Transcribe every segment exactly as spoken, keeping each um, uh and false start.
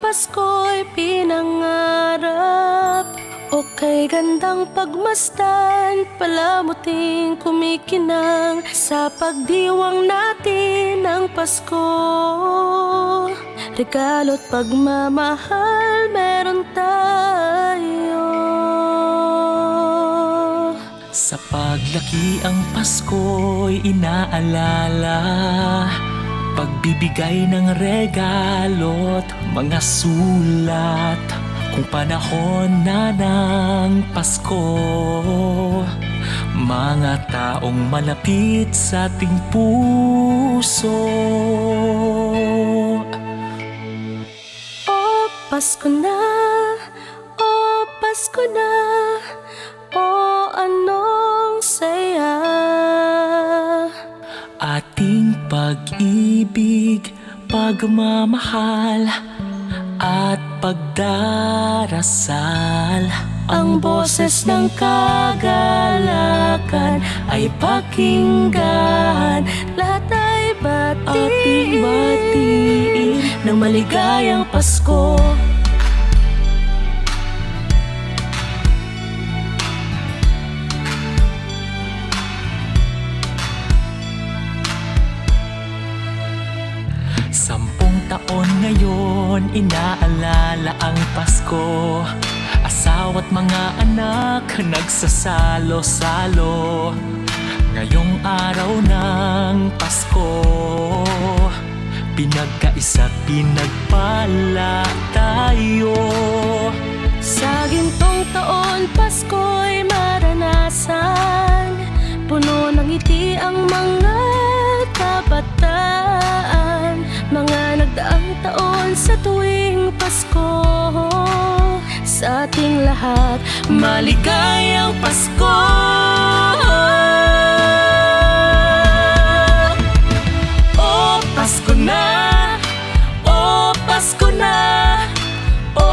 Pasko'y pinangarap. O kay gandang pagmasdan, palamuting kumikinang sa pagdiwang natin ng Pasko. Regalo't pagmamahal meron tayo. Sa paglaki ang Pasko'y inaalala, pagbibigay ng regalo't mga sulat. Kung panahon na ng Pasko, mga taong malapit sa ating puso. O Pasko na, o Pasko na, o anong saya. Ating pag-ibig, pagmamahal, at pagdarasal. Ang boses ng kagalakan ay pakinggan. Lahat ay batiin. Ating batiin ng maligayang Pasko. Sampung taon ngayon, inaalala ang Pasko. Asawa't mga anak nagsasalo-salo. Ngayong araw ng Pasko, pinagkaisa't pinagpala tayo. Sa gintong taon, Pasko'y maranasan. Puno ng ngiti ang mga kabataan. Mga nagdaang taon sa tuwing Pasko. Sa ating lahat, maligayang Pasko. O Pasko na, o Pasko na, o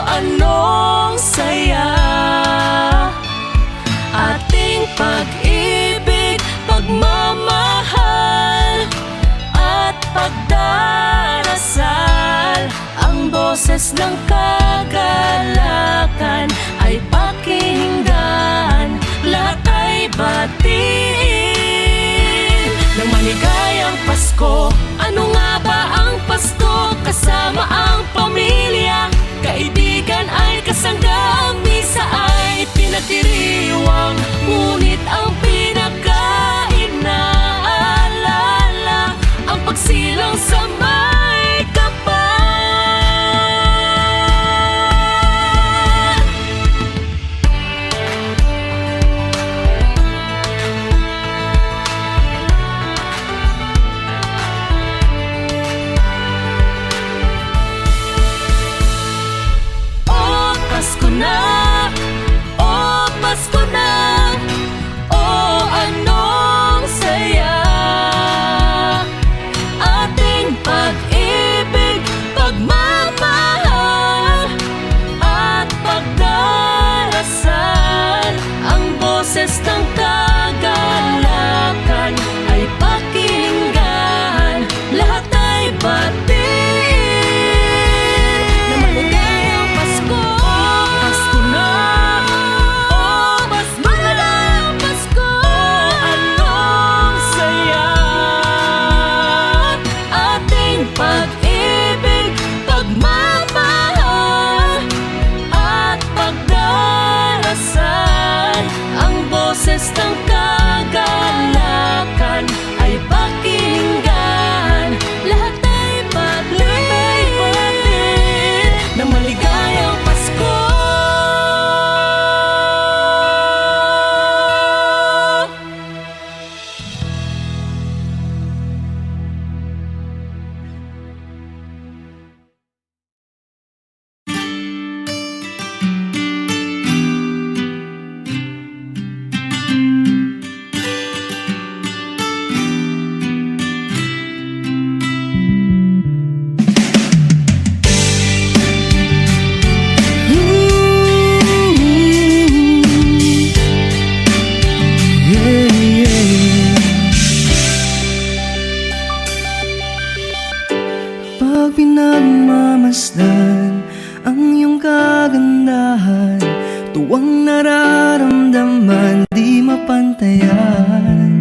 anong saya. Ating pag-ibig, pagmamahal, at pagdarasal. Ang boses ng kagalakan ay pakinggan, lahat ay batiin ng maligayang Pasko. Ano nga ba ang Pasko? Kasama ang pamilya, kaibigan ay kasangga, ang misa ay pinagdiriwang, ngunit ang pinaka-inaalala ang pagsilang sa may kapal. O Pasko na, o Pasko na, o anong saya. Ating pag-ibig, pagmamahal, at pagdarasal. Ang boses ng kagalakan ay pakinggan, lahat ay batiin. Na maligayang Pasko. O Pasko na, o Pasko na, maligayang Pasko. O anong saya. Ating pag-ibig, pagmamahal, at pagdarasal. Ang boses ng kagalakan ay pakinggan, lahat ay batiin. Na maligayang Pasko. Dahan, tuwang nararamdaman di mapantayan.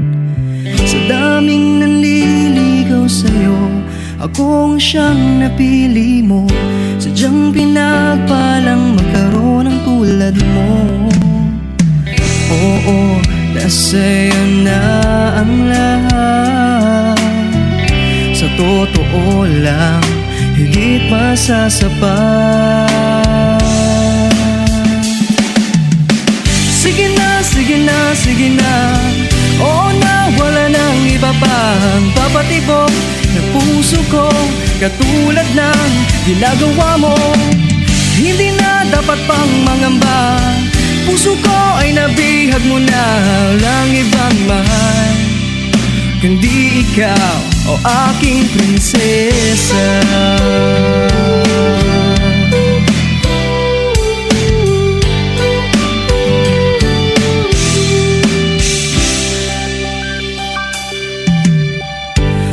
Sa daming nanliligaw sa'yo, ako ang siyang napili mo. Sadyang pinagpalang magkaroon ng tulad mo. Oo, nasa'yo na ang lahat. Sa totoo lang, higit pa sa sapat. Sige na, sige na, sige na. Oo na, wala nang iba pang papatibok ng puso ko, katulad ng ginagawa mo. Hindi na dapat pang mangamba. Puso ko ay nabihag mo na, walang ibang mahal kundi ikaw, o aking prinsesa.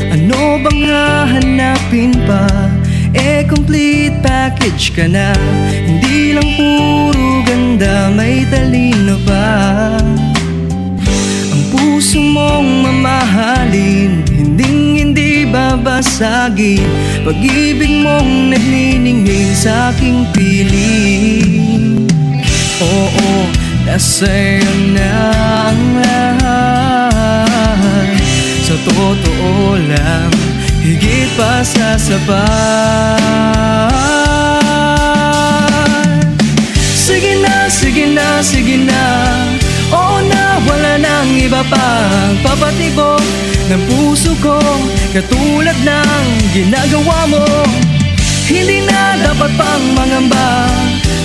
Ano bang hahanapin pa? Eh, complete package ka na. Hindi lang puro ganda, may talino pa. Ang puso mong mamahalin, hinding hindi babasagin. Pag-ibig mong nagniningning sa aking piling. Oo, nasa'yo na ang lahat. Sa totoo lang, higit pa sa sapat. Sige na, sige na, sige na. Oo na, wala nang iba pang papatibok ng puso ko, katulad ng ginagawa mo. Hindi na dapat pang mangamba.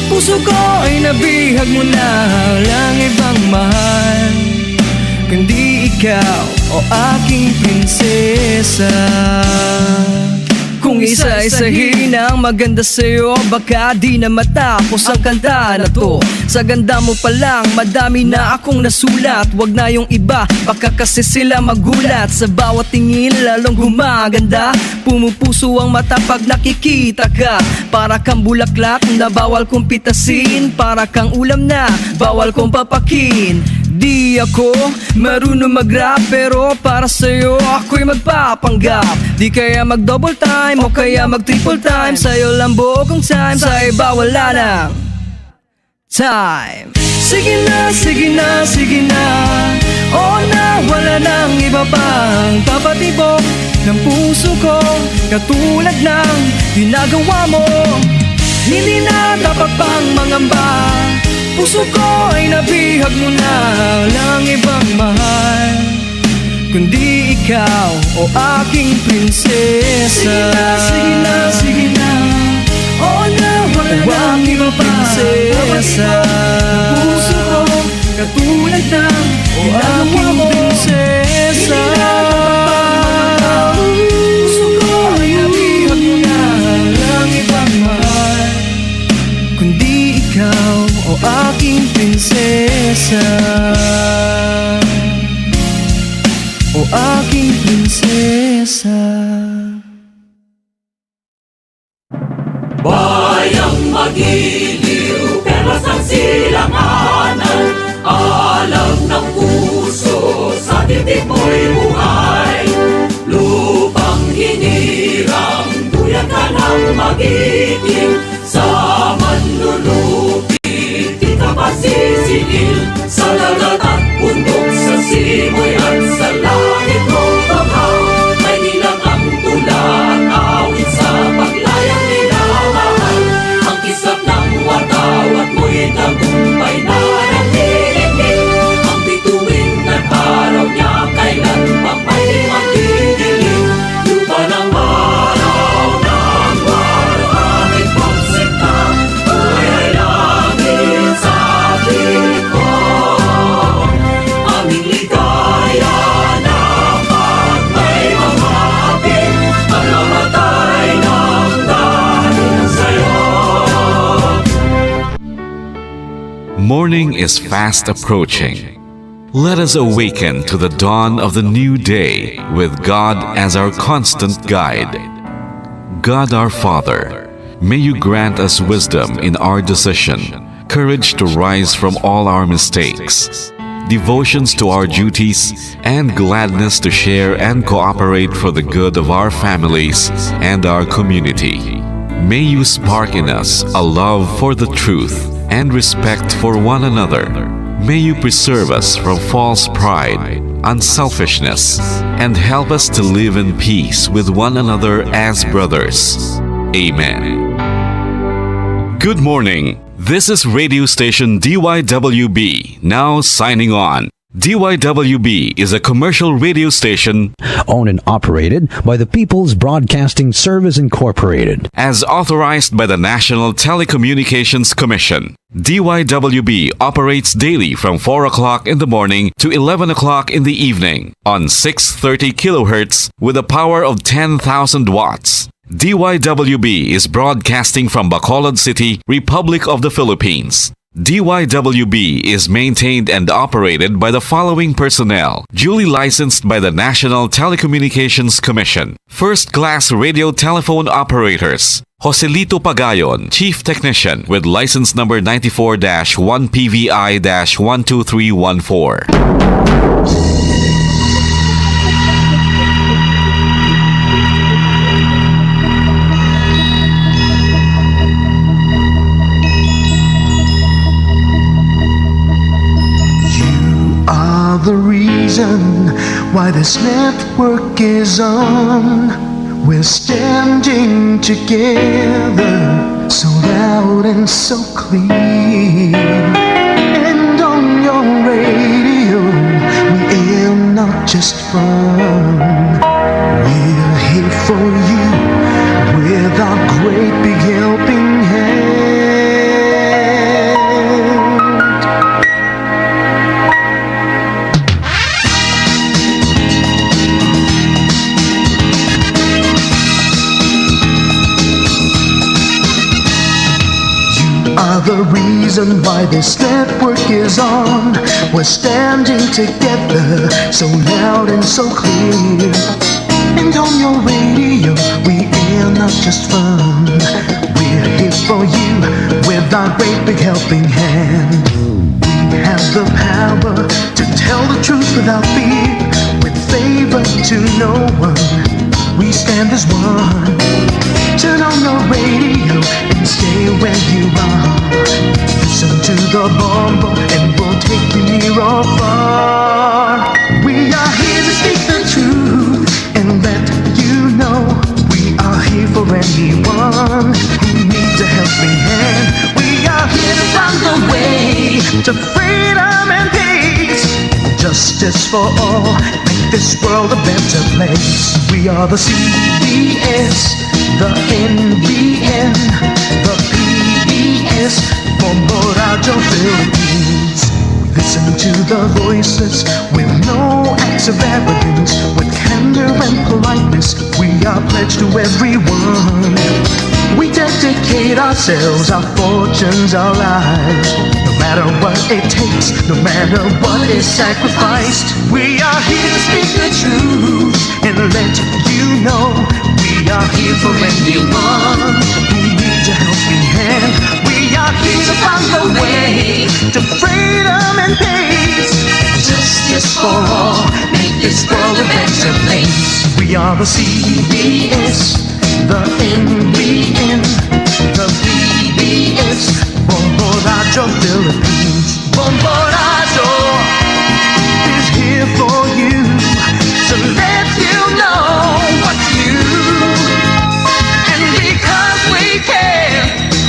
Puso ko ay nabihag mo na, walang ibang mahal kundi ikaw, o aking prinsesa. Kung isa-isahin ang maganda sa'yo, baka di na matapos ang kanta na to. Sa ganda mo pa lang, madami na akong nasulat. Wag na yung iba, baka kasi sila magulat. Sa bawat tingin, lalong gumaganda. Pumupuso ang mata pag nakikita ka. Para kang bulaklak na bawal kong pitasin. Para kang ulam na bawal kong papakin. Di ako marunong mag-rap, pero para sa'yo ako'y magpapanggap. Di kaya mag-double time o kaya mag-triple time. Sa'yo lang buong time, sa iba wala nang time. Sige na, sige na, sige na. Oo na, wala nang iba pang papatibok ng puso ko, katulad ng ginagawa mo. Hindi na dapat pang mangamba. Puso ko ay nabihag mo na, walang ibang mahal kundi ikaw, o aking prinsesa. Sige na, sige na, sige na. Oo na, wala O na aking iba pa. Prinsesa. Puso ko, katulad ng O ginagawa aking mo. Prinsesa. Hindi na dapat pang mangamba. Puso ko ay nabihag mo na, walang ibang mahal kundi ikaw, o aking prinsesa. O aking prinsesa. Bayang magiliw, perlas ang silanganan, alam ng puso, sa titik mo'y buhay. Lupang hinirang, duyan ka ng magiging, sa manlulupi di ka pasisingil, sa dagat at bundok, sa simoy at sa langit mong tughaw. May nilang ang tula at awit sa paglayang minamahal. Ang kislap ng watawat mo'y tagumpay na nanliligaw. Ang bituin at araw niya kailan pang may di magdidilim. Lupa ng araw ng araw, aking pagsinta, buhay ay langit sa akin. Aming ligaya na pag may mga hapit, ang namatay ng dahil sa'yo. Morning is fast approaching. Let us awaken to the dawn of the new day with God as our constant guide. God our Father, May you grant us wisdom in our decision, courage to rise from all our mistakes, devotions to our duties, and gladness to share and cooperate for the good of our families and our community. May you spark in us a love for the truth and respect for one another. May you preserve us from false pride, unselfishness, and help us to live in peace with one another as brothers. Amen. Good morning. This is radio station D Y W B, now signing on. D Y W B is a commercial radio station owned and operated by the People's Broadcasting Service Incorporated, as authorized by the National Telecommunications Commission. D Y W B operates daily from four o'clock in the morning to eleven o'clock in the evening on six thirty kilohertz with a power of ten thousand watts. D Y W B is broadcasting from Bacolod City, Republic of the Philippines. D Y W B is maintained and operated by the following personnel, duly licensed by the National Telecommunications Commission. First class radio telephone operators. Joselito Pagayon, Chief Technician, with license number ninety-four dash one P V I dash one two three one four. You are the reason why this network is on. We're standing together, so loud and so clear. And on your radio, we air not just fun. We're here for you with our great big helping hand. You are the reason why this network is on. We're standing together, so loud and so clear. And on your radio, we air not just fun. We're here for you with our great big helping hand. We have the power to tell the truth without fear, with favor to no one. We stand as one. Turn on your radio and stay where you are. Listen to the Bombo and we'll take you near or far. We are here to speak the truth and let you know we are here for anyone who needs a helping hand. We are here to find the way to freedom and peace. Justice for all, make this world a better place. We are the C B S, the N B N, the P B S, Bombo Radyo Philippines. We listen to the voices with no acts of arrogance, with candor and politeness. We are pledged to everyone. We dedicate ourselves, our fortunes, our lives. No matter what it takes, no matter what is sacrificed, we are here to speak the truth and let you know we are here for anyone who needs a helping hand. We are here to find the way to freedom and peace. Justice for all, make this world a better place. We are the C B S, the N B N, the P B S, Bombo Radyo Philippines. Bombo Radyo is here for you to let you know what's new. And because we care,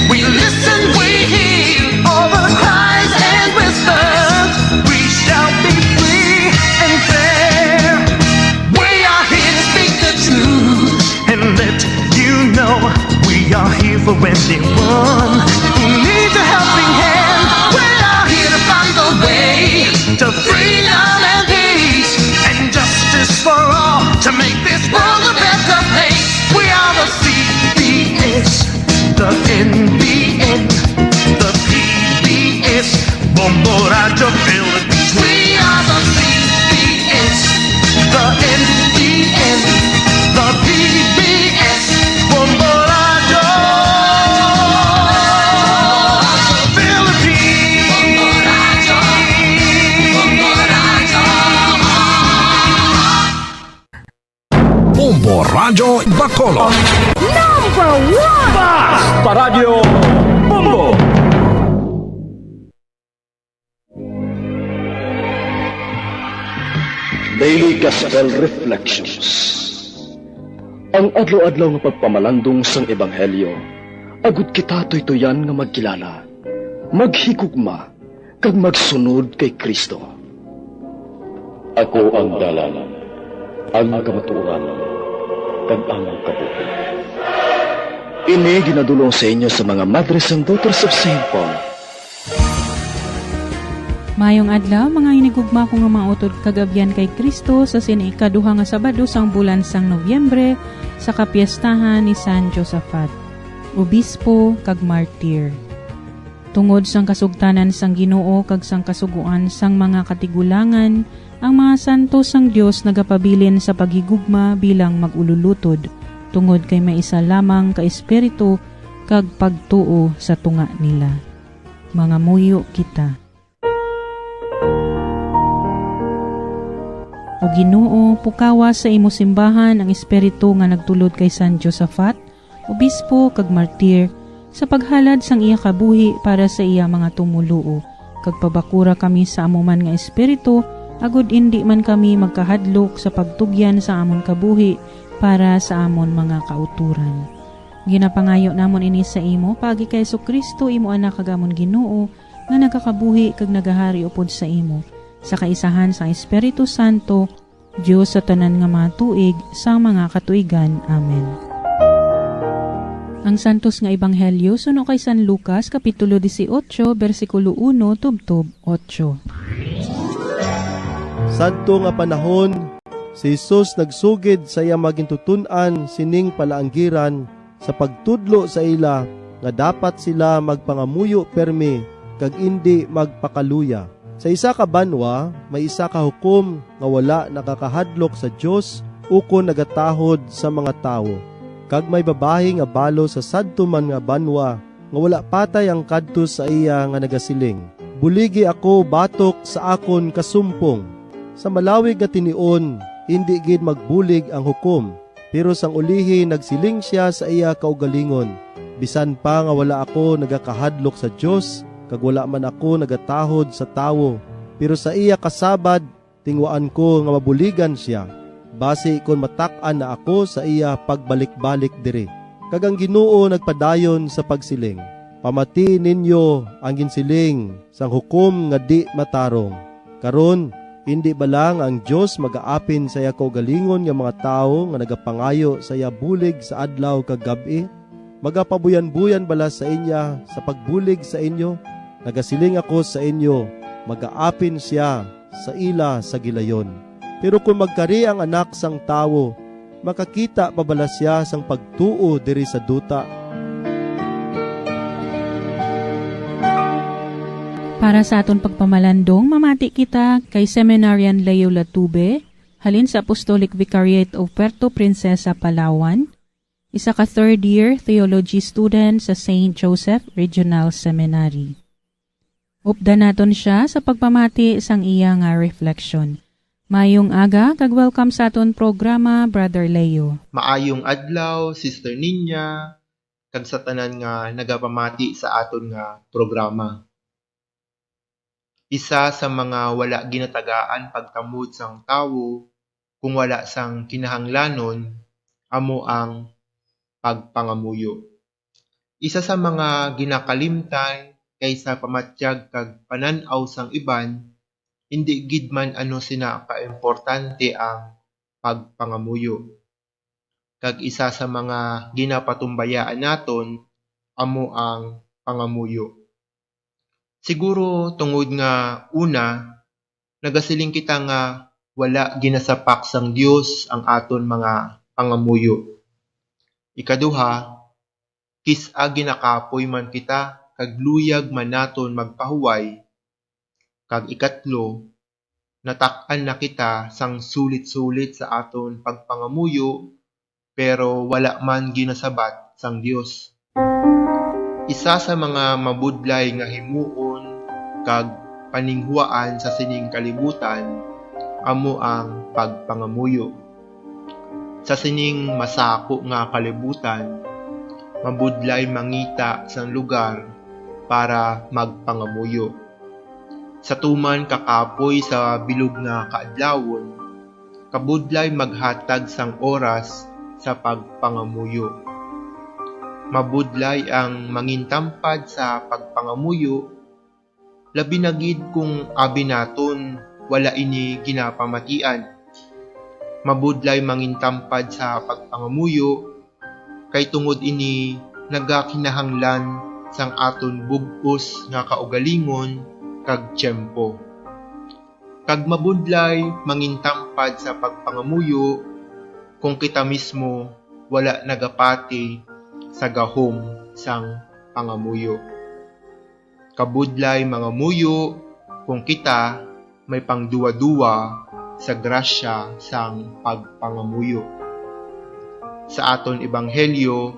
we listen, we hear all the cries and whispers. We shall be free and fair. We are here to speak the truth and let you know we are here for anyone who needs a helping hand. We are here to find the way to freedom and peace and justice for all, to make this world a better place. We are the C B S, the N B N, the P B S, Bombo Radyo Philippines. We are the C B S, the N B N, the P B S, Bombo Radyo. Radyo Bacolod. Number one! Basta Radyo Bombo! Daily Gospel Reflections. Ang adlaw-adlaw nga pagpamalandong sang Ebanghelyo, agud kita tuytuyan nga magkilala, maghigugma, kag magsunod kay Cristo. Ako ang dalan, ang kamatuoran, kag ang kabuhi. Ini ginadul-ong sa inyo sa mga Madres and Daughters of Saint Paul. Mayong adlaw, mga hinigugma ko nga mga utod kag abyan kay Cristo, sa sini ikaduha nga Sabado sang bulan sang Nobyembre, sa kapiestahan ni San Josaphat, obispo kag martir. Tungod sang kasugtanan sang Ginoo kag sang kasugoan sang mga katigulangan, ang mga santos sang Dios nagapabilin sa paghigugma bilang mag-ululutod, tungod kay may isa lamang ka Espiritu kag pagtuo sa tunga nila. Mangamuyo kita. O Ginoo, pukawa sa imo simbahan ang espiritu nga nagtulod kay San Josaphat, obispo kag martir, sa paghalad sang iya kabuhi para sa iya mga tumoluo, kag pabakura kami sa amo man nga espiritu, agud indi man kami magkahadlok sa pagtugyan sa amon kabuhi para sa amon mga kautoran. Ginapangayo namon ini sa imo paagi kay Jesu-Cristo, imo Anak kag amon Ginoo, nga nagakabuhi kag nagahari upod sa imo, sa kaisahan sang Espiritu Santo, Dios sa tanan nga mga tuig sang mga katuigan. Amen. Ang Santos nga Ebanghelyo suno kay San Lucas, Kapitulo dieciocho, bersikulo uno tubtob ocho. Sadto nga panahon, si Jesus nagsugid sa iya mga gintuton-an sining palaanggiran sa pagtudlo sa ila nga dapat sila magpangamuyo pirme kag indi magpakaluya. Sa isa ka banwa, may isa ka hukom nga wala nakakahadlok sa Dios ukon nagatahod sa mga tawo. Kag may babayi nga balo sa sadto man nga banwa nga wala patay ang kadto sa iya nga nagasiling, "Buligi ako batok sa akon kasumpong." Sa malawig nga tinion, indi gid magbulig ang hukom, pero sang ulihi nagsiling sia sa iya kaugalingon, "Bisan pa nga wala ako nagakahadlok sa Dios, kag wala man ako nagatahod sa tawo, pero sa iya kasabad, tinguhaan ko nga mabuligan sia, basi kon matak-an na ako sa iya pagbalik-balik diri." Kag ang Ginoo nagpadayon sa pagsiling, "Pamatii ninyo ang ginsiling sang hukom nga di matarong. Karon, indi bala nga ang Dios magaapin sa iya kaugalingon nga mga tawo nga nagapangayo sa iya bulig sa adlaw kag gab-i? Magapabuyanboyan bala sa iya sa pagbulig sa inyo? Nagasiling ako sa inyo, magaapin sia sa ila sa gilayon. Pero kon magkari ang Anak sang Tawo, makakita pa bala sia sang pagtuo diri sa duta?" Para sa aton pagpamalandong, mamati kita kay Seminarian Leo Latube, halin sa Apostolic Vicariate of Puerto Princesa, Palawan, isa ka third year theology student sa Saint Joseph Regional Seminary. Updan naton sia sa pagpamati sang iya nga reflection. Mayong aga kag welcome sa aton programa, Brother Leo. Maayong adlaw, Sister Ninya, kag sa tanan nga nagapamati sa aton nga programa. Isa sa mga wala ginatagaan pagtamod sang tawo kung wala sang kinahanglanon amo ang pagpangamuyo. Isa sa mga ginakalimtan kay sa pamatyag kag panan-aw sang iban, indi gid man ano sina kaimportante ang pagpangamuyo. Kag isa sa mga ginapatumbayaan naton amo ang pangamuyo. Siguro tungod nga, una, nagasiling kita nga wala ginasapak sang Dios ang aton mga pangamuyo. Ikaduha, kis-a ginakapoy man kita kag luyag man naton magpahuway. Kag ikatlo, natak-an na kita sang sulit-sulit sa aton pagpangamuyo, pero wala man ginasabat sang Dios. Isa sa mga mabudlay nga himuon kag paninguhaan sa sining kalibutan amo ang pagpangamuyo. Sa sining masako nga kalibutan, mabudlay mangita sang lugar para magpangamuyo. Sa tuman kakapoy sa bilog nga kaadlawon, kabudlay maghatag sang oras sa pagpangamuyo. Mabudlay ang mangintampad sa pagpangamuyo, labi na gid kung abi naton wala ini ginapamatian. Mabudlay mangintampad sa pagpangamuyo, kay tungod ini nagakinahanglan sang aton bug-os nga kaugalingon kag tiyempo. Kag mabudlay mangintampad sa pagpangamuyo kung kita mismo wala nagapati sa gahom sang pangamuyo. Kabudlay mangamuyo kung kita may pangduwa-duwa sa grasya sang pagpangamuyo. Sa aton ebanghelyo,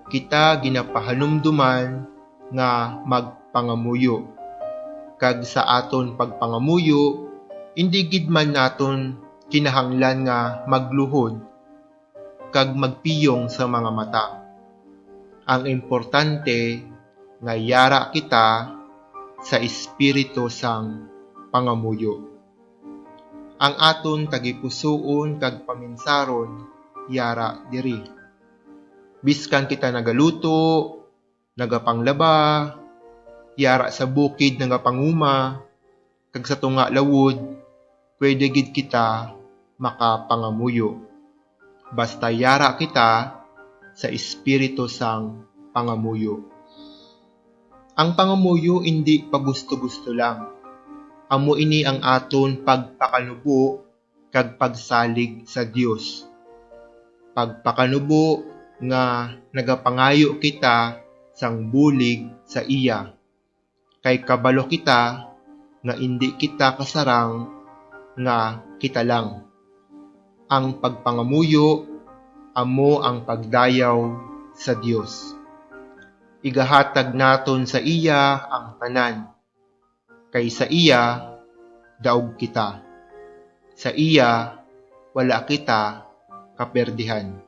kita ginapahanumduman nga magpangamuyo. Kag sa aton pagpangamuyo, indi gid man naton kinahanglan nga magluhod kag magpiyong sa mga mata. Ang importante nga yara kita sa espiritu sang pangamuyo. Ang aton tagipusoon kag paminsaron yara diri. Biskan kita nagaluto, nagapanglaba, yara sa bukid nagapanguma, kag sa tunga lawod, pwede gid kita makapangamuyo. Basta yara kita sa espiritu sang pangamuyo. Ang pangamuyo indi pagusto-gusto lang. Amo ini ang aton pagpakanubo kag pagsalig sa Dios. Pagpakanubo nga nagapangayo kita sang bulig sa iya, kay kabalo kita nga indi kita kasarang nga kita lang. Ang pagpangamuyo amo ang pagdayaw sa Dios. Igahatag naton sa iya ang tanan, kay sa iya daog kita. Sa iya wala kita kaperdihan.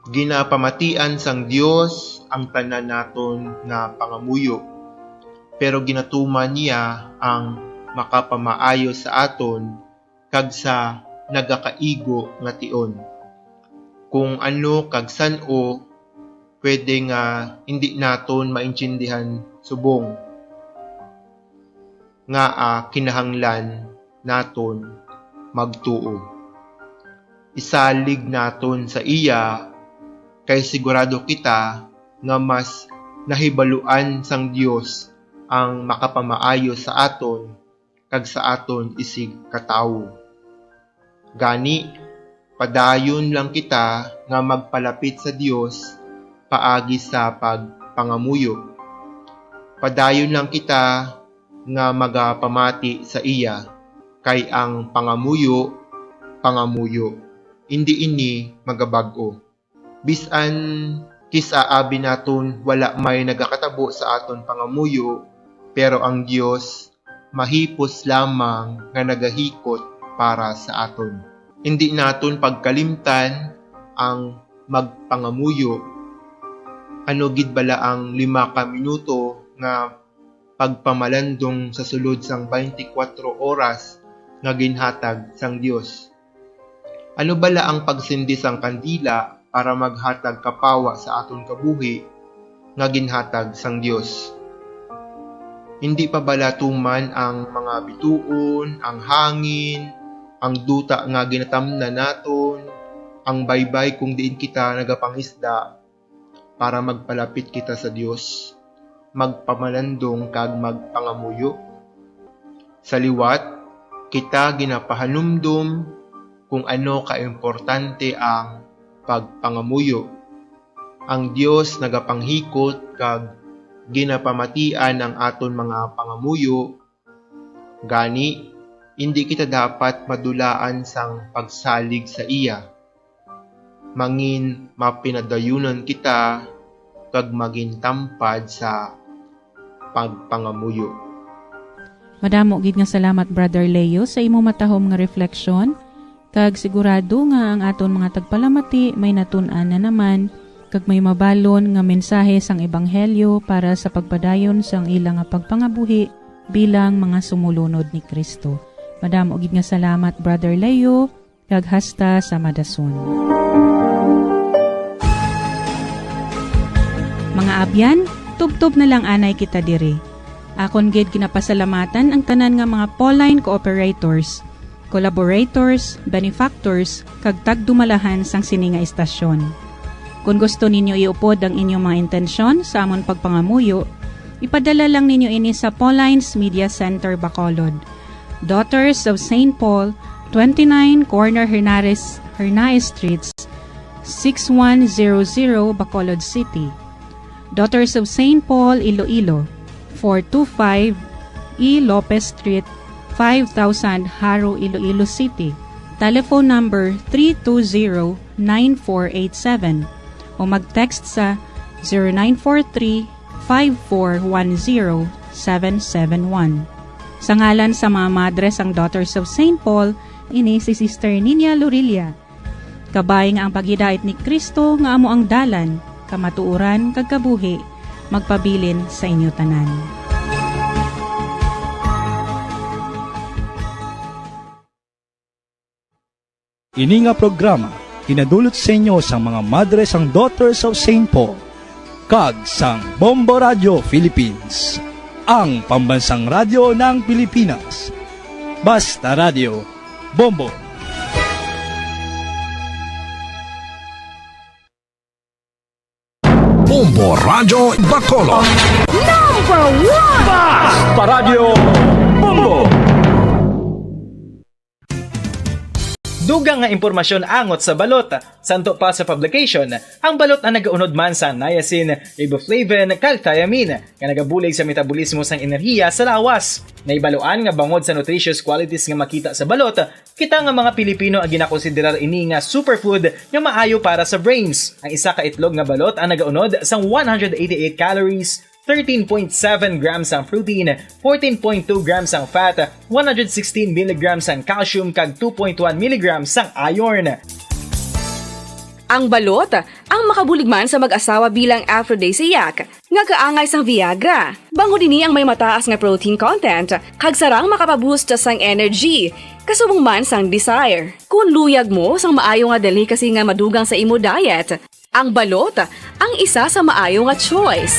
Ginapamatian sang Dios ang tanan naton nga pangamuyo, pero ginatuman niya ang makapamaayo sa aton kag sa nagakaigo nga tion. Kung ano kag san-o, pwede nga hindi naton maintindihan subong nga, ah, kinahanglan naton magtuo. Isalig naton sa iya, kay sigurado kita nga mas nahibaluan sang Dios ang makapamaayo sa aton kag sa aton isig katawo. Gani, padayon lang kita nga magpalapit sa Dios paagi sa pagpangamuyo. Padayon lang kita nga magapamati sa iya, kay ang pangamuyo, pangamuyo, indi ini magabag-o. Bisan kis-a abi naton wala may nagakatabo sa aton pangamuyo, pero ang Dios mahipos lamang nga nagahikot para sa aton. Indi naton pagkalimtan ang magpangamuyo. Ano gid bala ang lima ka minuto nga pagpamalandong sa sulod sang twenty-four oras nga ginhatag sang Dios? Ano bala ang pagsindi sang kandila para maghatag kapawa sa aton kabuhi nga ginhatag sang Dios? Hindi pa bala tuman ang mga bituon, ang hangin, ang duta nga ginatamnan naton, ang baybay kung diin kita nagapangisda, para magpalapit kita sa Dios, magpamalandong kag magpangamuyo. Sa liwat, kita ginapahanumdom kung ano kaimportante ang pagpangamuyo. Ang Dios nagapanghikot kag ginapamatian ang aton mga pangamuyo. Gani, indi kita dapat madulaan sang pagsalig sa iya. Mangin mapinadayunan kita kag magin tampad sa pagpangamuyo. Madamo gid nga salamat, Brother Leo, sa imo matahom nga refleksyon. Kag sigurado nga ang aton mga tagpalamati may natun-an na naman kag may mabalon nga mensahe sang ebanghelyo para sa pagpadayon sang ila nga pagpangabuhi bilang mga sumulunod ni Cristo. Madamo gid nga salamat, Brother Leo, kag hasta sa madason. Mga abyan, tubtob na lang anay kita diri. Akon gid ginapasalamatan ang tanan nga mga Pauline cooperators, collaborators, benefactors, kag tagdumalahan sang sini nga istasyon. Kon gusto ninyo iupod ang inyong mga intensyon sa amon pagpangamuyo, ipadala lang ninyo ini sa Pauline's Media Center, Bacolod, Daughters of Saint Paul, twenty-nine Corner Hernares, Hernaez Streets, six one zero zero, Bacolod City. Daughters of Saint Paul, Iloilo, four two five E Lopez Street, five thousand, Jaro, Iloilo City. Telephone number three two zero, nine four eight seven o mag-text sa zero nine four three, five four one zero, seven seven one. Sa ngalan sa mga madre sang Daughters of Saint Paul, ini si Sister Ninia Lorilla. Kabay nga ang paghidait ni Cristo nga amo ang dalan, kamatuoran, kag kabuhi, magpabilin sa inyo tanan. Ini nga programa ginadulot sa inyo sang mga madre sang Daughters of Saint Paul kag sang Bombo Radio Philippines, ang pambansang radyo ng Pilipinas. Basta Radio, Bombo. Bombo Radyo Bacolod. Number one! Basta Radyo Bombo! Dugang nga impormasyon angot sa balot. Santo pa sa publication, ang balot ang nagaunod man sa niacin, riboflavin, kag thiamine, nga nagabulig sa metabolismo sang enerhiya sa lawas. Naibaluan nga bangod sa nutritious qualities nga makita sa balot, kita nga mga Pilipino ang ginakonsiderar ini nga superfood nga maayo para sa brains. Ang isa ka itlog nga balot ang nagaunod sang one hundred eighty-eight calories, thirteen point seven grams ang protein, fourteen point two grams ang fat, one hundred sixteen milligrams ang calcium, kag two point one milligrams ang iron. Ang balot ang makabulig man sa mag-asawa bilang aphrodisiac, nga kaangay sang Viagra. Bangod ini ang may mataas nga protein content, kag sarang makapaboost sang energy, kasubong man sang desire. Kon luyag mo sang maayo nga delicacy nga madugang sa imo diet, ang balot ang isa sa maayo nga choice.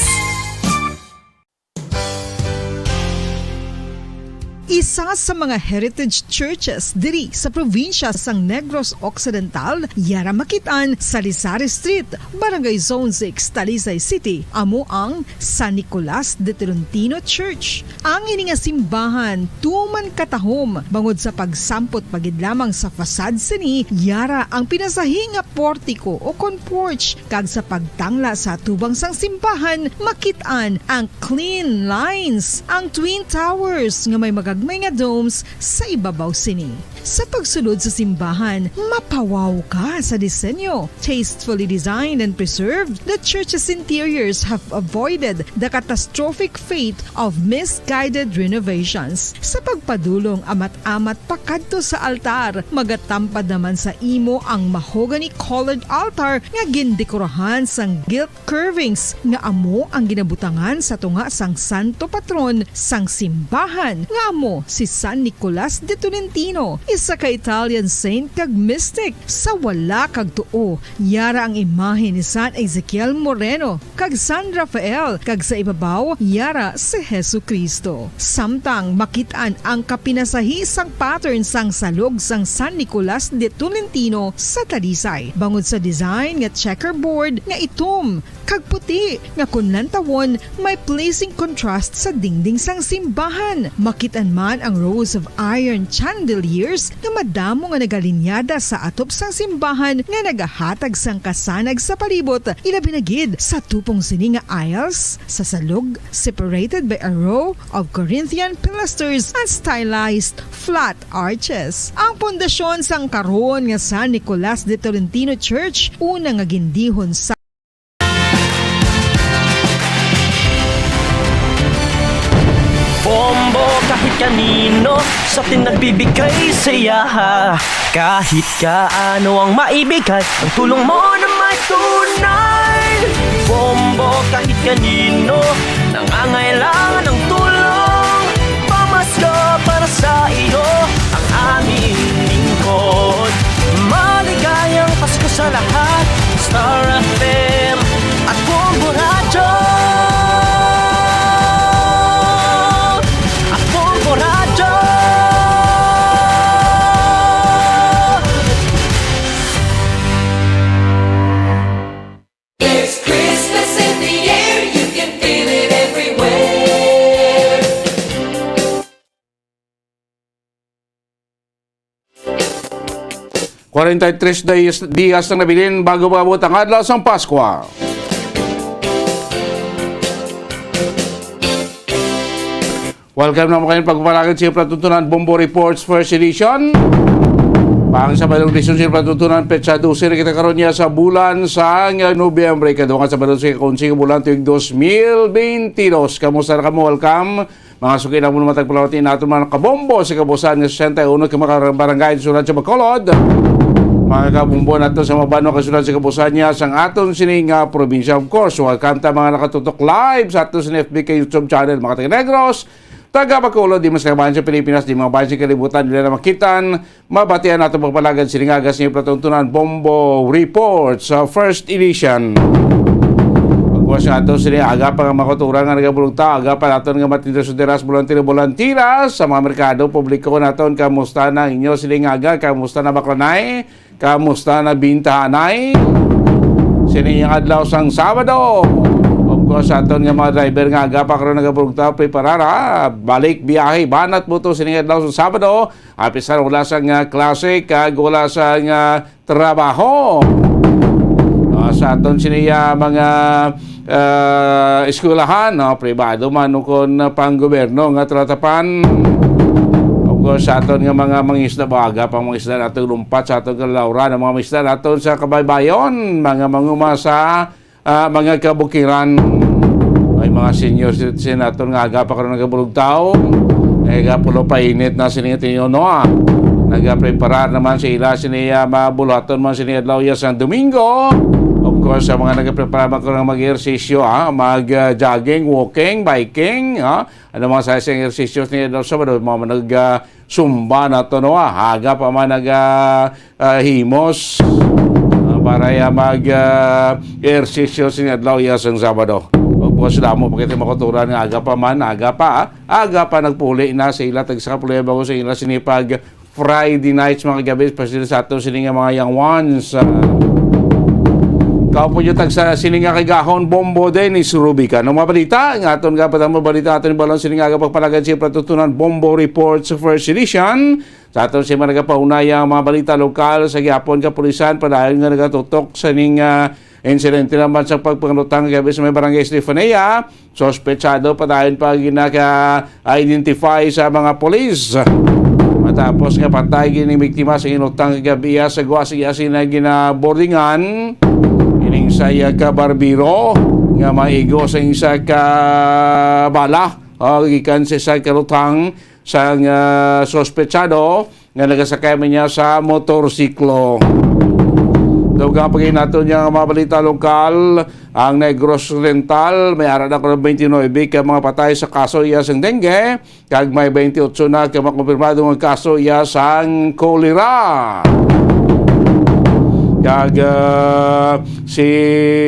Isa sa mga heritage churches diri sa probinsya sang Negros Occidental, yara makit-an sa Lisari Street, Barangay Zone six, Talisay City, amo ang San Nicolas de Tolentino Church. Ang ini nga simbahan tuman katahom bangod sa pagsampot pa gid lamang sa facade sini, yara ang pinasahi nga portiko o kon porch, kag sa pagtangla sa atubang sang simbahan, makit-an ang clean lines, ang twin towers nga may magagmay nga domes sa ibabaw sini. Sa pagsulod sa simbahan, mapawaw ka sa disenyo. Tastefully designed and preserved, the church's interiors have avoided the catastrophic fate of misguided renovations. Sa pagpadulong amat-amat pakadto sa altar, magatampad naman sa imo ang mahogany-colored altar nga gindekorahan sang gilt curvings nga amo ang ginabutangan sa tunga sang santo patron sang simbahan, nga amo si San Nicolas de Tolentino, isa ka Italian saint kag mystic. Sa wala kag tuo, yara ang imahe ni San Ezekiel Moreno kag San Rafael, kag sa ibabaw, yara si Jesu-Cristo. Samtang makit-an ang kapinasahi sang pattern sang salog sang San Nicolas de Tolentino sa Talisay, bangod sa design nga checkerboard nga itom kag puti, nga kon lantawon, may pleasing contrast sa dingding sang simbahan. Makit-an man ang rows of iron chandeliers nga madamo nga nagalinyada sa atop sang simbahan nga nagahatag sang kasanag sa palibot, ilabi na gid sa tupong sini nga aisles sa salog, separated by a row of Corinthian pilasters and stylized flat arches. Ang pundasyon sang karon nga San Nicolas de Tolentino Church, una nga gindihon sa Bombo kahit Kanino sa atin nagbibigay saya? Kahit kaano ang maibigay, ang tulong mo na may tunay. Bombo kahit kanino, nangangailangan ng tulong. Pamasko para sa iyo, ang aming lingkod. Maligayang Pasko sa lahat, Star F M at Bombo Radyo. At Bombo Radyo. It's Christmas in the air, you can feel it everywhere. Kwarenta y tres dias, dias ang nabilin bago maabot ang adlaw sang Paskwa. Welcome naman kayo pagpalagad sa patutunan Bombo Reports First Edition. Pang sa balong edisyon sa patutunan, petsa dose na kita karon niya sa bulan sang Nobyembre, kadungan sa balong sa kaunsi nga bulan tuig dos mil benti dos. Kamusta na kamo? Welcome. Mga suki na mo naman tagpalawat ni nato mga kabombo sa kabusan nga sesenta y uno ka mga barangay sa sulod sa Bacolod. Mga kabombo nato sa mga banwa ka sulod sa kabusan niya sang aton sini nga probinsya. Of course, welcome ta mga nakatutok live sa aton sini F B K YouTube channel, mga taga Negros, taga Bacolod, di mas kabayan sa Pilipinas, di mga bayan sa kalibutan, nila na makitan, mabatian nato magpalagad sini nga aga sa inyo palatuntunan, Bombo Report sa First Edition. Pagkuha sa ato sini aga pa nga makuturan nga nagabulugta, aga pa naton nga matinda suderas, bolantira, bolantira sa mga merkado, publiko naton, kamusta na inyo sini nga aga? Kamusta na, Baklanay? Kamusta na, Bintahanay? Sini nga adlaw sang Sabado. Of course, aton nga mga driver nga aga pa karon nagabulugta, preparara, balik biyahe, banat mo to sini nga adlaw sang Sabado. Apisar wala sang, ah, klase kag wala sang, ah, trabaho. Ah, sa aton sini, ah, mga, ah, eskwelahan, no, pribado man o kon pang gobyerno nga tratapan. Of course, sa aton nga mga mangisda, baga pang mangisda nato lumpat sa aton kalauran, ang mga mangisda naton sa kabaybayon, mga manguma sa ah, mga kabukiran, ay mga senior citizen naton nga aga pa karon nagabulugtaw, eh, gapulo pa init na sini nga tion, no, ah. Nagapreparar naman sa ila sini, ah, mabulhaton man sini adlaw ya sang Domingo. Of course, sa mga nagapreparar man karon nga mag-ehersisyo, ah, mag, ah, jogging, walking, biking, ah, ano mga sa isang ehersisyo sini adlaw Sabado, mga nag, ah, Zumba nato, no, ah. Aga pa man nag, ah, ah, himos, ah, para ya mag, ah, ehersisyo sini adlaw ya sang Sabado. Ug po sila mo pagkita makuturan nga aga pa man, aga pa, ah. Aga pa nagpuli na sa ila, tagsa ka puli bago sa ila sini pag Friday nights, mga kagabi, especially sa ato sini nga mga young ones, ah. Kaupo nyo tagsa sini nga kagahon, Bombo Dennis Rubica. Ang mga balita nga aton nga patamo balita, aton balon sini nga aga pagpalagad sa patutunan, Bombo Reports First Edition. Sa aton sini mga nagapaunay ang mga balita lokal sa gihapon, kapulisan padayon nga nagatutok sa ning, ah, insidente naman sa pagpanglutang kagabi sa may barangay Estefania. Suspetsado padayon pa ginaka-identify sa mga pulis. Matapos nga patay gini biktima sa inutang kagabi sa guwa sa iya sina ginabordingan ining saya ka barbero nga maigo sa isa ka bala, o, gikan sa isa ka lutang sang, ah, suspetsado nga nagasakay man niya sa motorsiklo. Dugang pagin nato niya nga mga balita lokal, ang Negros Occidental may ara na kuno twenty-nine ka mga patay sa kaso iya sang dengue, kag may twenty-eight na ka mga kumpirmado nga kaso iya sang kolera. Kag, ah, si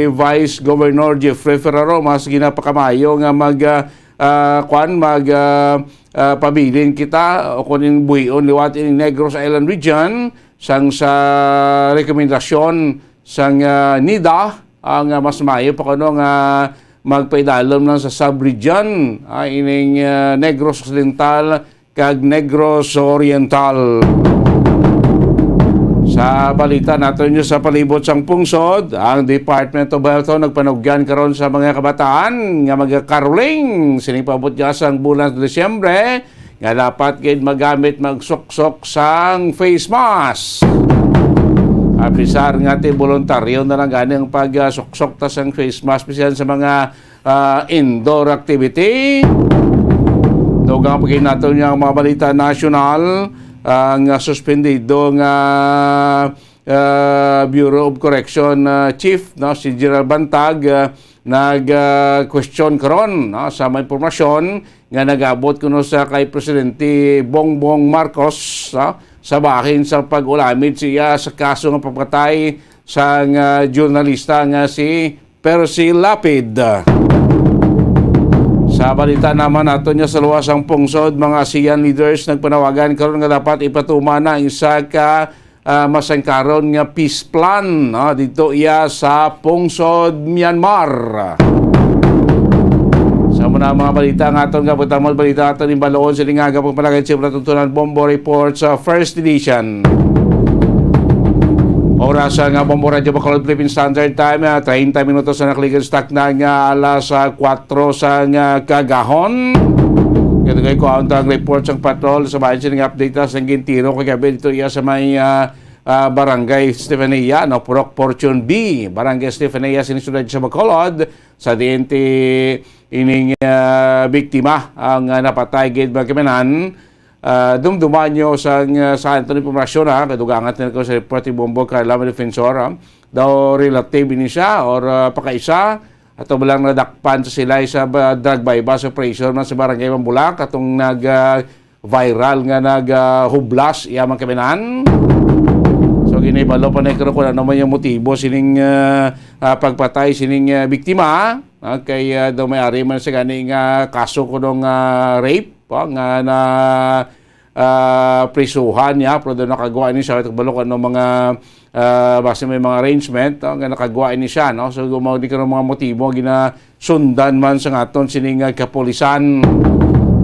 Vice Governor Jeffrey Ferraro mas ginapakamayo nga mag, ah, ah, kwan, mag, ah, ah, pabilin kita o kunin buhion liwat in Negros Island Region sang sa rekomendasyon sang, ah, nida, ang, ah, mas maayo pa kuno nga magpaidalom lang sa sub-region, ah, ining, ah, Negros Occidental kag Negros Oriental. Sa balita naton nyo sa palibot sang pungsod, ang Department of Health nagpanugyan karon sa mga kabataan nga magakaroling sining paabot nga sang bulan sa Disyembre nga dapat gid magamit magsuksok sang face mask. Apisar nga ti voluntaryo na lang gani ang pagsuksok ta sang face mask bisan sa mga ah, indoor activity. Dugang pa gid naton nga mga balita nasyonal, ang, ah, suspendido nga, ah, Bureau of Correction, ah, Chief, no, si General Bantag, ah, nag, ah, question karon, no, sa mga impormasyon nga nag-abot kuno sa kay Presidente Bongbong Marcos, no, sa bahin sa pag-ulamid siya sa kaso nga pagpatay sang, ah, journalista nga si Percy Lapid. Sa balita naman nato niya sa luwas ang pungsod, mga ASEAN leaders nagpanawagan karon nga dapat ipatuman na ang isa ka, ah, masangkaron nga peace plan, no, dito iya sa pungsod Myanmar. Sa muna mga balita nga aton nga butang mga balita aton imbaloon sa lingaga pagpalagay sa Pagtutunan Bombo Report sa First Edition. Oras sa nga Bombo Radio Bacolod Philippine Standard Time, ah, treinta minutos na nakaligan sa takna nga alas, ah, kuwatro sa nga kagahon. Kaya ko ang report sa patrol sa bayan sining update na sa gintiro kagabi dito iya sa may, ah, ah, Barangay Stefania, no, Purok Fortune B, Barangay Stefania, sining siyudad sa Bacolod, sa D N T ining, ah, biktima ang, ah, napatay gid mga kaminan. Ah, dumduman nyo sa, sa aton impormasyon, ha, kadugangan natin ko sa report ni Bombo Carla, may defensor, ha. Daw relative ini siya or, ah, pakaisa, ato ba lang nadakpan sa sila sa ba-, drug buy-bust operation man sa Barangay Mambulak, katong nag, ah, viral nga nag, ah, hublas iya man kaminan. So, ginibalo pa na kung ano man yung motibo sining, ah, ah, pagpatay sining, ah, biktima. Ah, kay, ah, daw may ari man sa gani nga kaso kunong, ah, rape, ah, nga na, ah, prisuhan niya, pero daw nakagwa ni siya, ito balo kung ano mga, ah, basta may mga arrangement, ah, nga nakagwa ni siya, no? So, kung mao di ka ng mga motibo, ginasundan man sa aton sining, ah, kapulisan.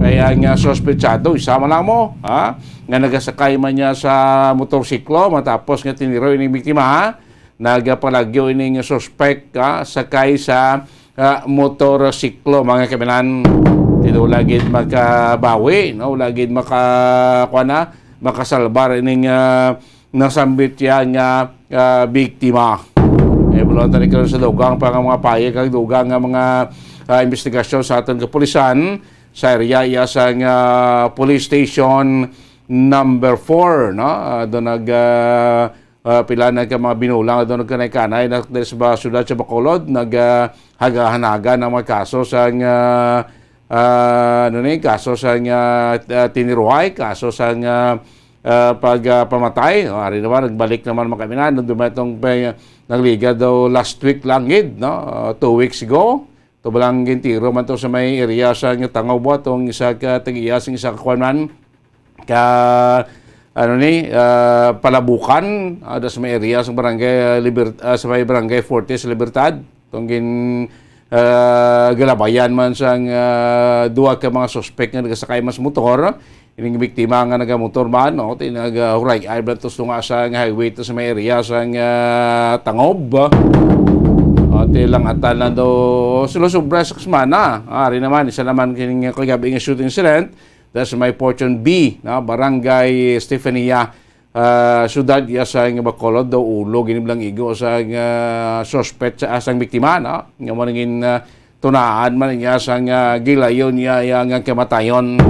Kaya nga suspetsado, isa man lang mo, ha? Nga nagasakay man niya sa motorsiklo, matapos nga tiniro ining biktima, ha? Nagapalagyo ining suspek, ha? Sakay sa, ah, motorsiklo, mga kaminan. Dito wala gid makabawi, no? Wala gid maka-, kuwan na, makasalbar ining, ah, nasambit niya nga, ah, biktima. Eh, bulong tani karon sa dugang pa nga mga payag, ang dugang nga mga, ah, investigasyon sa aton kapulisan sa area iya sa nga police station number four, no? Ah, doon nag, ah, ah, pila na ka mga binulang, doon nagkanay-kanay na diri sa ba-, siyudad sa Bacolod, nag, ah, hagahanagan ang mga kaso sa nga, ah, ano ni, kaso sa nga, ah, tiniruhay, kaso sa nga, ah, pag, ah, pamatay. O, ari naman, nagbalik naman mga kaminan. Nung dumating pa, nagliga daw last week lang gid, no? Ah, two weeks ago. Tubalang gintiro man to sa may area sa nga Tangaw, buhat tong isa ka tag-iya, sing isa ka kwan man, ka, ano ni, ah, Palabukan, ah, da sa may area sa barangay, ah, Liber-, ah, sa may barangay Forte sa Libertad. Tong gin, ah, galabayan man sang, ah, duha ka mga suspek nga nagasakay man sa motor. Ining biktima nga nagamotor man, no, ti nagahuray ay blantos nga sa nga highway to sa may area sa nga Tangob. O, ti lang atan lang do, sulo sobra sa semana. Ari naman, isa naman kining kagabi nga shooting incident. That's my Fortune B, no? Barangay Stefania, ah, siyudad ya sa nga Bacolod, daw ulo gini lang igo sa nga suspect sa asang biktima, no? Nga mo nangin, ah, tunaan man niya sa nga gilayon niya, ya nga kamatayon.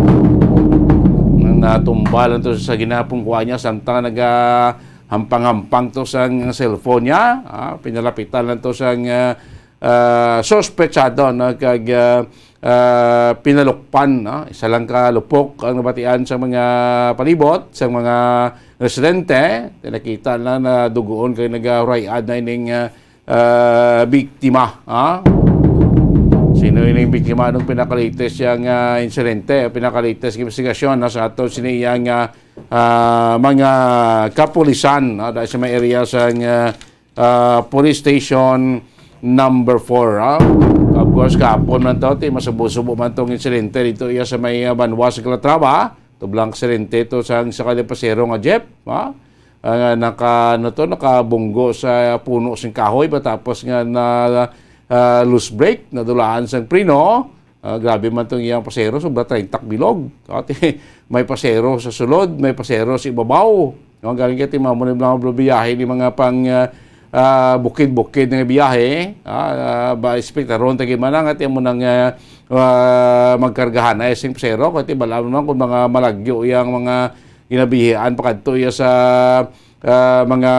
Natumba lang to sa ginapungkuan niya, samtang nagahampang-hampang to sa nga cellphone niya, ah, pinalapitan lang to sa nga, ah, suspetsado, no, kag, ah, ah, pinalukpan, no? Isa lang ka lupok ang nabatian sa mga palibot, sa mga residente. Nakita na, na dugoon kay nagahuray-ad na ining, ah, ah, biktima, ha? Sino ining biktima nung pinakalites yang, ah, insidente, pinakalites nga investigasyon, no, sa ato sini yang, ah, ah, mga kapulisan, no, dahil sa may area sa, ah, ah, Police Station number four, ah. Of course, kahapon man to, ti, masubo-subo man tong insidente dito iya sa may, ah, Banwa sa Calatrava. Tublang aksidente to sa, sa kada pasero nga jeep, ha? Ah, nga naka, ano to, nakabunggo sa puno sing kahoy, matapos nga na, ah, loose brake, nadulaan sang preno. Ah, grabe man tong iyang pasero, sobra treinta bilog. Ati, may pasero sa sulod, may pasero sa ibabaw. No, galing kay timamo ni mga biyahe ni mga pang, ah, ah, bukid-bukid nga biyahe, ah, ah, ba, espektaron ta gid man nga ti amo nang, ah, ah, magkargahan ay sing pasero, kay ti bala naman kung mga malagyo yang mga ginabihian pakadto iya sa, ah, mga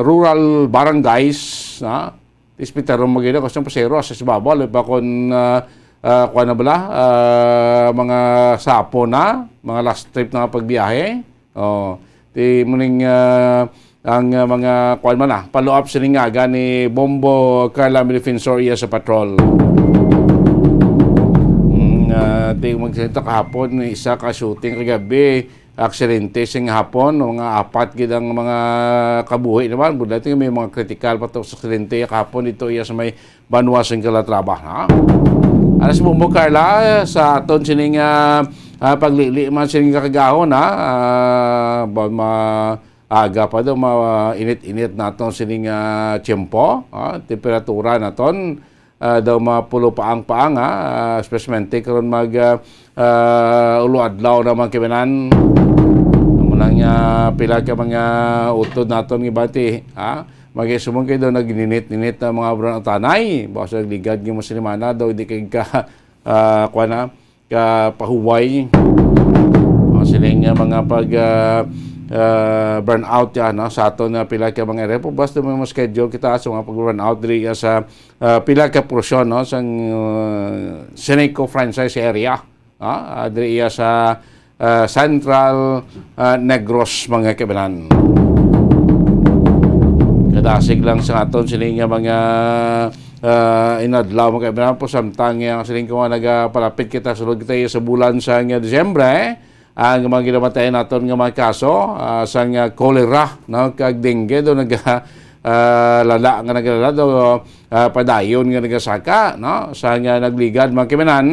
rural barangays, ah, espektaron mo gid ang pasero sa ibabaw, labi pa kung, ah, ah, kuwan na bala, ah, mga sapon na, mga last trip na nga pagbiyahe. Oh, ti muning, ah, ang, ah, mga kuwan man na, follow up sining aga ni Bombo Carla Defensor iya sa patrol. Mm, ah, ti magsalita kahapon, isa ka shooting kagabi, aksidente sing hapon, mga apat gid ang mga kabuhi naman. But I think may mga critical pa to sa aksidente kahapon dito iya sa may banwa sing Calatrava, ha? Ano si Bombo Carla sa aton sining, ah, ah, paglili man sining kakagahon, ha? Ah, ba, ma-, aga pa daw, ma-, init-init naton sining, ah, tiyempo, ha? Temperatura naton, ah, daw mapulo paang-paang, ha? Ah, especially karon mag, ah, ah, ulo adlaw na mga kaibanan. Amo lang nga pila ka mga utod naton nga bati, ha? Mag-isumon kayo daw nagninit-ninit ang mga brownout anay. Baka sa nagligad nga mo sinimana daw, di kay ka, ah, kuwan na, ka pahuway. Ang siling nga mga pag, ah, ah, brownout yan, no? Sa aton na pila ka mga area po, basta may mga schedule kita sa mga pag-brownout diri sa, ah, pila ka porsyon, no? Sa, ah, Seneco franchise area. Ah, ah, diri iya sa, ah, Central, ah, Negros, mga kaibanan. Kadasig lang sa aton sini nga mga, ah, inadlaw, mga kaibanan, po samtang nga siling ko nga nagapalapit kita, sulod kita sa bulan sa nga Disyembre, ang mga ginamatayan naton nga mga kaso, ah, sa nga cholera, no, kag dengue, do naga, ah, lala nga nagalala, do, ah, padayon nga nagasaka, no, sa nga nagligad, mga kaibanan.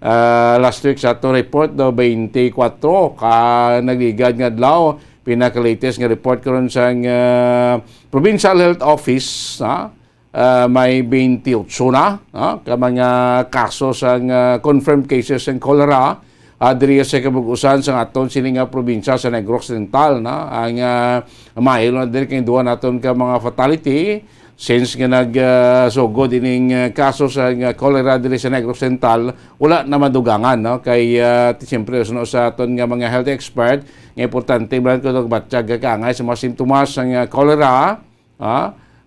Ah, last week sa ato report daw, twenty-four ka nagligad nga adlaw. Pinaka-latest nga report karon sa, ah, Provincial Health Office, ha? Ah, may twenty-eight na, ha, ka mga kaso sa, ah, confirmed cases ng cholera, ah, diri sa kabug-usan sa aton sini nga probinsya sa Negros Occidental, na ang, ah, mahilo na diri kay duha naton ka mga fatality. Since nga nag, ah, sugod ining, ah, kaso sa, ah, cholera diri sa Negros Occidental, wala na madugangan, no? Kay, ah, ti-, siyempre, suno sa aton nga mga health expert, nga importante man kung magbatyag ka kaangay sa mga simptomas sang, ah, cholera, ha?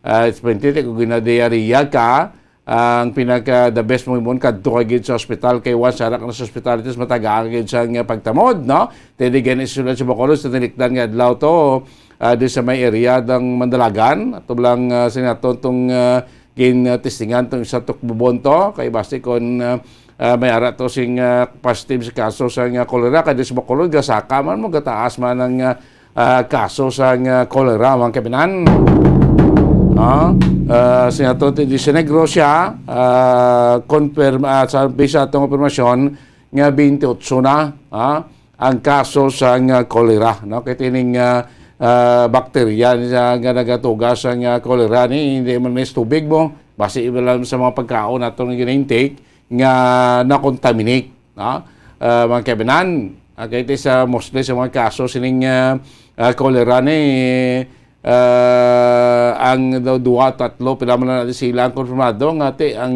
Ah, it's pwede kung ginadiarrhea ka, ang pinaka the best mo mo kadto ka gid sa ospital, kay once ara ka na sa ospital, it is matagaan ka gid sa nga pagtamod, no? Tedi gani sa siyudad sa Bacolod sa tinikdan nga adlaw to, ah, di sa may area ng Mandalagan, ato lang, ah, sinaton tong, ah, gin, ah, testingan tong isa tukbubon to, kay basi kon, ah, ah, may ara to sing, ah, positive sa kaso sa nga cholera, kay di sa Bacolod, gasaka man mo, gataas man ang, ah, ah, kaso sa nga cholera, mga kabinan. Ah, ah, sinaton ti di sa Negros siya, ah, confirm, ah, sa, bisa atong impormasyon, nga twenty-eight na, ah, ang kaso sa nga cholera, no? Kay tining, ah, ah, bakterya nga, nga nagatuga sa nga cholera ni, hindi man may tubig mo, basi iba lang sa mga pagkaon nato nga gina-intake nga na-contaminate, no? Ah, mga kaibanan, ah, kay ti sa mostly sa mga kaso sining, ah, ah, cholera ni, ah, ang daw duha, tatlo, pila man lang sila ang konfirmado nga ti ang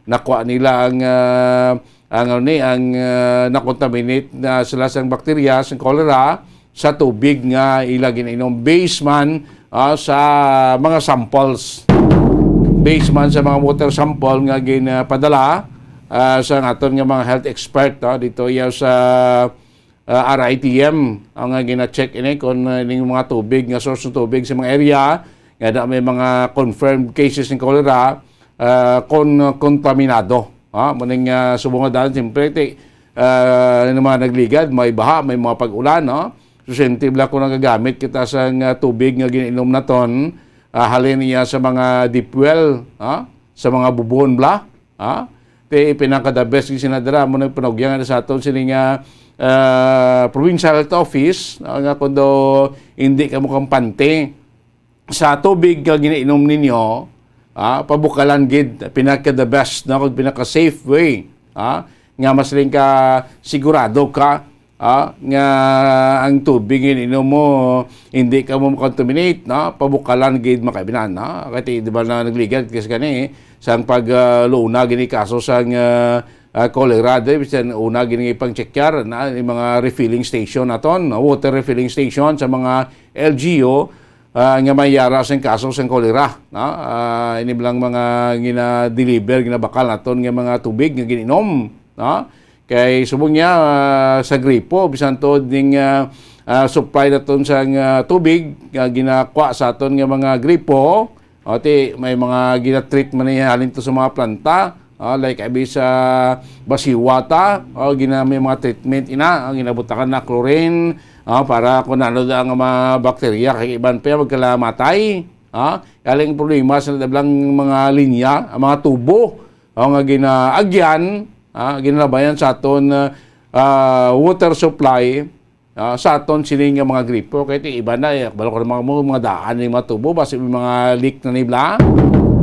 nakuha nila ang, ah, ang, ano ni, ang, ah, na-contaminate na sila sa bakterya, sa cholera, sa tubig nga ila ginainom. Based man, ah, sa mga samples. Based man sa mga water sample nga ginapadala, ah, sa aton nga mga health expert, ah, dito iya sa, ah, R I T M, ang nga gina-check ini kung, ah, ining mga tubig, nga source ng tubig sa mga area, nga da may mga confirmed cases ng cholera, ah, kon-, kontaminado. Ah, muning, ah, subong nga daan, siyempre, ti, ah, yung mga nagligad, may baha, may mga pag-ulan, no? So, siyempre, bala kung nagagamit kita sa nga tubig nga ginainom naton, ah, halin niya sa mga deep well, ah, sa mga bubon, bla, ah, ti pinaka the best yung sinadara mo nagpanugyan sa aton sini nga, ah, provincial health office, ah, nga kung daw hindi ka mo kampante, sa tubig nga ginainom ninyo, ah, pabukalan gid, pinaka the best, no, kag pinaka safe way, ah, nga mas rin ka sigurado ka ah, nga ang tubig nga ininom mo, hindi ka mo makontaminate, no? Pabukalan gid, mga kaibinan, no? Kay di ba na nagligad kasi gani, sang pag, ah, luuna gini kaso sang, ah, ah, cholera, di, bisan una gini pang checkar na yung mga refilling station naton, no? Water refilling station sa mga L G U, ah, nga may yara sang kaso sang cholera, no? Ah, ini lang mga gina-deliver, ginabakal naton nga mga tubig nga gininom, no? Kay subong niya, ah, sa gripo, bisan to ding, ah, ah, supply naton sang, ah, tubig nga ginakwa sa aton nga mga gripo, o ti may mga ginatreat man niya halin to sa mga planta, ah, like abi sa basiwata, o gina may mga treatment ina, ang ginabutangan na chlorine, ah, para kung ano da ang mga bakterya kay iban pa magkalamatay, ah, kaling problema sa dablang mga linya, ang mga tubo, o nga ginaagyan, ah, ginalabayan sa aton, ah, ah, water supply, ah, sa aton sini nga mga gripo. Kay ti iba na, eh, balo ko mga, mga daan ni mga tubo, basi may mga leak na nibla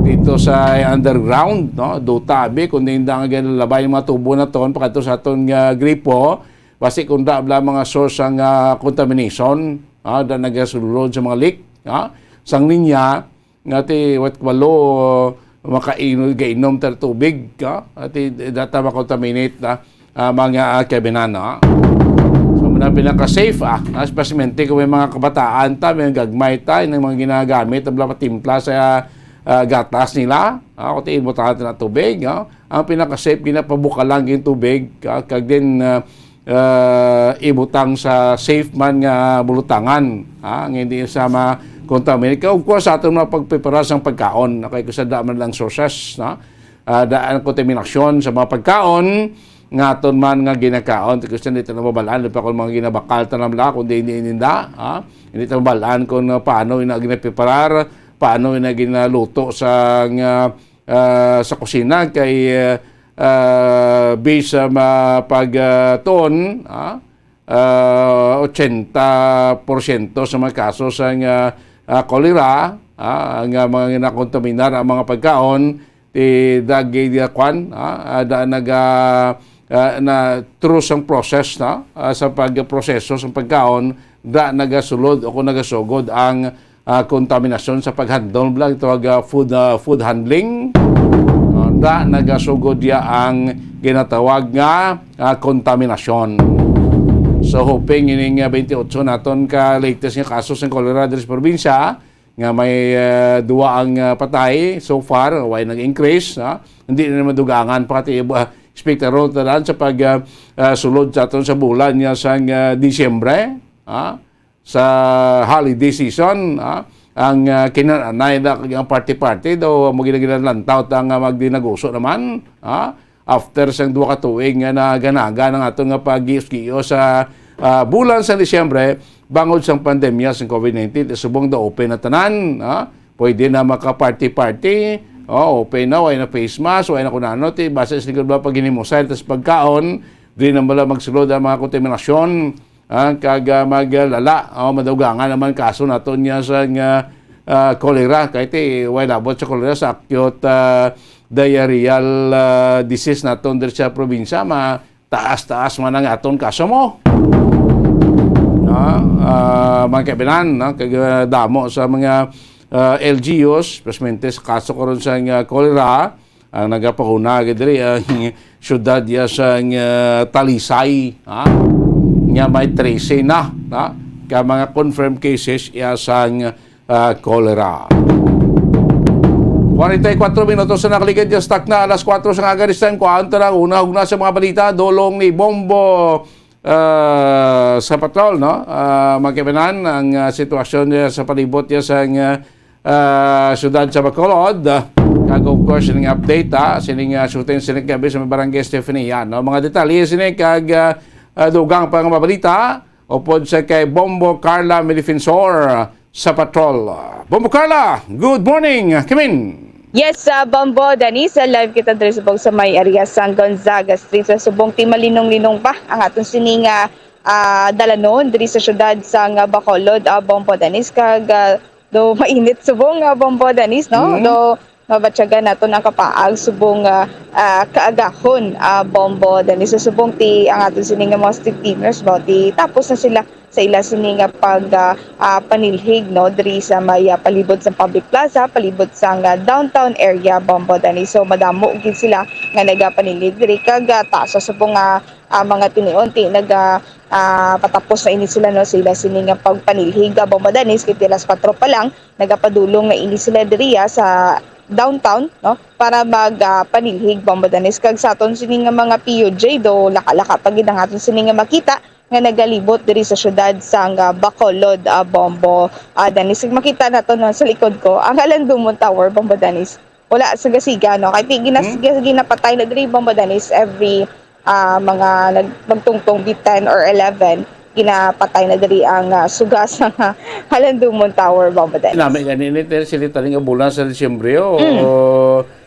dito sa underground, no? Duta abi kung di nga ginalabay ang mga tubo na ton pakadto sa aton nga gripo, basi kung da bla mga source ang, ah, contamination, ah, da nagasulod sa mga leak, ah, sang linya, nga ti wat walo makainom, gainom ta tubig, ah, ti data makontaminate na, ah, mga, ah, kabinan, ah. So, muna pinaka-safe, ah, ah, especially kung may mga kabataan ta, may gagmay ta, yung mga ginagamit, ang mga patimpla sa, ah, gatas nila, ah, kung ti imbutahan ta na tubig, ah. Ang pinaka-safe, ginapabukalan yung tubig, ah, kag din, ah, ah, ibutang sa safe man nga bulutangan, ha, nga hindi sa ma-contaminate. Kaya, of course, sa aton mga pagprepara sang pagkaon, okay, kung sa daan man lang sources, no? Ah, daan ang kontaminasyon sa mga pagkaon nga aton man nga ginakaon, ti gusto hindi ta mabalaan, di pa kung mga ginabakal ta lang bala, kundi hindi ininda, ha? Hindi ta mabalaan kung, ah, paano ina ginapreparar, paano ina ginaluto sa nga, ah, sa kusina kay, ah, ah, based sa ma-, pag, ah, tuon, ah, ah, ochenta porsyento sa mga kaso sang, ah, ah, cholera, ah, nga mga nakontaminar ang mga pagkaon, ti dagi, ah, kwan, ah, ah, da naga, ah, na through sang process, no? Ah, sa pagproseso sang pagkaon, da nagasulod o kung nagasugod ang, ah, kontaminasyon sa paghandle, bala, ito ang, ah, food, ah, food handling. Ah, da nagasugod ya ang ginatawag nga, ah, kontaminasyon. So, hoping ining, ah, twenty-eight naton ka latest nga kaso sang cholera diri sa probinsya, nga may, ah, duwa ang, ah, patay so far, way nag-increase, ha? Hindi na naman dugangan pa kati, ah, expect ron tanan sa pag, ah, ah, sulod sa aton sa bulan niya sang, ah, Disyembre, ha? Sa holiday season, ha? Ang, ah, kinananay na kag ang party-party daw mo ginagilanlantaw ta nga magdinaguso naman, ha? After sang duha ka tuig nga naganaga ang aton nga paggios-gios sa, ah, bulan sa Disyembre, bangod sang pandemya sang COVID nineteen, subong da open na tanan, ha? Pwede na maka-party-party, oh, open na, way na face mask, way na kung ano, ti, basta sa likod ba paghinimosay, tas pagkaon, di na bala magsulod ang mga kontaminasyon, ah, kag, ah, maglala, oh, madugangan naman kaso naton niya sa nga, ah, cholera, kay ti, way labot sa cholera sa acute, ah, diarrheal, ah, disease naton diri sa probinsya, ma-, taas-taas man ang aton kaso mo. Ah, ah, mga kaibigan, no? Kag, ah, damo sa mga, ah, L G Us, especially sa kaso karon sa nga cholera, ang nagapahuna gid diri ang siyudad ya sa nga Talisay, ha? Nga may trese na, ha? Ka mga confirmed cases ya sa nga ah, cholera. Forty-four minutos na nakaligid, just stuck na alas kuwatro sa nga this time. Kuhaan ta lang, una, una sa mga balita, dulong ni Bombo, ah, sa patrol, no? Ah, mga kaibigan, ang, ah, sitwasyon niya sa palibot niya sa, ah, ah, siyudad sa Bacolod. Ah, kag, of course, sining update, ha? Sining, ah, shooting, sining gabi sa may barangay Stephanie, yan, no? Mga detalye, sining kag, ah, ah, dugang pa nga mga balita, upod sa kay Bombo Carla Milifensor sa patrol. Bombo Carla, good morning, Kimin. Yes, ah, Bombo Dennis, ah, live kita diri subong sa may area sang Gonzaga Street. Sa subong ti malinong-linong pa ang aton sining, ah, ah, dalanon diri sa siyudad sang, ah, Bacolod, ah, Bombo Dennis. Kag, ah, do mainit subong, ah, Bombo Dennis, no? Mm. Do mabatyagan naton ang kapaag subong, ah, ah, kaagahon, ah, Bombo Dennis. So, subong ti ang aton sini nga mga street cleaners ba, ti tapos na sila sa ila sini nga pag, ah, ah, panilhig, no, diri sa may, ah, palibot sa public plaza, palibot sa nga downtown area, Bombo Dennis. So, madamo gid sila nga nagapanilhig diri kag, ah, taas sa subong nga, ah, mga tinion ti naga, ah, patapos na ini sila, no, sila sini nga pagpanilhig, ah, Bombo Dennis, kay ti alas kuwatro pa lang, nagapadulong na ini sila diriya sa downtown, no, para mag, ah, panilhig, Bombo Dennis. Kag sa aton sini nga mga P U J, do laka-laka pa gid ang aton sini nga makita nga nagalibot diri sa siyudad sang, ah, Bacolod, ah, Bombo, ah, Dennis. Kag makita nato, no, sa likod ko, ang Halandumon Tower, Bombo Dennis. Wala sa gasiga, no? Kay ti-, ginas-, Hmm? gin-, ginapatay na diri, Bombo Dennis, every, ah, mga nag-, magtungtong di ten or eleven, ginapatay na diri ang, ah, suga sa Halandumon Tower, Bombo Dennis. Nami gani ni, Ter, sila tani nga bulan sa Disyembre, o, Mm.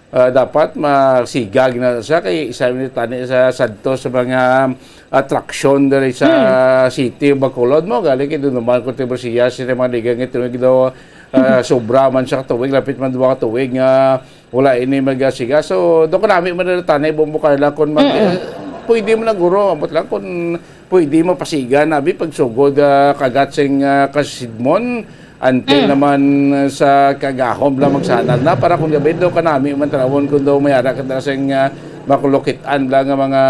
ah, dapat masiga gina siya kay isa ni tani sa sadto sa mga atraksyon diri sa Hmm. city of Bacolod mo. Gali kay dunduman kontrobersiya sa mga liga nga tuig daw, ah, Hmm. sobra man sa tuig, lapit man duha ka tuig nga wala ini magasiga. So, do ko nami man na tanay, Bombo Carla, kung mag-, Mm-mm. eh, pwede mo na, guro, ambot lang kung pwede mo pasigan, abi, pagsugod, ah, kagat sing, ah, kasidmon, until Mm. naman, ah, sa kagahom lang magsanag na, para kung gabi do kanami man tanawon kung do may ara ka dala sing, ah, makulukitan lang nga mga,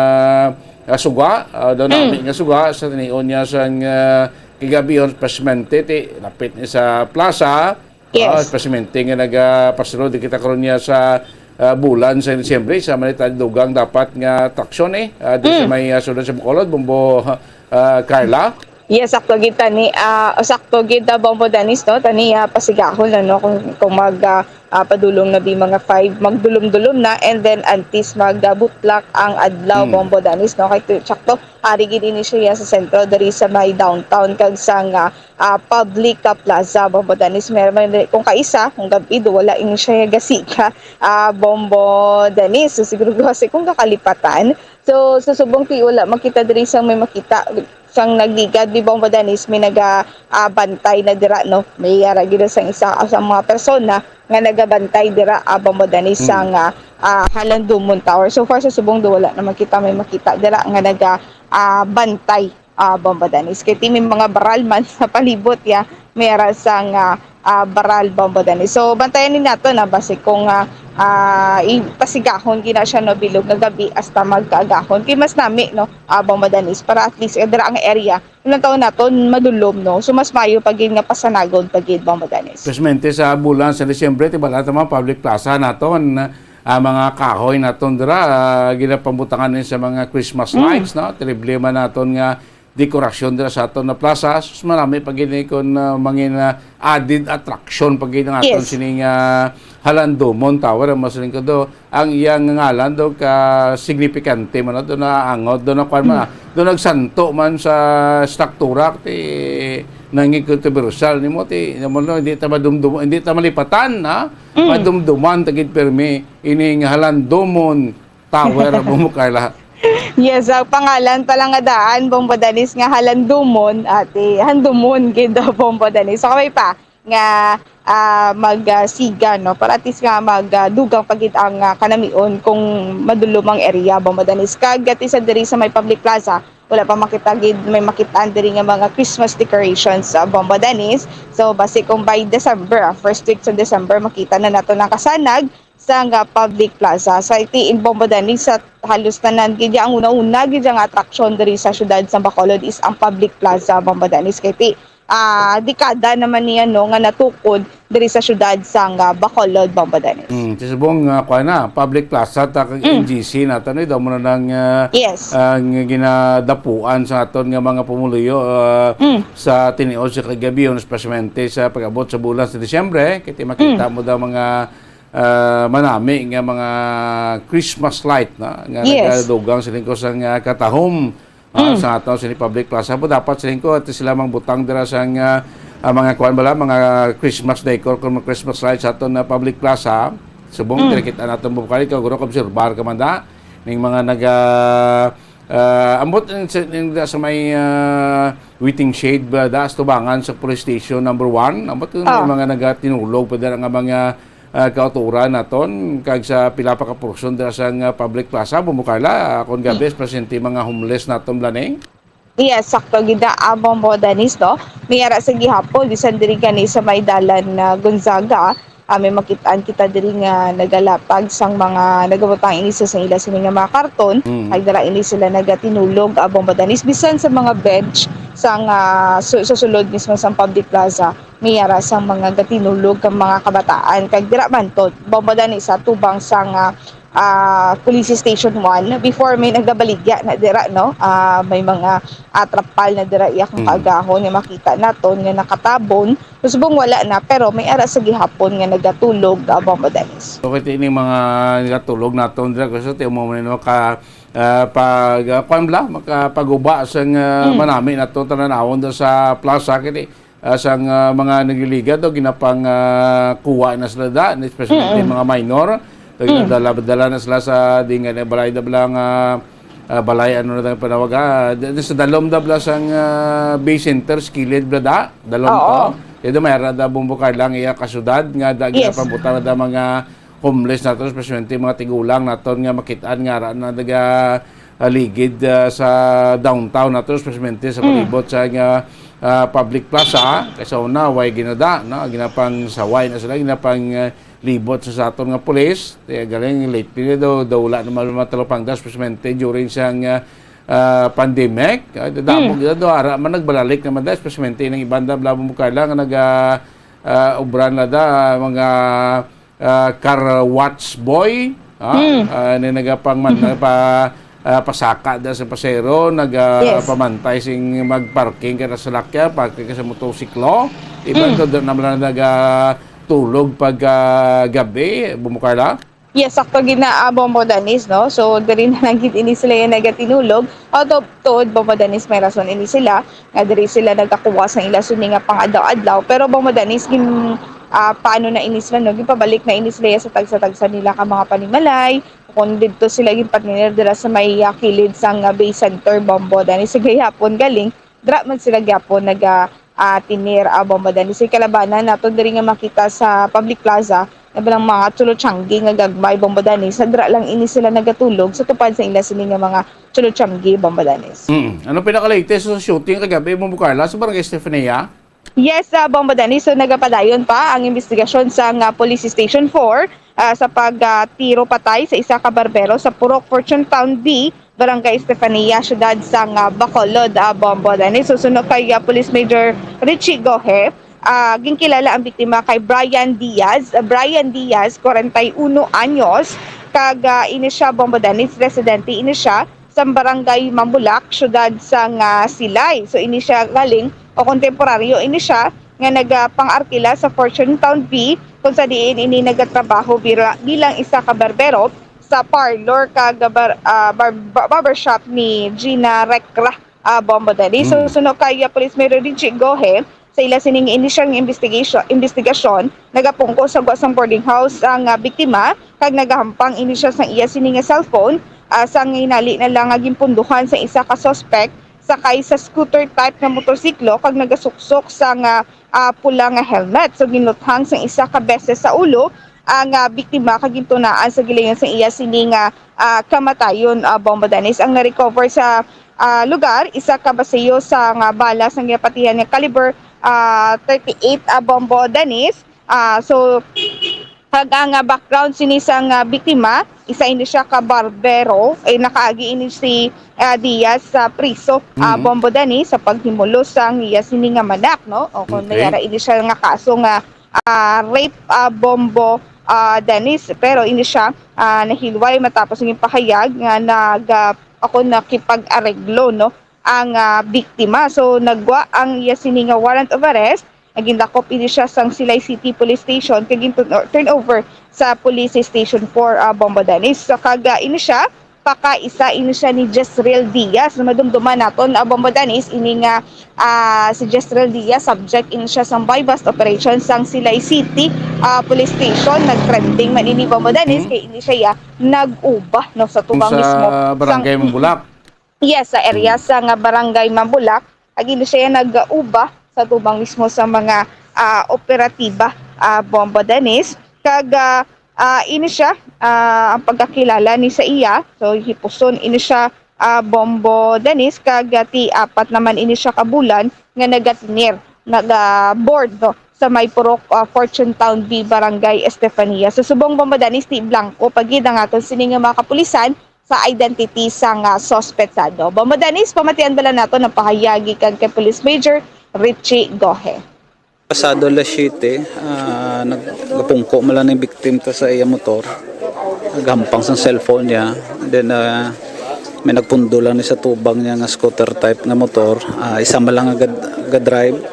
ah, suga, ah, do nami Mm. nga suga sa tinion niya sang, ah, kagabi, espesmente ti lapit ni sa plaza, Yes. Ah, espesmente nga nagapasulod kita karon niya sa, ah, bulan sa Disyembre, sa manita dugang dapat nga atraksyon, eh, ah, di sa Mm. may, ah, sulod sa Bacolod, Bombo, ah, Carla? Yes, sakto gid tani, ah, sakto gid, ah, Bombo Dennis, no? Tani, ah, pasigahon, ano, kung, kung mag, ah, ah, padulong na bi mga five, magdulom-dulom na, and then antes mag, ah, butlak ang adlaw, Mm. Bombo Dennis, no? Kay tu-, sakto, ari gid ini siya sa sentro, diri sa may downtown, kag sa nga, ah, public, ah, plaza, Bombo Dennis. Meron man, kung kaisa, kung gabi, do wala ini siya gasiga, ah, Bombo Dennis. So, siguro kasi kung kakalipatan. So, sa subong ti wala makita diri sang may makita, sang nagligad, di Bombo Dennis, may naga, ah, bantay na dira, no? May yara gid sang isa, ah, sa mga persona nga nagabantay dira, ah, Bombo Dennis, Hmm. sang, ah, ah, Halandumon Tower. So far, sa subong do wala naman kita may makita dira nga naga, ah, bantay, ah, Bombo Dennis. Kay ti may mga baral man sa palibot ya, may ara sang, ah, ah, baral, Bombo Dennis. So, bantayan ni nato na basi kung, ah, ah, ipasigahon gina siya, no, bilog nga gabi hasta magkaagahon. Kay mas nami, no, ah, Bombo Dennis, para at least, eh, dira ang area, ilang taon naton madulom, no? So, mas mayo pa gid nga pasanagon pa gid, Bombo Dennis. Espesmente sa bulan sa Disyembre, ti bala ta mga public plaza naton, ah, mga kahoy naton dira, ah, ginapamutangan ni sa mga Christmas Mm. lights, no? Terrible man naton nga dekorasyon dira sa aton na plaza. Sus, marami pa gini kun, ah, mangin, ah, added attraction pa gid ang aton Yes. sining, ah, Halandumon Tower, ang mas lingkod do. Ang iyang ngalan do ka signifikante man do na angot do na kwan man, Hmm. do nagsanto man sa struktura ti nanging kontrobersyal nimo ti, namo no, hindi ta madumdum-, hindi ta malipatan, ha? Hmm. Madumduman ta gid pirmi ining Halandumon Tower, Bombo Carla. Yes, ang pangalan pa lang nga daan, Bombo Dennis, nga Halandumon, ati, handumon gid daw, Bombo Dennis. So, kami pa nga, ah, mag, ah, siga, no? Para at least nga mag, ah, dugang pa gid ang, ah, kanamion kung madulom ang area, Bombo Dennis. Kag ati sa diri sa may public plaza, wala pa makita gid, may makitaan diri nga mga Christmas decorations, ah, Bombo Dennis. So, basi kung by December, ah, first week sa December, makita na nato ang kasanag sa nga public plaza. Sa iti in Bombo Dennis, sa halos tanan gid ang una-una gid nga atraksyon diri sa siyudad sa Bacolod is ang public plaza, Bombo Dennis. Kay ti, ah, dekada naman niya, no, nga natukod diri sa siyudad sa nga Bacolod, Bombo Dennis. Mm, ti subong nga, kuwan na, public plaza ta kag Mm. N G C nato ni, daw mo na nang, ah, Yes. ang ginadapuan sa aton nga mga pumuluyo, ah, Mm. sa tiniod sa kagabi, especially sa pag-abot sa bulan sa Disyembre, kay ti makita Mm. mo daw mga ah, manami nga mga Christmas light na nga Yes. nagadugang sa lingkod sang, ah, katahom, ah, Mm. sa aton sa public plaza. Pero dapat sa lingkod, ati sila mangbutang dira sang, ah, ah, mga kuwan bala, mga Christmas decor kung mga Christmas light sa aton na public plaza. Subong, Mm. kita naton bukali, ikaw, guro, obserbar ka man da, ning mga naga, ah, ambot in, sa, in, sa may, ah, waiting shed ba da, sa tubangan sa police station number one. Ambot yung may Oh. mga nagatinulog pa dira nga mga ah, kauturan naton kag sa pila pa ka portion dira sa nga public plaza, Bombo Carla, ah, kon gabi, especially mga homeless naton, Blaneng? Yes, sakto gid na, ah, Bombo Danis, no? May ara sa gihapon, bisan diri gani sa may dalan na Gonzaga, ah, may makit-an kita diri nga nagalapag sang mga nagabutang ini sa, sa ila sini nga mga karton, Mm. ay dira ini sila nagatinulog, ah, Bombo Danis, bisan sa mga bench sang, ah, su-, sa sulod mismo sang public plaza, may ara sang mga gatinulog kang mga kabataan. Kag dira man to, Bombo Danis, sa tubang sang, ah, ah, Police Station one. Before, may nagabaligya na dira, no? Ah, may mga, ah, trapal na dira, iya kung Mm. kaagahon nga makita naton nga nakatabon. Subong wala na, pero may ara sa gihapon nga nagatulog, ah, Bombo Danis. So, kay ini mga nagatulog naton dira, kasi ti mo man ka, ah, pag, ah, kuwan bala, makapaguba sa nga Mm. manami nato tanan-awon do sa plaza, kay ah, sang, ah, mga nagliligad, o ginapang, ah, kuha na sila da, especially Mm. mga minor. Kag Mm. nadala-dala na sila sa di nga na balay da bala nga, ah, balay, ano na tang panawag, ah, di, di sa dalom da bala sang, ah, Bay Center, sa kilid bala da, dalom Oo. to. Kaya do may ara da Bombo Carla ang iya kasyudad nga da Yes. ginapambutan na da mga homeless naton, especially mga tigulang naton nga makit-an nga ara na naga, ah, ligid, ah, sa downtown naton, especially sa Mm. palibot sa nga, ah, public plaza, kay sa una, way ginada, no? Ginapang saway na sila, ginapang, ah, libot sa, sa aton nga pulis. Kaya galing, lately, daw, daw wala naman mga talapangda, especially during sa nga, ah, pandemic. Ah, damo Mm. gid, daw, ara man, nagbalalik naman da, especially ng ibanda, bla, bla, bla, nga naga, ah, obra na da, mga, ah, car watch boy, ha? Mm. Ah, ni nagapangman-, Mm-hmm. pa, ah, pasaka da sa pasero, naga-, Yes. pamantay sing mag-parking ka sa salakyan, parking ka sa motorsiklo. Iban Mm. to, doon naman lang nagatulog pag, ah, gabi, Bombo Carla? Yes, sakto gid na, ah, Bombo Danis, no? So, diri na lang gid ini sila yung nagatinulog. Although, tuod, Bombo Danis, may rason ini sila. Nga diri sila nagakuha sa ila sini nga pang-adlaw-adlaw. Pero, Bombo Danis, gin-, ah, paano na ini sila, no? Ginpabalik na ini sila sa tagsa-tagsa nila ka mga panimalay. Kung didto sila ginpatinir dira sa may, ah, kilid sang, ah, Bay Center, Bombo Danis, sa gihapon galing, dira man sila gyapon naga, ah, tinir, ah, Bombo Danis. Sa kalabanan nato diri nga makita sa public plaza, na bilang mga cholochanggi nga gagmay, Bombo Danis, sa dira lang ini sila nagatulog sa tupad sa ila sini nga mga cholochanggi, Bombo Danis. Mm. Ano pinaka-latest sa shooting kagabi, Bombo Carla, sa Barangay Estefania? Yes, ah, Bombo Danis. So, nagapadayon pa ang investigasyon sa nga Police Station four, ah, sa pag, ah, tiro patay sa isa ka barbero sa Purok Fortune Town B, Barangay Estefania, siyudad sang, ah, Bacolod, ah, Bombo Danis. So, suno kay, ah, Police Major Richie Gohe, ah, ginkilala ang biktima kay Brian Diaz. Ah, Brian Diaz, kwarenta y uno anyos, kag, ah, ini siya, Bombo Danis, residente ini siya sa Barangay Mambulak, siyudad sang, ah, Silay. So, ini siya galing o kontemporaryo ini siya nga nagapang-arkila sa Fortune Town B, kung sa diin ini nagatrabaho bira-, bilang isa ka barbero sa parlor kag bar-, ah, bar-, bar-, barbershop ni Gina Recra, ah, Bombo Danis. So, Mm. suno kay, ah, Police Major Richie Gohe, sa ila sining inisyal nga investigation, investigasyon, nagapungko sa gwa sang boarding house ang, ah, biktima, kag nagahampang ini siya sang iya sini nga cellphone, ah, sang hinali na lang nga ginpunduhan sa isa ka suspect sakay sa scooter type nga motorsiklo kag nagasuksok sang, ah, ah, pula nga helmet. So, ginluthang sang isa ka beses sa ulo ang, ah, biktima kag gintunaan sa gilayon sa iya sini nga, ah, kamatayon, ah, Bombo Danis. Ang na-recover sa, ah, lugar, isa ka baseyo sa nga bala sa ginapatihan nga caliber, ah, thirty-eight, ah, Bombo Danis. Ah, so, kag ang, ah, background sini sang, ah, biktima, isa ini siya ka barbero, eh, nakaagi ini si, ah, Diaz sa priso, ah, Mhm. Bombo Danis, sa paghimulos sang iya sini nga manak, no? O kung Okay. may ara ini siya nga kaso nga, ah, rape, ah, Bombo, ah, Danis, pero ini siya, ah, nahilway matapos ang pahayag nga nag, ah, ako nakipag-areglo, no, ang, ah, biktima. So, nagwa ang iya sini nga warrant of arrest. Nagindakop ini siya sang Silay City Police Station kag gin-, turn over sa Police Station four, ah, Bombo Danis. So, kag, ah, ini siya, pakaisa ini siya ni Jezreel Diaz. Madumduman naton, ah, Bombo Danis, ini nga, ah, si Jezreel Diaz, subject ini siya sang buy-bust operation sang Silay City, ah, Police Station. Nag-trending man ini, Bombo Danis, Hmm. kay ini siya, ya, nag-uba, no, sa tubang Sa mismo Barangay sang Mambulak. Yes, sa area Hmm. sa nga Barangay Mambulak, ag ini siya nag-uba sa tubang mismo sa mga, ah, operatiba, ah, Bombo Danis. Kag, ah, ah, ini siya, ah, ang pagkakilala ni sa iya. So, hipuson ini siya, ah, Bombo Dennis, kag, ah, ti apat naman ini siya ka bulan nga nagatinir, naga-board, no, sa may Purok, ah, Fortune Town B, Barangay Estefania. So, subong, Bombo Dennis, ti blanco pa gid ang aton sini nga mga kapulisan sa identity sang, ah, suspetsado. Bombo Dennis, pamatian bala nato ang pahayag gikan kay Police Major Richie Gohe. Pasado alas siyete, ah, nagpungko man lang ning victim ta sa iya motor. Naghampang sang cellphone niya. Then, ah, may nagpundo lang ni sa tubang niya nga scooter type nga motor. Ah, isa man lang nga gad-, gadrive.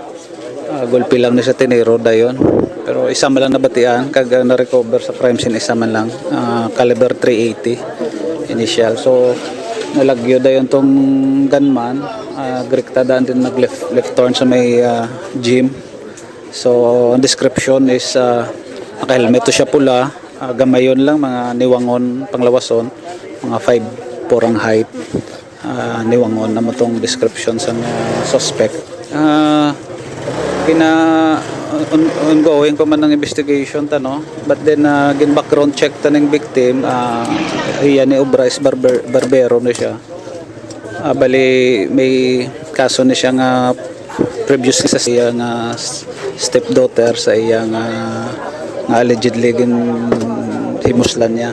Ah, gulpi lang ni sa tiniro dayon. Pero isa man lang nabatian, kag, ah, na-recover sa crime scene, isa man lang, ah, caliber three eighty initial. So, nalagyo dayon tong gunman, ah, direkta daan din nag-left, left turn sa may, ah, gym. So, ang description is, ah, naka-helmet to siya, pula, ah, gamayon lang, mga niwangon, panglawason, mga five four ang height. Ah, niwangon na mo tong description sa mga suspect. Ah, pina-, on-, ongoing pa man ang investigation ta, no? But then, ah, gin-background check ta ning victim, ah, iya ni obra is barber-, barbero na siya. Ah, bali, may kaso ni siya nga previously sa iya nga s-, stepdaughter sa iya nga, nga allegedly gin-, himuslan niya.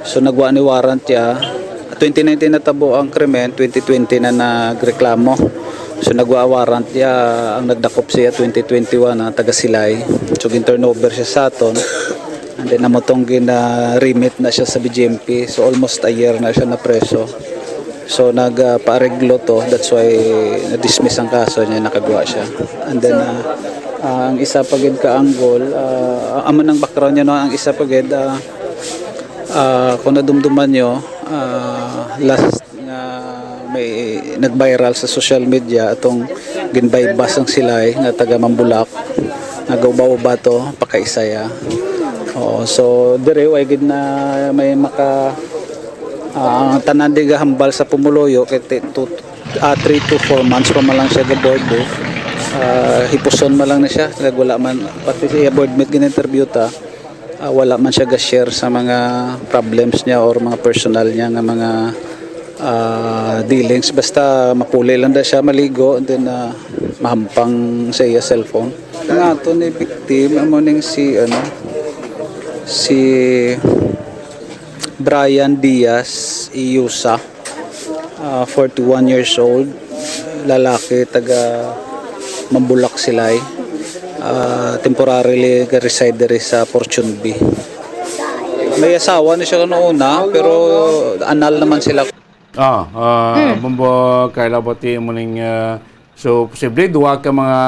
So, nagwa ni warrant siya. Twenty nineteen natabo ang krimen, twenty twenty na nagreklamo. So, nagwa warrant siya, ang nagdakop siya twenty twenty-one, ang taga Silay. So, gin-turnover siya sa aton. And then, amo tong gina-remit na siya sa B J M P. So, almost a year na siya na preso. So, nagpaareglo to. That's why na-dismiss ang kaso niya, nakagwa siya. And then, ah, ah, ang isa pa gid ka angle, ah, amo nang background niya, no? Ang isa pa gid, ah, ah, kung nadumduman nyo, ah, last nga may nag-viral sa social media, atong ginbaybas ang Silay nga taga Mambulak, nagauba-uba to, pakaisaya. Oo, so, dire, way gid na may maka-, ah, ang tanan di gahambal sa pumuluyo, kay ti-, two, ah, three to four months pa man lang siya ga-board, eh. Ah, hipuson man lang na siya, kag wala man, pati siya board mate gin-interview ta, ah, wala man siya ga-share sa mga problems niya or mga personal niya nga mga, ah, dealings. Basta mapuli lang da siya, maligo, and then, ah, mahampang sa iya cellphone. Ang ato ni victim, amo ning si, ano, si Brian Diaz Iusa, ah, forty-one years old, lalaki, taga Mambulak, Silay. Ah, temporarily ga-reside diri sa Fortune B. May asawa na siya kuno una, pero anal naman sila. Ah, ah, Hmm. Bombo Carla, bati mo ning, ah, so, posible duha ka mga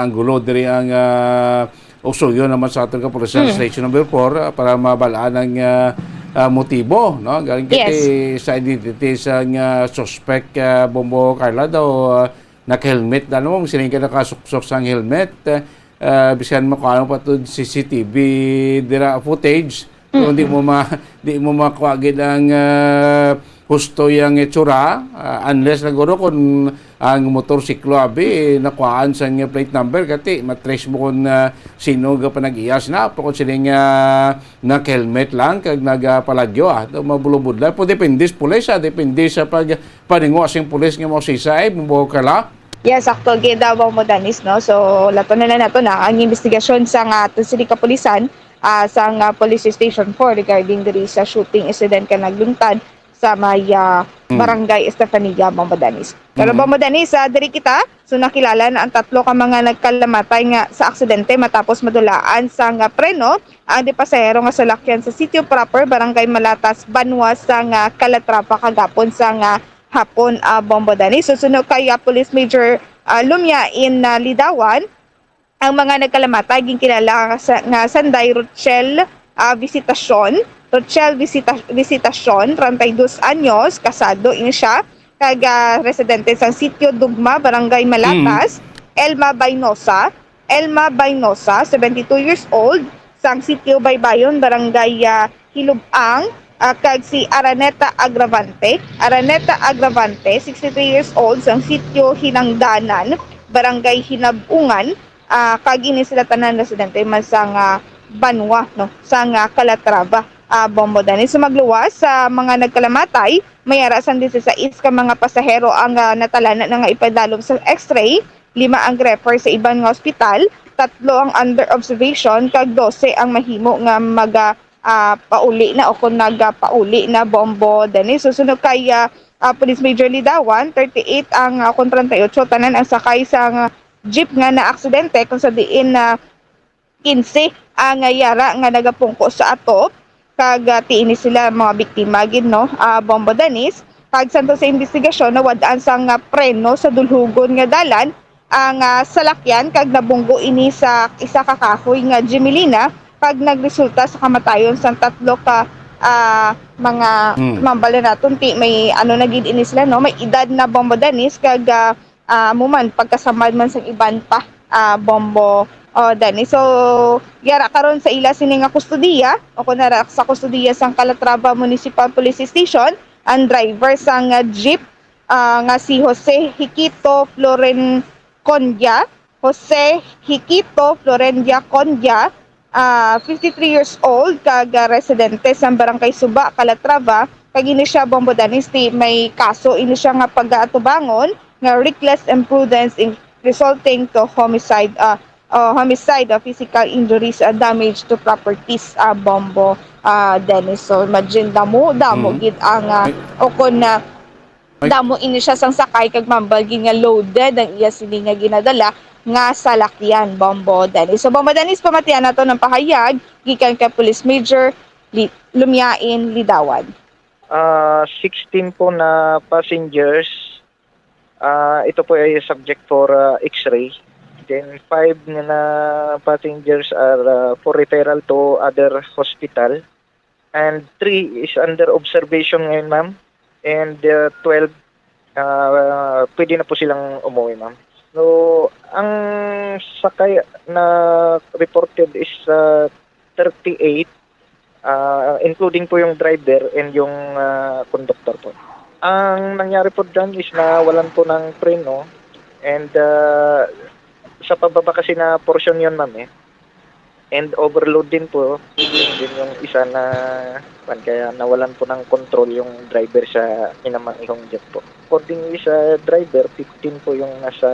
anggulo diri ang, ah, usuyo naman sa aton kapulisan sa Hmm. Station Number Four, ah, para mabalaan ang, ah, ah, motibo, no? Galing kay Yes. sa identity sang, ah, suspect, ah, Bombo Carla daw, ah, naka-helmet na, no? Siling ka nakasuksok sang helmet, ah, ah, bisan makuha pa to C C T V dira footage, Mm. kung di mo ma-, di mo makuha gid ang, ah, husto yang itsura, ah, unless siguro kung ang motorsiklo abi, eh, nakuhaan sang plate number, kati matrace mo kung, ah, sino ga panag-iyas na, pa kung siling, ah, nag-helmet lang, kag nagapalagyo, ah, to mabulubudlay. Po, depende sa pulis, ah, depende sa pag-, paningo sing pulis nga mausisa, eh, Bombo Carla. Yes, sakto gid daw mo, Danis, no? So, lato na lang nato na ang investigasyon sa nga ato sini kapulisan, ah, sa nga Police Station four regarding diri sa shooting incident ka nagluntad sa may, ah, Hmm. Barangay Estefania, Bombo Danis. Pero Hmm. Bombo Danis, ah, diri kita, so nakilala na ang tatlo ka mga nagkalamatay nga sa aksidente matapos madulaan sa nga preno ang di pasahero nga salakyan sa Sitio Proper, Barangay Malatas, Banwa sa nga Calatrava kagapon sa nga hapon, ah, Bombo Danis. Susunod kay, ah, Police Major, ah, Lumia in, ah, Lidawan, ang mga nagkalamatay ginkilala nga sa, nga sanday Rochelle, ah, Visitacion, Rochelle Visita-, Visitacion, treinta y dos anyos, kasado ini siya, kag, ah, residente sang Sitio Dugma, Barangay Malatas, Mm. Elma Bainosa, Elma Bainosa, seventy-two years old, sang Sitio Baybayon, Barangay, ah, Hilubang, ah, kag si Araneta Agravante. Araneta Agravante, sixty-three years old, sang Sitio Hinangdanan, Barangay Hinabungan, ah, kag ini sila tanan residente man sang, ah, banwa, no, sang, ah, Calatrava, ah, Bombo Dennis. So, magluwas sa mga nagkalamatay, may ara sang dieciséis ka mga pasahero ang, ah, natalana na nga ipadalom sa X-ray, lima ang refer sa iban nga ospital, tatlo ang under observation, kag dose ang mahimo nga maga-, ah, pauli na o kung nagapauli na, Bombo Dennis. Susunod kay, ah, ah, Police Major Lidawan, thirty-eight ang, ah, kung treinta y ocho tanan ang sakay sa nga jeep nga naaksidente, kung sa diin na quince ang, ah, yara nga nagapungko sa atop, kag, ah, ti ini sila mga biktima gid, no, ah, Bombo Dennis. Kag santo sa investigasyon, nawad-an sang, ah, preno sa dulhugon nga dalan ang, ah, salakyan, kag nabunggo ini sa isa ka kahoy nga Gemelina, kag nagresulta sa kamatayon sang tatlo ka, ah, mga Mm. mambala naton, ti may ano na gid ini sila, no, may edad na, Bombo Dennis, kag, ah, ah, amo man, pagkasamad man sang iban pa, ah, Bombo, oh, Dennis. So, yara karon sa ila sini nga kustodiya, o kun ara sa kustodiya sang Calatrava Municipal Police Station, ang driver sang, ah, jeep, ah, nga si Jose Hikito Floren Condia, Jose Hikito Florendia Condia, ah, fifty-three years old, kag, ah, residente sa Barangay Suba, Calatrava, kag ini siya, Bombo Dennis, ti may kaso ini siya nga pag-aatubangon nga reckless imprudence in resulting to homicide, ah, ah, homicide of physical injuries, ah, damage to properties, ah, Bombo, ah, Dennis. So, imagine, damo, damo Mhm. gid ang, ah, Ay. o kun, ah, Ay. damo ini siya sang sakay kag mambal gid nga loaded ang iya sini nga ginadala nga salakyan, Bombo Dennis. So, Bombo Dennis, pamatian nato ng pahayag gikan kay Police Major Li-, Lumiain Lidawan. Ah, sixteen po na passengers. Ah, ito po ay subject for, ah, X-ray. Then, five na, na passengers are, ah, for referral to other hospital. And three is under observation ngayon, ma'am. And, uh, twelve, uh, pwede na po silang umuwi, ma'am. So, ang sakay na reported is, uh, thirty-eight, uh, including po yung driver and yung, uh, conductor po. Ang nangyari po dyan is nawalan po ng preno and, uh, sa pababa kasi na portion yun, ma'am, eh. And overload din po. Yun din yung isa na, kwan, kaya nawalan po ng control yung driver sa minamanihong jeep po. According sa driver, fifteen po yung nasa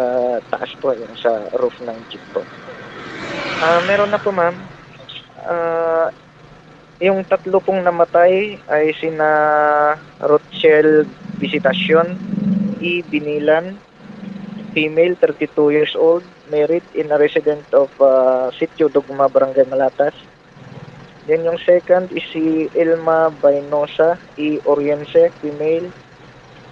taas po, yung sa roof ng jeep po. Ah, meron na po, ma'am. Ah, yung tatlo pong namatay ay sina Rochelle Visitacion, E. Binilan, female, thirty-two years old, married, in a resident of, uh, Sitio Dugma, Barangay Malatas. Then yung second is si Elma Bainosa E. Oriense, female,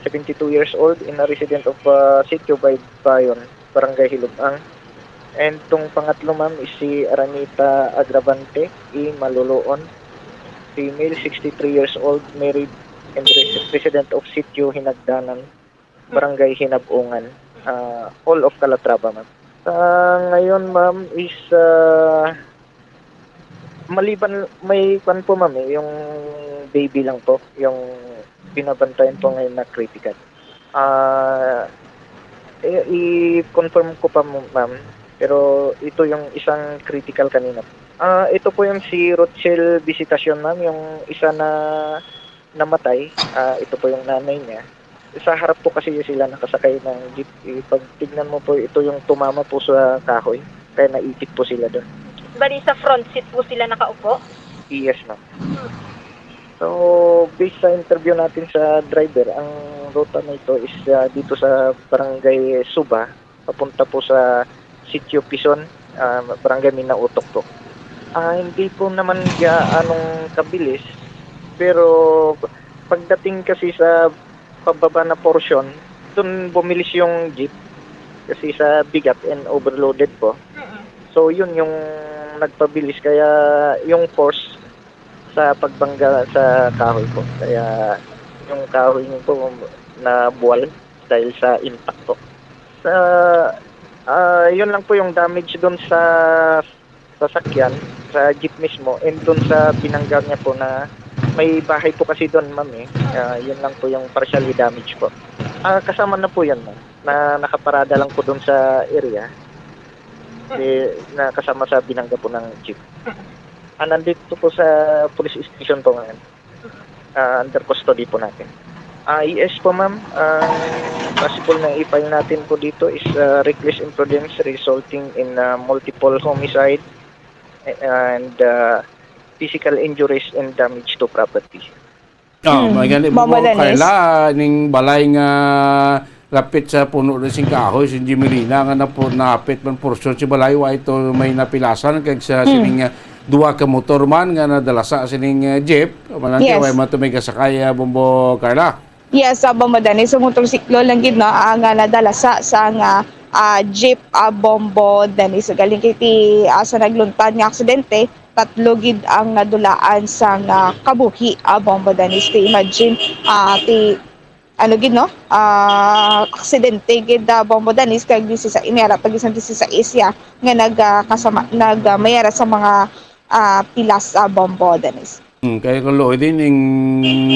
seventy-two years old, in a resident of, uh, Sitio Baybayon, Barangay Hilubang. And tong pangatlo, ma'am, is si Aranita Agravante E. Maluluon, female, sixty-three years old, married, and res-, resident of Sitio Hinagdanan, Barangay Hinabungan, ah, all of Calatrava, ma'am. Sa ngayon, ma'am, is, ah, maliban, may kwan po, ma'am, eh, yung baby lang po, yung binabantayan po ngayon na critical. Ah, i-, i-confirm ko pa, ma'am, pero ito yung isang critical kanina. Ah, ito po yung si Rochelle Visitacion, ma'am, yung isa na namatay. Ah, ito po yung nanay niya. Sa harap po kasi sila nakasakay ng jeep. Eh, pag tignan mo po, ito yung tumama po sa kahoy. Kaya naipit po sila doon. Bali, sa front seat po sila nakaupo? Yes, ma'am. So, based sa interview natin sa driver, ang ruta na ito is, ah, dito sa Barangay Suba, papunta po sa Sitio Pison, ah, Barangay Minautok po. Ah, hindi po naman gaanong kabilis, pero pagdating kasi sa pababa na portion, dun bumilis yung jeep kasi sa bigat and overloaded po. Mm-mm. So, yun yung nagpabilis, kaya yung force sa pagbangga sa kahoy po. Kaya yung kahoy po nabuwal dahil sa impact po. Sa, ah, yun lang po yung damage dun sa sasakyan, sa jeep mismo, and dun sa binangga niya po na may bahay po kasi dun, ma'am, eh. Ah, yun lang po yung partially damage po. Ah, kasama na po yun, ma'am, na nakaparada lang po dun sa area. Eh, na kasama sa binangga po ng jeep. Ah, nandito po sa police station po ngayon. Ah, under custody po natin. Ah, yes po, ma'am. Ang possible na i-file natin po dito is, ah, reckless imprudence resulting in, ah, multiple homicide and, ah, physical injuries and damage to property. Oh, Hmm. may gani, Mama Bubo, Danis. Carla, ning balay nga lapit sa puno rin sing kahoy, si Jimelina, nga napu-, napit man porsyon si balay, wa ito may napilasan, kag sa Hmm. sining, ah, duha ka motor man nga nadala sa sining, ah, jeep, malang Yes. kay wa man to may kasakay, ah, Bombo Carla. Yes, ah, Bombo Danis, sa motorsiklo lang gid, no, ang, ah, nadala sa, sa nga, ah, jeep, ah, Bombo Danis. Galing kay ti, ah, sa nagluntad nga aksidente, tatlo gid ang nadulaan sang, ah, kabuhi, ah, Bombo Danis. Ti imagine, ah, ti, ano gid, no? Ah, aksidente gid, ah, Bombo Danis, kag disisais, may ara pa gid sang disisais ya nga nag, ah, kasama, nag, ah, may ara sa mga, ah, pilas, ah, Bombo Danis. Hmm, kaya kung luoy din, ning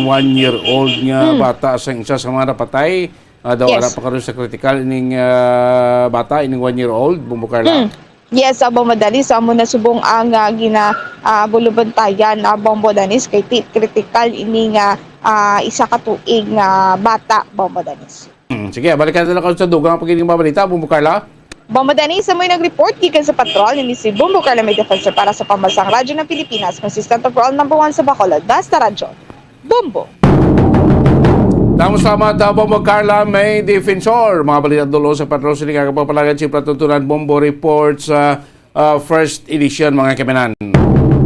one-year-old nga Hmm. bata sa isa sa mga napatay, ah, daw Yes. ara pa karon sa critical, ning, ah, bata, ining one-year-old, Bombo Carla. Hmm. Yes, ah, Bombo Danis, amo na subong ang, ah, gina, ah, bulubantayan, ah, Bombo Danis, kay ti-, critical ini nga, ah, isa ka tuig nga bata, Bombo Danis. Hmm, sige, balikan na lang karon sa dugang pagiging mga balita, Bombo Carla. Bombo Danis, amo yung nag-report gikan sa patrol ni si Bombo Carla May Defensor para sa Pambansang Radyo ng Pilipinas, consistent overall number one sa Bacolod. Basta Radyo. Bombo. Damo salamat, ah, Bombo Carla May Defensor. Mga balita dulo sa patrol sa Liga Kapapalagan, si Platuntunan Bombo Reports, ah, ah, first edition, mga kaminan.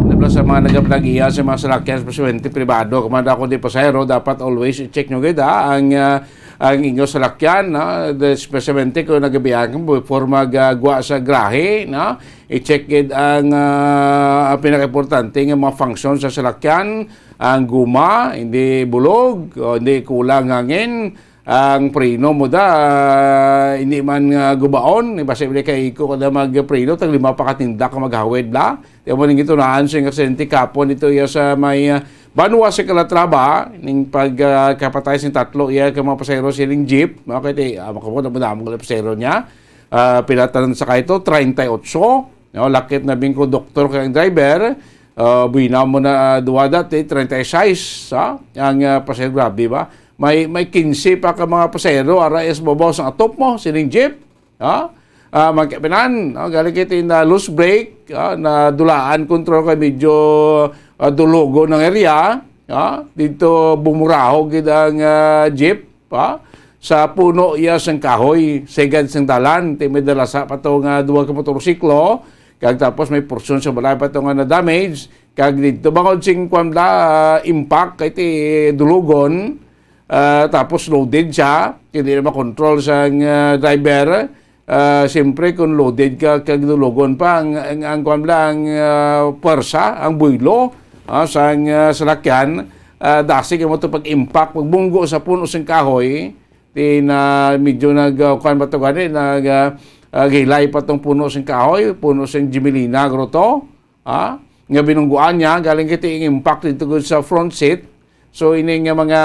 Nabla sa mga nagapanagiya sa mga salakyan, especially pribado, kung man ako di pasahero, dapat always i-check nyo gid, ha, ang, ah, ang inyo salakyan, no? The, especially kung nagabiyahe ka before magwa sa grahe, no? I-check gid ang, ah, ang pinakaimportante nga mga function sa salakyan, ang guma, hindi bulog, o hindi kulang hangin, ang preno mo da, ah, hindi man nga gubaon, basta bili kay iko kada magpreno, tag lima pa ka tindak ka maghawid la. Di mo ning ito naan sa aksidente kapon dito iya sa may, ah, banwa sa Calatrava, ning pag, ah, kapatay sing tatlo iya ka mga pasahero sining jeep, no? Kay ti, ah, makabot na madamo nga pasahero niya. Ah, pila tanan sa kaito, treinta y ocho, no? Lakip na bingko doktor kay ang driver. Ah, buwina mo na, ah, duwa dati, treinta y seis, ha? Ang, ah, pasahero, grabe ba? May, may quince pa ka mga pasahero, ara is babaw sa atop mo, sining jeep, ha? Ah, magkapinan, no? Galing kita na loose brake, ah, na dulaan control kay medyo, ah, dulugo ng area, ha? Dito bumuraho gid ang, ah, jeep, ha? Sa puno iya sang kahoy, sigad sang dalan, ti may dalasa pa to nga duha ka motorsiklo, kag tapos may porsyon sa balay pa to nga na-damage, kag dito bangod sing kwan bla, ah, impact kay ti dulugon, ah, tapos loaded siya, hindi na makontrol sang, ah, driver, ah, siyempre kung loaded ka, kag dulugon pa, ang, ang, ang kwan bla, ang, ah, pwersa, ang buylo, ah, sang, ah, salakyan, ah, dasig mo to pag-impact, pagbunggo sa puno sing kahoy, ti na medyo nag, ah, kuwan ba to gani, nag, ah, ah, gilay pa tong puno sing kahoy, puno sing Jimelina, groto, ha? Nga binungguan niya, galing kita yung impact dito gud sa front seat. So, ini nga mga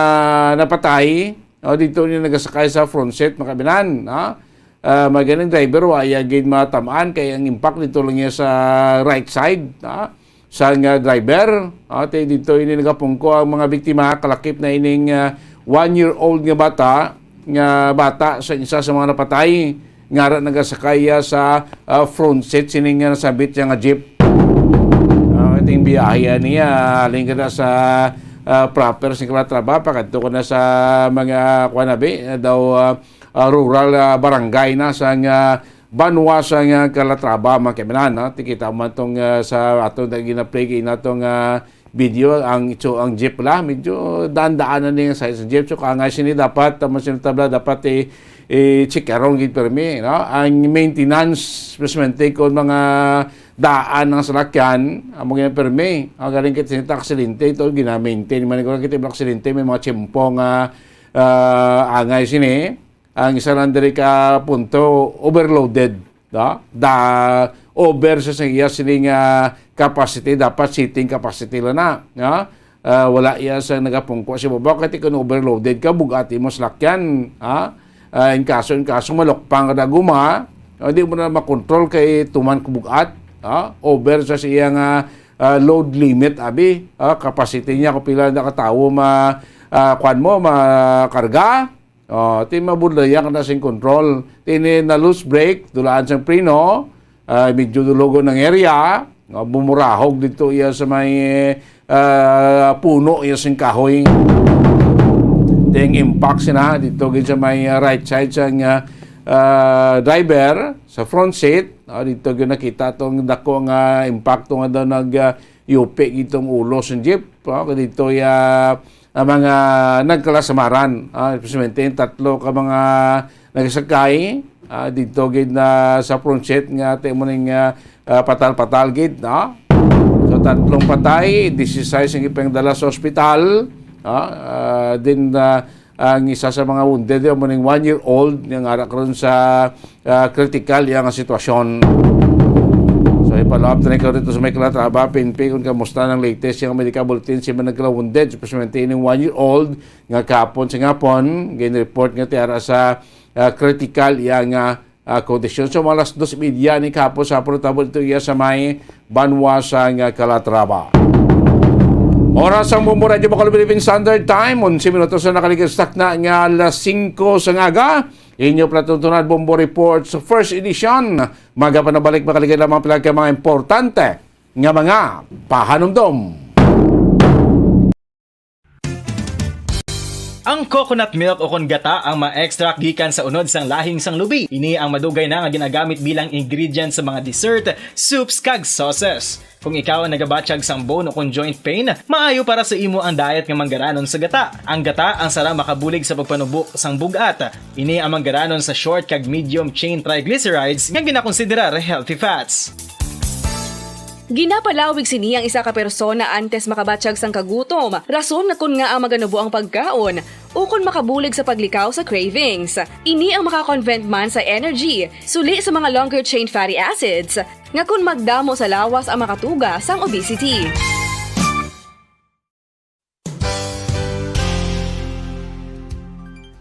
napatay, no, dito niya nagasakay sa front seat, makabinan, ha? Ah, magaling driver, wa iya gid matamaan, kay ang impact dito lang niya sa right side, ha? Sang, ah, driver, ah, ti dito ini nagapungko ang mga biktima, kalakip na ining, ah, one-year-old nga bata, nga bata sa isa sa mga napatay, nga ara nagasakay iya sa, ah, front seat sining nga nasabit siya nga jeep. Ah, iting biyahe niya, halin ka na sa, ah, proper sing Calatrava, pakadto ka na sa mga, kuwan na bi, daw, ah, ah, rural, ah, barangay na sa nga banwa sa nga Calatrava, mga kaibigan, no? Tikita mo man tong, ah, sa ato na gina-play kay natong, ah, video, ang itso, ang jeep la, medyo daan-daan na ning size sa jeep. So, kaangay sini dapat, tama sini tabla, dapat i-, i-check aron gid permi, no? Ang maintenance, especially kung mga daan ng salakyan, amo gina permi. Ang galing kita sa aksidente, ito, gina-maintain. Man, kung kita yung aksidente, may mga tiyempo nga, ah, angay sini. Ang isa lang diri ka punto, overloaded, no? Da, over sa, sa iya sining, ah, capacity, dapat seating capacity lang na, no? Ah, wala iya sa nagapungko sa baba, kay kung overloaded ka, bug-at imo salakyan, ha? Ah, in kaso, in kaso, malukpang ka na guma, ah, di mo na makontrol kay tuman ka bug-at, ha? Over sa, sa iya nga ah, load limit, abi. Ah, capacity niya kung pila na ka tawo ma, ah, kuwan mo, makarga. Oh, ti mabudlayan ka na sing control. Ti ni na loose brake, dulaan sang preno, ah, medyo dulugon ang area, ah, bumurahog dito iya sa may, ah, puno iya sing kahoy. Ting impact sina dito gid sa may, ah, right side sang, ah, ah, driver sa front seat. Ah, dito gyud nakita tong dako nga impacto nga daw nag, ah, yupi gitong ulo sa jeep. Ah, dito ya ang mga nagkalasamaran, ah, especially yung tatlo ka mga nagsakay, ah, dito gid na sa front seat nga ate mo ning, ah, ah, patal-patal gid, no? So, tatlong patay, disisais ang ipangdala sa ospital, ah, ah, din, ah, ang isa sa mga wounded, yung mo ning one-year-old, nga ara karon sa, ah, critical iya nga sitwasyon. So, ipalawap na ikaw dito sa may Calatrava, P N P, kung kamusta ng latest yung medical bulletin, si man nagka-wounded, especially yung one-year-old, nga kahapon sa hapon, gin-report nga ti ara sa, ah, critical iya nga, ah, kondisyon. So, mga alas dos y media ni kahapon sa hapon, tabo dito iya sa may banwa sa nga Calatrava. Oras ang Bombo Radyo Bacolod Philippine Standard Time, onse minutos na nakaligid sa takna nga alas singko sa ngaga. Inyo pala tuntunan, Bombo Reports, first edition. Magapanabalik, makaligid lamang pila ka mga importante nga mga pahanumdom. Ang coconut milk o kon gata ang ma-extract gikan sa unod sang lahing sang lubi. Ini ang madugay na nga ginagamit bilang ingredient sa mga dessert, soups, kag sauces. Kung ikaw ang nagabatyag sang bone o kon joint pain, maayo para sa imo ang diet nga manggaranon sa gata. Ang gata ang sara makabulig sa pagpanubo sang bug-at. Ini ang manggaranon sa short kag medium chain triglycerides nga ginakonsiderar healthy fats. Ginapalawig sini ang isa ka persona antes makabatyag sang kagutom, rason nga kon ngaa maganubo ang pagkaon, ukon makabulig sa paglikaw sa cravings. Ini ang makakonvert man sa energy, suli sa mga longer chain fatty acids, nga kon magdamo sa lawas ang makatuga sang obesity.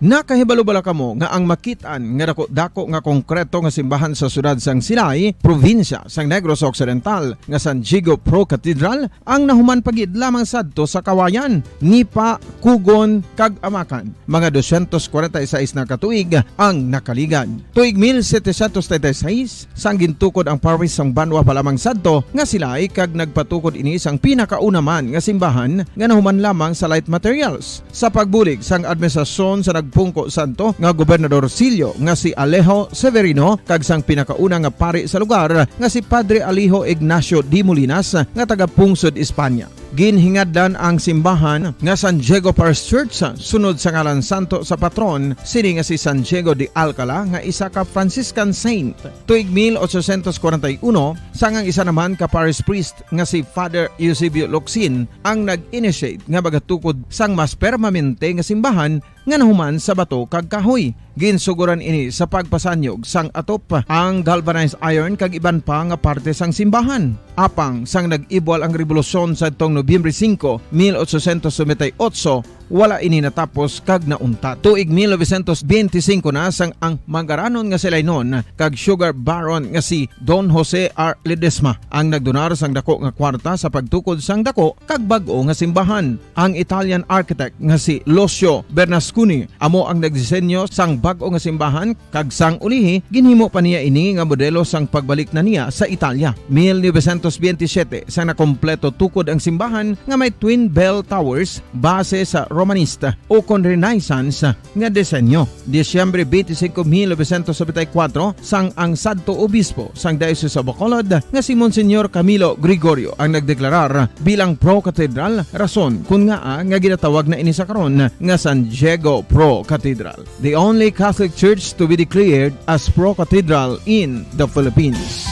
Nakahibalo bala kamo nga ang makit-an nga dako-dako nga konkreto nga simbahan sa siyudad sang Silay, probinsya sang Negros Occidental, nga San Diego Pro Cathedral ang nahuman pa gid lamang sadto sa Kawayan, Nipa, Cogon, kag Amacan? Mga dosyentos kwarenta y seis na ka tuig ang nakaligad. Tuig mil setecientos treinta y seis, sang gintukod ang parish sang banwa pa lamang sadto nga Silay, kag nagpatukod ini sang pinakauna man nga simbahan nga nahuman lamang sa light materials. Sa pagbulig sang administrasyon sa nagpungko sadto nga Gobernador Silio nga si Alejo Severino kag sang pinakauna nga pari sa lugar nga si Padre Alejo Ignacio de Molinas nga taga-pungsod Espanya. Ginhingadlan ang simbahan nga San Diego Parish Church sunod sa ngalan santo sa patron sini nga si San Diego de Alcala nga isa ka Franciscan saint. Tuig mil ochocientos kwarenta y uno, sang ang isa naman ka parish priest nga si Father Eusebio Locsin ang nag-initiate nga magatukod sang mas permanente nga simbahan nga nahuman sa bato kag kahoy. Ginsugoran ini sa pagpasanyog sang atop, ang galvanized iron kag iban pa nga parte sang simbahan. Apang sang nag-ibwal ang rebolusyon sadtong Nobyembre singko, mil ochocientos noventa y ocho, wala ini natapos kag nauntat. Tuig mil novecientos benti singko na sang ang manggaranon nga Silaynon kag sugar baron nga si Don Jose R. Ledesma ang nagdonar sang dako nga kwarta sa pagtukod sang dako kag bag-o nga simbahan. Ang Italian architect nga si Lucio Bernasconi amo ang nagdisenyo sang bag-o nga simbahan, kag sang ulihi, ginhimo pa niya ini nga modelo sang pagbalik na niya sa Italia. Mil novecientos benti siyete, sang nakompleto tukod ang simbahan nga may twin bell towers base sa Romanista o kon Renaissance nga disenyo. Disyembre benti singko, mil novecientos nobenta y kuwatro, sang ang sadto obispo sang Diocese of Bacolod nga si Monsignor Camilo Gregorio ang nagdeklarar bilang pro-cathedral, rason kon ngaa nga ginatawag na ini sa karon nga San Diego Pro Cathedral, the only Catholic Church to be declared as pro-cathedral in the Philippines.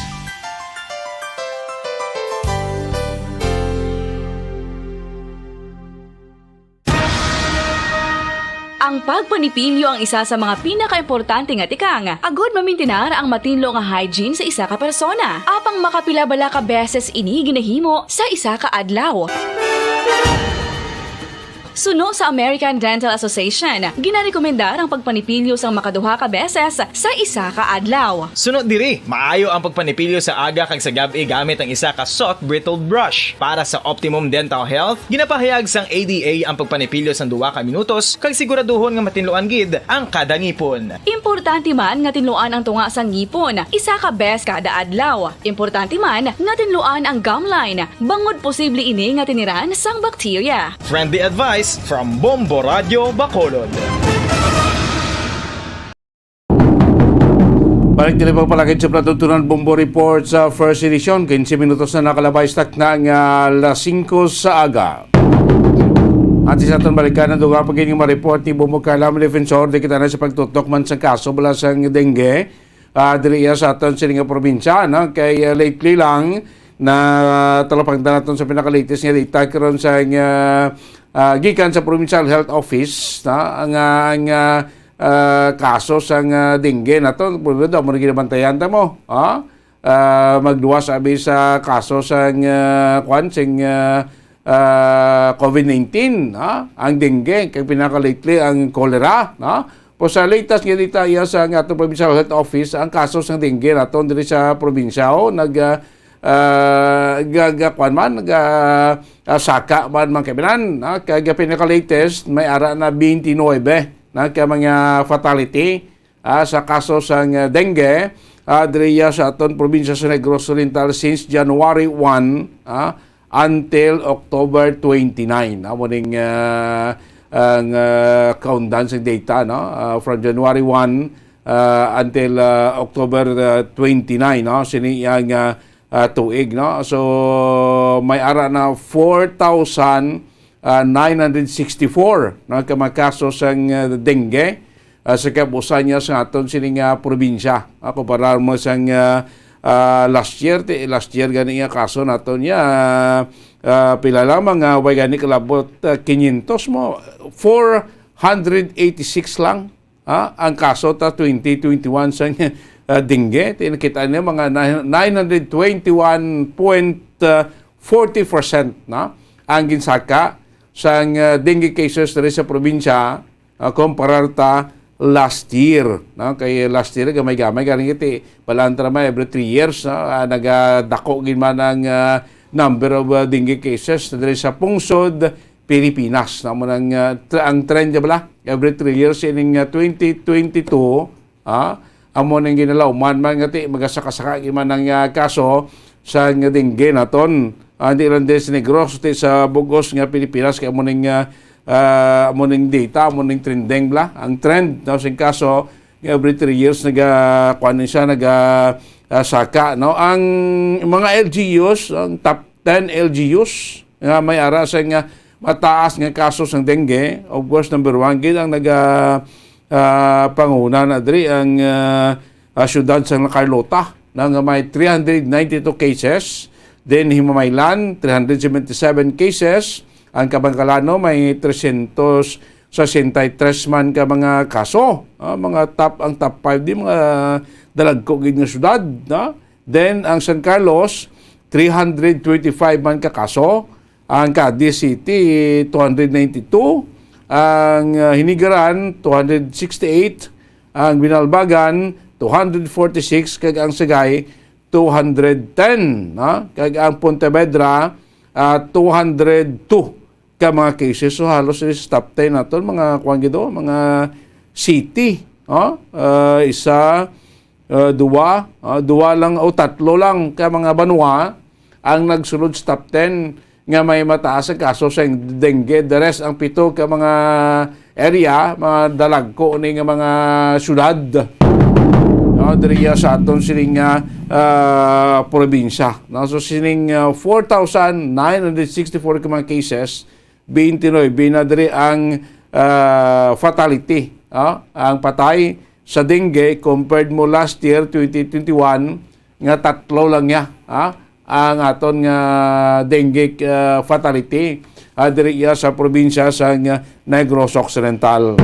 Ang pagpanipilyo ang isa sa mga pinakaimportante nga tikang agod mamintinar ang matinlo nga hygiene sa isa ka persona. Apang makapila bala ka beses ini ginahimo sa isa ka adlaw? Suno sa American Dental Association, ginarekomendar ang pagpanipilyo sang makaduha ka beses sa isa ka adlaw. Suno diri, maayo ang pagpanipilyo sa aga kag sa gab-i gamit ang isa ka soft bristled brush. Para sa optimum dental health, ginapahayag sang A D A ang pagpanipilyo sang duha ka minutos kag siguraduhon nga matinluan gid ang kada ngipon. Importante man nga tinluan ang tunga sang ngipon isa ka bes kada adlaw. Importante man nga tinluan ang gum line, bangod posible ini nga tiniran sang bakterya. Friendly advice from Bombo Radio Bacolod. Balik diri pagpalakid sa palatuntunan, Bombo Report sa First Edition, quince minutos na nakalabay sa takna nga alas singko sa aga. At sa aton balikan, ang dugang pagiging ma-report ni Bombo Carla Defensor, di kita na sa pagtutok man sa kaso bala sang dengue. Ah, diri iya sa aton sini nga probinsya, no? Kay, ah, lately lang, na talapangdan naton sa pinaka-latest nga data karon sa, ah, ah, gikan sa Provincial Health Office, no? Ang, ah, ang, ah, ah, kaso sang, ah, dengue naton, pero daw mo na ginabantayan ta mo, ha? Ah, magluwas abi sa kaso sang, ah, kwan, sing, ah, ah, covid nineteen, ha? Ang dengue, kag pinaka-lately ang cholera, no? Po sa latest nga data iya sa nga atong Provincial Health Office, ang kaso sang dengue naton diri sa probinsya, oh, nag, ah, ah, ga-, ga-, kwan man, nag, ah, ah, saka man, man kaibanan, ha? Kag pinaka-latest, may ara na twenty-nine na ka mga fatality, ah, sa kaso sang, ah, dengue, ah, diri sa aton probinsya sa Negros Oriental since January one, ah, until October twenty-nine. Amo ning, ah, ang, ah, kaundan sa data, no? Ah, from January one, ah, until, ah, October, ah, twenty-nine, no? Sini ang, ah, ah, tuig, no? So, may ara na four thousand, ah, nine hundred sixty-four, no, ka mga kaso sang, ah, dengue, ah, sa kabuusan niya sa aton sini nga probinsya. Ah, kumpara mo sang, ah, ah, last year, ti, last year gani nga kaso naton niya, ah, ah, pila lang mga way gani kalabot, ah, quinientos mo, four hundred eighty-six lang. Ah, ang kaso ta twenty twenty-one sang, ah, dengue, ti nakita niyo mga nine, nine hundred twenty-one point forty percent na ang ginsaka sang, ah, dengue cases diri sa probinsya, ah, kumparar ta last year, no? Kay last year, gamay-gamay, galing iti, balantra may every three years, no? Ah, nagadako gid man ang, ah, number of, ah, dengue cases diri sa pungsod, Pilipinas. Namo nang, ah, tr-, ang trend niya bala, every three years ining, ah, twenty twenty-two, ah, amo nang ginalauman man nga ti magasaka-saka gid man ang, ah, kaso sa nga dengue naton. Ah, hindi lang din sa Negros, ti sa bugos nga Pilipinas, kay amo ning, ah, ah, amo ning data, amo ning trending bala. Ang trend, no, sing kaso, every three years naga, kuwan siya, naga, ah, saka, no? Ang mga L G Us, ang top ten L G Us, nga may ara sa nga mataas nga kaso sang dengue. Of course, number one gid ang naga, ah, panguna na diri ang, ah, ah, siyudad sang Carlota, na nga may three hundred ninety-two cases. Then Himamaylan, three hundred seventy-seven cases. Ang Kabankalano may trescientos sesenta y tres man ka mga kaso. Ah, mga top, ang top five di mga dalagko gid nga siyudad, no? Then ang San Carlos, three hundred twenty-five man ka kaso. Ang Cadiz City, two hundred ninety-two. Ang, ah, Hinigaran, two hundred sixty-eight. Ang Binalbagan, two hundred forty-six. Kag ang Sagay, two hundred ten, no? Kag ang Pontevedra, ah, two hundred two ka mga cases. So, halos sa top ten naton, mga kuwan gid, oh, mga city, oh. Ah, isa, ah, duwa, ah, duwa lang o tatlo lang ka mga banwa ang nagsulod sa top ten nga may mataas ang kaso sa dengue. The rest, ang pito ka mga area, mga dalagko ni nga mga syudad, no, diri sa aton sining, ah, ah, probinsya, no? So, sining, ah, four thousand nine hundred sixty-four ka mga cases, twenty-nine na diri ang, ah, fatality, ah, ang patay sa dengue, compared mo last year, twenty twenty-one, nga tatlo lang niya, ah, ang aton nga dengue, ah, fatality, ah, diri iya sa probinsya sa, ah, Negros Occidental.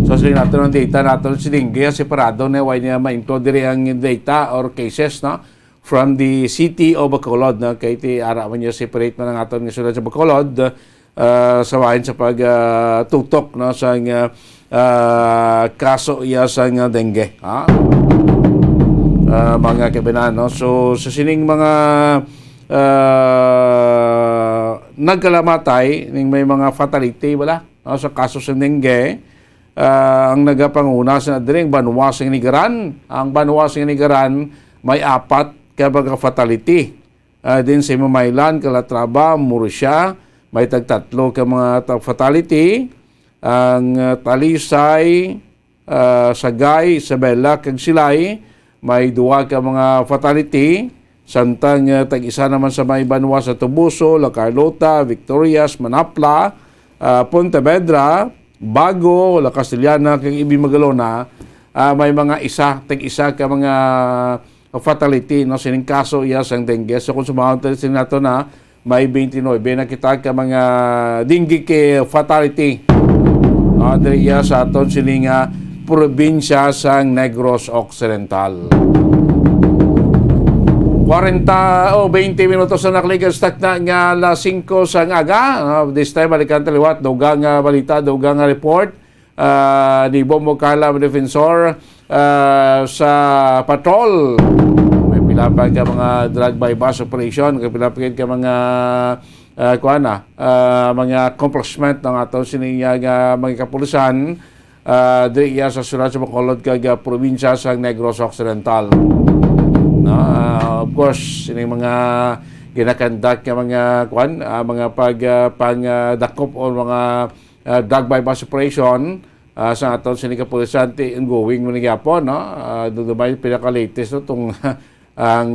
So, sa naton ang data naton si dengue, ah, separado na, why niya ma-include diri ang data or cases, no? From the city of Bacolod, no? Kay ti ara man niya separate man ang aton nga syudad sa Bacolod, ah, sa bahin sa pag, ah, tutok, no, sang, ah, ah, kaso iya sang, ah, dengue, ha? Ah, mga kababayan, no? So, sa sining mga, ah, nagkalamatay, ning may mga fatality, wala, no, sa kaso sa dengue, ah, ang nagapanguna sa diri ang banwa sa Inigaran. Ang banwa sa Inigaran may apat ka mga fatality. Ah, din sa Himamaylan, Calatrava, Murcia, may tagtatlo ka mga ta-, fatality. Ang, ah, Talisay, ah, Sagay, Isabela, kag Silay, may duha ka mga fatality. Samtang, ah, tag-isa naman sa may banwa sa Toboso, La Carlota, Victorias, Manapla, ah, Pontevedra, Bago, La Castellana, kag Ibi Magalona, ah, may mga isa, tag-isa ka mga fatality, no, sining kaso iya sang dengue. So, kung sumahon tayo sa nato na, may twenty-nine na kita ka mga dengue case fatality, ah, diri iya sa aton sining, ah, probinsya sang Negros Occidental. Kwarenta o twenty minutos na nakaligas takna nga alas singko sang aga. Ah, this time, balikan ta liwat, dugang nga balita, dugang nga report, ah, ni Bombo Carla, mga defensor, ah, sa patrol. May pila pa ka mga drug buy-bust operation, may pila pa ka mga, ah, kuwan na, ah, mga accomplishment ng aton sining, ah, mga kapulisan, ah, diri iya sa siyudad sa Bacolod kag, ah, probinsya sa Negros Occidental. No, ah, of course, sining mga ginakandak nga mga, kuwan, ah, mga pag, ah, pang, ah, dakop o mga, ah, drug buy-bust operation, ah, sa aton sini kapulisan, ti ongoing man gyapon, no? Ah, dudumay pinaka-latest, no, tong ang,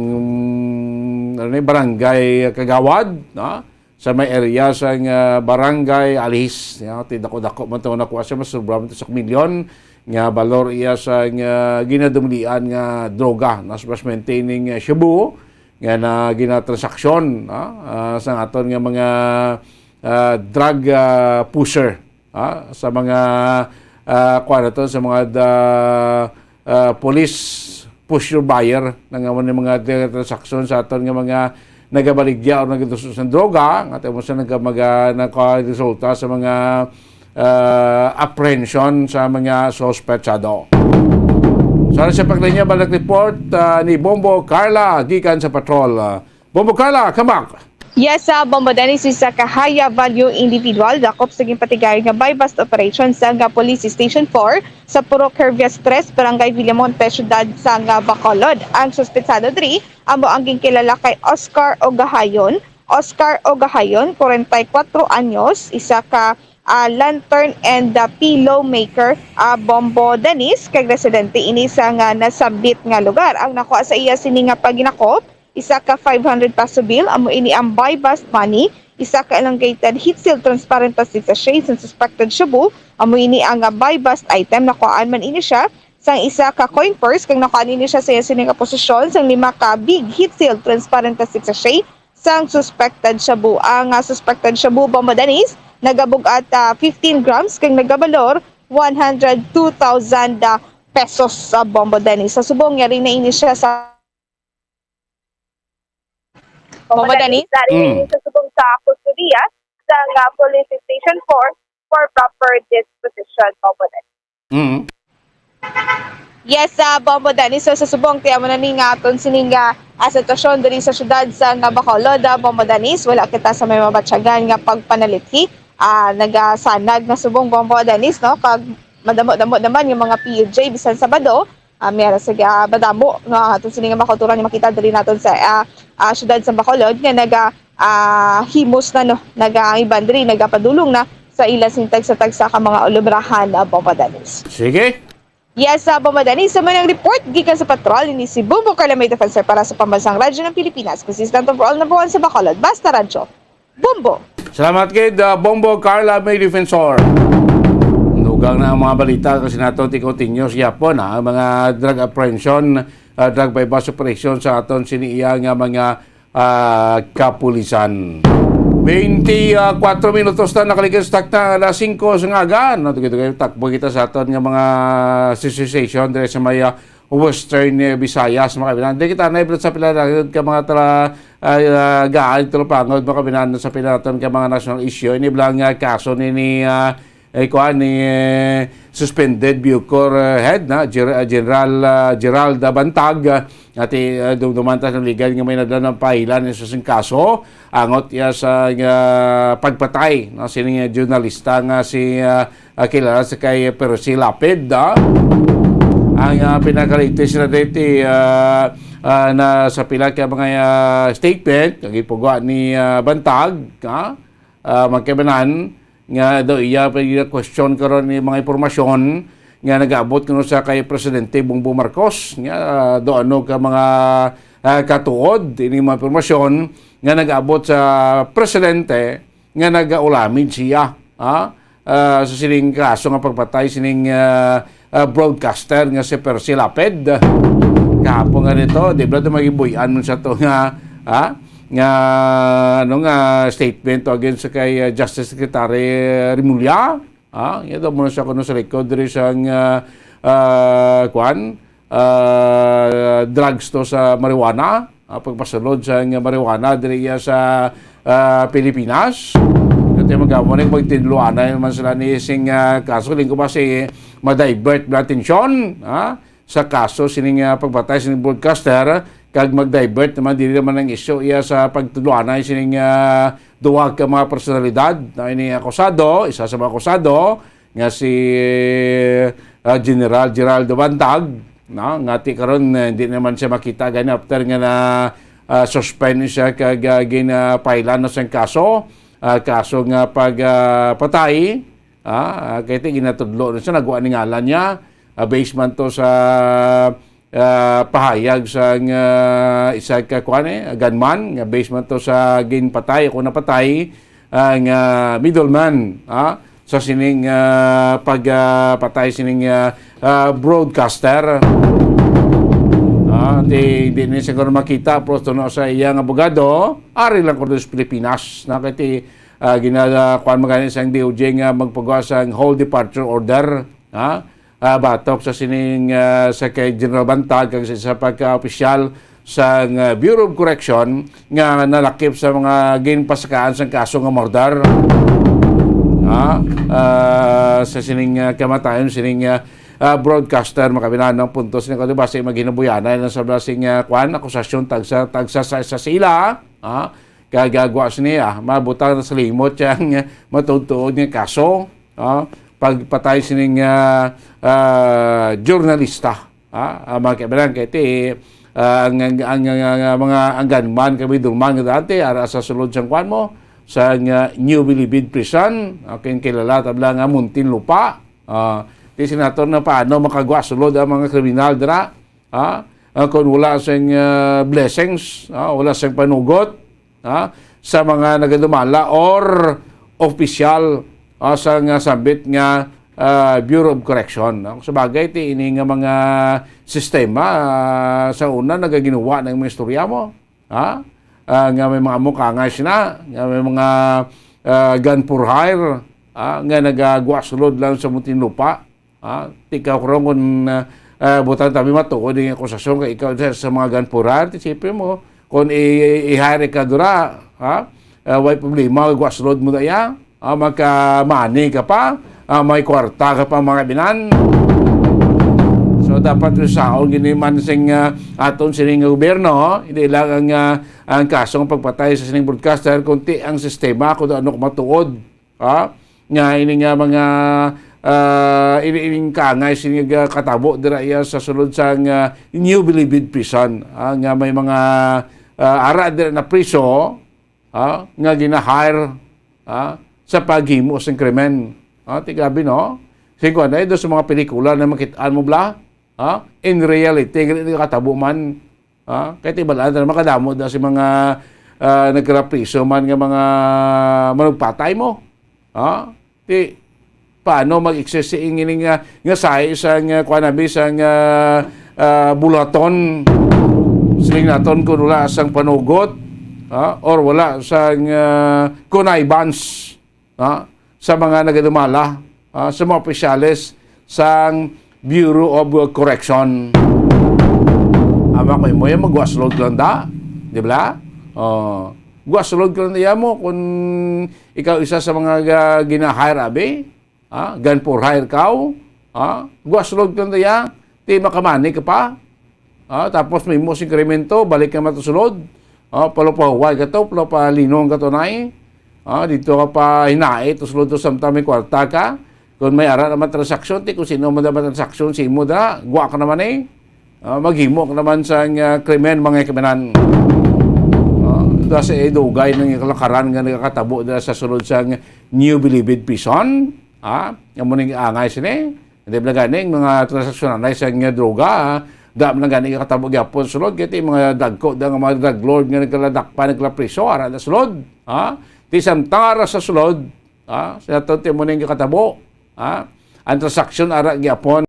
ano ni, barangay kagawad, no? Sa may area sang, ah, barangay Alihis, no? Ti dako-dako man to nakuha siya, mas sobra man to sa milyon nga balor iya sa nga ginadumlian nga droga, no? Sa mas maintaining, ah, shabu nga na ginatransaksyon, no? Ah, sa aton nga mga, ah, drug, ah, pusher, ah, sa mga, ah, kuwan na to, sa mga da-, ah, police pusher buyer na nga man yung mga transaksyon sa aton nga mga nagabaligya o nagaduso sa droga, nga tayo mo sa nagka-, maga-, nakaresulta sa mga, ah, apprehension sa mga suspetsado. Sa sa paglinya, balik report, ah, ni Bombo Carla gikan sa patrol. Ah, Bombo Carla, come back. Yes, sa Bombo Dennis, isa ka high value individual dakop sa ginpatigayon nga buy-bust operation sa nga Police Station four sa Purok Hervias tres, Barangay Villamonte, Siyudad sa nga Bacolod. Ang suspetsado diri amo ang ginkilala kay Oscar Ogahayon. Oscar Ogahayon, forty-four anyos, isa ka, ah, lantern and, ah, pillow maker, ah, Bombo Dennis, kag residente ini sa nga nasambit nga lugar. Ang nakuha sa iya sini nga paginakop, isa ka five hundred peso bill, amo ini ang buy-bust money, isa ka elongated heat-sealed transparent plastic sachet sa suspected shabu, amo ini ang, ah, buy-bust item. Nakuhaan man ini siya sang isa ka coin purse, kag nakuhaan ini siya sa iya sini nga posisyon sang lima ka big heat-sealed transparent plastic sachet sang suspected shabu. Ang, ah, suspected shabu, Bombo Dennis, nagabug-at, ah, fifteen grams kag nagabalor one hundred two thousand, ah, pesos sa Bombo Dennis. Sa subong, yari na ini siya sa Bombo Dennis? Dari Mm. sa subong sa kustodiya sa nga Police Station four for proper disposition, Bombo Dennis. Mm. Yes, ah, Bombo Dennis. So, sa subong, ti amo na ni nga aton sining, ah, ah, sitwasyon diri sa siyudad sa nga Bacolod, ah, Bombo Dennis. Wala kita sa may mabatyagan nga pagpanalithi. Ah, nagasanag na subong, Bombo Dennis, no? Kag madamo-damo naman yung mga P U J, bisan Sabado, ah, may ara sa, ah, madamo, no? Ang aton sining mga kauturan nga makita diri naton sa, ah, ah, siyudad sa Bacolod nga naga, ah, himos na, no? Naga, ang iban diri nagapadulong na sa ila sing tagsa-tagsa ka mga ulubrahan, ah, Bombo Dennis. Sige. Yes, ah, Bombo Dennis. Sa manang report gikan sa patrol, ini si Bombo Carla May Defensor para sa Pambansang Radyo ng Pilipinas, consistent overall number one sa Bacolod. Basta Radyo. Bombo! Salamat kid, ah, Bombo Carla May Defensor. Dugang na ang mga balita kasi nato ti continuous gyapon, ha? Ang mga drug apprehension, ah, drug buy-bust operation sa aton sini iya nga mga, ah, kapulisan. Twenty-four minutos na nakaligas takna alas singko sa nga aga. No, tugay-tugay, takbo kita sa aton nga mga session diri sa may, ah, Western, eh, Visayas, mga kabinan. Di kita na sa pila na ka mga tala, ah, ah, gaan, talapangod, mga kabinan, sa pila naton ka mga national issue. Ini bala nga kaso ni, ni, ah, eh, kuan, ni, eh, suspended Bucor, eh, head na, Ger-, ah, General, ah, Gerald Bantag, ah, ati, ah, dumduman ta sa ligan nga may nadala ng pahilan sa sing kaso, angot iya sa, ah, pagpatay, no, sining, ah, journalista nga si, ah, ah, kilala sa kay Percy Lapid, ah. Ang, ah, pinaka-latest na dito, ah, ah, na sa pila ka mga, ah, statement, ang ipugwa ni, ah, Bantag, ah, ah, magkaibanan, nga daw iya pa yung question karon ni mga impormasyon nga nag-abot kuno sa kay Presidente Bongbong Marcos, nga, ah, daw ano ka mga, ah, katuod, ini mga impormasyon nga nag-abot sa Presidente, nga nagaulamid siya, ha? Ah, sa sining kaso nga pagpatay sining, ah, ah, broadcaster nga si Percy Lapid. Kahapon nga nito, di ba, ito magibuyan mo sa to nga, ha? Nga, ano nga, statement to against sa kay, ah, Justice Secretary Remulla, ha? Ito mo na siya kuno sa likod diri sa, ah, ah, kwan, ah, drugs to sa marijuana, ah, pagpasulod sa nga marijuana diri iya sa, ah, Pilipinas. Ito yung magkamo na yung magtinluanay naman sila ni sing, ah, kaso. Lingko ba si ma-divert na atensyon, ah, sa kaso sining, ah, pagpatay sining broadcaster, kag mag-divert naman, dili naman ang isyu iya sa pagtudloanay sining, ah, duha ka mga personalidad na ini akusado, isa sa mga akusado, nga si, ah, General Geraldo Bantag, no? Nga ti karon, eh, hindi naman siya makita gani after nga na, ah, suspend siya kag, ah, ginapailan na siyang kaso, ah, kaso nga pag, ah, patay, ah, ah, kay ti ginatudlo na siya, nagwa ni ngalan niya, ah, based man to sa, ah, pahayag sa nga isa ka kuan, eh, gunman nga based man to sa ginpatay o napatay, ah, nga middleman, ah, sa sining, ah, pag, ah, patay sining, ah, ah, broadcaster. Ah, di, di ni siguro makita, pero tuno sa iyang abogado, ari lang ko sa Pilipinas. Na kay ti, ah, gina-, kuan magani sang D O J nga magpagawa sang hold departure order, ha? Ah, batok sa sining, ah, sa kay General Bantag kag sa isa pa ka opisyal sa, ah, Bureau of Correction nga nalakip sa mga ginpasakaan sang kaso nga murder. Ah, ah, sa sining, ah, kamatayon sining, ah, ah, broadcaster, makabinan ng punto sining kung basi maghinabuyanay lang sa blasing, ah, kwan, akusasyon tagsa, tagsa sa, sa sila, ah, kagagwa sini, ah, mabutang na sa limot siyang, ah, matuod-tuod nga kaso, ah, pagpatay sining, ah, ah, journalista. Ah, ah, mga kaibigan, kay ti, ah, ang, ang, ang, ang, ang mga angganman, kami duman nga dati, ara sa sulod sang kwan mo, sa nga New Bilibid Prison, okay, kilala tabla nga Muntinlupa. Ah, ti senator na paano makagwa sulod ang mga kriminal dira? Ah, ah, kung wala sing, ah, blessings, ah, wala sing panugot, ah, sa mga nagadumala or opisyal, ah, sa nga sambit nga, ah, Bureau of Correction, no? Sa bagay, ti ini nga mga sistema, ah, sa una, nagaginuwa ng mga istorya mo, ha? Ah, nga may mga amo kangay sina, nga may mga, ah, gun for hire, ah, nga nagagwa sulod lang sa Muntinlupa. Ah, ikaw karon kung, ah, ah, butang tabi matuod ang akusasyon kay ikaw sa, sa mga gun for hire, ti siyempre mo, kung i-, i-, i-hire ka dura, ha? Ah, way problema, gwa sulod mo na iya. Ah, magka-money ka pa, ah, may kwarta ka pa, mga binan. So, dapat saon gini man sing, ah, aton sining gobyerno, hindi lang ang, ah, ang kasong pagpatay sa sining broadcaster, kundi ang sistema kung ano matuod. Ha? Nga ini nga mga, ah, ini, ining kangay sini nga katabo dira iya sa sulod sa nga New Bilibid Prison, ah, nga may mga, ah, ara dira na priso, ah, nga gina-hire, ah, sa paghimo sing krimen. Ah, ti grabe, no? Sing kuwan, eh, do sa mga pelikula na makit-an mo bla, ah, in reality, gali ni katabo man. Ha? Kay ti balaan ta na makadamo da si mga, ah, nagkarapriso man nga mga manugpatay mo. Ha? Ti, paano mag-exist si ingini nga, nga sahi sa nga, kuha nabi sa nga, ah, bulaton? Siling naton kung wala sang panugot, ha? Or wala sang, ah, connivance, ha? Sa mga nagadumala, ha? Sa mga opisyales sang Bureau of Correction. Ama ko imo yan, magwa-sulod ka lang da. Di ba? Oh, gwa-sulod ka lang da mo kung ikaw isa sa mga ga-, gina-hire, abi. Ah, gun for hire ka. Ah, gwa-sulod ka lang da. Ti makamani ka pa. Ah, tapos may mo sing krimen to, balik ka matusulod. Ah, palapahuway ka to, palapalinong ka to, nay. Ah, dito ka pa hinait, tusulod to, samtang may kwarta ka. Kung may ara naman transaksyon, ti kung sino man naman transaksyon, si imo da, gwa ka naman eh. Ah, maghimo ka naman sang, ah, krimen, mga kamanan. Ah, ito sa idugay ng kalakaran nga nagakatabo dira sa sulod sang New Bilibid Prison. Ah, nga mo ning angay sini. Hindi ba ganing mga transaksyon na sa nga droga, ah? Da man gani katabo gyapon sulod, kaya ti mga dagko da nga mga drug lord nga nagkaladakpan, nagkalapriso, ara na sulod. Ah, ti samtang ara sa sulod, ah, sa aton ti mo ning katabo, ah, ang transaksyon ara gyapon,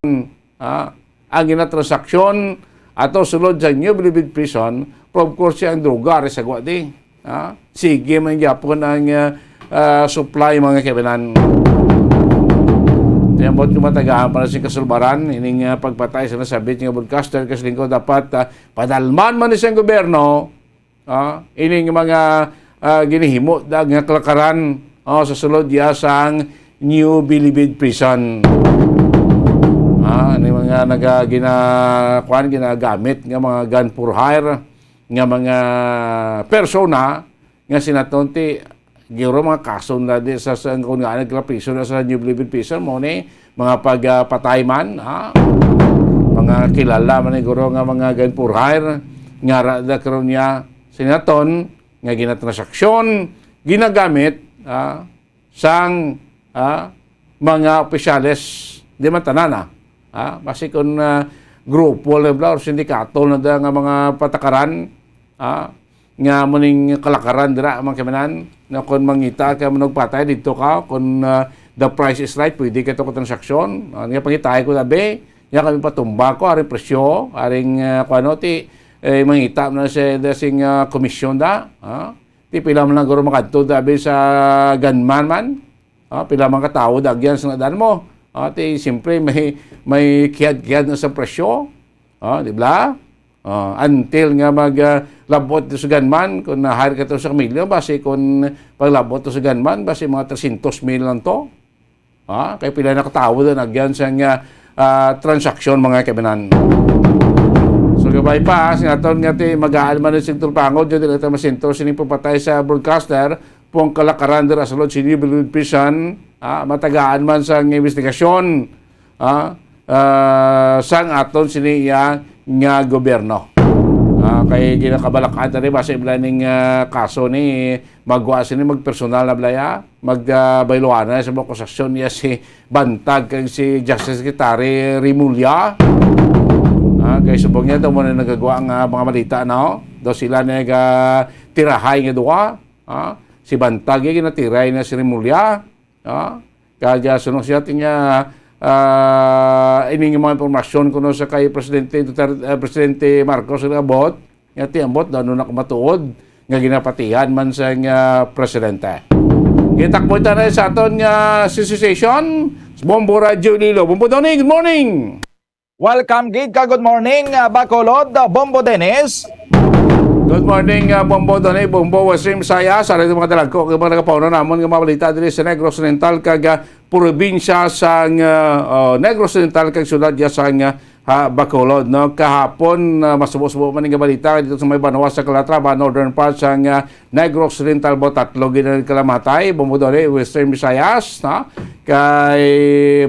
ah, ang ginatransaksyon ato sulod sa New Bilibid Prison, pero of course, ang droga, ari sa gwa di. Ah, sige man gyapon ang, ah, ah, supply, mga kaibanan. Kaya mo, tumatagaan pa na sing kasulbaran, ining, ah, pagpatay sa nasabit nga broadcaster, kasi lingkod dapat, ah, padalman man ni sa gobyerno, ah, ining mga, ah, ginihimo da nga kalakaran, oh, sa sulod ya sang New Bilibid Prison. Ah, ano yung mga naga-, gina-, kuwan, ginagamit nga mga gun for hire nga mga persona nga sinaton ti giro mga kaso na di sa, sa, kung nga nagkapriso na sa New Bilibid Prison, mo ni mga pagpatay man, ha? Mga kilala man ni guro nga mga gun for hire, nga ra-, da karon niya sinaton nga ginatransaksyon, ginagamit, ha, sang, ha, mga opisyales, di man tanan, ha? Ha? Basi kung, ah, grupo lang bla or sindikato na da nga mga patakaran, ha, nga muning kalakaran dira, mga kamanan, na kung mangita ka, manugpatay dito ka, kung, ah, the price is right, pwede ka to ka transaksyon. Ah, nga pangitahay ko tabi, nga kami patumba ko, aring presyo, aring, ah, kung ano, ti, eh, mangita mo na sa, da sing, ah, komisyon da, ha? Ti pila man lang guro makadto tabi sa gunman man, ha? Pila man ka tawo dagyan sa nadaan mo, ha? Ti siyempre may, may kiyad-kiyad na sa presyo, ha? Di ba? Ah, until nga mag, ah, labot to sa gunman, kung na-hire ka to sa kamilyo, basi kung paglabot to sa gunman, basi mga tresyentos mil lang to. Ah, kay pila na katawo na nagyan sa nga, ah, transaksyon, mga kaibanan. So, gabay pa, sa aton nga ti, magaan man sa tulpangod, dyan dili ta masentro sining pagpatay sa broadcaster, pong kalakaran dira sa Lord Senior Bilibid Prison, ah, matagaan man sa nga investigasyon. Ah, ah, sang aton sini iya nga gobyerno. Ah, kay ginakabalakan tani ba sa ibla ning, ah, kaso ni magwa sini magpersonal na blaya, mag, ah, bayluanan sa mga akusasyon niya si Bantag kag si Justice Secretary Remulla. Ah, kay subong niya daw mo na nagagawa nga mga balita, no? Daw sila nag, ah, tirahay nga duha. Ah, si Bantag yung ginatiray na si Remulla. Ah, kaya sunod siya, tingnan, ah, ining mga impormasyon kuno sa kay Presidente Duterte, ah, Presidente Marcos, nga abot, nga ti ambot, ano na kumatuod, nga ginapatihan man sa nga presidente. Kita ko na sa aton nga association, Bombo Radio Iloilo. Bombo Donny, good morning! Welcome, gid ka. Good morning, ah, Bacolod, ah, Bombo Dennis. Good morning, ah, Bombo Donny, Bombo Western Visayas, sa mga dalagko, kag mga nagapauno namon nga mga balita diri sa Negros Oriental kag, ah, probinsya sang, ah, oh, Negros Oriental kag syudad ya sang, ah, ha, Bacolod, no? Kahapon, ah, masubo-subo man nga balita dito sa may banwa sa Calatrava, northern part sang, ah, Negros Oriental, bo tatlo gid ang kalamatay, Bombo Donny, Western Visayas, no? Kay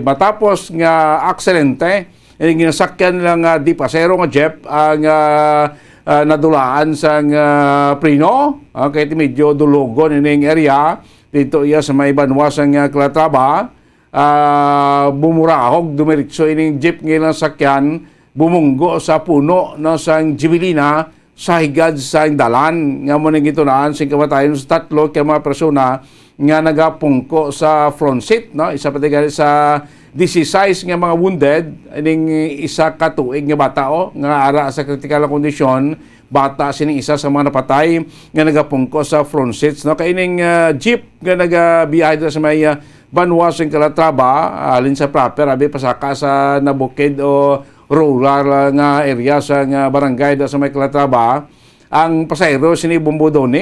matapos nga aksidente, Ining ginasakyan nila nga di pasero nga jeep ang, ah, ah, nadulaan sang, ah, preno. Ah, kay ti medyo dulugon ining area. Dito iya sa may banwa sang, ah, Calatrava. Ah, bumurahog, dumiretso ining jeep nga ilang sakyan, bumunggo sa puno, no, sang Javelina, sa higad sa dalan nga mo nang gitunaan sing kamatayon sa tatlo ka mga persona nga nagapungko sa front seat, no? Isa pa ti gani sa disisais nga mga wounded, ining isa ka tuig nga bata, oh, nga ara sa kritikal nga kondisyon, bata sining isa sa mga napatay nga nagapungko sa front seats, no? Kay ining, ah, jeep nga nagabiyahe dira sa may, ah, banwa sa Calatrava, halin sa proper, abi, pasaka sa Nabukid o rural, ah, nga area sa nga barangay da sa may Calatrava, ang pasahero sini Bombo Doni,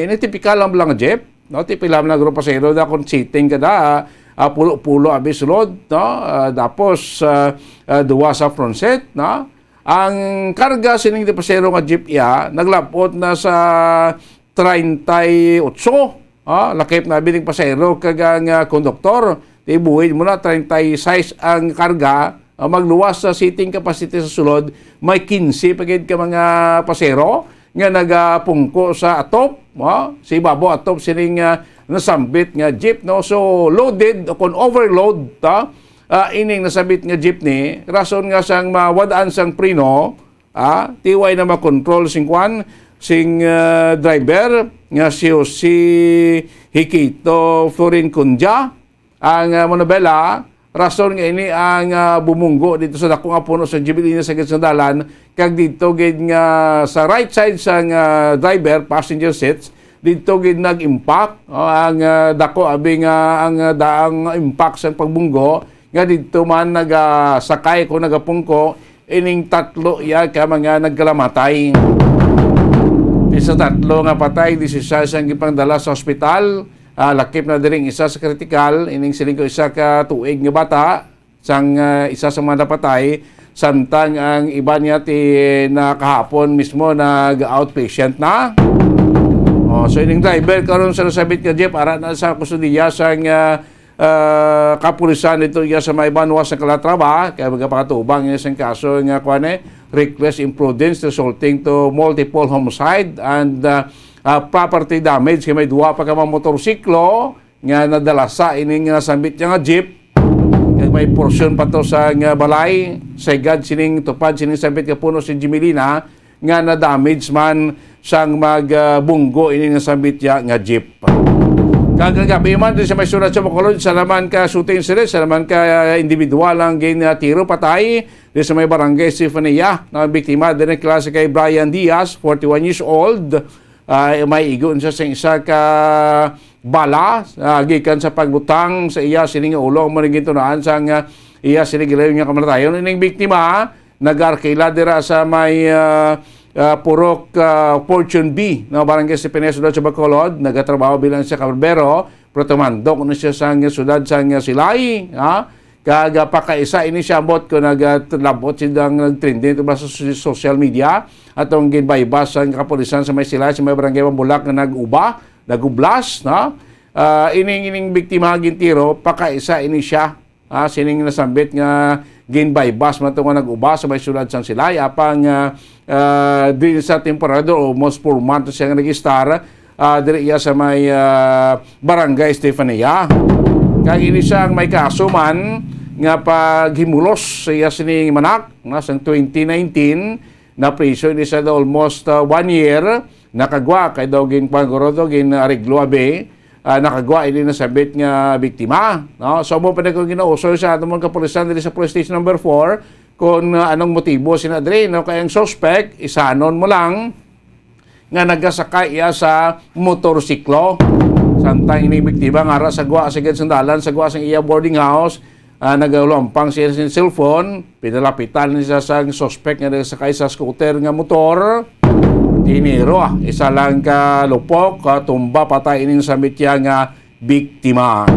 ini tipikal lang lang jeep, no? Tipikal lang grupo pasahero da kung seating ka da, ah, pulo-pulo abi sulod, no? Ah, tapos, ah, ah, duwa sa front seat, no? Ang karga sining pasahero nga jeep iya naglabot na sa treinta y ocho. Ah, lakip na bining pasahero kag ang, ah, konduktor. Ibuhid mo na, treinta y seis ang karga. Ah, magluwas sa seating capacity sa sulod, may quince pa gid ka mga pasahero nga nagapungko sa atop, ah, sa ibabaw atop sining, ah, nasambit nga jeep, no? So, loaded o kon overload, ah, ah, ining nasambit nga jeepney, rason nga sang mawad-an sang preno, ah, ti way na makontrol sing kwan, sing, ah, driver nga si Jose Hikito Florin Cundia, ang, ah, manobela, rason nga ini ang, ah, bumunggo dito sa dako nga puno sa Jubilina sa gid sang dalan, kag dito gid nga sa right side sang, ah, driver, passenger seats, dito gid nag-impact, oh, ang, ah, dako abi nga ang, ah, daang impact sang pagbunggo nga dito man nagasakay ko nagapungko ining tatlo iya ka mga nagkalamatay. Ti sa tatlo nga patay, disisais ang gipangdala sa ospital. Ah, lakip na diri ang isa sa kritikal, ining siling ko isa ka tuig nga bata, sang, ah, isa sa mga napatay, samtang ang iba niya ti nakahapon mismo nag-outpatient na. Oh, so ining driver karon sa nasabit nga jeep, ara na sa kustodiya sang, ah, ah, kapulisan dito iya sa may banwa sa Calatrava, kay magapakatubang niya sang kaso nga kuan, eh, reckless imprudence resulting to multiple homicide and, ah, ah, property damage, kay may duha pa ka mga motorsiklo nga nadalasa ining nasambit niya nga jeep. Kag may porsyon pa to sa nga balay, sa igad sining tupad sining sambit nga puno si Jimelina, nga na-damage man sang mag, ah, bunggo ini nga sambit ya nga jeep. Kag kagabi man, diri sa may sulat sa Bacolod, sa naman ka shooting incident, sa naman ka individual ang ginatiro patay, diri sa may barangay Stefania, na ang biktima, diri ang klase kay Brian Diaz, forty-one years old. Ah, may igon siya sa isa ka bala, ah, gikan sa pagbutang sa iya sining ulo, mo ning gintunaan sang, ah, iya sining gilayon nga kamatayon. Ining biktima, nag-arkila dira sa may, ah, ah, Purok, ah, Fortune B, no, Barangay Stefania, Siyudad sa Bacolod. Nagatrabaho bilang siya ka barbero, pero tumandok na siya sa siyudad sa Silay, ha? Kag, ah, pakaisa ini siya ambot ko nag, ah, labot siya ang nagtrending ito ba sa so-, social media. Atong ginbaybas ang kapulisan sa may Silay, sa may barangay Mambulak nga nag-uba, nagublas, no? Ah, ining, ining biktima gintiro, pakaisa ini siya. Ah, sining nasambit nga ginbaybas man to nga nag-uba sa may siyudad sang Silay, apang, ah, ah, din sa temporada, almost four months siya nga nag-istar, ah, diri iya sa may, ah, Barangay Stefania. Kag ini siya ang may kaso man nga paghimulos sa iya sining manak, nga sang twenty nineteen, napriso ini siya almost, ah, one year, nakagwa kay daw ginkuan guro to, gin-areglo abi, ah, nakagwa ini nasambit nga biktima, no? So, mo pa na kung ginausoy sa aton mga kapulisan diri sa Police Station Number Four, kung, ah, anong motibo sina diri, no? Kay ang suspect, isanon mo lang, nga nagasakay iya sa motorsiklo. Samtang ini biktima nga ara sa gwa sa gid sandalan, sa gwa sa iya boarding house, ah, nagalumpang siya sa cellphone, pinalapitan ni siya sa suspect nga nagasakay sa scooter nga motor. Tiniro, ah, isa lang ka lupok, ah, tumba patay ining sambit iya nga biktima.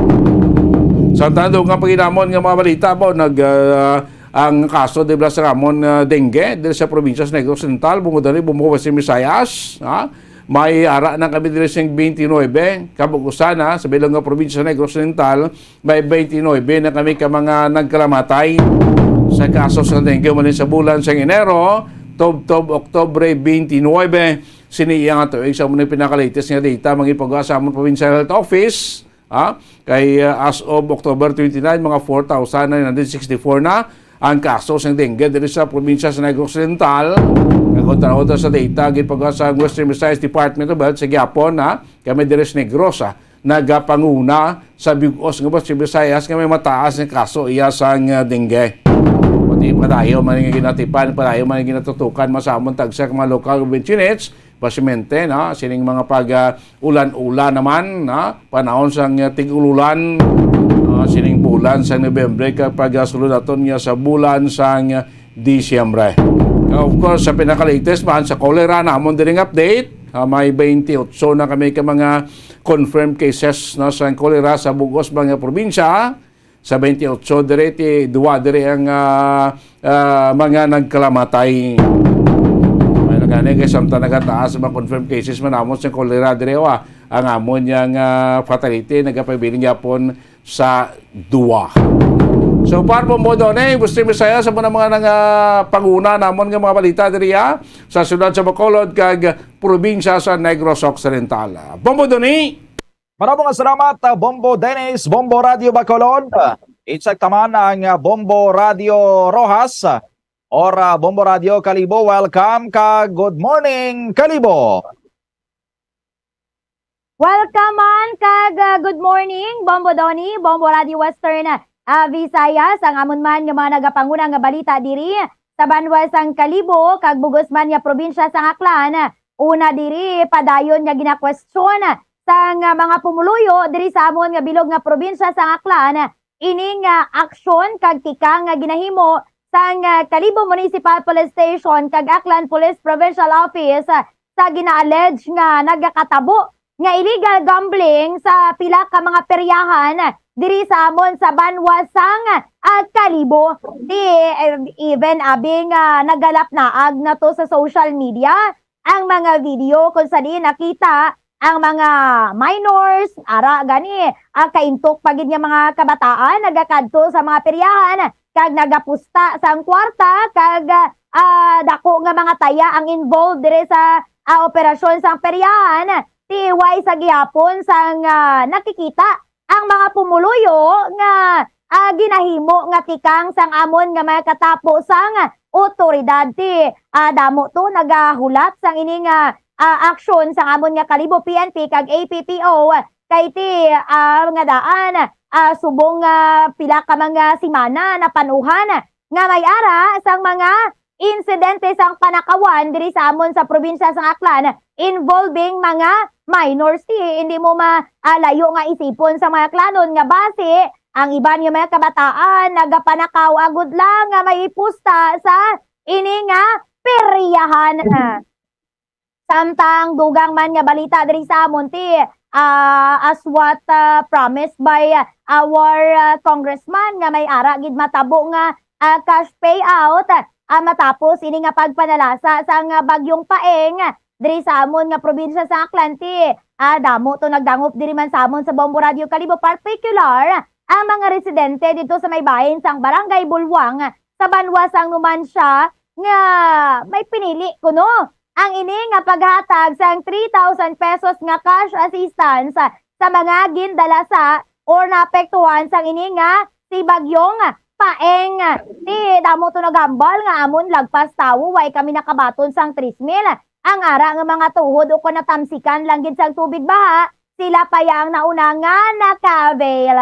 Sa tando nga paginamon nga mga balita po, nag, ah, ang kaso de Blas Ramon, ah, dengue diri sa probinsya sa Negros Oriental, Bungod ani, Bumbo, Western Visayas, ha? May ara na kami diri sing twenty-nine kabug-usan, ha, sa bilog nga probinsya sa Negros Oriental, may twenty-nine na kami ka mga nagkalamatay sa kaso sa dengue muli sa bulan sa Enero, tubtob Oktubre twenty-nine. Sini iya nga tuig sa among pinaka-latest nga data, mga ipagawa sa among Provincial Health Office, ha? Kay, uh, as of October twenty-nine, mga four thousand nine hundred sixty-four na ang kaso sang dengue diri sa probinsya sa Negros Oriental. Kag kontra sa data, gipagawa sa Western Visayas Department of Health sa gihapon, ha? Kami diri sa Negros, ha? Nagapanguna sa bug-os nga Western Visayas nga may mataas nga kaso iya sang, uh, dengue. Pati padayon man nga ginatipan, padayon man nga ginatutukan, masamon tagsa ka mga local government units, basimente, no, sining mga pag, ah, ulan-ulan naman, no, panahon sang, ah, tig-ululan, ah, sining bulan sang Nobyembre kag pag, ah, sulod naton nga sa bulan sang, ah, Disyembre. Of course, sa pinaka-latest man sa cholera, namon diri nga update, ah, may twenty-eight na kami ka mga confirmed cases, no, sa cholera sa bug-os mga probinsya. Sa twenty-eight diri, ti duwa diri ang, ah, ah, mga nagkalamatay. May nagani kay samtang nagataas ang mga confirmed cases man namon sa cholera diri, wa, ang amon yang, ah, fatality nagapabilin gyapon sa duwa. So far, Bombo Donny, Busting Bisaya, sa mga, mga nangapanguna namon nga mga balita diri, ah, sa siyudad sa Bacolod kag probinsya sa Negros Occidental. Bombo Donny! Maramo nga salamat, ah, Bombo Dennis, Bombo Radio Bacolod. Insakto man ang, ah, Bombo Radio Roxas, or, ah, Bombo Radio Kalibo. Welcome ka. Good morning, Kalibo. Welcome man kag, ah, good morning, Bombo Donny, Bombo Radio Western, ah, Visayas. Ang amon man nga mga nagapanguna nga balita diri sa banwa sang Kalibo kag bug-os man nga probinsya sang Aklan. Una diri, padayon nga ginakwestiyon sang, ah, mga pumuluyo diri sa amon nga bilog nga probinsya sang Aklan ining, ah, aksyon kag tikang nga ginahimo sang, ah, Kalibo Municipal Police Station kag Aklan Police Provincial Office, ah, sa gina-allege nga nagakatabo nga illegal gambling sa pila ka mga peryahan diri sa amon sa banwa sang, ah, Kalibo. Di, eh, even abi nga nagalapnaag na to sa social media ang mga video kung sa diin nakita ang mga minors, ara gani, ah, kaintok pa gid nga mga kabataan nagakadto sa mga peryahan kag nagapusta sang kwarta kag, ah, dako nga mga taya ang involved diri sa, ah, operasyon sang peryahan. Ti way sa gihapon sang, ah, nakikita ang mga pumuluyo nga, ah, ginahimo nga tikang sang amon nga mga katapo sang otoridad. Ti, ah, damo to nagahulat sang ini nga, ah, aksyon sang amon nga Kalibo P N P kag A P P O kay ti, ah, nga daan, ah, subong nga pila ka mga simana napan-uhan nga may ara sang mga insidente sang panakawan diri sa amon sa probinsya sang Aklan involving mga minors. Ti, hindi mo malayo nga isipon sa mga Aklanon nga basi ang iban nga mga kabataan nagapanakaw agod lang nga may ipusta sa ini nga peryahan. Samtang dugang man nga balita diri sa amon, ti, ah, as what, ah, promised by, ah, our, ah, congressman nga may ara gid matabo nga, ah, cash payout, ah, matapos ini nga pagpanalasa sang, ah, Bagyong Paeng diri sa amon nga probinsya sa Aklan, ti, ah, damo to nagdangop diri man sa amon sa Bombo Radio Kalibo, partikular ang mga residente didto sa may bahin sang Barangay Bulwang sa banwa sang Numancia nga may pinili kuno ang ini nga paghatag sang three thousand pesos nga cash assistance sa mga gindala sa or naapektuhan sang ini nga si Bagyong Paeng. Ti, damo to naghambal nga amon lagpas tawo, way kami nakabaton sang tres mil. Ang ara nga mga tuhod ukon natamsikan lang gid sang tubig baha, sila pa ya ang nauna nga naka-avail.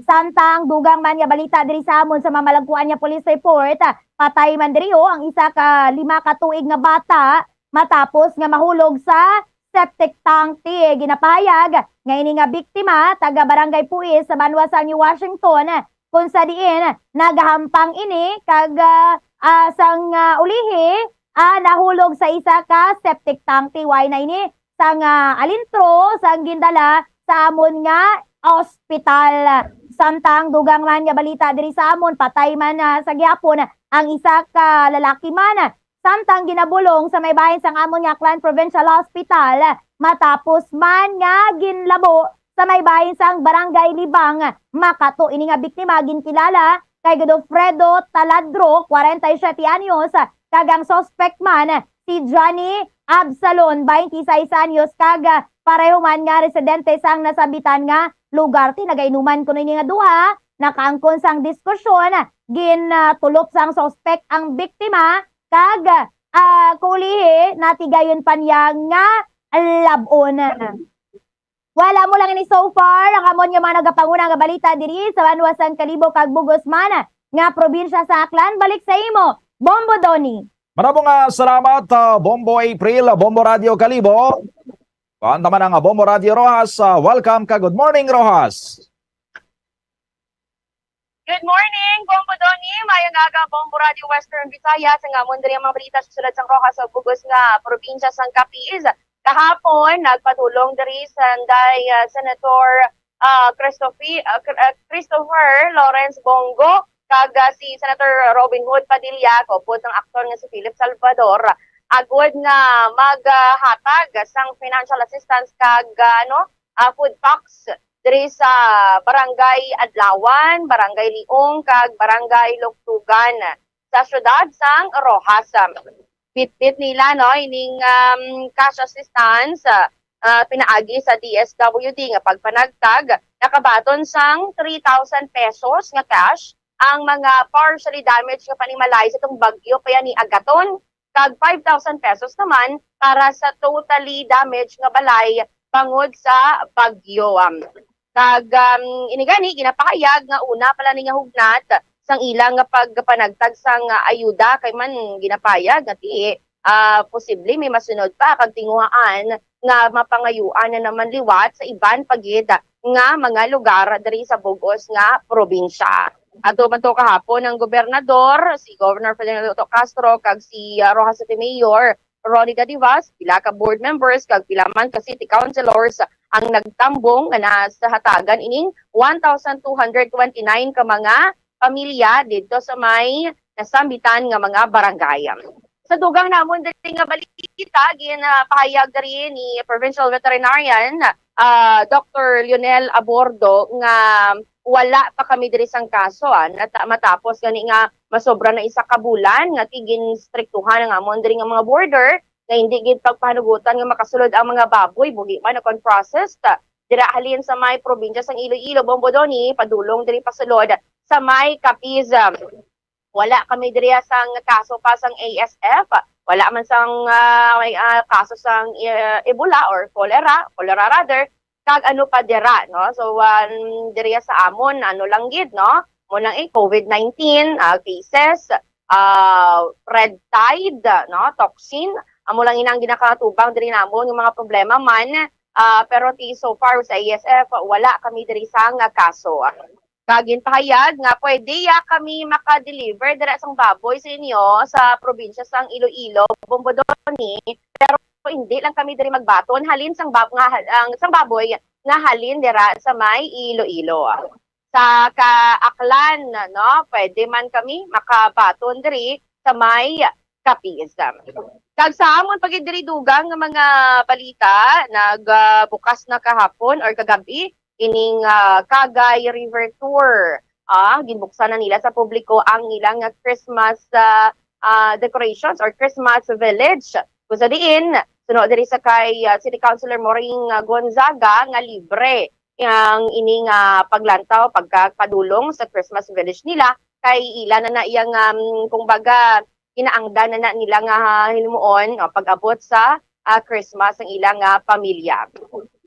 Samtang dugang man nga balita diri sa amon sa mamalagkuan nga police report, patay man diri, oh, ang isa ka lima ka tuig nga bata matapos nga mahulog sa septic tank. Ti, ginapahayag nga ini nga biktima taga Barangay Puis sa banwa sa New Washington, kung sa diin nagahampang ini kag, ah, ah, sang, ah, ulihi, ah, nahulog sa isa ka septic tank. Ti, way na ini sang, ah, alintro sang gindala sa amon nga ospital. Samtang dugang man nga balita diri sa amon, patay man, ah, sa gihapon ang isa ka lalaki man, samtang ginabulong sa may bahin sang amon nga Aklan Provincial Hospital matapos man nga ginlabo sa may bahin sang Barangay Libang. Makato ini nga biktima ginkilala kay Godofredo Taladro, kwarenta y siyete anyos, kag ang suspect man si Johnny Absalon, twenty-six anyos, kag, ah, pareho man nga residente sang nasabitan nga lugar. Ti, nagainuman kuno ini nga duha, nakaangkon sang diskusyon, gin, ah, tulop sang suspect ang biktima, kag, ah, kulihi natigayon pa niya nga lab-on. Wala mo lang ini so far ang amon nga mga nagapanguna nga balita diri sa banwa sang Kalibo kag bug-os man nga probinsya sa Aklan. Balik sa imo, Bombo Donny. Maramo nga salamat, ah, Bombo April, Bombo Radio Kalibo. Kuan ta man ang Bombo Radio Roxas. Ah, welcome ka. Good morning, Roxas. Good morning, Bombo Donny. Mayong aga, Bombo Radio Western Visayas. Ang amon diri ang mga balita sa sulod sang Roxas sa bug-os nga probinsya sang Capiz. Kahapon, nagpadulong diri sanday, ah, Senator, ah, Christophe-, ah, Cr-, ah, Christopher Lawrence Bong Go kag, ah, si Senator Robin Hood Padilla, kaupod sang aktor nga si Philip Salvador, agud nga maghatag sang financial assistance kag, ah, ano, ah, food packs diri sa Barangay Adlawan, Barangay Liong, kag Barangay Lugtugan sa siyudad sang Roxas. Bitbit nila, no, ining, um, cash assistance, ah, ah, pinaagi sa D S W D nga pagpanagtag, nakabaton sang three thousand pesos nga cash ang mga partially damaged nga panimalay sa itong bagyo pa yan ni Agaton, kag five thousand pesos naman para sa totally damaged nga balay bangod sa bagyo. Um, kag, um, ini gani, ginapahayag nga una pa lang ni nga hugnat sang ilang nga pagpanagtag sang, ah, ayuda, kay man ginapahayag nga ti, ah, posible may masunod pa kag tinguhaan nga mapangayuan na naman liwat sa iban pa gid nga mga lugar diri sa bug-os nga probinsya. Adto man to kahapon ang gobernador, si Governor Ferdinand Otto Castro, kag si, ah, Roxas City Mayor Ronnie Gadivas, pila ka board members, kag pila man ka city councilors ang nagtambong nga nahatagan ining one thousand two hundred twenty-nine ka mga pamilya didto sa may nasambitan nga mga barangay. Sa dugang namon diri nga balita, ginapahayag diri ni Provincial Veterinarian, ah, Doctor Lionel Abordo, nga wala pa kami diri sang kaso, ah. Nata-, matapos gani nga masobra na isa ka bulan nga ti ginstriktuhan ang amon diri nga mga border, nga hindi gid pagpahanugutan nga makasulod ang mga baboy, buhi man o kon processed, dira halin sa may probinsya sang Iloilo, Bombo Donny, padulong diri pasulod sa may Capiz. Wala kami diri sang kaso pa sang A S F, wala man sang, ah, may, ah, kaso sang, eh, Ebola or cholera, cholera rather, kag ano pa dira, no? So, um, diri sa amon, ano lang gid, no? Mo lang, eh, covid nineteen, ah, cases, ah, red tide, no? Toxin, amo lang inang ginakatubang diri namon nga mga problema man, ah, pero ti so far sa A S F, wala kami diri sang kaso. Kag ginpahayag nga pwede ya kami maka-deliver dira sang baboy sa inyo sa probinsya sang Iloilo, Bombo Donny, pero hindi lang kami diri magbaton halin sang bab-, nga, ang, sang baboy nga halin dira sa may Iloilo. Sa Kaaklan, no, pwede man kami makabaton diri sa may Capiz. Kag sa amon pa gid diri dugang nga mga balita, nag, ah, bukas na kahapon or kagab-i ining, ah, Kagay River Tour. Ah, ginbuksan na nila sa publiko ang ilang, ah, Christmas, ah, ah, decorations or Christmas village. Kung sa diin, suno diri sa kay, ah, City Councilor Maureen, ah, Gonzaga, nga libre ang ini nga paglantaw, pagkapadulong sa Christmas village nila, kay ila na na iyang, um, kumbaga, kinaangdan na na nila nga himuon, o, pag-abot sa, ah, Christmas ang ila nga pamilya.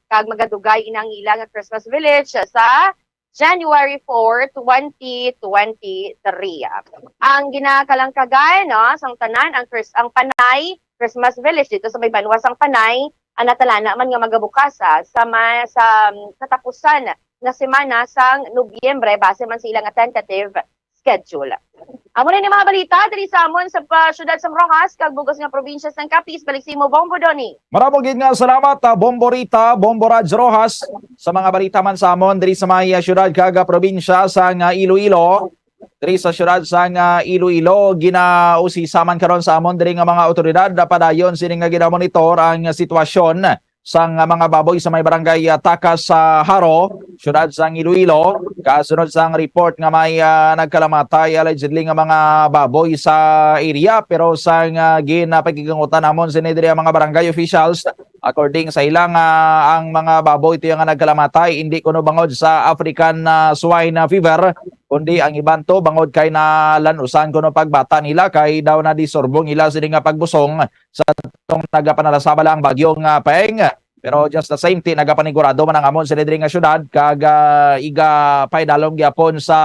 Kag magadugay inang ila nga Christmas village sa January four, twenty twenty-three. Ang ginakalangkagan, no, sang tanan, ang Chris-, ang Panay Christmas Village dito sa may banwa sang Panay, ang natalana man nga magabukas, ah, sa ma-, sa, um, katapusan nga semana sang Nobyembre, base man sa ila nga tentative schedule. Amo na ni mga balita diri sa amon sa pa-, siyudad sang Roxas kag bug-os nga probinsya sang Capiz. Balik sa imo, Bombo Donny. Maramo gid nga salamat, ah, Bombo Rita, Bombo Raj Roxas, sa mga balita man sa amon diri sa may, ah, siyudad kag, ah, probinsya sang, ah, Iloilo. Diri sa siyudad sang, ah, Iloilo, ginausisa man karon sa amon diri nga mga awtoridad, ah, padayon sini nga ginamonitor ang sitwasyon sang, ah, mga baboy sa may barangay, ah, Takas sa Jaro, siyudad sang Iloilo. Kasunod sang report nga may, ah, nagkalamatay allegedly nga mga baboy sa area, pero sang, ah, ginapakigkangkutan namon sini diri ang mga barangay officials, according sa ila nga ang mga baboy tiyo nga nagkalamatay, hindi kuno bangod sa African, ah, swine fever, kundi ang iban to bangod kay nalan-usan kuno pagbata nila kay daw nadisorbong ila sini nga pagbusong sa tong nagapanalasa bala ang bagyo nga Peng. Pero just the same, ti nagapanigurado man ang amon sila diri nga syudad kag, ah, iga paidalom gyapon sa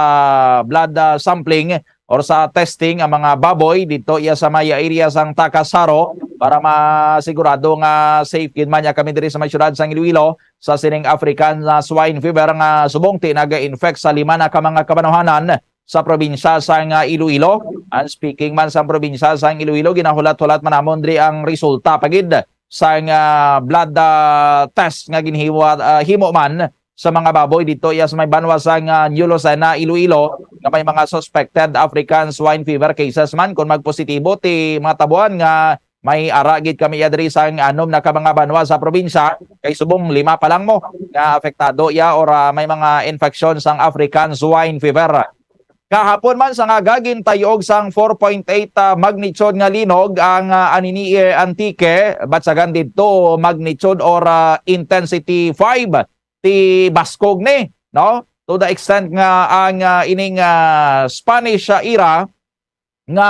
blood, ah, sampling or sa testing ang mga baboy dito iya sa may area sang Takas Jaro para masigurado nga safe gid man niya kami diri sa may siyudad sang Iloilo sa sining African, ah, swine fever nga subong ti naga-infect sa lima na ka mga kabanuhanan sa probinsya sang, ah, Iloilo. And speaking man sang probinsya sang Iloilo, ginahulat-hulat man namon diri ang resulta pa gid sang, ah, blood, ah, test nga ginhiwa-, ah, himo man sa mga baboy dito iya sa may banwa sang, ah, New Lucena, Iloilo, nga may mga suspected African swine fever cases man. Kung magpositibo ti mga tabuan nga may ara gid kami iya diri sang anom na ka mga banwa sa probinsya, kay subong lima pa lang mo nga apektado iya or, ah, may mga infection sang African swine fever. Kahapon man sa nga gagintayog sang four point eight, ah, magnitude nga linog ang, ah, Anini-e, Antique, batsagan didto magnitude or, ah, intensity five ti baskog ni, no? To the extent nga ang, ah, ining, ah, Spanish, ah, era nga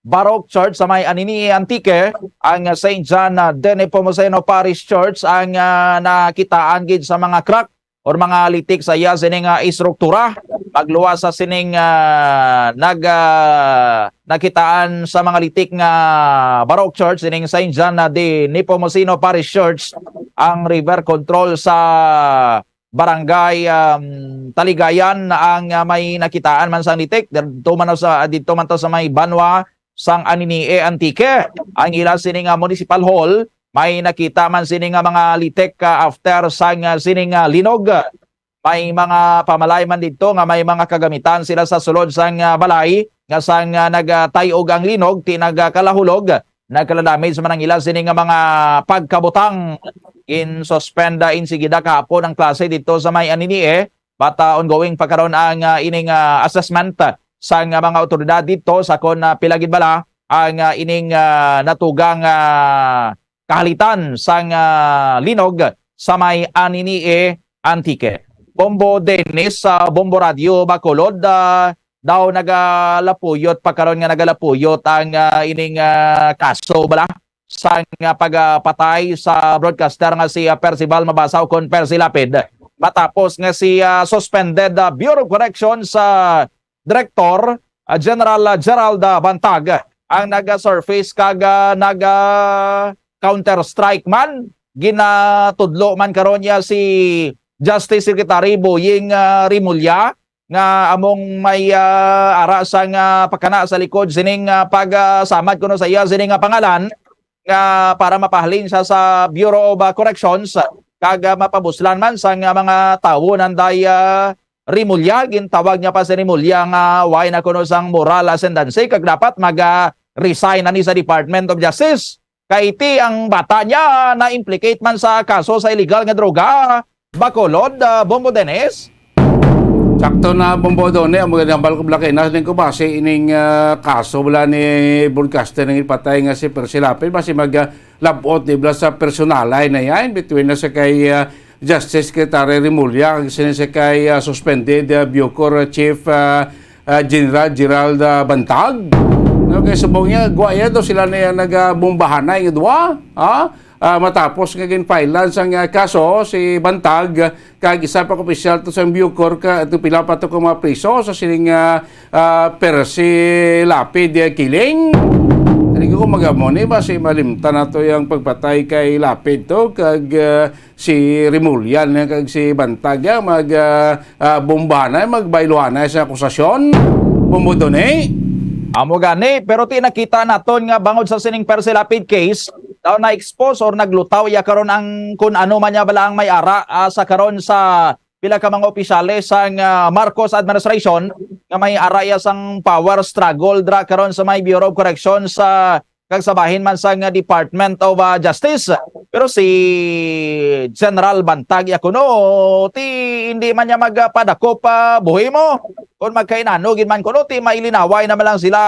Baroque Church sa may Anini-e, Antique, ang Saint John, ah, de Nepomuceno Parish Church ang, ah, nakitaan gid sa mga crack or mga litik sa iya sining, ah, estruktura. Magluwas sa sining, ah, nag, ah, nakitaan sa mga litik nga Baroque Church sining Saint John, ah, de Nepomuceno Parish Church ang river control sa Barangay, um, Taligayan ang, ah, may nakitaan man sang litik. Didto man sa, didto man to sa may banwa sang Anini-e, Antique. Ang ila sini nga municipal hall, may nakita man sini nga mga litik, ah, after sang, ah, sini nga linog. May mga pamalay man didto nga may mga kagamitan sila sa sulod sang, ah, balay nga sang, ah, nagtay-og ang linog, ti nagkalahulog, nagkala-damage man ang ila sini nga mga pagkabutang. Gin-suspend, ah, insigida kahapon ang klase didto sa may Anini-e, but, ah, ongoing pa karon ang, ah, ining, ah, assessment sang, ah, mga awtoridad didto sa kon, ah, pila gid bala ang, ah, ining, ah, natugang, ah, kahalitan sang, ah, linog sa may Anini-e, Antique. Bombo Dennis sa Bombo Radio Bacolod, ah, daw nagalapuyot pa karon nga nagalapuyot ang, ah, ining, ah, kaso bala sang, ah, pagpatay sa broadcaster nga si, ah, Percival Mabasa o kon Percy Lapid, matapos nga si, ah, suspended, ah, Bureau of Corrections, ah, Director, ah, General, ah, Gerald, ah, Bantag ang nag-surface kag, ah, nag, ah, counter strike man. Ginatudlo man karon niya si Justice Secretary Boying, ah, Remulla nga among may, ah, ara sang, ah, pakana sa likod sining, ah, pagsamad kuno sa iya sining nga pangalan nga para mapahalin siya sa Bureau of, ah, Corrections kag, ah, mapabuslan man sang, ah, mga tawo nanday, ah, Remulla. Gintawag niya pa si Remulla nga way na kuno sang moral ascendancy kag dapat mag, ah, resign na ni sa Department of Justice. Kay ti ang bata niya na-implicate man sa kaso sa illegal nga droga. Bacolod, ah, Bombo Dennis. Sakto na, Bombo Doni, ang mga nambal ko, Black Inas, din ko base ining, ah, kaso wala ni broadcaster nga ipatay nga si Percy Lapid, base mag, ah, labot ni bala sa personalay na yan, between na sa kay, ah, Justice Secretary Remulla, kag sini sa kay, ah, suspended, ah, Bucor Chief, ah, ah, General Gerald, ah, Bantag. Okay, subong niya, gwa iya daw sila na yung nagabombahanay nga duwa, ha? Ah, matapos nga ginfilean sang, ah, kaso si Bantag, kag isa pa ka opisyal to sa Bucor, ka, itong pila pa to ka mga priso sa sining, ah, ah, Percy Lapid, ah, killing. Tani ko kung magamo ni ba si malimtan na to yung pagpatay kay Lapid to, kag, ah, si Remulla na kag si Bantag, ah, mag, ah, ah, bombahanay, magbayluhanay sa akusasyon. Bumudon, eh. Amo gani, pero ti nakita naton nga bangod sa sining Percy Lapid case, daw na-expose or naglutaw iya karon ang kun ano man niya bala ang may ara, ah, sa karon sa pila ka mga opisyales sang, ah, Marcos administration nga may ara iya sang power struggle dra karon sa may Bureau of Corrections sa kag sa bahin man sang Department of, ah, Justice. Pero si General Bantag ya kuno, ti hindi man niya magpadakop pa buhi mo. Kung magkainano gid man kuno, ti mailinaway naman lang sila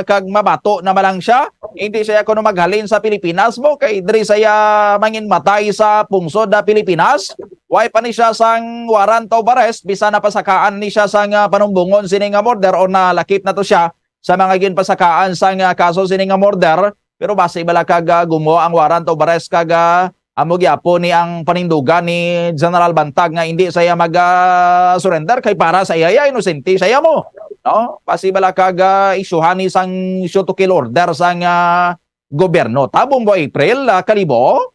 kag mabato naman lang siya. Hindi siya kuno maghalin sa Pilipinas mo, kay diri siya manginmatay sa pungsod na Pilipinas. Way pa ni siya sang warrant of arrest, bisan napasakaan ni siya sang, ah, panumbongon sini nga murder o nalakip na to siya sa mga ginpasakaan sang, ah, kaso sini nga murder, pero basi bala kag, ah, gumawa ang warrant of arrest kag, ah, amo gyapon ni ang panindugan ni General Bantag nga hindi saya mag, ah, surrender kay para sa iya, iya inosente saya mo, no? Basi bala kag, ah, isyuhan ni sang shoot to kill order sang, ah, gobyerno. Ta, Bombo April, ah, Kalibo?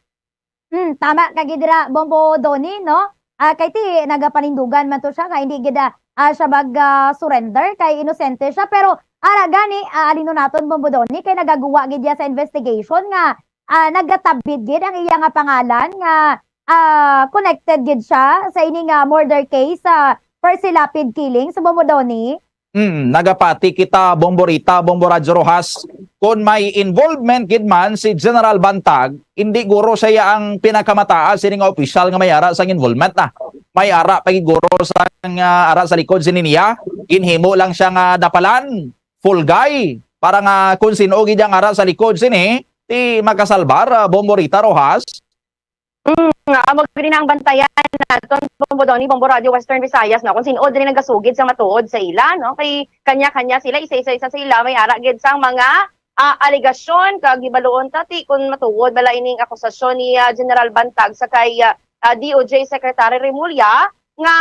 Hmm, tama ka gid dira, Bombo Donny, no? Ah, kay ti nagapanindugan man to siya nga hindi gid, ah, ah, siya mag, ah, surrender kay inosente siya. Pero ara gani, ah, alinon naton, Bombo Donny, kay nagaguwa gid iya sa investigation nga, ah, nagatabid gid ang iya nga pangalan nga, ah, connected gid siya sa ini nga murder case sa Persilapid killing sa, Bombo Donny. Mm, nagapati kita, Bombo Rita, Bombo Radyo Rojas, kon may involvement gid man si General Bantag, indi guro siya ang pinakamataas sini nga opisyal nga may ara sang involvement na. May ara pa gid guro sang, ah, ara sa likod sini niya, ginhimo lang siya nga dapalan, full guy, para nga kung sin-o gid ang ara sa likod sini, ti makasalbar, ah, Bombo Rita Rojas. Mm, amo gid na ang bantayan naton, Bombo Donny, Bombo Radio Western Visayas, no? Kung sin-o diri nagasugid sa matuod sa ila, no? Kay kanya-kanya sila, isa-isa-isa sila, may ara gid sang mga, ah, alegasyon, kag hibaluon ta ti kung matuod bala ining akusasyon ni, ah, General Bantag sa kay, ah, ah, D O J Secretary Remulla, nga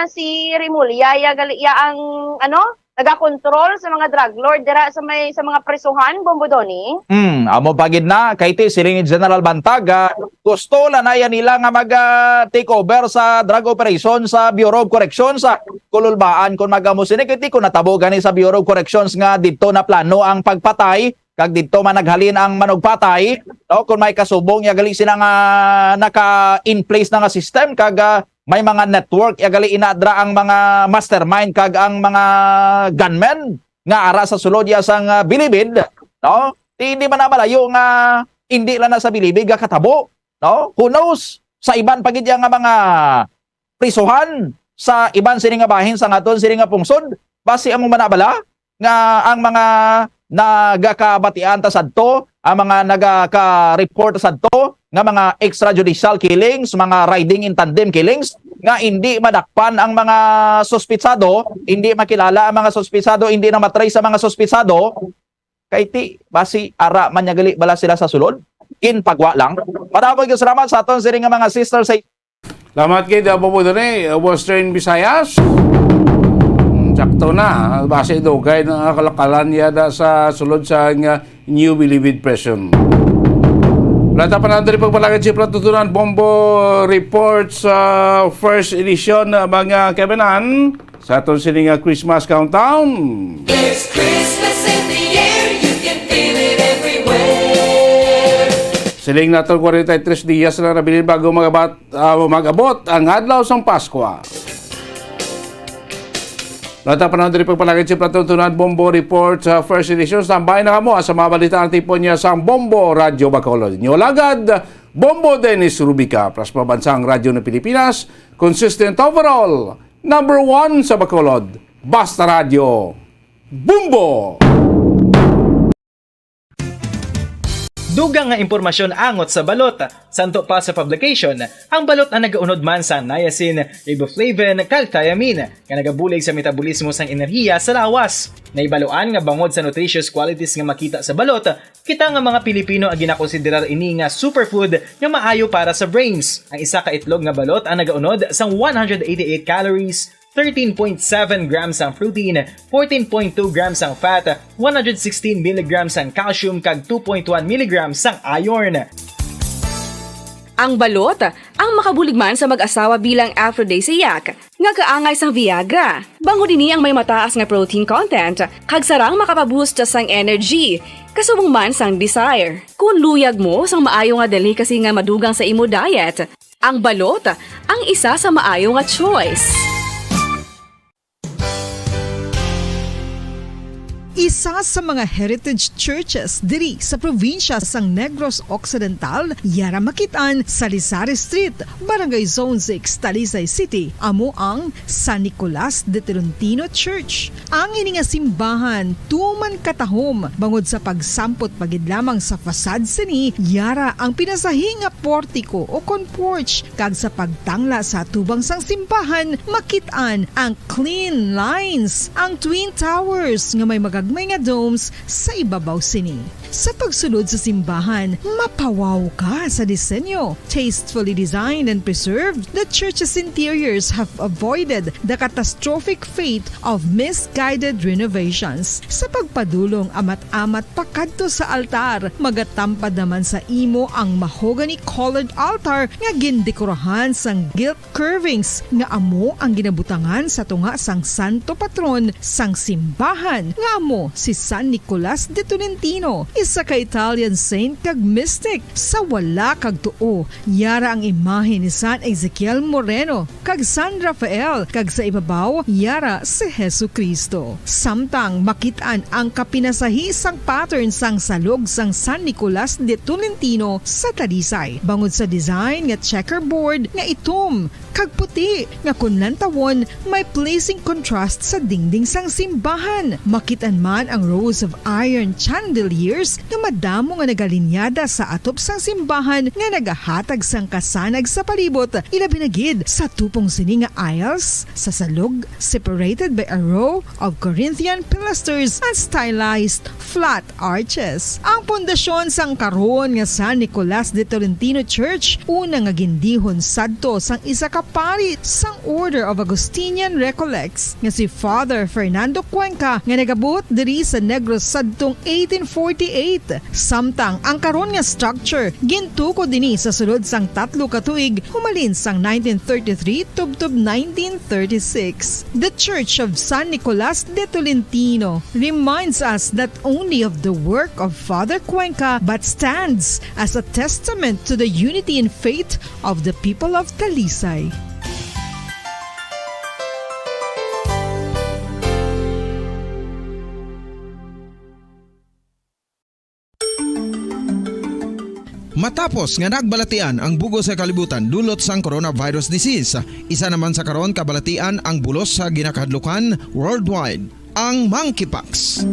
si Remulla, iya gali, iya ang, ano, nagakontrol sa mga drug lord dira sa may, sa mga prisuhan, Bombo Donny? Hmm, amo pa gid na, kay ti siling ni General Bantag, ah, gusto la na yan nila nga mag, ah, take over sa drug operation sa Bureau of Corrections, sa Kululbaan, kung magamo sini, kay ti kung natabo gani sa Bureau of Corrections nga didto na plano ang pagpatay, kag didto man naghalin ang manugpatay, no? Kung may kasubong ya gali sila nga naka in place na nga system, kag, ah, may mga network ya gali ina dra ang mga mastermind kag ang mga gunmen nga ara sa sulod ya sang, ah, bilibid, no? Ti hindi man na malayo nga hindi lang na sa bilibid nga katabo, no? Who knows? Sa iban pa gid ya nga mga prisuhan sa iban sini nga bahin sa aton sini nga pungsod, basi amo man na bala nga ang mga nagakabatian ta sadto, ang mga nagaka-report ta sadto nga mga extrajudicial killings, mga riding in tandem killings, nga hindi madakpan ang mga suspitsado, hindi makilala ang mga suspitsado, hindi na matrace sa mga suspitsado, kay ti basi ara man niya gali bala sila sa sulod, ginpagwa lang. Madamo gyud salamat sa aton sini nga mga sister sa Salamat kay Dapo po diri, Western Visayas. Hmm, sakto na, base dugay na kalakalan yada sa sulod sa nga New Bilibid Prison. Wala ta pa na diri pagpalagad si Platutunan Bombo Report sa first edition, mga kaibanan. Sa aton sini nga Christmas countdown. There's Christmas in the air, you can feel it everywhere. Siling naton forty-three dias na nabilin bago magabat, ah, mag-abot ang adlaw sang Paskwa. Nata pa na diri pagpalagid si Platon Tunan Bombo Report sa first edition. Tambay na kamo sa mga balita ang tipon niya sa Bombo Radyo Bacolod. Inyo lagad, Bombo Dennis Rubica, plus pabansang radyo ng Pilipinas, consistent overall, number one sa Bacolod, Basta Radyo, Bumbo! Dugang nga impormasyon angot sa balot. Santo pa sa publication, ang balot ang nagaunod man sa niacin, riboflavin, kag thiamine, nga nagabulig sa metabolismo sang enerhiya sa lawas. Naibaluan nga bangod sa nutritious qualities nga makita sa balot, kita nga mga Pilipino ang ginakonsiderar ini nga superfood nga maayo para sa brains. Ang isa ka itlog nga balot ang nagaunod sang one hundred eighty-eight calories, thirteen point seven grams ang protein, fourteen point two grams ang fat, one hundred sixteen milligrams ang calcium, kag two point one milligrams ang iron. Ang balot, ang makabulig man sa mag-asawa bilang aphrodisiac, nga kaangay sang Viagra. Bangod ini ang may mataas nga protein content, kag sarang makapaboost sang energy, kasubong man sang desire. Kung luyag mo sang maayo nga delicacy nga madugang sa imo diet, ang balot ang isa sa maayo nga choice. Isa sa mga heritage churches diri sa probinsya sang Negros Occidental, yara makit-an sa Lizares Street, Barangay Zone six, Talisay City, amo ang San Nicolas de Tolentino Church. Ang ini nga simbahan tuman katahom bangod sa pagsampot pa gid lamang sa facade sini, yara ang pinasahi nga portico o kon porch, kag sa pagtangla sa atubang sang simbahan, makit-an ang clean lines, ang twin towers nga may magagmay nga domes sa ibabaw sini. Sa pagsulod sa simbahan, mapawaw ka sa disenyo. Tastefully designed and preserved, the church's interiors have avoided the catastrophic fate of misguided renovations. Sa pagpadulong amat-amat pakadto sa altar, magatampad naman sa imo ang mahogany-colored altar nga gindekorahan sang gilt curvings nga amo ang ginabutangan sa tunga sang santo patron sang simbahan, nga amo si San Nicolas de Tolentino, isa ka Italian saint kag mystic. Sa wala kag tuo, yara ang imahe ni San Ezekiel Moreno kag San Rafael, kag sa ibabaw, yara si Jesu-Cristo. Samtang makit-an ang kapinasahi sang pattern sang salog sang San Nicolas de Tolentino sa Talisay, bangod sa design nga checkerboard nga itom kag puti, nga kon lantawon, may pleasing contrast sa dingding sang simbahan. Makit-an man ang rows of iron chandeliers nga madamo nga nagalinyada sa atop sang simbahan nga nagahatag sang kasanag sa palibot, ilabi na gid sa tupong sini nga aisles sa salog, separated by a row of Corinthian pilasters and stylized flat arches. Ang pundasyon sang karon nga San Nicolas de Tolentino Church, una nga gindihon sadto sang isa ka pari sang Order of Augustinian Recollects nga si Father Fernando Cuenca, nga nagabuot diri sa Negros sadtong eighteen forty-eight. Samtang ang karon nga structure gintukod ini sa sulod sang tatlo ka tuig, humalin sang nineteen thirty-three tubtob nineteen thirty-six. The Church of San Nicolas de Tolentino reminds us not only of the work of Father Cuenca, but stands as a testament to the unity in faith of the people of Talisay. Matapos nga nagbalatian ang bug-os nga kalibutan dulot sang coronavirus disease, isa naman sa karon kabalatian ang bulos sa ginakahadlukan worldwide, ang monkeypox.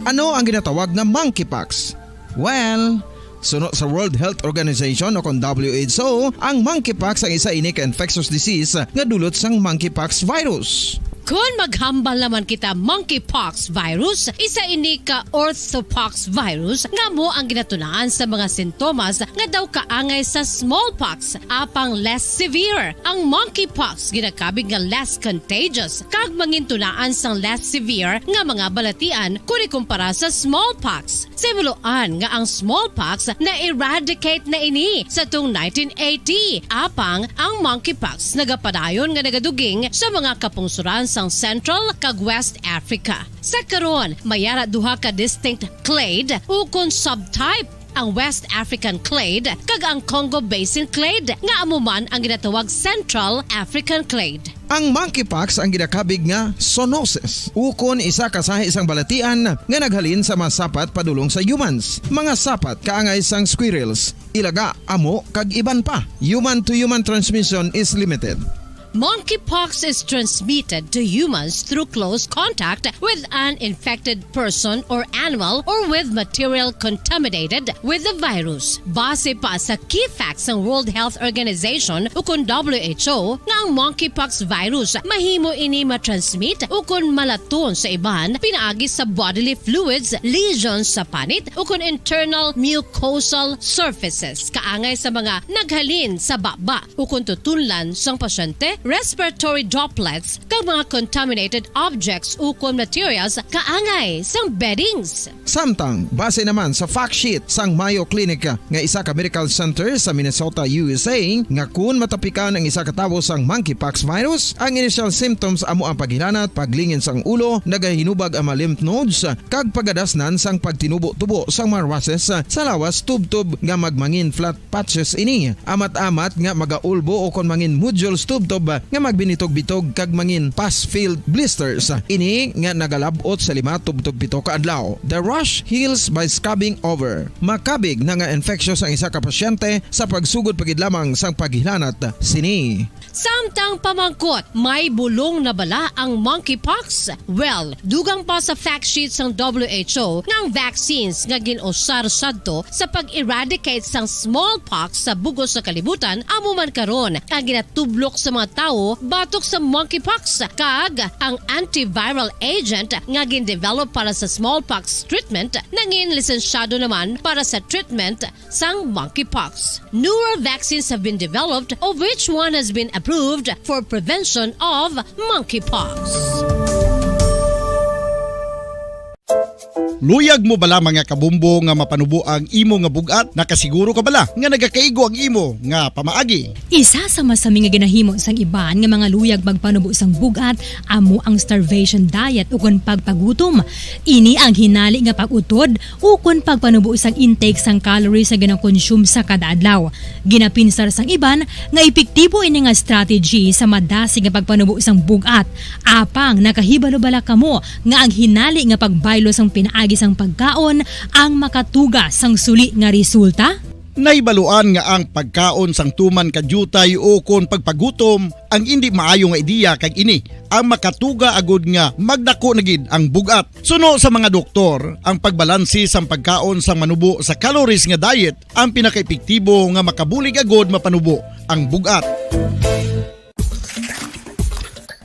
Ano ang ginatawag nga monkeypox? Well, suno sa World Health Organization o kon W H O, ang monkeypox ang isa ini ka infectious disease nga dulot sang monkeypox virus. Kon maghambal naman kita, monkeypox virus, isa ini ka orthopox virus nga amo ang ginatunaan sa mga sintomas nga daw kaangay sa smallpox, apang less severe. Ang monkeypox ginakabig nga less contagious kag mangintunaan sang less severe nga mga balatian kon ikumpara sa smallpox. Sa himuloan nga ang smallpox na-eradicate na ini sa tong nineteen eighty, apang ang monkeypox nagapadayon nga nagaduging sa mga kapungsoran sang Central kag West Africa. Sa karon, may ara duha ka distinct clade ukon subtype, ang West African clade kag ang Congo Basin clade, nga amo man ang ginatawag Central African clade. Ang monkeypox ang ginakabig nga zoonosis, ukon isa ka sahi sang balatian nga naghalin sa mga sapat padulong sa humans, mga sapat kaangay sang squirrels, ilaga, amo, kag iban pa. Human-to-human transmission is limited. Monkeypox is transmitted to humans through close contact with an infected person or animal or with material contaminated with the virus. Base pa sa key facts sang World Health Organization ukon W H O nga ang monkeypox virus mahimo ini matransmit ukon malaton sa iban pinaagi sa bodily fluids, lesions sa panit ukon internal mucosal surfaces kaangay sa mga naghalin sa baba ukon tutunlan sang pasyente, respiratory droplets, kag mga contaminated objects ukon materials kaangay sang beddings. Samtang, base naman sa fact sheet sang Mayo Clinic nga isa ka medical center sa Minnesota, U S A, nga kun matapikan ang isa ka tawo sang monkeypox virus, ang initial symptoms amo ang paghilanat, paglingin sang ulo, nagahinubag ang mga lymph nodes, kag pagadasnan sang pagtinubo-tubo sang mga rushes sa lawas tubtob nga magmangin flat patches ini. Amat-amat nga magaulbo o kon mangin nodules tubtob nga magbinitog-bitog kag mangin pus-filled blisters. Ini nga nagalab-ot sa lima tubtob pito ka adlaw. The rash heals by scabbing over. Makabig na nga infectious ang isa ka pasyente sa pagsugod pa gid lamang sang paghilanat sini. Samtang pamangkot, may bulong na bala ang monkeypox? Well, dugang pa sa fact sheet sang W H O nga ang vaccines nga gin-usar sadto sa pag-eradicate sang smallpox sa bug-os nga kalibutan amo man karon ang ginatublok sa mga tawo batok sa monkeypox, kag ang antiviral agent nga gin-develop para sa smallpox treatment nangin lisensyado naman para sa treatment sang monkeypox. Newer vaccines have been developed, of which one has been approved for prevention of monkeypox. Luyag mo bala, mga kabombo, nga mapanubo ang imo nga bug-at? Nakasiguro ka bala nga nagakaigo ang imo nga pamaagi? Isa sa masami nga ginahimo sang iban nga mga luyag magpanubo sang bug-at amo ang starvation diet ukon pagpagutom. Ini ang hinali nga pag-utod ukon pagpanubo sang intake sang calories nga ginakonsume sa kada adlaw. Ginapinsar sang iban nga epektibo ini nga strategy sa madasig nga pagpanubo sang bug-at. Apang nakahibalo bala kamo nga ang hinali nga pagbaylo sang pinaagi sang pagkaon ang makatuga sang suli nga resulta? Nahibaluan nga ang pagkaon sang tuman ka diutay ukon pagpagutom ang indi maayo nga ideya, kag ini ang makatuga agud nga magdako na gid ang bug-at. Suno sa mga doktor, ang pagbalansi sang pagkaon sang manubo sa calories nga diet ang pinakaepektibo nga makabulig agud mapanubo ang bug-at.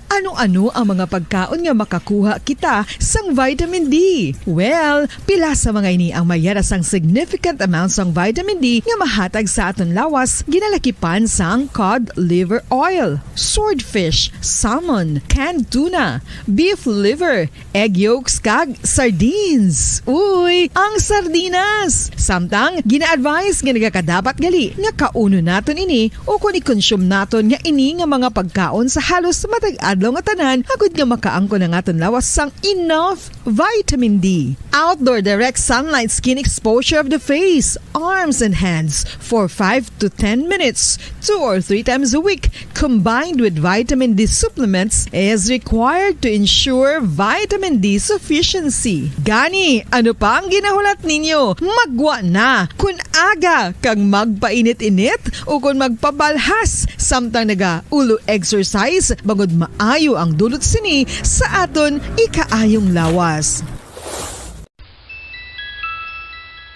Ano-ano ang mga pagkaon nga makakuha kita sang vitamin D? Well, pila sa mga ini ang mayara sang significant amount sang vitamin D nga mahatag sa aton lawas, ginalakipan sang cod liver oil, swordfish, salmon, canned tuna, beef liver, egg yolks, kag sardines. Uy, ang sardinas! Samtang, gina-advise nga nagakadapat gali nga kaunon naton ini ukon i-consume naton nga ini nga mga pagkaon sa halos matag adlaw nga tanan, agud nga makaangkon ang aton lawas sang enough vitamin D. Outdoor direct sunlight skin exposure of the face, arms, and hands for five to ten minutes, two or three times a week, combined with vitamin D supplements, is required to ensure vitamin D sufficiency. Gani, ano pa ang ginahulat ninyo? Maggwa na! Kun aga kag magpainit-init ukon magpabalhas samtang naga-ulo exercise, bangod maayo ang dulot sini sa aton ikaayong lawas.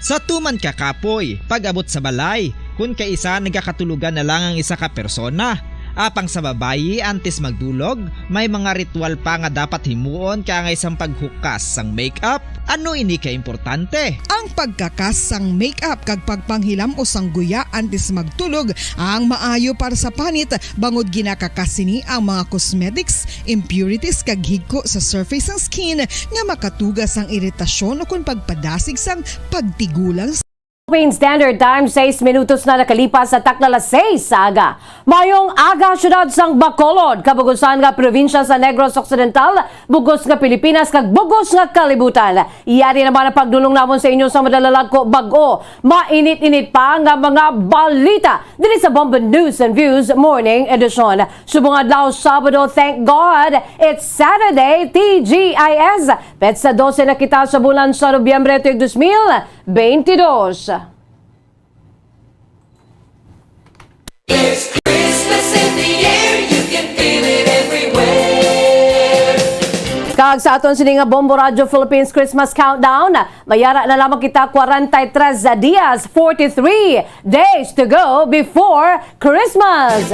Sa tuman ka kapoy, pag-abot sa balay, kun kaisa nagakatulogan na lang ang isa ka persona. Apang sa babayi, antes magdulog, may mga ritual pa nga dapat himuon kaangay sang paghukas sang makeup. Ano ini ka importante? Ang pagkakas sang makeup kag pagpanghilam-os sang guya antes magtulog ang maayo para sa panit, bangod ginakakas sini ang mga cosmetics, impurities, kag higko sa surface sang skin nga makatuga sang iritasyon ukon pagpadasig sang pagtigulang. Philippine Standard Time, sais minutos na nakalipas sa takna alas sais sa aga. Mayong aga, siyudad sang Bacolod, kabug-usan nga probinsya sa Negros Occidental, bug-os nga Pilipinas, kag bug-os nga kalibutan. Yari naman ang pagdulong namon sa inyo sa madalalagko, bag-o, mainit-init pa nga mga balita diri sa Bombo News and Views Morning Edition. Subong adlaw, Sabado, thank God it's Saturday, T G I S. Petsa dose na kita sa bulan sa Nobyembre, tuig dos mil beintidos. There's Christmas in the air, you can feel it everywhere. Kag sa aton sini nga Bombo Radyo Philippines Christmas Countdown, mayara na lamang kita kwarenta y tres dias, forty-three days to go before Christmas.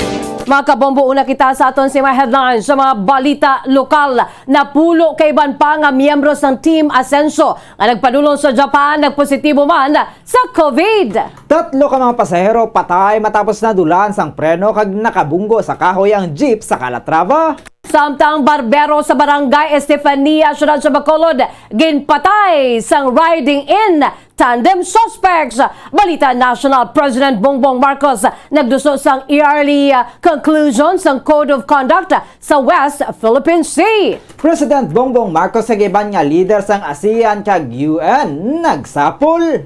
Mga kabombo, una kita sa aton sini nga headlines sa mga balita lokal. Napulo ka iban pa nga miyembro sang Team Asenso nga nagpadulong sa Japan nagpositibo man sa COVID. Tatlo ka mga pasahero patay matapos nadulaan sang preno kag nakabunggo sa kahoy ang jeep sa Calatrava. Samtang barbero sa Barangay Estefania, siyudad sa Bacolod, ginpatay sang riding in tandem suspects. Balita national, President Bongbong Marcos nagduso sang yearly, uh, conclusion sang Code of Conduct sa West Philippine Sea. President Bongbong Marcos kag iban nga leader sang ASEAN kag U N nagsapol.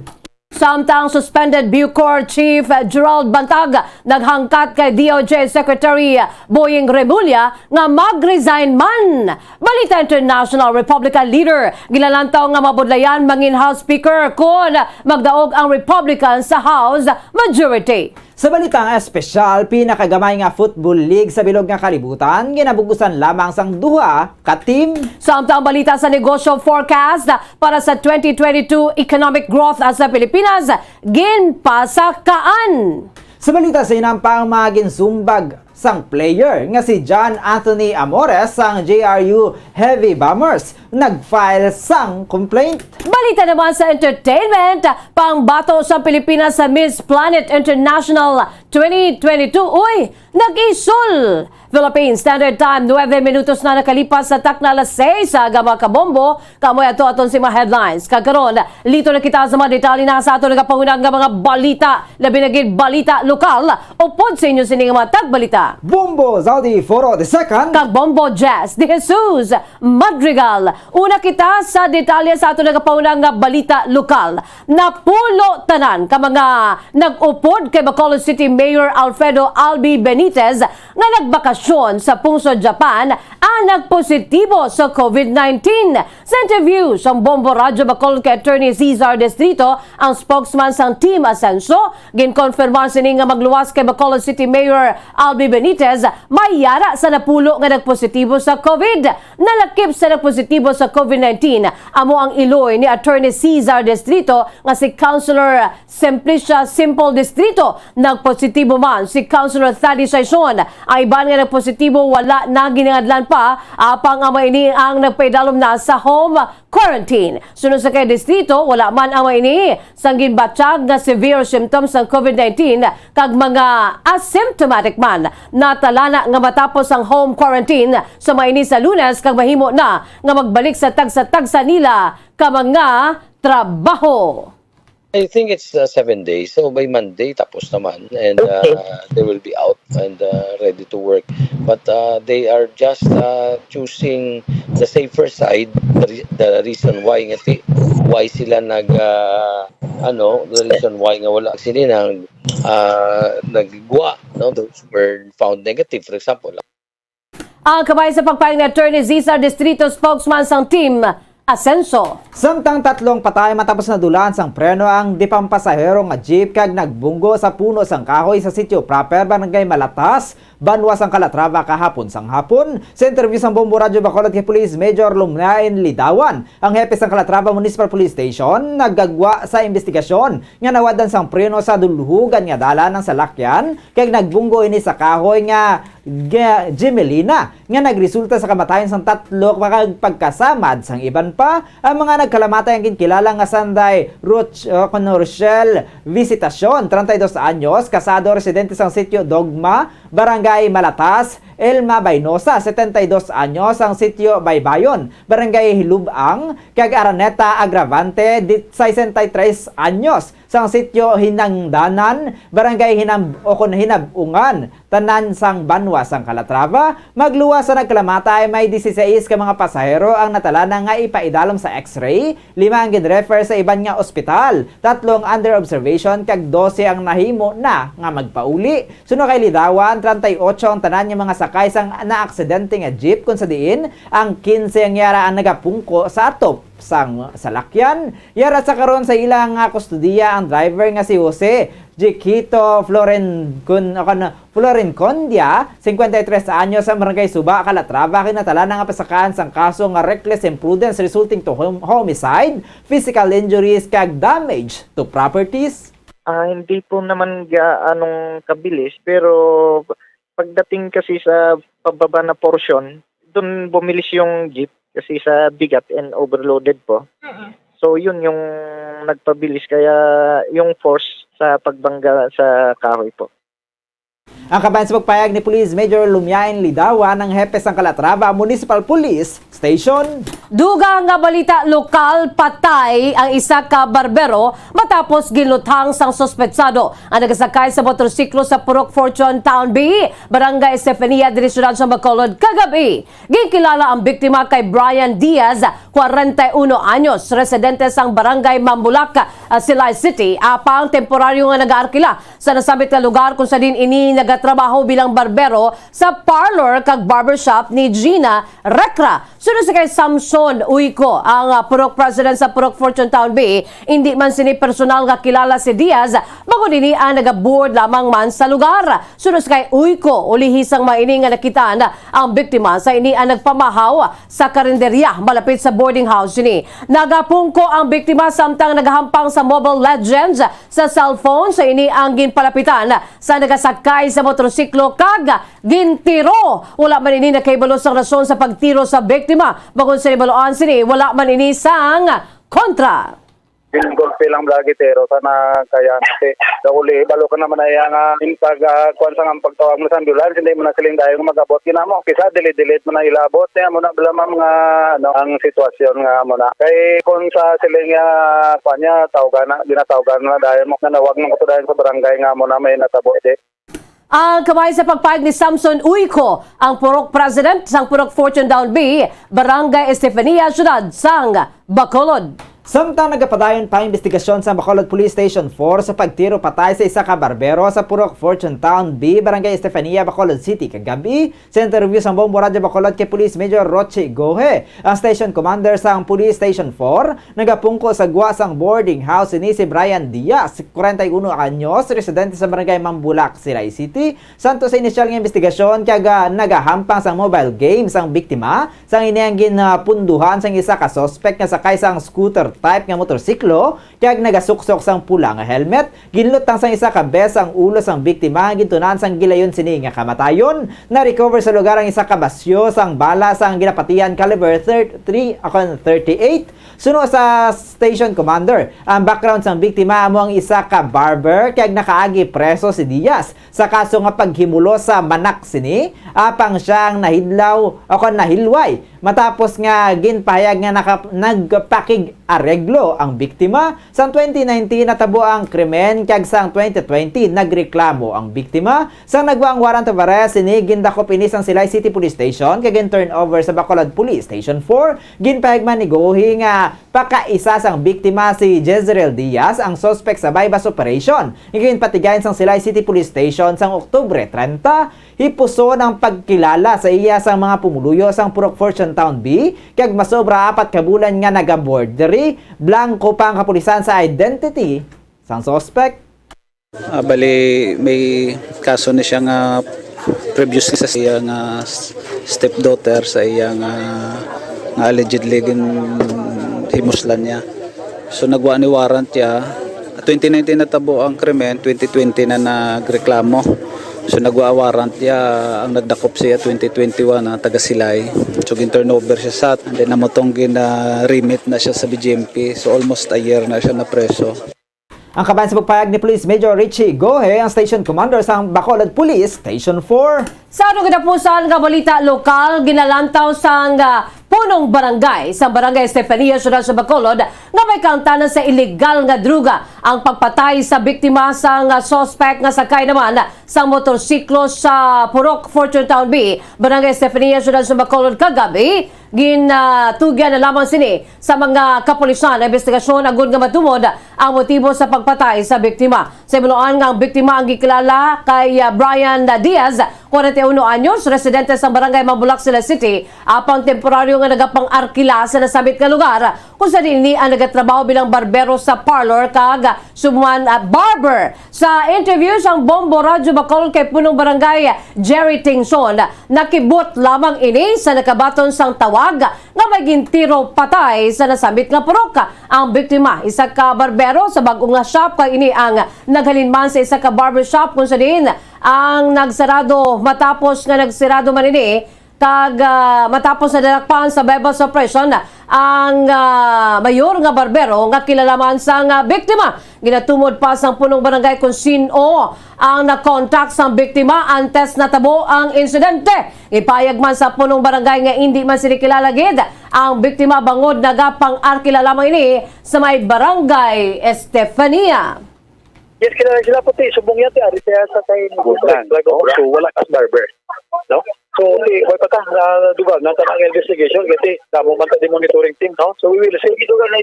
Samtang suspended Bucor Chief Gerald Bantag naghangkat kay D O J Secretary Boying Remulla nga mag-resign man. Balita international, Republican leader ginalantaw nga mabudlayan mangin House Speaker kon magdaog ang Republican sa House majority. Sa balitang espesyal, pinakagamay nga football league sa bilog nga kalibutan, ginabug-usan lamang sang duha ka team. Samtang balita sa negosyo, forecast para sa twenty twenty-two economic growth sa Pilipinas, ginpasakaan. Sa balita sa hinampang, mga ginsumbag sang player nga si John Anthony Amores sang J R U Heavy Bombers nag-file sang complaint. Balita naman sa entertainment, pangbato sa Pilipinas sa Miss Planet International twenty twenty-two, uy, nag-isul. Philippine Standard Time, nuebe minutos na nakalipas sa takna alas seis, aga, mga kabombo. Kamoy ato aton si mga headlines. Kag karon, lito na kita sa mga detalye na sa aton nagapanghunahuna nga mga balita, labi na gid balita lokal. Upod sa inyo sini nga mga tagbalita, Bombo Zaldi Foro the second. Kag Bombo Jazz de Jesus Madrigal. Una kita sa detalye sa aton nagapanghunahuna nga balita lokal. Napulo tanan ka mga nag-upod kay Bacolod City Mayor Alfredo Albi Benitez nga nagbakasyon sa Pungsod, Japan, ang nagpositibo sa covid nineteen. Sa interview sang Bombo Radyo Bacolod kay Attorney Cesar Destrito, ang spokesman sang Team Asenso, ginkonfirmar sini nga magluwas kay Bacolod City Mayor Albi Benitez may yara sa napulo nga nagpositibo sa covid. Nalakip sa nagpositibo sa covid nineteen amo ang iloy ni Attorney Cesar Destrito nga si Councilor Simplicia Simple Distrito. Nagpositibo man si Councilor Thady Saison. Ang iban nga nagpositibo wala na ginangadlan pa, apang amo ini ang nagpaidalom na sa home quarantine. Sunod sa kay Distrito, wala man amo ini sang ginbatyag nga severe symptoms sang covid nineteen kag mga asymptomatic man. Natalana nga matapos ang home quarantine sa maini sa Lunes kag mahimo na nga magbalik sa tagsa-tagsa nila ka mga trabaho. I think it's uh, seven days. So by Monday, tapos naman. And Okay. uh, they will be out and uh, ready to work. But uh, they are just uh, choosing the safer side. The, re- the reason why nga si, why sila nag uh, ano, the reason why nga wala sila nang uh, nagigwa, no? Those were found negative, for example. Ang kabahin sa pagpahayag ni Attorney Cesar Distrito, spokesman sang Team Asenso. Samtang tatlong patay matapos nadulaan sang preno ang dipampasahero nga jeep kag nagbunggo sa puno sang kahoy sa Sitio Proper, Barangay Malatas, banwa sang Calatrava kahapon sang hapon. Sa interview sang Bombo Radyo Bacolod kay Police Major Lumnain Lidawan, ang hepe sang Calatrava Municipal Police Station, nagagwa sa investigasyon nga nawadan sang preno sa dulhugan nga dalan ang salakyan kag nagbunggo ini sa kahoy nga ga-, Gemelina nga nagresulta sa kamatayon sang tatlo kag pagkasamad sang iban pa. Ang mga nagkalamatay ang ginkilala nga sanday Roch-, uh, kuno Rochelle Visitacion, treinta y dos anyos, kasado, residente sang Sitio Dogma, Barangay Malatas, Elma Baynosa, setenta y dos anyos, sang Sitio Baybayon, Barangay Hilubang, kag Araneta Agravante, di-, sesenta y tres anyos, sang Sitio Hinangdanan, Barangay Hinab-, o kon Hinabungan, tanan sang banwa sang Calatrava. Magluwas sa nagkalamatay, may dieciséis ka mga pasahero ang natalana nga ipaidalom sa X-ray, lima ang gin-refer sa iban nga ospital, tatlo ang under observation, kag dose ang nahimo na nga magpauli. Suno kay Lidawan, treinta y ocho ang tanan nga mga sakay sang naaksidente nga jeep, kung sa diin ang quince ang yara ang nagapungko sa atop sang salakyan. Yara sa karon sa ilang, ah, kustodiya ang driver nga si Jose Chiquito Floren-, kun-, kun-, Florencondia, cincuenta y tres anyos, sa Barangay Suba, Calatrava, kinatala na nga pasakaan sang kaso nga reckless imprudence resulting to hom-, homicide, physical injuries, kag damage to properties. Ah, hindi po naman gaanong kabilis, pero pagdating kasi sa pababa na portion, dun bumilis yung jeep kasi sa bigat and overloaded po. Mm-mm. So, yun yung nagpabilis, kaya yung force sa pagbangga sa kahoy po. Ang kabahin sa pagpahayag ni Police Major Lumiain Lidawan, ang hepe sang Calatrava Municipal Police Station. Dugang nga balita lokal, patay ang isa ka barbero matapos ginluthang sang suspetsado ang nagasakay sa motorsiklo sa Purok Fortune, Town B, Barangay Estefania, diri siyudad sa Bacolod, kagab-i. Ginkilala ang biktima kay Brian Diaz, kwarenta y uno anyos, residente sang Barangay Mambulak, ah, Silay City, apang temporaryo nga nagaarkila sa nasambit nga lugar kung sa diin ini nagatrabaho bilang barbero sa parlor kag barbershop ni Gina Recra. Suno sa kay Samson Uico, ang, ah, Purok President sa Purok Fortune Town B, indi man sini personal nga kilala si Diaz, bangod ini ang nagabuod lamang man sa lugar. Suno sa kay Uico, ulihi sang maini nga nakitaan ang biktima sa ini ang nagpamahaw sa karinderya malapit sa boarding house sini. Nagapungko ang biktima samtang nagahampang sa Mobile Legends sa cellphone sa ini ang ginpalapitan sa nagasakay sa motorsiklo kag gintiro. Wala man ini nakahibalo sang rason sa pagtiro sa biktima. Bangod sa nahibaluan sini, wala man ini sang kontra. Ginggulpi lang bala gitiro sa na kaya si Dakuli. Balo ka naman na iya nga in pag ah, kuwan sa nga pagtawag mo sa ambulance, hindi mo na siling dahil mag-abot ginamo. Kisa delete-delete mo na ilabot niya mo na bala ma'am nga ano ang sitwasyon nga mo na. Kay kung sa siling nga kuwan niya tawgan na ginatawgan na dahil mo nanawag mo ko dahil sa barangay nga mo na may natabo di. Ang kamay sa pagpayag ni Samson Uyco, ang Purok President sang Purok Fortune Town B, Barangay Estefania, Siyudad sang Bacolod. Samtang nagapadayon pa ang investigasyon sa Bacolod Police Station four sa pagtiro patay sa isa ka barbero sa Purok Fortune Town B, Barangay Estefania, Bacolod City, kagab-i, sa interview sang Bombo Radyo Bacolod kay Police Major Roche Gohe, ang Station Commander sang Police Station four, nagapungko sa gwa sang boarding house ini si Brian Diaz, kwarenta y uno anyos, residente sa Barangay Mambulak, Silay City. Santo sa inisyal nga investigasyon, kag ah, nagahampang sang mobile game sang biktima, sang ini ang ginapunduhan sang isa ka suspect nga sakay sang scooter type nga motorsiklo, kag nagasuksok sang pula nga helmet. Ginlutang sang isa ka bes ang ulo sang biktima, gintunan sang gilayon sini nga kamatayon. Na-recover sa lugar ang isa ka basyo sang bala sang ginapatihan caliber thirty-three, ako, thirty-eight. Suno sa station commander, ang background sang biktima amo ang isa ka barber, kag nakaagi preso si Diaz sa kaso nga paghimulos sa manak sini, apang siya ang nahidlaw o kon nahilway matapos nga ginpahayag nga naka-, nagpakig-areglo ang biktima. Sang twenty nineteen natabo ang krimen, kag sang twenty twenty nagreklamo ang biktima. Sang nagwa ang warrant of arrest sini, gindakop ini sang Silay City Police Station kag gin-turn over sa Bacolod Police Station four. Ginpahayag man ni Gohi nga pakaisa sang biktima si Jezreel Diaz, ang suspect sa buy-bust operation nga ginpatigayon sang Silay City Police Station sang Oktubre treinta. Hipuson ang pagkilala sa iya sang mga pumuluyo sang Purok Fortune Town B, kag masobra apat ka bulan nga nagaboard diri, blanco pa ang kapulisan sa identity sang suspect. Ah, bali, may kaso ni siya nga previous sa iya nga s-, stepdaughter sa iya nga, nga allegedly ginhimuslan niya. So, nagwa ni warrant ya. Twenty nineteen natabo ang krimen, twenty twenty na nagreklamo. So, nagwa warrant ya, ang nagdakop siya twenty twenty-one, ah, taga Silay. So, gin-turnover siya sa, and then, namutong gin-, ah, remit na siya sa B G M P. So, almost a year na siya na preso. Ang kabahin sa pagpayag ni Police Major Richie Gohe, ang station commander sa Bacolod Police Station four. Sa atong katapusan nga balita lokal, ginalantaw sang, ah, punong barangay sa Barangay Estefania, Siyudad sa Bacolod, nga may kaangtanan sa iligal nga droga ang pagpatay sa biktima sang, ah, suspect nga sakay naman sa motorsiklo sa Purok Fortune Town B, Barangay Estefania, Siyudad sa Bacolod, kagab-i. Gintugyan na lamang sini sa mga kapulisan ang investigasyon agod nga matumod ang motibo sa pagpatay sa biktima. Sa hibaluan nga ang biktima ang gikilala kay, ah, Brian Diaz, kwarenta y uno anyos, residente sa Barangay Mambulak, Silay City, apang temporaryo nga nagapang-arkila sa nasambit nga lugar, kung sa diin ini ang nagatrabaho bilang barbero sa parlor kag subong man, ah, barber. Sa interview sang Bombo Radyo Bacolod kay Punong Barangay Jerry Tingson, nakibot lamang ini sa nakabaton sang tawag nga may gintiro patay sa nasambit nga purok. Ang biktima, isa ka barbero sa bag-o nga shop, kag ini ang naghalin man sa isa ka barbershop kung sa diin ang nagsarado. Matapos nga nagsarado man ini, kag, ah, matapos na nadakpan sa buy-bust operation ang, ah, mayor nga barbero nga kilala man sang, ah, biktima. Ginatumod pa sang punong barangay kung sin-o ang na-contact sang biktima antes natabo ang insidente. Ipahayag man sa punong barangay nga indi man sini kilala gid ang biktima bangod nagapang-arkila lamang ini sa may Barangay Estefania. Yes, kilala sila po, ti. Subong yan, ti. Ari siya sa kay Bulan. So, wala ka sa barber. No? So, ti, way pa ta, na dugang na tanang investigation, kasi damo man ta di monitoring team, no? So, we will see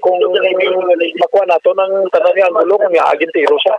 kung makuha nato ng tanan nga angulo kung nga agin tiro siya.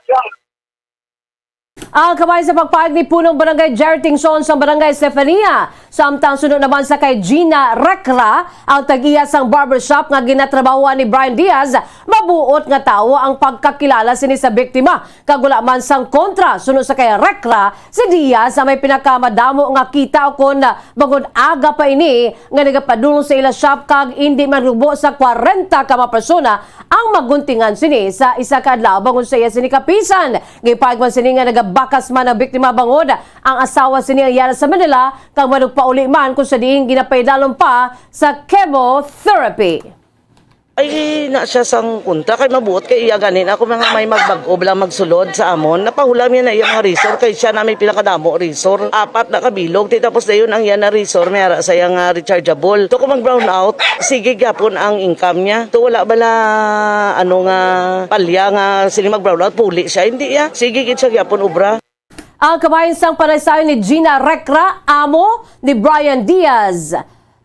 Ang kamay sa pagpayag ni Punong Barangay Jerry Tingson sa Barangay Estefania. Samtang suno naman sa kay Gina Recra, ang tag-iya sang barbershop nga ginatrabahoan ni Brian Diaz, mabuot nga tawo ang pagkakilala sini sa biktima. Kag wala man sang kontra, suno sa kay Recra, si Diaz ang may pinakamadamo nga kita, ukon bangod aga pa ini nga nagapadulong sa ila shop, kag indi man rubo sa kwarenta ka mga persona ang maguntingan sini sa isa ka adlaw, bangod sa iya sini kapisan. Gipahayag man sini nga nagaba- Akas man ang biktima bangod ang asawa sini ang yana sa Manila, kag manugpauli man kung sa diin ginapaidalom pa sa chemotherapy. Ay, na siya sang kontra kay mabuot kay iya ganin. Ako mga may magbag-o lang magsulod sa amon. Napahulam niya na iya mga resort kay siya na may pinakadamo resort. Apat na kabilog. Ti tapos dayon ang iya na resort, may ara sa iya nga rechargeable. To kung mag-brown out, sige gyapon ang income niya. To wala bala ano nga palya nga sila mag-brown out, puli siya. Hindi ya. Sige gid siya gyapon obra. Ang kabahin sang panaysayon ni Gina Recra, amo ni Brian Diaz.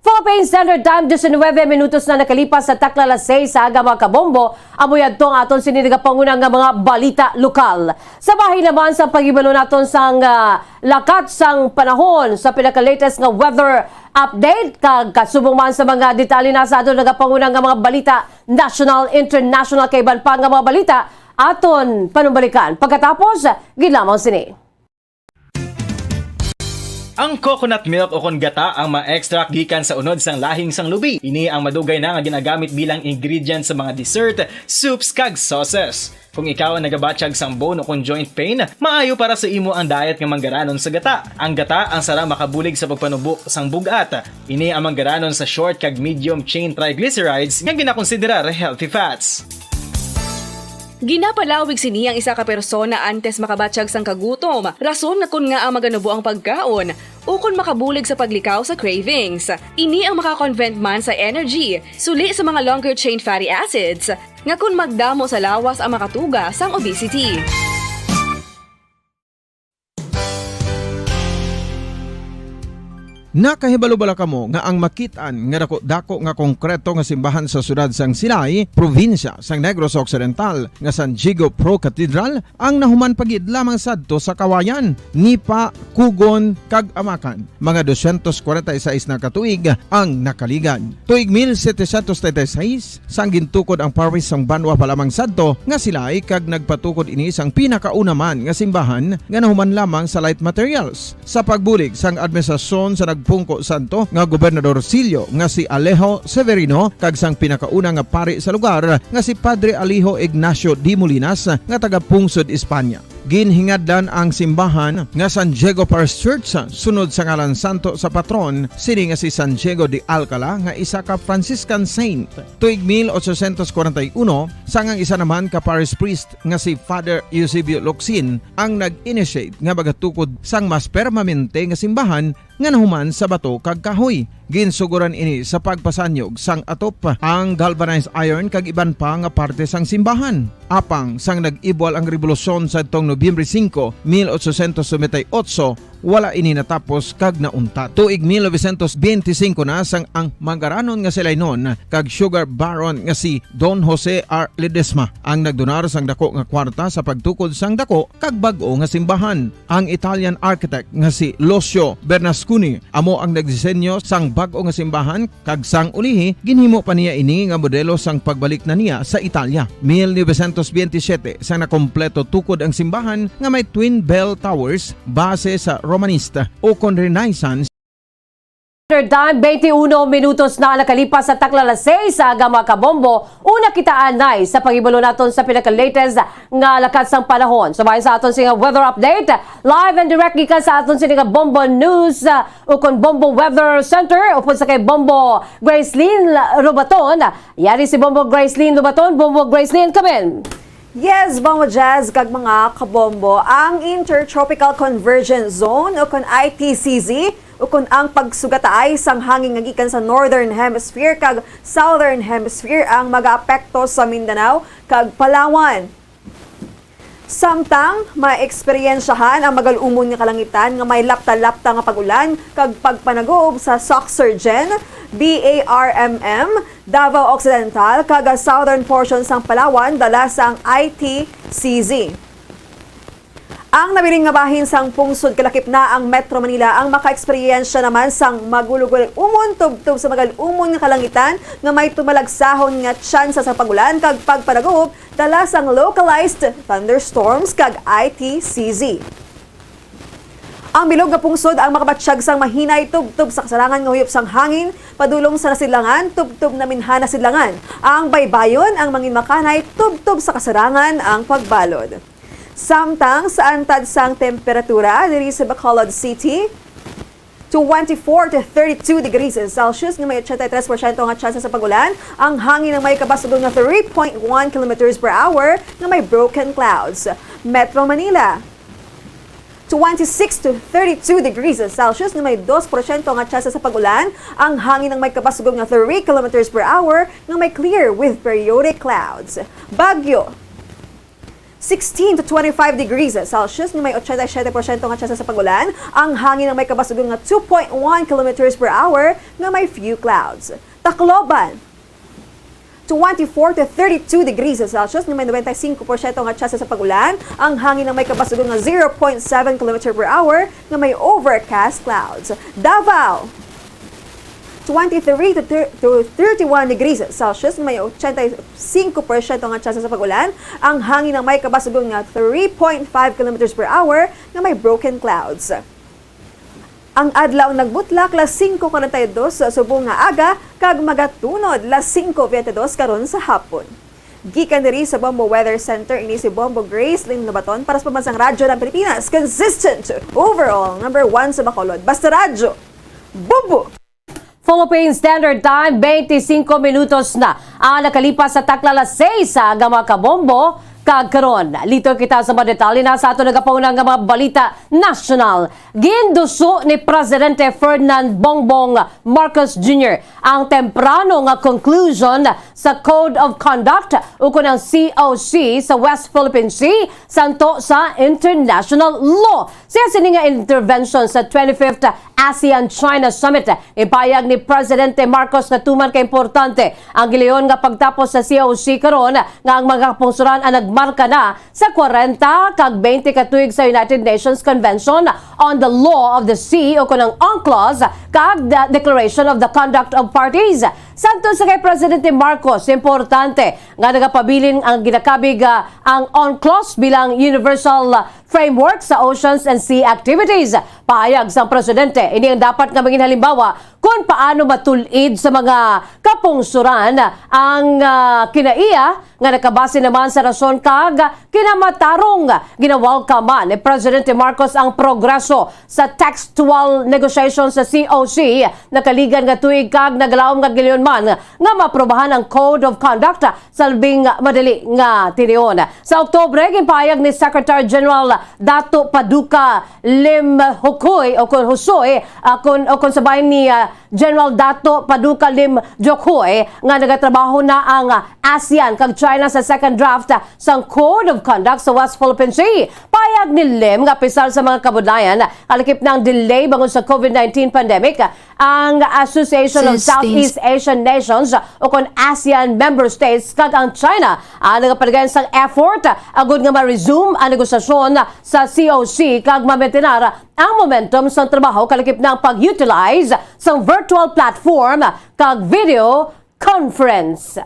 Philippine Standard Time, diecinuebe minutos na nakalipas sa takla alas seis sa aga, mga kabombo. Amo yadto ang aton sini nagapanguna nga mga balita lokal. Sa bahin naman sa paghibalo naton sang ah, lakat sang panahon sa pinaka-latest nga weather update, kag kasubong man sa mga detalye na sa aton nagapanguna nga mga balita national, international, kay iban pa nga mga balita, aton panumbalikan pagkatapos gid lamang sini. Ang coconut milk o kon gata ang ma-extract gikan sa unod sang lahing sang lubi. Ini ang madugay na nga ginagamit bilang ingredient sa mga dessert, soups, kag sauces. Kung ikaw ang nagabatyag sang bone o kon joint pain, maayo para sa imo ang diet nga manggaranon sa gata. Ang gata ang sarang makabulig sa pagpanubo sang bug-at. Ini ang manggaranon sa short kag medium chain triglycerides nga ginakonsiderar healthy fats. Ginapalawig sini ang isa ka persona antes makabatyag sang kagutom, rason nga kon ngaa maganubo ang pagkaon, ukon makabulig sa paglikaw sa cravings. Ini ang makakonvert man sa energy, suli sa mga longer chain fatty acids, nga kon magdamo sa lawas ang makatuga sang obesity. Nakahibalo bala kamo nga ang makit-an nga daku-daku nga konkreto nga simbahan sa siyudad sang Silay, probinsya sang Negros Occidental, nga San Diego Pro Cathedral, ang nahuman pa gid lamang sadto sa kawayan, nipa, kugon, kag amakan? Mga dosyentos kwarenta y seis na ka tuig ang nakaligad. Tuig mil setecientos treinta y seis, sang gintukod ang parish sang banwa pa lamang sadto nga Silay, kag nagpatukod ini sang pinakauna man nga simbahan nga nahuman lamang sa light materials. Sa pagbulig sang administrasyon sa nagpungko sadto nga Gobernador Silio nga si Alejo Severino kag sang pinakauna nga pari sa lugar nga si Padre Alejo Ignacio de Molinas nga taga-pungsod Espanya, ginhingadlan ang simbahan nga San Diego Parish Church sunod sa ngalan santo sa patron sini nga si San Diego de Alcala nga isa ka Franciscan saint. Tuig mil ochocientos kwarenta y uno, sang ang isa naman ka parish priest nga si Father Eusebio Locsin ang nag-initiate nga magatukod sang mas permanente nga simbahan nga nahuman sa bato kag kahoy. Ginsugoran ini sa pagpasanyog sang atop, ang galvanized iron kag iban pa nga parte sang simbahan. Apang sang nag-ibwal ang rebolusyon sadtong Nobyembre singko, mil ochocientos noventa y ocho, wala ini natapos kag nauntat. Tuig mil novecientos benti singko na sang ang manggaranon nga Silaynon kag sugar baron nga si Don Jose R. Ledesma ang nagdonar sang dako nga kwarta sa pagtukod sang dako kag bag-o nga simbahan. Ang Italian architect nga si Lucio Bernasconi amo ang nagdisenyo sang bag-o nga simbahan, kag sang ulihi ginhimo pa niya ini nga modelo sang pagbalik na niya sa Italia. Mil novecientos benti siyete sang nakompleto tukod ang simbahan nga may twin bell towers base sa Romanista ukon Renaissance. Standard Time, twenty-one minutos na nakalipas sa takla alas seis sa aga, mga kabombo. Una kita anay sa paghibalo naton sa pinaka-latest nga lakat sang panahon. Sa bahin sa aton sini nga weather update, live and direct gikan sa aton sini nga Bombo News, uh, ukon Bombo Weather Center, upod sa kay Bombo Gracelyn Rubaton. Yari si Bombo Gracelyn Rubaton. Bombo Gracelyn, come in. Yes, Bombo Jazz kag mga kabombo, ang Intertropical Convergence Zone o kon I T C Z o kon ang pagsugataay sang hangin nga gikan sa Northern Hemisphere kag Southern Hemisphere ang magaapekto sa Mindanao kag Palawan. Samtang maeksperyensyahan ang magal-umon nga kalangitan nga may lapta-lapta nga pag-ulan kag pagpanagob sa Soxergen, B A R M M, Davao Occidental kag southern portion sang Palawan dala sang I T C Z. Ang nabilin nga bahin sang pungsod kalakip na ang Metro Manila ang makaeksperyensya naman sang magulugul umon tubtob sa magal-umon nga kalangitan nga may tumalagsahon nga tsansa sa pag-ulan kag pagpanagob dala sang localized thunderstorms kag I T C Z. Ang bilog nga pungsod ang makabatyag sang mahinay tubtob sa kasarangan nga huyop sang hangin padulong sa nasidlangan tubtob naminhan nasidlangan. Ang baybayon ang manginmakanay tubtob sa kasarangan ang pagbalod. Samtang sa antad sang temperatura diri sa Bacolod City, twenty-four to thirty-two degrees Celsius nga may eighty-three percent nga tsansa sa pag-ulan, ang hangin ang may kabasugon nga three point one kilometers per hour nga may broken clouds. Metro Manila, twenty-six to thirty-two degrees Celsius nga may dos porsyento nga tsansa sa pag-ulan, ang hangin ang may kabasugon nga three kilometers per hour nga may clear with periodic clouds. Baguio, sixteen to twenty-five degrees Celsius nga may eighty-seven percent nga tsansa sa pag-ulan, ang hangin ang may kabasugon nga two point one kilometers per hour nga may few clouds. Tacloban, twenty-four to thirty-two degrees Celsius nga may ninety-five percent nga tsansa sa pag-ulan, ang hangin ang may kabasugon nga zero point seven kilometer per hour nga may overcast clouds. Davao, twenty-three to thir-, to thirty-one degrees Celsius nga may eighty-five percent nga tsansa sa pag-ulan, ang hangin ang may kabasugon nga three point five kilometers per hour nga may broken clouds. Ang adlaw nagbutlak las singko kuwarenta y dos subong nga aga kag magatunod las singko biyente dos karon sa hapon. Gikan diri sa Bombo Weather Center, ini si Bombo Grace Lynn Lobaton para sa Pambansang Radyo ng Pilipinas, consistent, overall, number one sa Bacolod. Basta Radyo, Bombo! Philippine Standard Time, twenty-five minutos na ang nakalipas sa takna las seis sa aga, mga kabombo. Kag karon, liton kita sa mga detalye na sa aton nagapauna nga mga balita nasyonal. Ginduso ni Presidente Ferdinand Bongbong Marcos Junior ang temprano nga conclusion sa Code of Conduct ukon ang C O C sa West Philippine Sea santo sa international law. Sa sini nga intervention sa twenty-fifth ASEAN-China Summit, ipahayag ni Presidente Marcos nga tuman ka importante ang gilayon nga pagtapos sa C O C karon nga ang mga kapungsoran ang nagmarka na sa kwarenta kag twenty ka tuig sa United Nations Convention on the Law of the Sea ukon ang UNCLOS kag the Declaration of the Conduct of Parties. Santo sa kay Presidente Marcos, importante nga nagapabilin ang ginakabig, ah, ang UNCLOS bilang universal, ah, framework sa oceans and sea activities. Pahayag sang presidente, ini ang dapat nga mangin halimbawa kon paano matul-id sa mga kapungsoran ang, ah, kinaiya nga nakabase naman sa rason kag kinamatarong. Ginawalkaman ni Presidente Marcos ang progreso sa textual negotiation sa C O C nakaligan nga tuig kag naglaom nga gilayon man nga maaprubahan ang Code of Conduct sa labing madali nga tinion. Sa Oktubre, ginpahayag ni Secretary General Dato Paduka Lim Hukoy o kon Husoy, ah, kon, o kon sa bahin ni, ah, General Dato Paduka Lim Jokhoy nga nagatrabaho na ang, ah, ASEAN kag China sa second draft, ah, sang Code of Conduct sa West Philippine Sea. Pahayag ni Lim nga apisar sa mga kabudlayan, kalakip na ang delay bangod sa COVID nineteen pandemic, ang Association of Southeast Asian Nations o kon ASEAN member states kag ang China ang nagapaligayon sang effort agud nga ma-resume ang negosasyon sa C O C kag mamentenar ang momentum sang trabaho kalakip na ang pag-utilize sang virtual platform kag video conference.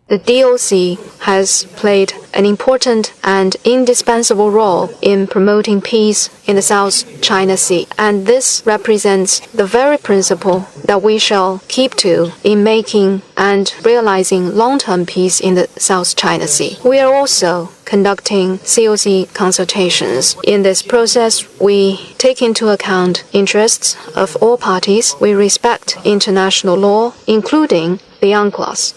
The D O C has played an important and indispensable role in promoting peace in the South China Sea, and this represents the very principle that we shall keep to in making and realizing long-term peace in the South China Sea. We are also conducting C O C consultations. In this process, we take into account interests of all parties. We respect international law, including the UNCLOS.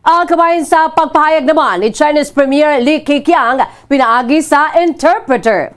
Ah, kabahin sa pagpahayag naman ni Chinese Premier Li Keqiang pinaagi sa interpreter.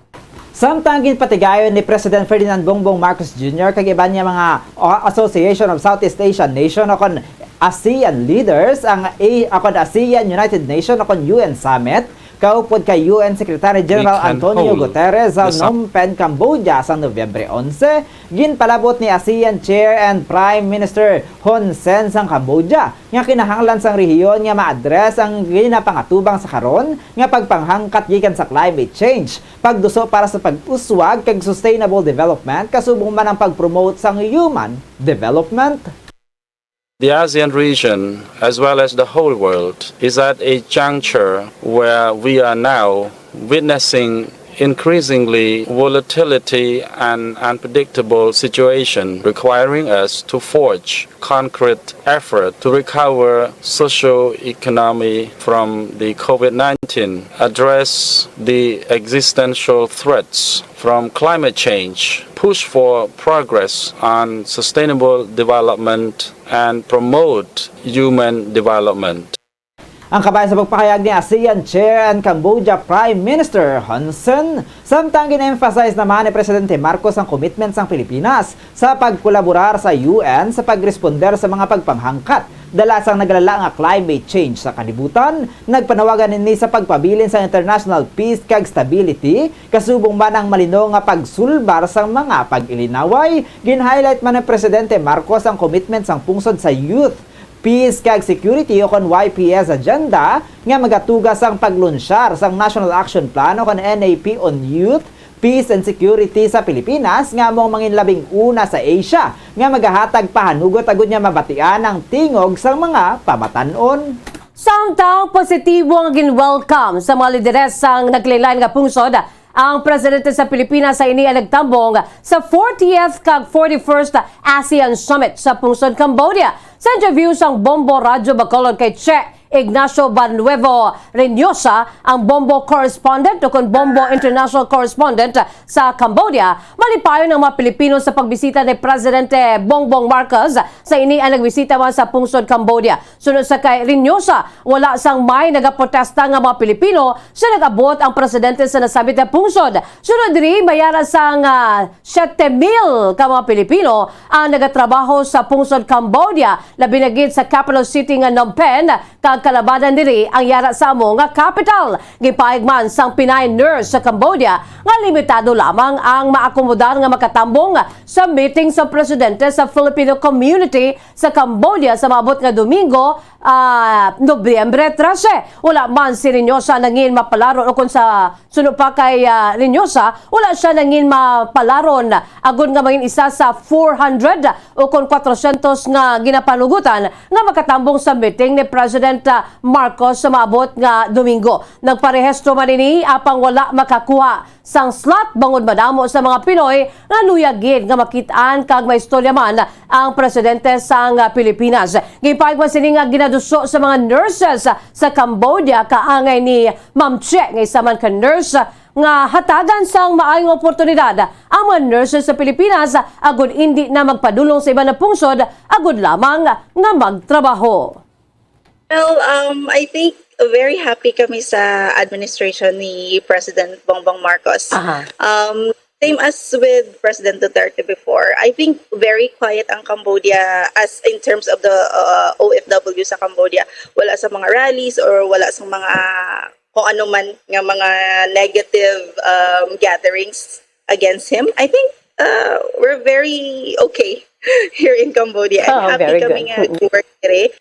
Samtang ginpatigayon ni President Ferdinand Bongbong Marcos Junior kag iban niya mga, ah, Association of Southeast Asian Nation o kon ASEAN leaders ang A-, o kon ASEAN United Nation o kon U N Summit, kaupod kay U N Secretary General Antonio Guterres sa Phnom Penh, Cambodia sa Nobyembre onse, ginpalabot ni ASEAN Chair and Prime Minister Hun Sen sang Cambodia nga kinahanglan sang rehiyon nga ma-address ang ginapangatubang sa karon nga pagpanghangkat gikan sa climate change, pagduso para sa pag-uswag kag sustainable development, kasubong man ang pag-promote sang human development. The ASEAN region, as well as the whole world, is at a juncture where we are now witnessing increasingly volatility and unpredictable situation requiring us to forge concrete effort to recover socio-economy from the COVID nineteen, address the existential threats from climate change, push for progress on sustainable development, and promote human development. Ang kabahin sa pagpahayag ni ASEAN Chair and Cambodia Prime Minister Hun Sen, samtang gin-emphasize naman ni Presidente Marcos ang commitment sang Pilipinas sa pagkolaborar sa U N sa pagresponder sa mga pagpanghangkat dala sang nagalala nga climate change sa kalibutan. Nagpanawagan ini sa pagpabilin sang international peace kag stability, kasubong man ang malino nga pagsulbar sang mga pag-ilinaway. Gin-highlight man ni Presidente Marcos ang commitment sang pungsod sa youth, peace kag security, o kon Y P S agenda, nga magatuga sang paglunsyar sang National Action Plan o kon N A P on Youth, Peace and Security sa Pilipinas, nga amo ang manginlabing una sa Asia nga magahatag pahanugot agud nga mabatian ang tingog sang mga pamatan-on. Samtang positibo ang gin-welcome sa mga lideres sang naglain-lain nga pungsod ang presidente sa Pilipinas sa ini ang nagtambong sa fortieth kag forty-first ASEAN Summit sa pungsod Cambodia. Sa interview sang Bombo Radyo Bacolod kay Che Ignacio Barnuevo Reñosa, ang Bombo correspondent o kon Bombo international correspondent sa Cambodia, malipayon ang mga Pilipino sa pagbisita ni Presidente Bongbong Marcos sa ini ang nagbisita man sa pungsod Cambodia. Sunod sa kay Reñosa, wala sang may nagaprotesta nga mga Pilipino sa nag-abot ang presidente sa nasambit nga pungsod. Sunod diri, may ara sang, ah, siyete mil ka mga Pilipino ang nagatrabaho sa pungsod Cambodia, labi na gid sa capital city nga Phnom Penh, kag kalabanan diri ang yara sa amo nga capital. Gipahayag man sang Pinay nurse sa Cambodia nga limitado lamang ang maakomodar nga makatambong sa meeting sa presidente sa Filipino community sa Cambodia sa maabot nga Domingo, ah, Nobyembre trese. Wala man si Reñosa nangin mapalaron, o kon sa suno pa kay, ah, Reñosa, wala sia nangin mapalaron agud nga mangin isa sa four hundred o kon kwatrosyentos nga ginapanugutan nga makatambong sa meeting ni President, ah, Marcos sa maabot nga Domingo. Nagparehistro man ini, apang wala makakuha sang slot bangod madamo sa mga Pinoy nga luyag gid nga makit-an kag maistorya man ang presidente sang Pilipinas. Gipahayag man sini nga ginaduso sa mga nurses sa Cambodia kaangay ni Ma'am Che nga isa man ka nurse nga hatagan sang maayong oportunidad ang mga nurses sa Pilipinas agud indi na magpadulong sa iban nga pungsod agud lamang nga magtrabaho. Well, um, I think very happy kami sa administration ni President Bongbong Marcos. Aha. Um, same as with President Duterte before, I think very quiet ang Cambodia as in terms of the uh, O F W sa Cambodia. Wala sa mga rallies or wala sa mga kung ano man nga mga negative um, gatherings against him. I think uh, we're very okay here in Cambodia. And Oh, happy very kami good. Nga nag-work diri.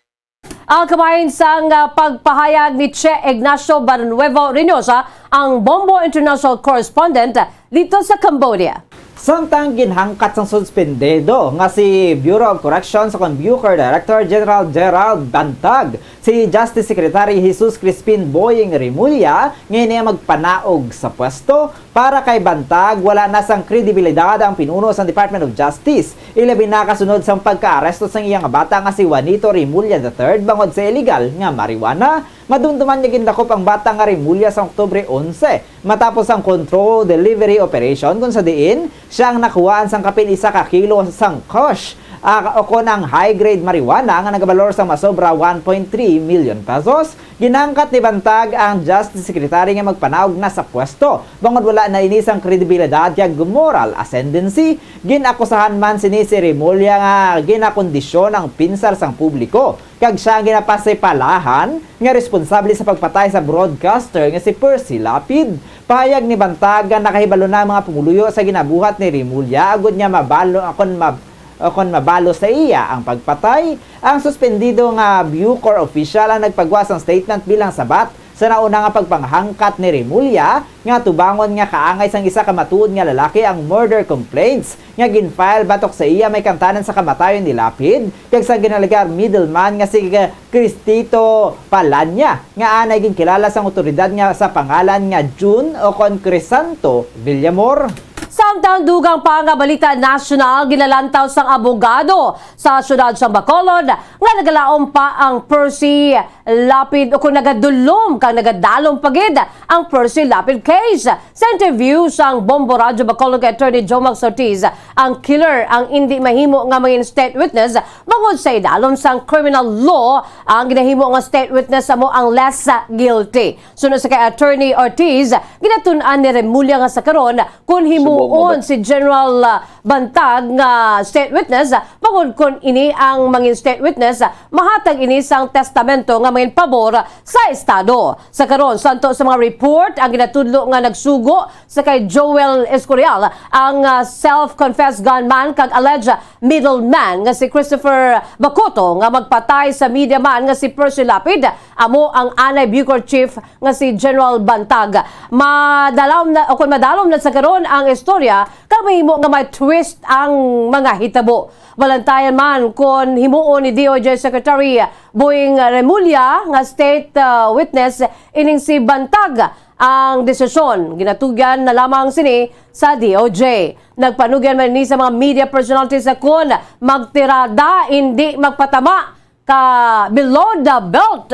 Ang kabahin sang, ah, pagpahayag ni Che Ignacio Barnuevo Reynosa, ang Bombo International Correspondent dito sa Cambodia. Samtang ginhangkat sang suspendido nga si Bureau of Corrections o kon BUCOR Director General Gerald Bantag, si Justice Secretary Jesus Crispin Boying Remulla nga ini ang magpanaog sa pwesto. Para kay Bantag, wala na sang kredibilidad ang pinuno sang Department of Justice, ilabi na kasunod sang pagkaaresto sang iya nga bata nga si Juanito Remulla the third bangod sa illegal nga marijuana. Madumduman nga gindakop ang bata nga Remulla sa Oktubre onse, matapos ang control delivery operation, kung sa diin siya ang nakuhaan sang kapin isa ka kilo sang kush, ah, o kon ang high-grade marijuana nga nagabalor sang masobra one point three million pesos. Ginhangkat ni Bantag ang Justice Secretary nga magpanaog na sa pwesto, bangod wala na ini sang kredibilidad kag moral ascendancy. Ginakusahan man sini si Remulla nga ginakondisyon ang pinsar sang publiko, kag siya ang ginapasipalahan nga responsable sa pagpatay sa broadcaster nga si Percy Lapid. Pahayag ni Bantag nga nakahibalo na ang mga pumuluyo sa ginabuhat ni Remulla agud nga mabalo kon mab- o kon mabalo sa iya ang pagpatay. Ang suspendido nga BUCOR official ang nagpagwa sang statement bilang sabat Sa nauna nga pagpanghangkat ni Remulla nga tubangon nga kaangay sang isa ka matuod nga lalaki ang murder complaints nga gin-file batok sa iya may kantanan sa kamatayon ni Lapid kag sang ginalegar middleman nga si Cristito Palanya nga anay ginkilala sang awtoridad nga sa pangalan nga June o kon Crisanto Villamor. Samtang dugang pa nga balita nasyonal, ginalantaw sang abogado sa siyudad sang Bacolod nga nagalaom pa ang Percy Lapid o kon nagadulom kag nagadalom pa gid ang Percy Lapid case. Sa interview sang Bombo Radyo Bacolod kay Attorney Jomax Ortiz, ang killer ang indi mahimo nga mangin state witness bangod sa idalom sang criminal law, ang ginahimo nga state witness amo ang less guilty. Suno sa kay Attorney Ortiz, ginatun-an ni Remulla nga sa karon kun himuon si General, ah, Bantag nga state witness, bangod kun ini ang mangin state witness, mahatag ini sang testamento nga mangin pabor sa estado. Sa karon, santo sa mga report, ang ginatudlo nga nagsugo sa kay Joel Escorial, ang, ah, self-confessed gunman kag alleged middleman nga si Christopher Bacoto nga magpatay sa media man nga si Percy Lapid, amo ang anay Bucor chief nga si General Bantag. Madalom na, o kung madalom na sa karon ang istorya, kag mahimo nga may twist ang mga hitabo. Balantayan man kon himuon ni D O J Secretary Boying Remulla nga state, ah, witness ining si Bantag ang desisyon. Ginatugyan na lamang sini sa D O J. Nagpanugyan man ini sa mga media personalities sa kon magtirada, hindi magpatama ka below the belt.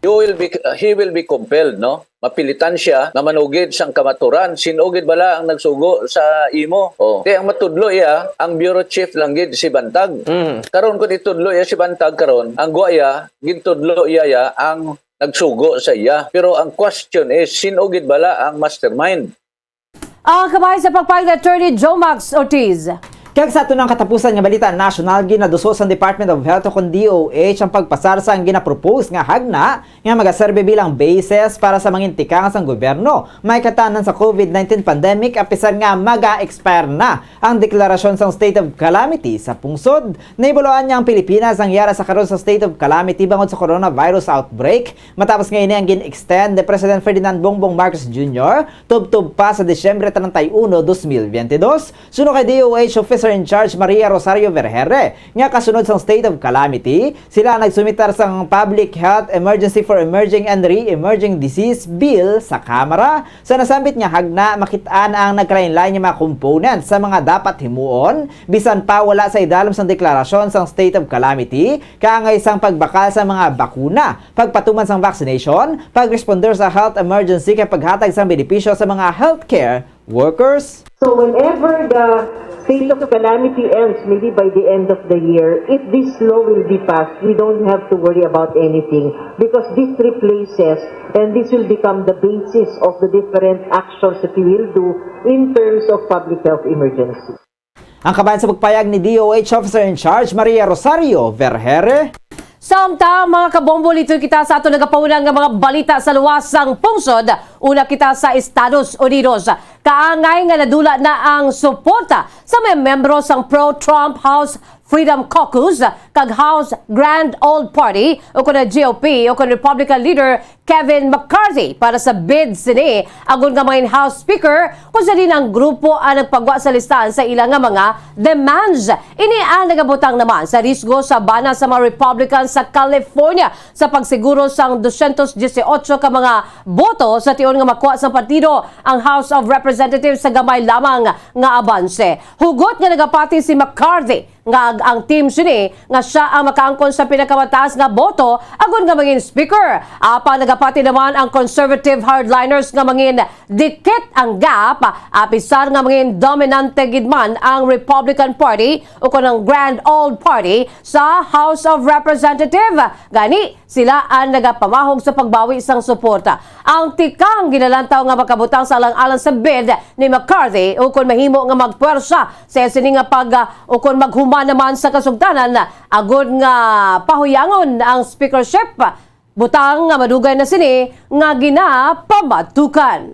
You will be, he will be compelled, no? Mapilitan siya nga manugid sang kamaturan. Sin-o gid bala ang nagsugo sa imo? Oh. Kay ang matudlo iya, ang bureau chief lang gid si Bantag. Mm. Karon, kung itudlo iya si Bantag karon, ang gwa iya, gintudlo iya, iya ang nagsugo sa iya. Pero ang question is, sin-o gid bala ang mastermind? Ang kabahin sa pagpayag ni Attorney Jomax Ortiz. Kag sa aton ang katapusan nga balita nasyonal, ginaduso sang Department of Health o kon D O H ang pagpasar sang ginapropose nga hagna nga magaserbi bilang basis para sa mangintikang sang gobyerno may katanan sa COVID nineteen pandemic, apisar nga maga-expire na ang deklarasyon sang state of calamity sa pungsod. Nahibaluan nga ang Pilipinas ang yara sa karon sa state of calamity bangod sa coronavirus outbreak, matapos nga ini ang gin-extend ni President Ferdinand Bongbong Marcos Junior tubtob pa sa Disyembre treinta y uno, dos mil veintidós. Suno kay D O H Officer in Charge Maria Rosario Vergeire nga kasunod sang state of calamity, sila ang nagsumitar sang Public Health Emergency for Emerging and Re-Emerging Disease Bill sa Kamara. Sa nasambit nga hagna, makit-an ang nagkalainlain nga mga components sa mga dapat himuon, bisan pa wala sa idalom sang deklarasyon sang state of calamity, kaangay sang pagbakal sa mga bakuna, pagpatuman sang vaccination, pagresponder sa health emergency kag paghatag sang benepisyo sa mga healthcare workers. So whenever the state of calamity ends, maybe by the end of the year, if this law will be passed, we don't have to worry about anything because this replaces and this will become the basis of the different actions that we will do in terms of public health emergency. Ang kabahin sa pagpayag ni D O H Officer in Charge Maria Rosario Vergeire. Samtang, mga kabombo, litoy kita sa aton nagapauna nga mga balita sa luwas sang pungsod. Una kita sa Estados Unidos. Kaangay nga nadula na ang suporta sa mga membro sang pro-Trump House Freedom Caucus kag House Grand Old Party, o kon G O P, o kon Republican leader Kevin McCarthy para sa bid sini agud nga mangin House Speaker, kung sa diin ang grupo ang nagpagwa sa listahan sa ila nga mga demands. Ini ang nagabutang naman sa risgo sa bana sa mga Republican sa California sa pagsiguro sang dosyentos dieciocho ka mga boto sa tion nga makuha sang partido ang House of Representatives sa gamay lamang nga abanse. Hugot nga nagapati si McCarthy nga ag-, ang team sini nga sia ang makaangkon sa pinakamataas nga boto agud nga mangin speaker. Apan nagapati naman ang conservative hardliners nga mangin dikit ang gap, apisar nga mangin dominante gid man ang Republican Party o kon ang Grand Old Party sa House of Representative. Gani, sila ang nagapamahog sa pagbawi sang suporta. Ang tikang ginalantaw nga makabutang sa alang-alang sa bid ni McCarthy ukon mahimo nga magpuwersa sa sini nga pag-, ah, ukon maghuman naman sa kasugtanan, agud nga pahuyangon ang speakership, butang nga madugay na sini nga ginapamatukan.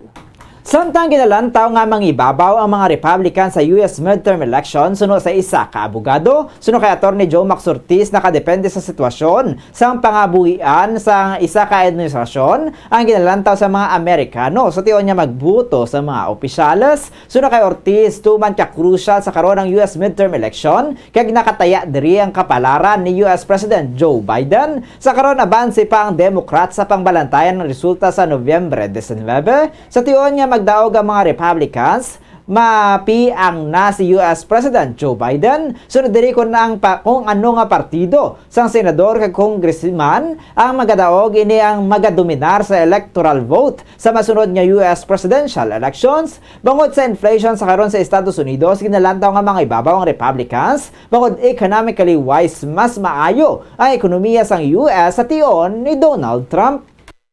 Samtang ginalantaw nga mangibabaw ang mga Republican sa U S midterm election, suno sa isa ka abogado, suno kay Attorney Joe Max Ortiz, nakadepende sa sitwasyon sang pangabuhian sa isa ka administrasyon ang ginalantaw sa mga Amerikano sa tion nga magbuto sa mga opisyales. Suno kay Ortiz, tuman ka crucial sa karon ang U S midterm election, kag nakataya diri ang kapalaran ni U S President Joe Biden. Sa karon, abanse pa ang Democrat sa pangbalantayan ng resulta sa Nobyembre diecinuebe, sa tion nga magdaog ang mga Republicans, mapiang na si U S President Joe Biden. Sunod diri kung ang pa, kung ano nga partido sang senador kag congressman ang magadaog, ini ang magadominar sa electoral vote sa masunod nga U S presidential elections. Bangod sa inflation sa karon sa Estados Unidos, ginalantaw nga mangibabaw ang Republicans, bangod economically wise, mas maayo ang ekonomiya sang U S sa tion ni Donald Trump.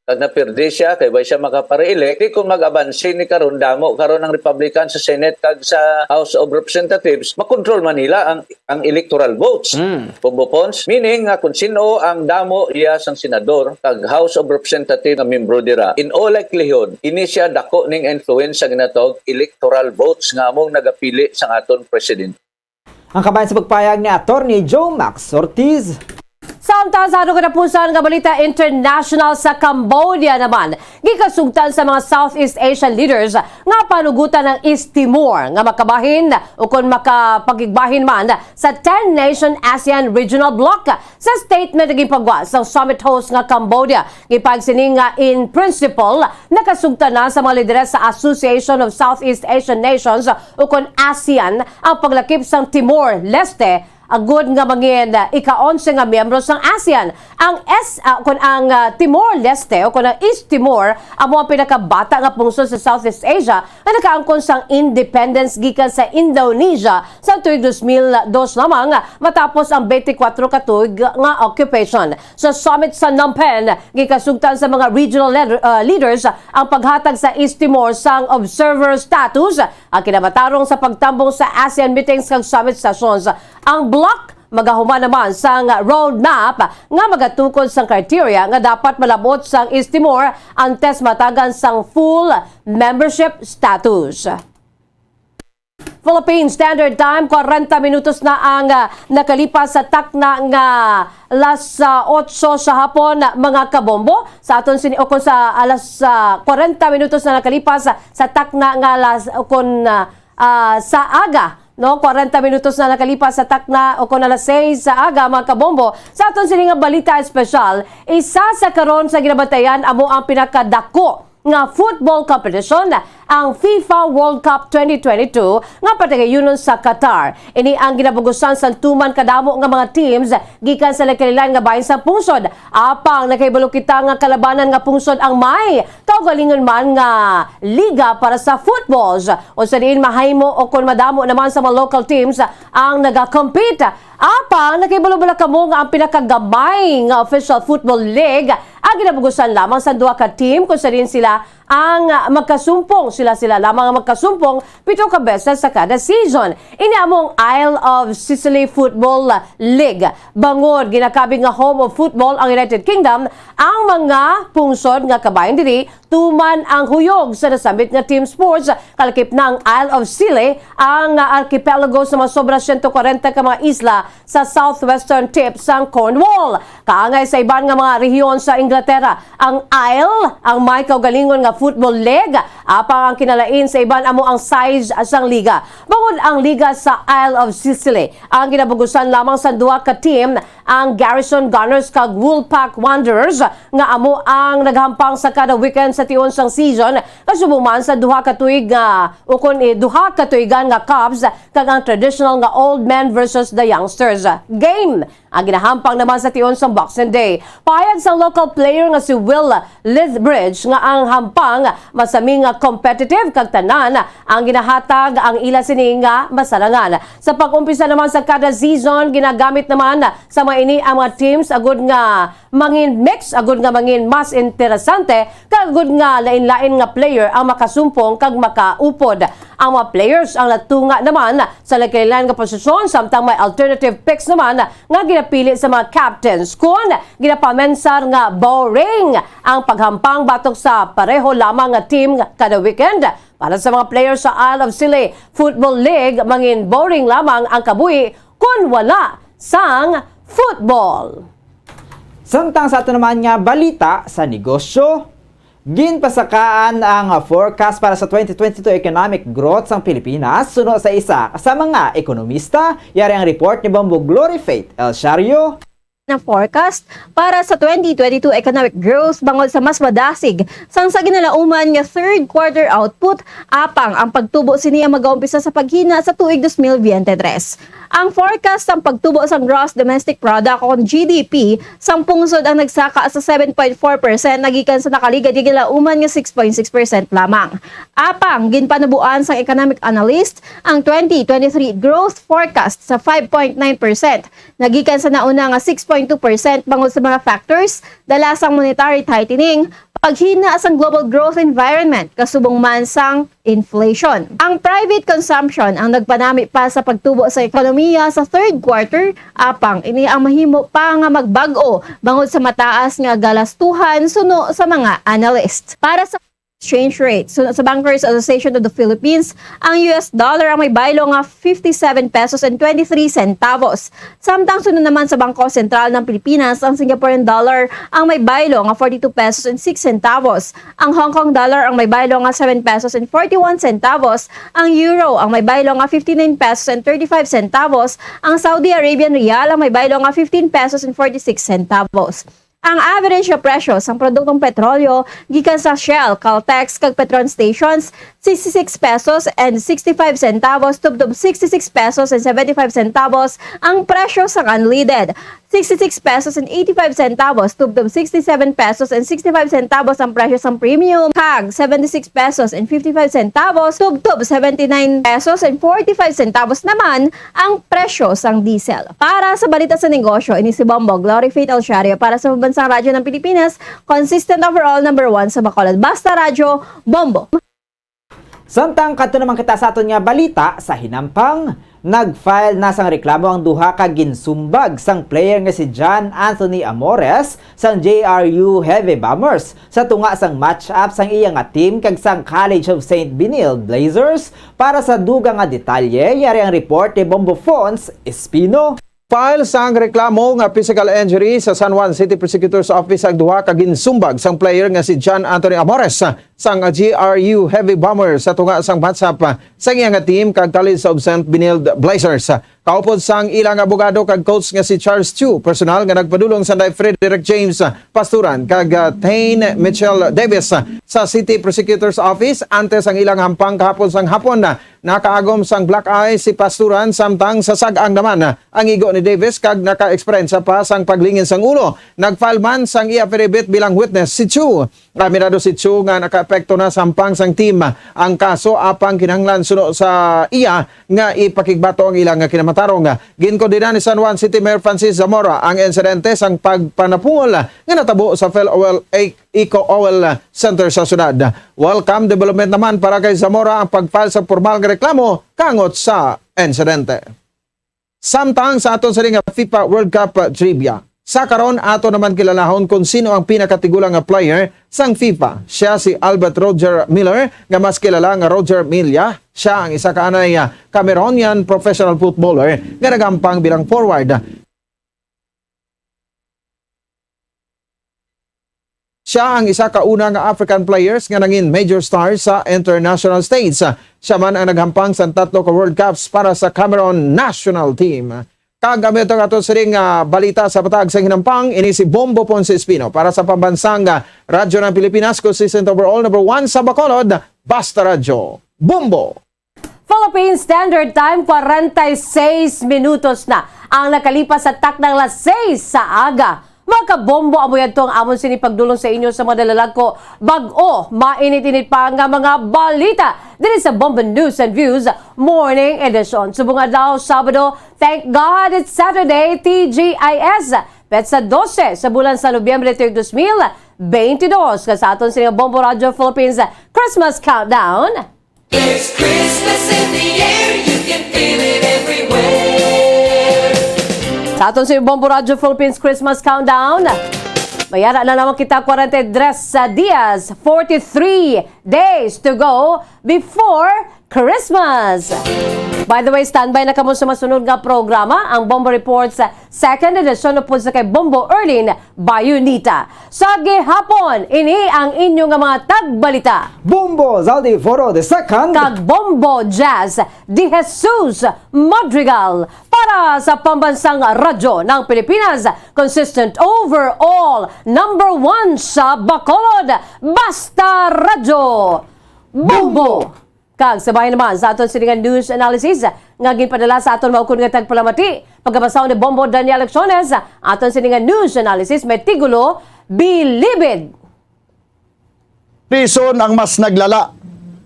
Kag napirdi siya, kay way siya makapare-elect, di kon mag-abanse ni karon, damo karon ang Republican sa Senate kag sa House of Representatives, makontrol man nila ang, ang electoral votes. Mm. Bumbo Pons, meaning nga kung sino ang damo iya sang senador kag House of Representative nga membro dira, in all likelihood, ini siya dako ning influence sa ginatawag electoral votes nga among nagapili sang aton president. Ang kabahin sa pagpayag ni Attorney Joe Max Ortiz. Samtang sa atong katapusan nga balita international, sa Cambodia naman, gikasugtan sa mga Southeast Asian leaders nga panugutan ang East Timor nga makabahin o kon makapakigbahin man sa ten-nation ASEAN regional bloc. Sa statement nga ginpagwa sang summit host nga Cambodia, gipahayag sini nga in principle nakasugtan na sa mga lideres sa Association of Southeast Asian Nations o kon ASEAN ang paglakip sang Timor-Leste agud nga mangin, ah, ika-onse nga miyembro sang ASEAN. Ang S, ah, kon ang, ah, Timor-Leste o kon ang East Timor amo ang pinakabata nga pungsod sa Southeast Asia nga nakaangkon sang independence gikan sa Indonesia sa tuig dos mil dos lamang, matapos ang twenty-four ka tuig nga occupation. Sa summit sa Phnom Penh, gikasugtan sa mga regional leader, ah, leaders ang paghatag sa East Timor sang observer status, ang kinamatarong sa pagtambong sa ASEAN meetings kag summit sessions. Ang bloc magahuman naman sang roadmap nga magatukod sang criteria nga dapat malab-ot sang East Timor antes matagan sang full membership status. Philippine Standard Time, kwarenta minutos na ang, ah, nakalipas sa takna nga alas, ah, otso sa hapon, mga kabombo. Sa aton sini, o kung sa alas, ah, kwarenta minutos na nakalipas sa, sa takna nga alas, o kung, ah, ah, sa aga, no? Kwarenta minutos na nakalipas sa takna o kung alas sais sa aga, mga kabombo. Sa aton sini nga balita espesyal, isa sa karon sa ginabatayan amo ang pinakadako nga football competition, ang FIFA World Cup twenty twenty-two, nga patagayunon sa Qatar. Ini ang ginabugusan sang tuman kadamo nga mga teams gikan sa nagkalilain nga bahin sa pungsod. Apang nakahibalo kita nga kalabanan nga pungsod ang may kaugalingon man nga liga para sa footballs, unsa diin mahimo o kon madamo naman sa mga local teams ang nagakompete. Apang nakahibalo bala kamo nga ang pinakagamay nga official football league ang ginabugusan lamang sa duha ka team, kung sa diin sila ang magkasumpong, sila-sila lamang ang magkasumpong pito ka beses sa kada season. Ini amo ang Isle of Scilly Football League. Bangod ginakabig nga home of football ang United Kingdom, ang mga pungsod nga kabahin diri tuman ang huyog sa nasambit nga team sports, kalakip na ang Isle of Scilly, ang archipelago sa mga sobra siyento kwarenta ka mga isla sa southwestern tip sang Cornwall. Kaangay sa iban nga mga rehiyon sa Inglaterra, ang Isle ang may kaugalingon nga football league, apang ang kinalain sa iban amo ang size sang liga. Bangod ang liga sa Isle of Scilly, ang ginabugusan lamang sa duha ka team, ang Garrison Gunners kag Woolpack Wanderers, nga amo ang naghampang sa kada weekend sa tion sang season, kasubong man sa duha ka tuig nga, ukon, eh, duha ka tuigan nga Cubs kag ang traditional nga Old Men versus the Youngsters game. Ang ginahampang naman sa tion sang Boxing Day. Pahayag sang local player nga si Will Lethbridge nga ang hampang masami nga competitive kag tanan ang ginahatag ang ila sini nga masarangan. Sa pag-umpisa naman sa kada season, ginagamit naman sa mga ini ang mga teams agud nga mangin mix, agud nga mangin mas interesante, kag agud nga lain-lain nga player ang makasumpong kag makaupod. Ang mga players ang natunga naman sa nagkalain-lain nga posisyon, samtang may alternative picks naman nga ginapili sa mga captains. Kon ginapamensar nga boring ang paghampang batok sa pareho lamang nga team kada weekend, para sa mga players sa Isle of Scilly Football League, mangin boring lamang ang kabuhi kon wala sang football. Samtang sa ato naman nga balita sa negosyo, ginpasakaan ang forecast para sa twenty twenty-two economic growth sang Pilipinas suno sa isa sa mga ekonomista. Yari ang report ni Bombo Glory Faith El Shario. Ang forecast para sa twenty twenty-two economic growth bangod sa mas madasig sang sa ginalauman nga third quarter output, apang ang pagtubo sini ang magaumpisa sa paghina sa tuig dos mil biyente tres. Ang forecast sang pagtubo sang gross domestic product o G D P sang pungsod ang nagsaka sa seven point four percent nagikan sa nakaligad nga ginalauman nga six point six percent lamang. Apang ginpanuboan sang economic analyst ang twenty twenty-three growth forecast sa five point nine percent nagikan sa nauna nga six point two percent bangod sa mga factors, dala sang monetary tightening, paghina sang global growth environment, kasubong man sang inflation. Ang private consumption ang nagpanami pa sa pagtubo sa ekonomiya sa third quarter, apang ini ang mahimo pa nga magbag-o bangod sa mataas nga galastuhan suno sa mga analyst. Para sa exchange rate, suno sa Bankers Association of the Philippines, ang U S dollar ang may baylo nga fifty-seven pesos and twenty-three centavos. Samtang suno naman sa Bangko Sentral ng Pilipinas, ang Singaporean dollar ang may baylo nga forty-two pesos and six centavos. Ang Hong Kong dollar ang may baylo nga seven pesos and forty-one centavos. Ang euro ang may baylo nga fifty-nine pesos and thirty-five centavos. Ang Saudi Arabian rial ang may baylo nga fifteen pesos and forty-six centavos. Ang average nga presyo sang produktong petrolyo gikan sa Shell, Caltex, kag Petron stations, sixty-six pesos and sixty-five centavos tubtob sixty-six pesos and seventy-five centavos ang presyo sang unleaded, sixty-six pesos and eighty-five centavos tubtob sixty-seven pesos and sixty-five centavos ang presyo sang premium, kag seventy-six pesos and fifty-five centavos tubtob seventy-nine pesos and forty-five centavos naman ang presyo sang diesel. Para sa balita sa negosyo, ini si Bombo Glory Faith El Shario para sa Pambansang Radyo ng Pilipinas, consistent overall number one sa Bacolod. Basta Radyo, Bombo. Samtang kadto naman kita sa aton nga balita sa hinampang, nag-file na sang reklamo ang duha ka ginsumbag sang player nga si John Anthony Amores sang J R U Heavy Bombers sa tunga sang match-up sang iya nga team kag sang College of Saint Benilde Blazers. Para sa dugang nga detalye, yari ang report ni Bombo Fons Espino. File sang reklamo nga physical injury sa San Juan City Prosecutor's Office ang duha ka ginsumbag sang player nga si John Anthony Amores sang G R U Heavy Bombers sa tunga sang match-up sang iya nga team kag College of Saint Benilde Blazers. Kaupod sang ilang abogado kag coach nga si Charles Chu, personal nga nagpadulong sanday Frederick James Pasturan kag, ah, Thane Mitchell Davis, ah, sa City Prosecutor's Office antes ang ilang hampang kahapon sang hapon. Nakaagom sang black eye si Pasturan, samtang sa sag-ang naman, ah, ang igo ni Davis kag naka-eksperyensya pa sang paglingin sang ulo. Nag-file man sang iya affidavit bilang witness si Chu. Aminado si Chu nga nakaepekto na sa hampang sang team ang kaso, apang kinahanglan suno sa iya nga ipakigbato ang ilang kinamatarong. Ginkondena ni San Juan City Mayor Francis Zamora ang insidente sang pagpanapungol nga natabo sa Phil Oil Eco Oil Center sa syudad. Welcome development naman para kay Zamora ang pag-file sa pormal nga reklamo kaangot sa insidente. Samtang sa aton sini nga FIFA World Cup, uh, trivia. Sa karon, ato naman kilalahon kung sino ang pinakatigulang nga player sang FIFA. Siya si Albert Roger Miller, nga mas kilala nga Roger Milla. Siya ang isa ka anay, uh, Cameroonian professional footballer nga nagampang bilang forward. Siya ang isa ka una nga African players nga nangin major star sa international stage. Siya man ang naghampang sang tatlo ka World Cups para sa Cameroon national team. Kag amo to ato siring nga balita sa patag sa hinampang, ini si Bombo Ponce Espino para sa Pambansang Radyo ng Pilipinas, consistent overall number one sa Bacolod, Basta Radyo, Bombo! Philippine Standard Time, kwarenta y seis minutos na ang nakalipas sa taknang las seis sa aga. Mga kabombo, amo yadto ang amon sini pagdulong sa inyo sa mga dalalag ko. Bag-o, mainit-init pa nga mga balita diri sa Bombo News and Views Morning Edition. Subong adlaw, Sabado, thank God it's Saturday, T G I S. Petsa dose sa bulan sa Nobyembre, tuig dos mil beintidos. Ka sa aton sini nga Bombo Radyo Philippines Christmas Countdown. There's Christmas in the air, you can feel it everywhere. Sa aton si Bombo Radyo Philippines Christmas Countdown, may ara na naman kita, forty-three dias, forty-three days to go before Christmas. By the way, standby na kamo sa masunod nga programa, ang Bombo Reports, second edition, upod sa kay Bombo Erlin Bayunita. Sa gihapon, ini ang inyo nga mga tagbalita. Bombo Zaldi Foro the second. Kag Bombo Jazz de Jesus Madrigal para sa Pambansang Radyo ng Pilipinas, consistent overall, number one sa Bacolod, Basta Radyo. Bombo! Kag sa bahin naman sa aton sini nga news analysis nga ginpadala sa aton maukon nga tagpalamati, pagkabasa ni Bombo Daniel Lecciones, aton sini nga news analysis may tigulo, Bilibid. Prison ang mas naglala.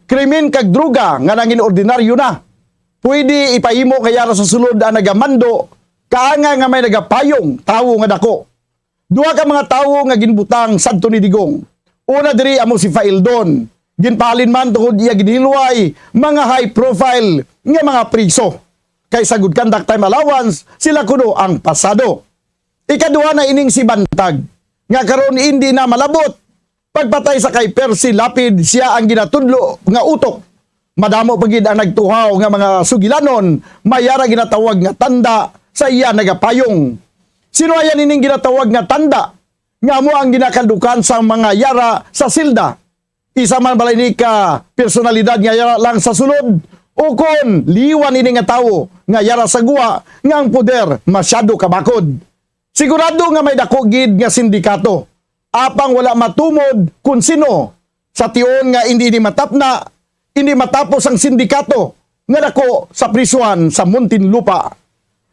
Krimen kag droga nga nangin ordinaryo na. Pwede ipahimo nga yara sa sulod ang nagamando, kaanga nga may nagapayong tawo nga dako. Duha ka mga tawo nga ginbutang sadto ni Digong. Una diri amo si Faeldon. Ginpahalin man tungod iya ginhilway mga high profile nga mga priso. Kay sa good conduct time allowance, sila kuno ang pasado. Ikaduha na ining si Bantag, nga karon indi na malabot. Pagpatay sa kay Percy Lapid, siya ang ginatudlo nga utok. Madamo pa gid ang nagtuhaw nga mga sugilanon, may ara ginatawag nga tanda sa iya nagapayong. Sinuayan ining ginatawag nga tanda nga amo ang ginakadukan sa mga yara sa silda. Isa man bala ini ka personalidad nga yara lang sa sulod, o kon liwan ini nga tawo nga yara sa guwa nga ang poder masyado kabakod. Sigurado nga may dako gid nga sindikato, apang wala matumod kon sino. Sa tion nga indi ini matapna, indi matapos ang sindikato nga dako sa prisuhan sa Muntinlupa.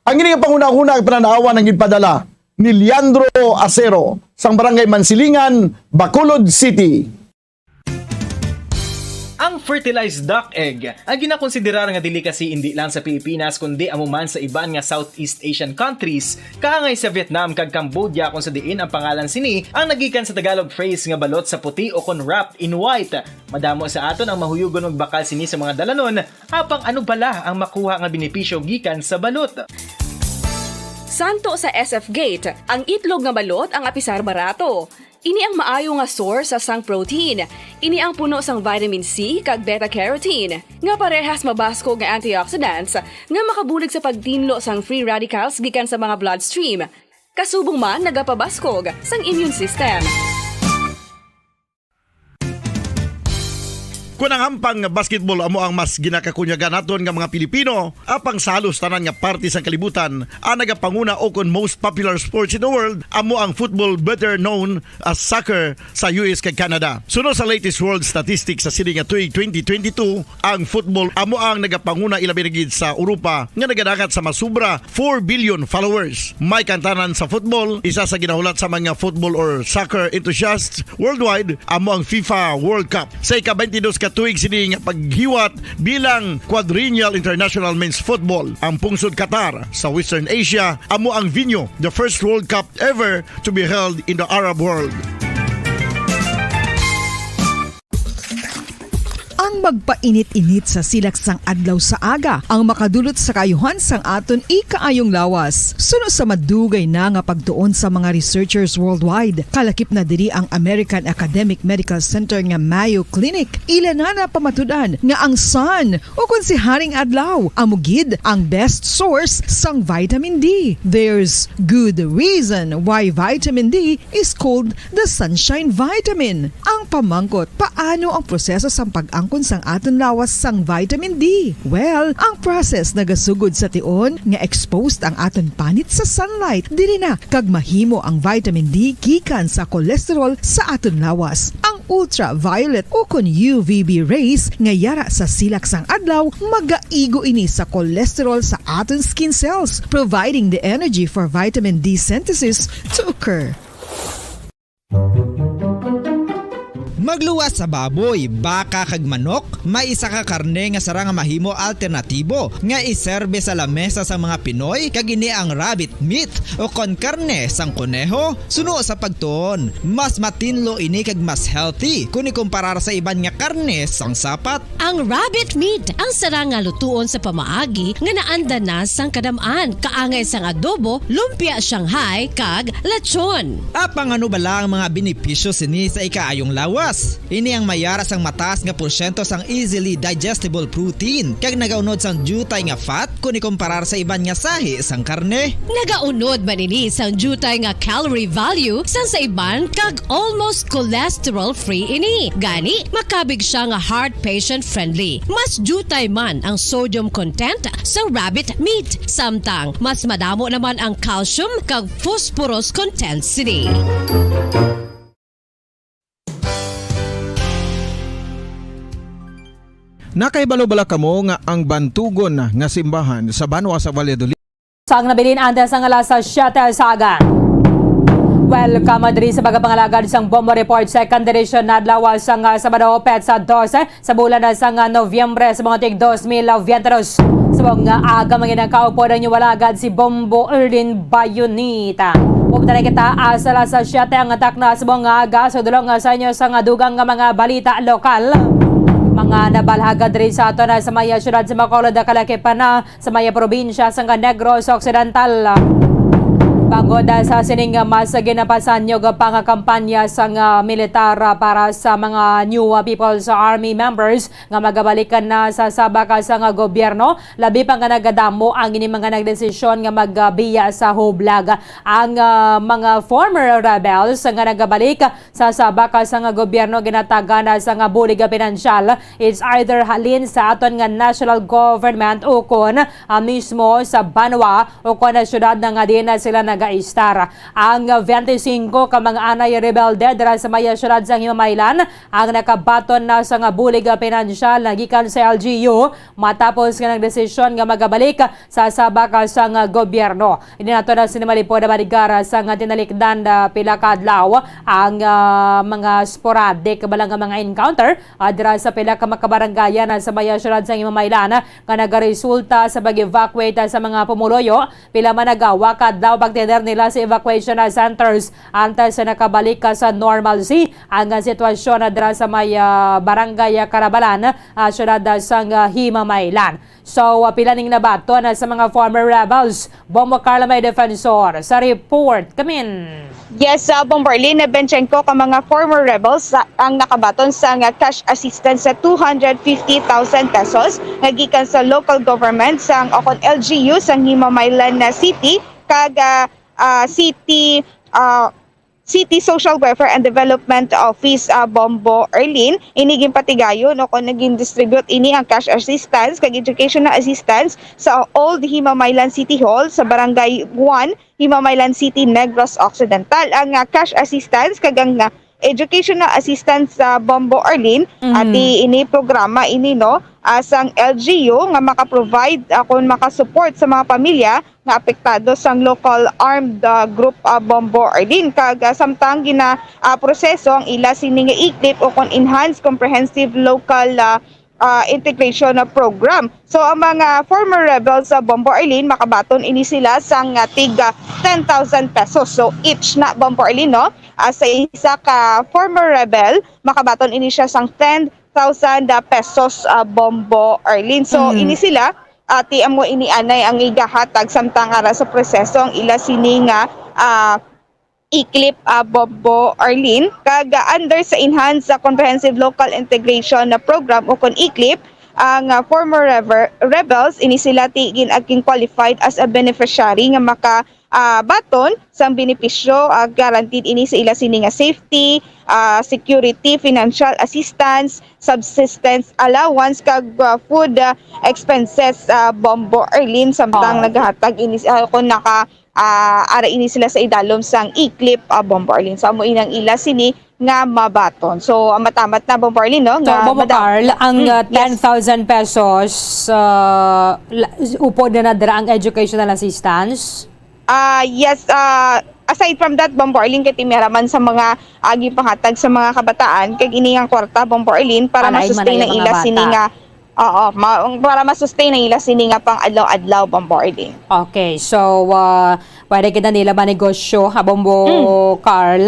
Ang ini nga panghunahuna ang pananawan ang ginpadala ni Leandro Acero sang Barangay Mansilingan, Bacolod City. Ang fertilized duck egg ang ginakonsiderar nga delicacy indi lang sa Pilipinas, kundi amo man sa iban nga Southeast Asian countries, kaangay sa Vietnam kag Cambodia, kung sa diin ang pangalan sini ang nagikan sa Tagalog phrase nga balot sa puti o kon wrapped in white. Madamo sa aton ang mahuyugon magbakal sini sa mga dalanon, apang ano bala ang makuha nga benepisyo gikan sa balot? Santo sa S F Gate, ang itlog nga balot ang apisar barato. Ini ang maayo nga source sang protein. Ini ang puno sang vitamin C kag beta carotene, nga parehas mabaskog nga antioxidants nga makabulig sa pagtinlo sang free radicals gikan sa mga bloodstream. Kasubong man nagapabaskog sang immune system. Kon ang hampang nga basketball amo ang mas ginakakunyagan naton nga mga Pilipino, apang sa halos tanan nga parte sang kalibutan, ang nagapanguna o kon most popular sports in the world amo ang football, better known as soccer, sa U S kag Canada. Suno sa latest world statistics sa sini nga tuig twenty twenty-two, ang football amo ang nagapanguna, ilabi na gid sa Europa, nga nagadangat sa masubra four billion followers. May kantanan sa football, isa sa ginahulat sa mga football or soccer enthusiasts worldwide amo ang FIFA World Cup. Sa ika-twenty-dos ka tuig sini nga paghiwat bilang Quadrennial International Men's Football, ang pungsod Qatar sa Western Asia amo ang venue, the first World Cup ever to be held in the Arab world. Ang magpainit-init sa silak sang adlaw sa aga ang makadulot sa kaayuhan sang aton ikaayong lawas. Suno sa madugay na nga pagtuon sa mga researchers worldwide, kalakip na diri ang American Academic Medical Center nga Mayo Clinic. Ila na napamatud-an nga ang sun, o kon si Haring Adlaw, amo gid ang best source sang vitamin D. There's good reason why vitamin D is called the sunshine vitamin. Ang pamangkot, paano ang proseso sang pag-angkon sang aton lawas sang vitamin D? Well, ang process nagasugod sa tion nga exposed ang aton panit sa sunlight. Diri na kag mahimo ang vitamin D gikan sa cholesterol sa aton lawas. Ang ultraviolet o kon U V B rays nga yara sa silak sang adlaw magaigo ini sa cholesterol sa aton skin cells, providing the energy for vitamin D synthesis to occur. Pagluwas sa baboy, baka kag manok, may isa ka karne nga sarang nga mahimo alternatibo nga iserbe sa lamesa sang mga Pinoy, kag ini ang rabbit meat o kon karne sang koneho. Suno sa pagtuon, mas matinlo ini kag mas healthy kon ikumparar sa iban nga karne sang sapat. Ang rabbit meat ang sarang nga lutuon sa pamaagi nga naanda na sang kadam-an, kaangay sang adobo, lumpia Shanghai, kag lechon. Apang ano bala ang mga benepisyo sini sa ikaayong lawas? Ini ang may ara sang mataas nga porsyento sang easily digestible protein, kag nagaunod sang diutay nga fat kon ikumparar sa iban nga sahi sang karne. Nagaunod man ini sang diutay nga calorie value sang sa iban, kag almost cholesterol-free ini. Gani, makabig siya nga heart patient-friendly. Mas diutay man ang sodium content sa rabbit meat, samtang mas madamo naman ang calcium kag phosphorus content sini. Nakahibalo bala kamo nga ang bantugon nga simbahan sa banwa sa Valladolid Sang nabilin antes ang alas siyete sa aga. Welcome diri sa pagpangalagad sang Bombo Report, second edition, adlaw sang, ah, Sabado, petsa dose sa bulan na sang, ah, Nobyembre sa mga tuig dos mil biyente dos. Subong nga aga, mga ginang kaupod, ang inyong alagad si Bombo Erlin Bayonita. Upod na kita, ah, sa alas siyete ang takna subong nga aga, sa dulong, ah, sa inyo sang, ah, dugang nga mga balita lokal. Mga nabalhaga diri sa aton, ah, sa maya siyudad sa Bacolod, Calaquipan, sa maya probinsya sang Negros Occidental. Bangod sa sining mas ginapasanyo pa nga kampanya sang, ah, militar, ah, para sa mga new, ah, People's Army members nga magabalik na sa sabak sang gobyerno, labi pa nga nagadamo ang ini mga nagdesisyon nga magbiya sa hublag. Ang, ah, mga former rebels nga nagabalik sa sabak sang gobyerno ginatagan sang bulig pinansyal, it's either halin sa aton nga national government ukon, ah, mismo sa banwa ukon sa siyudad na nga diin na sila nagaistar. Ang twenty-five ka mga anay rebelde dira sa maya siyudad sang Himamaylan ang nakabaton na sang bulig pinansyal nga gikan sa L G U matapos nga nagdesisyon nga magabalik sa sabak sang gobyerno. Hindi nato na sini malipod na maligara sang tinalikdan na pila ka adlaw ang, ah, mga sporadic bala nga mga encounter, ah, dira sa pila ka mga kabarangayan sa maya siyudad sang Himamaylan nga nagaresulta sa pag-evacuate sa mga pumuluyo. Pila man nagawa ka adlaw pagtender nila sa evacuation centers antes sa nakabalik ka sa normalcy ang, ah, sitwasyon na dira sa may, ah, barangay, ah, Carabalan, ah, siyudad, ah, sang, ah, Himamaylan. So, ah, pila ning nabaton, ah, sa mga former rebels? Bombo Carla, may defensor sa report. Kamin. Yes, sa Bombo Arlene, bentsyengko ka mga former rebels sa, ang nakabaton sang, ah, cash assistance sa two hundred fifty thousand pesos nga gikan sa local government sang, o kon L G U sang Himamaylan na City kag, ah, ah, City, ah, City Social Welfare and Development Office, ah, Bombo Arlene. Ini ginpatigayon o kon naging distribute ini ang cash assistance kag educational assistance sa Old Himamaylan City Hall sa Barangay one, Himamaylan City, Negros Occidental. Ang, ah, cash assistance kag ang, ah, educational assistance sa Bombo Arlene, Mhm. ati ini programa ini, no, ah, sang L G U nga maka-provide, ah, kon maka-support sa mga pamilya nga apektado sang local armed, ah, group, ah, Bombo Arlene. Kag, ah, samtang gina, ah, proseso ang ila sini nga ECLIP o kon Enhanced Comprehensive Local, ah, ah, Integration, ah, Program. So, ang mga former rebels sa Bombo Arlene, makabaton ini sila sang, ah, tig, ah, ten thousand pesos. So, each na Bombo Arlene, no? Ah, sa isa ka former rebel, makabaton ini siya sang ten thousand, ah, pesos, ah, Bombo Arlene. So, Mm. ini sila, ah, ti amo ini anay ang igahatag samtang ara sa proseso ang ila sini nga, ah, ECLIP, ah, Bombo Arlene. Kag, ah, under sa Enhanced, ah, Comprehensive Local Integration na Program o kon ECLIP, ang, ah, former rever-, rebels, ini sila ti gin-, aging qualified as a beneficiary nga maka, ah, baton sang benepisyo, ah, guaranteed ini sa ila sini nga safety, ah, security, financial assistance, subsistence allowance, kag, ah, food, ah, expenses, ah, Bombo Arlene, samtang Oh. nagahatag ini, ah, kung naka, ah, ara ini sila sa idalom sang ECLIP, ah, Bombo Arlene. So, amo inang ila sini nga mabaton. So, ang matamat na, Bombo Arlene, no? So, nga Bombo madam-, Carl, ang, Mm, uh, yes. ten thousand pesos, uh, la-, upod na nadra ang educational assistance? Ah, yes, ah, Aside from that, Bombo Arlene, kay ti may ara man sa mga agi pangatag sa mga kabataan, kag ini nga kwarta, Bombo Arlene, para Alain man ma-sustain ang ang mga ila sini bata. nga, oo, ma-, para ma-sustain ang ila sini nga pang-adlaw-adlaw, Bombo Arlene. Okay, so, ah, pwede kita nila manegosyo, ha, Bombo Mm. Carl?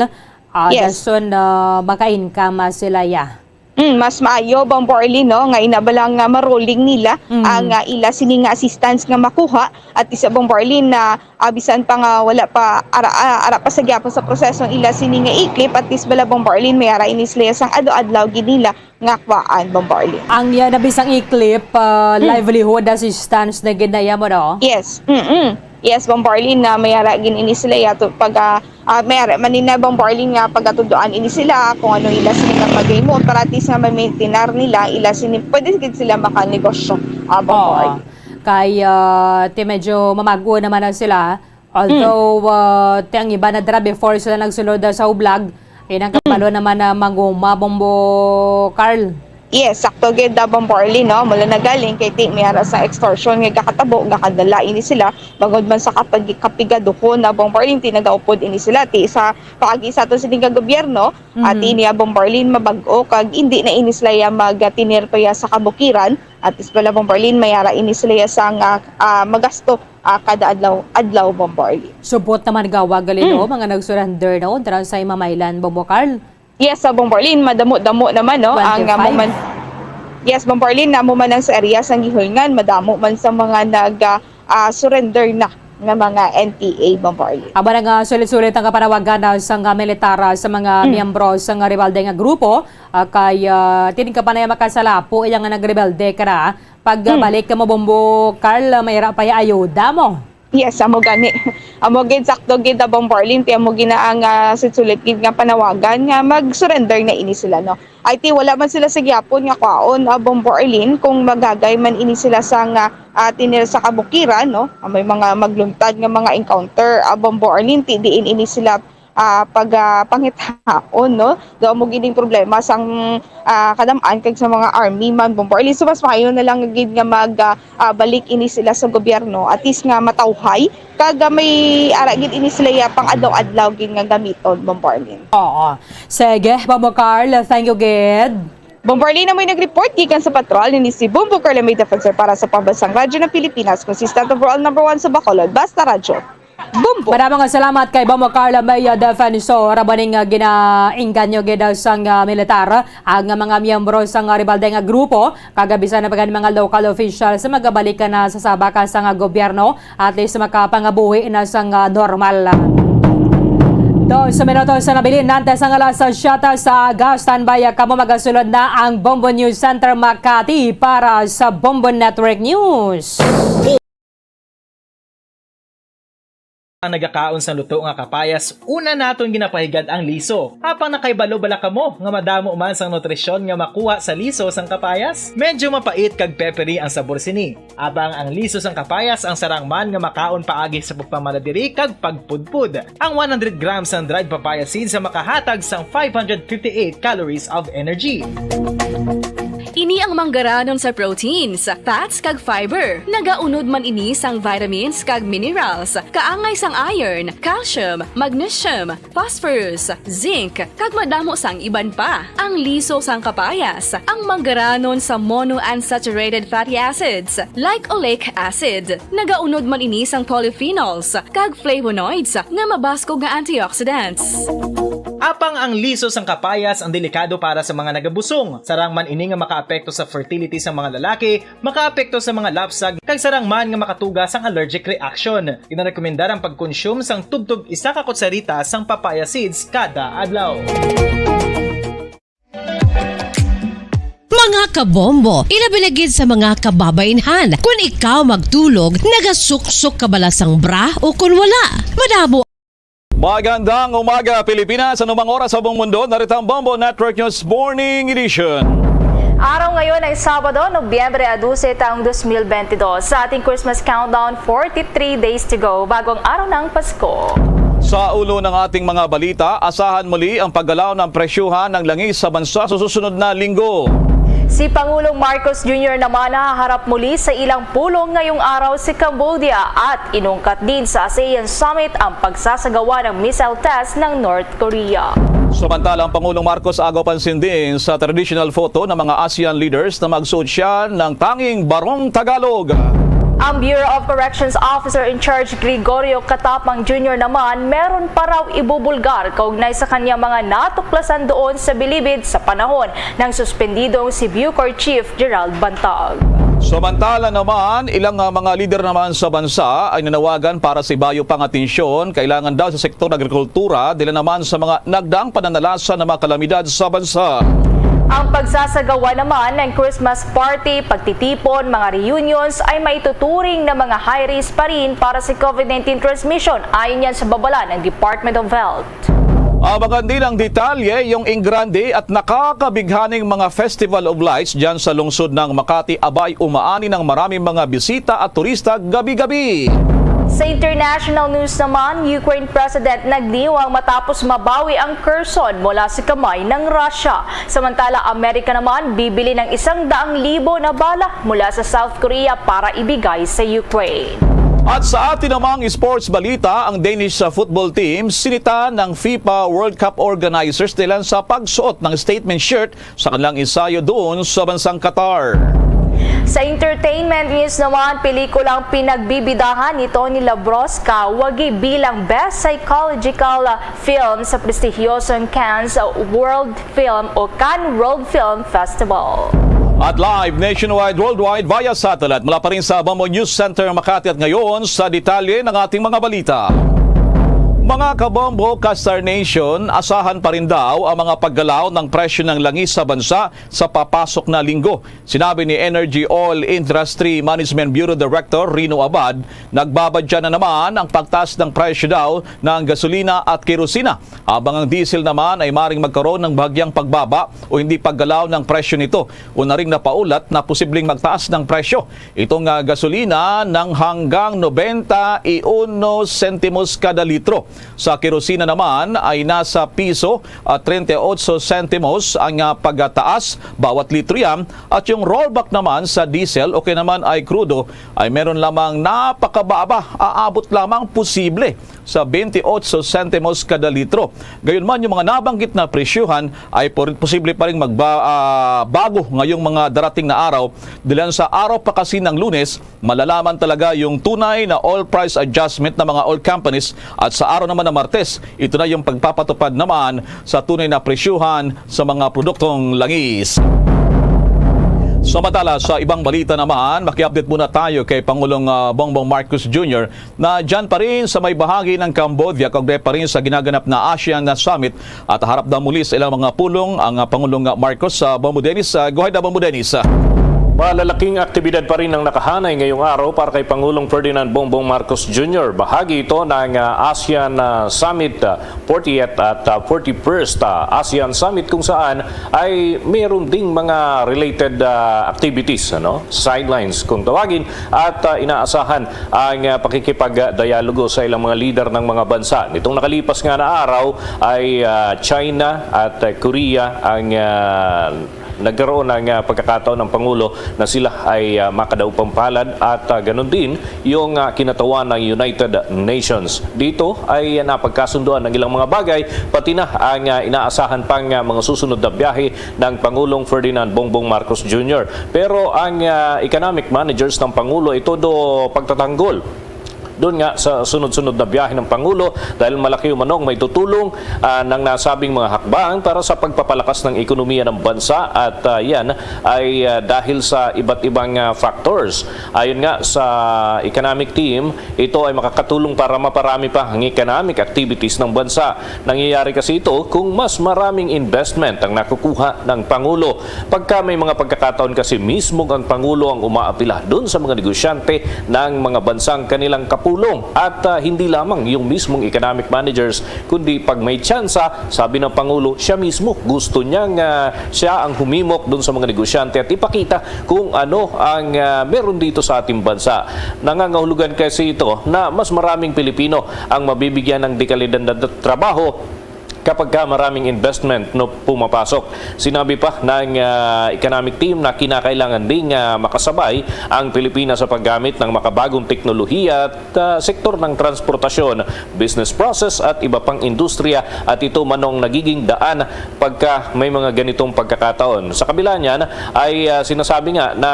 Ah, Yes. dason, ah, maka-income, ah, sila, ya. Mm, mas maayo, Bombo Arlene, no, nga ina ba lang nga maruling nila Mm. ang, ah, ila sini nga assistance nga makuha, at isa, Bombo Arlene, na, ah, bisan pa nga wala pa, ara, ah, ara pa sa gyapon sa proseso ang ila sini nga e-clip, at least bala, Bombo Arlene, may ara ini sila sang adlaw-adlaw gid nila nga kwaan, Bombo Arlene. Ang, ya, na bisang e-clip, ah, Hmm. livelihood assistance na gid na ya mo, no? Yes. Mm-mm. Yes, Bombo Arlene, na may ara gid ini sila ya to pag, ah, ah, may ara man ni na, Bombo Arlene, nga pagatudoan ini sila kung ano ila sila nga pagay mo para at least nga ma-maintain nila ila sini, pwede gid sila makanegosyo, ah, Bombo Oo. Arlene. Kay, ah, ti medyo mamag-o naman na sila. Although, Mm. ah, ti ang iba na dira before sila nagsulod, ah, sa Ublag, inang Mm. kabalo naman na manguma, Bombo Carl. Yes, sakto gid, ah, Bombo Arlene, no? Mula na galing kay ti may ara sa extortion nga gakatabo, gakadala ini sila, bangod man sa kapag-, kapigaduhon na, Bombo Arlene, ti nagaupod ini sila, ti sa paagi sa aton sini nga gobyerno, at Mhm. ini, ah, Bombo Arlene, mabag-o, kag hindi na ini sila ya mag-, ah, tinir pa ya sa kabukiran, at is pala, Bombo Arlene, may ara ini sila ya sa nga, ah, magasto, ah, kada adlaw, adlaw, Bombo Arlene. Subot naman gawa gali, no, Mm. mga nag-surrender, no, dira sa Imamaylan, Bombo Carl. Yes, sa Bombo Arlene, madamo-damo naman, no, ang, ah, Twenty-five. muman-, yes, Bombo Arlene, na muman ang sa area sang Gihulngan, madamo man sa mga nag, ah, ah, surrender na nga mga N P A, Bombo Arlene. Amo na nga sulit-sulit ang kapanawagan na sang, ah, militar, ah, sa mga Mm. miyembro sang, ah, rebelde nga grupo, ah, kay, ah, tining ka pa na makasalapo iya nga nagrebelde ka na. Pag, ah, Mm. balik ka mo, Bombo Carl, ah, may ra pa ya ayuda mo. Yes, amo gani. Amo gid, sakto gid, ah, Bombo Arlene, kay amo gina ang, ah, sulit-sulit gid nga panawagan nga mag-surrender na ini sila, no? Ay, ti wala man sila sa gyapon nga kwaon, ah, Bombo Arlene, kung magagay man ini sila sa nga, ah, tinir sa kabukiran, no? Ah, may mga magluntad nga mga encounter, ah, Bombo Arlene, ti diin ini sila, ah, pag, ah, pangitaon, no? Do mo gining problema sang, ah, kadam-an kag sa mga army man, Bombo Arlene. So, mas maayo na lang gid nga mag, ah, ah, balik ini sila sa gobyerno, at least nga matawhay, kag, ah, may ara gid ini sila ya pang adlaw-adlaw gid nga gamiton, Bombo Arlene. Oo. Sige, Bombo Carl, thank you gid. Bombo Arlene, amoy nag-report gikan sa patrol, ini si Bombo Carl, may defensor para sa Pambansang Radyo ng Pilipinas, consistent overall number one sa Bacolod. Basta Radyo. Bombo. Madamo nga salamat kay Bombo Carl, may, ah, defensor. Amo ning, ah, ginainggan nyo gid sang, ah, militar ang mga miyembro sang, ah, rebelde nga grupo, kag bisan na pa gani mga local officials magabalik na sa sabaka sang, ah, gobyerno, at least makapangabuhi na sang, ah, normal. Dos minutos sa nabilin, antes ang alas siyete sa aga, standby kamo, magasulod na ang Bombo News Center Makati para sa Bombo Network News. Ang nagakaon sang luto nga kapayas, una naton ginapahigad ang liso. Apang nakahibalo bala kamo nga madamo man sang nutrisyon nga makuha sa liso sang kapayas? Medyo mapait kag peppery ang sabor sini. Apang ang liso sang kapayas ang sarang man nga makaon paagi sa pagpamaladiri kag pagpudpod. Ang one hundred grams sang dried papaya seeds ang makahatag sang five hundred fifty-eight calories of energy. Ini ang manggaranon sa proteins, fats, kag fiber. Nagaunod man ini sang vitamins kag minerals, kaangay sang iron, calcium, magnesium, phosphorus, zinc, kag madamo sang iban pa. Ang liso sang kapayas, ang manggaranon sa monounsaturated fatty acids, like oleic acid. Nagaunod man ini sang polyphenols kag flavonoids nga mabaskog nga antioxidants. Apang ang liso sang kapayas ang delikado para sa mga nagabusong. Sarang man ini nga makaapekto sa fertility sa mga lalaki, makaapekto sa mga lapsag, kag sarang man nga makatuga sang allergic reaction. Ginarekomendar ang pagkonsume sang tubtob isa ka kutsarita sang papaya seeds kada adlaw. Mga kabombo, ilabi na gid sa mga kababainhan. Kun ikaw magtulog, nagasuksok ka bala sang bra o kun wala? Madamo. Magandang umaga, Pilipinas. Anumang oras sa buong mundo, narito ang Bombo Network News Morning Edition. Araw ngayon ay Sabado, Nobyembre a dose, taong dos mil bentidós. Sa ating Christmas countdown, forty-three days to go bago ang araw ng Pasko. Sa ulo ng ating mga balita, asahan muli ang paggalaw ng presyuhan ng langis sa bansa sa susunod na linggo. Si Pangulong Marcos Junior naman nahaharap muli sa ilang pulong ngayong araw sa Cambodia at inungkat din sa ASEAN Summit ang pagsasagawa ng missile test ng North Korea. Samantala, ang Pangulong Marcos agaw pansin din sa traditional photo ng mga ASEAN leaders na magsuot siya ng tanging barong Tagalog. Ang Bureau of Corrections Officer in Charge Gregorio Catapang Junior naman meron pa raw ibubulgar kaugnay sa kanyang mga natuklasan doon sa Bilibid sa panahon ng suspendidong si Bucor Chief Gerald Bantag. Samantala naman, ilang, ah, mga lider naman sa bansa ay nanawagan para sa ibayo pang atensyon kailangan daw sa sektor agrikultura, dila naman sa mga nagdaang pananalasa ng mga kalamidad sa bansa. Ang pagsasagawa naman ng Christmas party, pagtitipon, mga reunions ay maituturing na mga high risk pa rin para sa COVID nineteen transmission, ayon yan sa babala ng Department of Health. Abangan din ang detalye, yung ingrande at nakakabighaning mga Festival of Lights dyan sa lungsod ng Makati. Abay, umaani ng maraming mga bisita at turista gabi-gabi. Sa international news naman, Ukraine President nagdiwang matapos mabawi ang Kherson mula sa kamay ng Russia. Samantala, Amerika naman bibili ng isang daang libo na bala mula sa South Korea para ibigay sa Ukraine. At sa atin namang sports balita, ang Danish, uh, football team sinita ng FIFA World Cup organizers dahil sa pagsuot ng statement shirt sa kanilang ensayo doon sa bansang Qatar. Sa entertainment news naman, pelikulang pinagbibidahan ni Tony Labroska wagi bilang Best Psychological Film sa prestihiyosong Cannes World Film o Cannes World Film Festival. At live nationwide, worldwide, via satellite, mula pa rin sa Bombo News Center Makati, at ngayon sa detalye ng ating mga balita. Mga kabombo, ka-Star Nation, asahan pa rin daw ang mga paggalaw ng presyo ng langis sa bansa sa papasok na linggo. Sinabi ni Energy Oil Industry Management Bureau Director Rino Abad, nagbabadya na naman ang pagtaas ng presyo daw ng gasolina at kerosina, habang ang diesel naman ay maring magkaroon ng bahagyang pagbaba o hindi paggalaw ng presyo nito, o na ring napaulat na posibleng magtaas ng presyo itong, ah, gasolina ng hanggang nobenta y uno sentimos kada litro. Sa kerosina naman ay nasa piso, ah, treinta y ocho sentimos ang, ah, pagtaas bawat litro yan, at yung rollback naman sa diesel o kaya naman ay krudo ay meron lamang napakababa, aabot lamang posible sa twenty-eight centimos kada litro. Gayunman, yung mga nabanggit na presyuhan ay por-, posible pa ring magba-, ah, bago ngayong mga darating na araw. Dilan sa araw pa kasi ng Lunes, malalaman talaga yung tunay na oil price adjustment ng mga oil companies, at sa araw naman ng Martes, ito na yung pagpapatupad naman sa tunay na presyuhan sa mga produktong langis. Samantala, sa ibang balita naman, maki-update muna tayo kay Pangulong, ah, Bongbong Marcos Junior na dyan pa rin sa may bahagi ng Cambodia, kaugnay pa rin sa ginaganap na ASEAN na Summit, at harap daw muli sa ilang mga pulong ang, ah, Pangulong Marcos. Sa Bombo Dennis, ah, go ahead, ah, Bombo Dennis. Ah. Malalaking aktibidad pa rin ang nakahanay ngayong araw para kay Pangulong Ferdinand Bongbong Marcos Junior. Bahagi ito ng, ah, ASEAN, ah, Summit, ah, fortieth at, ah, forty-first, ah, ASEAN Summit, kung saan ay meron ding mga related, ah, activities, ano, sidelines kung tawagin, at, ah, inaasahan ang, ah, pakikipagdialogo sa ilang mga lider ng mga bansa. Nitong nakalipas nga na araw ay, ah, China at, ah, Korea ang, ah, nagkaroon ng, ah, pagkakataon ng Pangulo na sila ay, ah, makadaupang palad at, ah, ganun din yung, ah, kinatawan ng United Nations. Dito ay, ah, napagkasunduan ang ilang mga bagay, pati na ang, ah, inaasahan pang, ah, mga susunod na biyahe ng Pangulong Ferdinand Bongbong Marcos Junior. Pero ang, ah, economic managers ng Pangulo ay todo pagtatanggol doon nga sa sunod-sunod na biyahe ng Pangulo, dahil malaki umano ang maitutulong, ah, ng nasabing mga hakbang para sa pagpapalakas ng ekonomiya ng bansa, at, ah, yan ay, ah, dahil sa iba't ibang, ah, factors. Ayon nga sa economic team, ito ay makakatulong para maparami pa ang economic activities ng bansa. Nangyayari kasi ito kung mas maraming investment ang nakukuha ng Pangulo. Pagka may mga pagkakataon kasi, mismo ang Pangulo ang umaapila dun sa mga negosyante ng mga bansang kanilang kapulong. At, ah, hindi lamang yung mismong economic managers, kundi pag may tsansa, sabi ng Pangulo, siya mismo gusto niyang, ah, siya ang humimok dun sa mga negosyante at ipakita kung ano ang, ah, meron dito sa ating bansa. Nangangahulugan kasi ito na mas maraming Pilipino ang mabibigyan ng dekalidad na trabaho kapag ka maraming investment no pumapasok. Sinabi pa ng ah, economic team na kinakailangan ding ah, makasabay ang Pilipinas sa paggamit ng makabagong teknolohiya at ah, sektor ng transportasyon, business process at iba pang industriya, at ito manong nagiging daan pagka may mga ganitong pagkakataon. Sa kabila niyan ay ah, sinasabi nga na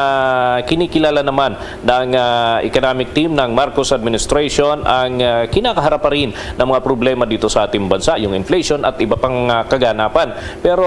kinikilala naman ng ah, economic team ng Marcos administration ang ah, kinakaharap pa rin ng mga problema dito sa ating bansa, yung inflation at iba pang ah, kaganapan. Pero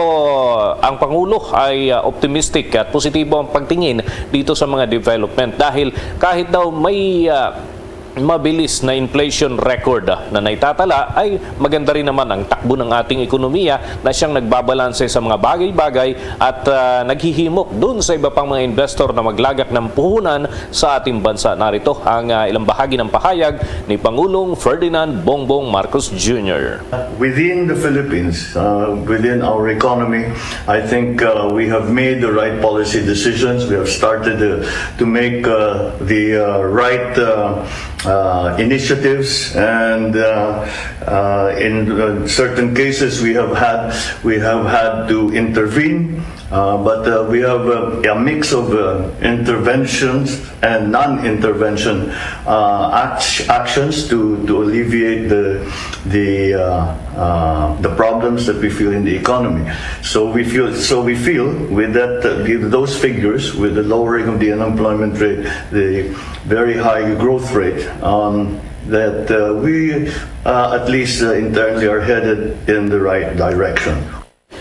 ang Pangulo ay ah, optimistic at positibo ang pagtingin dito sa mga development dahil kahit daw may ah, mabilis na inflation record ah, na naitatala, ay maganda rin naman ang takbo ng ating ekonomiya na siyang nagbabalanse sa mga bagay-bagay at ah, naghihimok dun sa iba pang mga investor na maglagak ng puhunan sa ating bansa. Narito ang ah, ilang bahagi ng pahayag ni Pangulong Ferdinand Bongbong Marcos Junior. Within the Philippines, uh, within our economy, I think uh, we have made the right policy decisions. We have started to, to make uh, the uh, right uh, uh, initiatives, and uh, uh, in uh, certain cases, we have had we have had to intervene. Uh, but uh, we have a, a mix of uh, interventions and non-intervention uh, act- actions to, to alleviate the the uh, uh, the problems that we feel in the economy. So we feel so we feel with that uh, with those figures, with the lowering of the unemployment rate, the very high growth rate, um, that uh, we uh, at least uh, internally are headed in the right direction.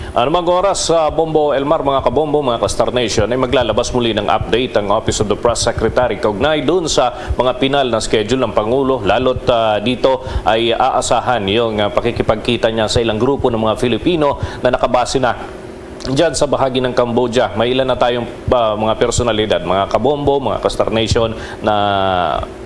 Anumang oras sa Bombo Elmar, mga kabombo, mga ka-Star Nation, ay maglalabas muli ng update ang Office of the Press Secretary kaugnay dun sa mga pinal na schedule ng Pangulo. Lalo't ah, dito ay aasahan yung ah, pakikipagkita niya sa ilang grupo ng mga Filipino na nakabase na dyan sa bahagi ng Cambodia. May ilan na tayong ah, mga personalidad, mga kabombo, mga ka-Star Nation na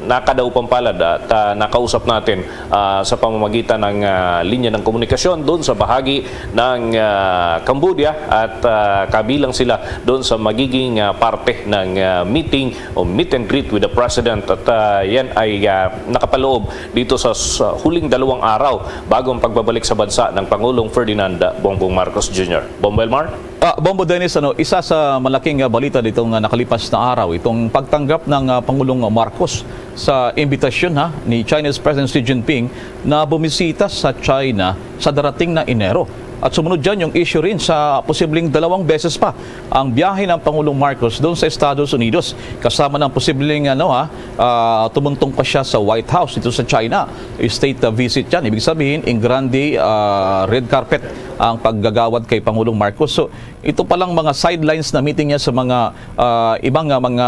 nakadaupang palad at ah, nakausap natin ah, sa pamamagitan ng ah, linya ng komunikasyon doon sa bahagi ng ah, Cambodia at ah, kabilang sila doon sa magiging ah, parte ng ah, meeting o meet and greet with the President at ah, yan ay ah, nakapaloob dito sa, sa huling dalawang araw bago ang pagbabalik sa bansa ng Pangulong Ferdinand Bongbong Marcos Junior. Bombo Elmar? Ah, Bombo Dennis, ano, isa sa malaking ah, balita ditong ah, nakalipas na araw, itong pagtanggap ng ah, Pangulong Marcos sa imbitasyon ha, ni Chinese President Xi Jinping na bumisita sa China sa darating na Enero. At sumunod dyan yung issue rin sa posibleng dalawang beses pa ang biyahe ng Pangulong Marcos doon sa Estados Unidos kasama ng posibleng ano, ha, ah, tumuntong pa siya sa White House dito sa China. State ah, visit yan. Ibig sabihin, in grande ah, red carpet ang paggagawad kay Pangulong Marcos. So, ito palang mga sidelines na meeting niya sa mga ah, ibang ah, mga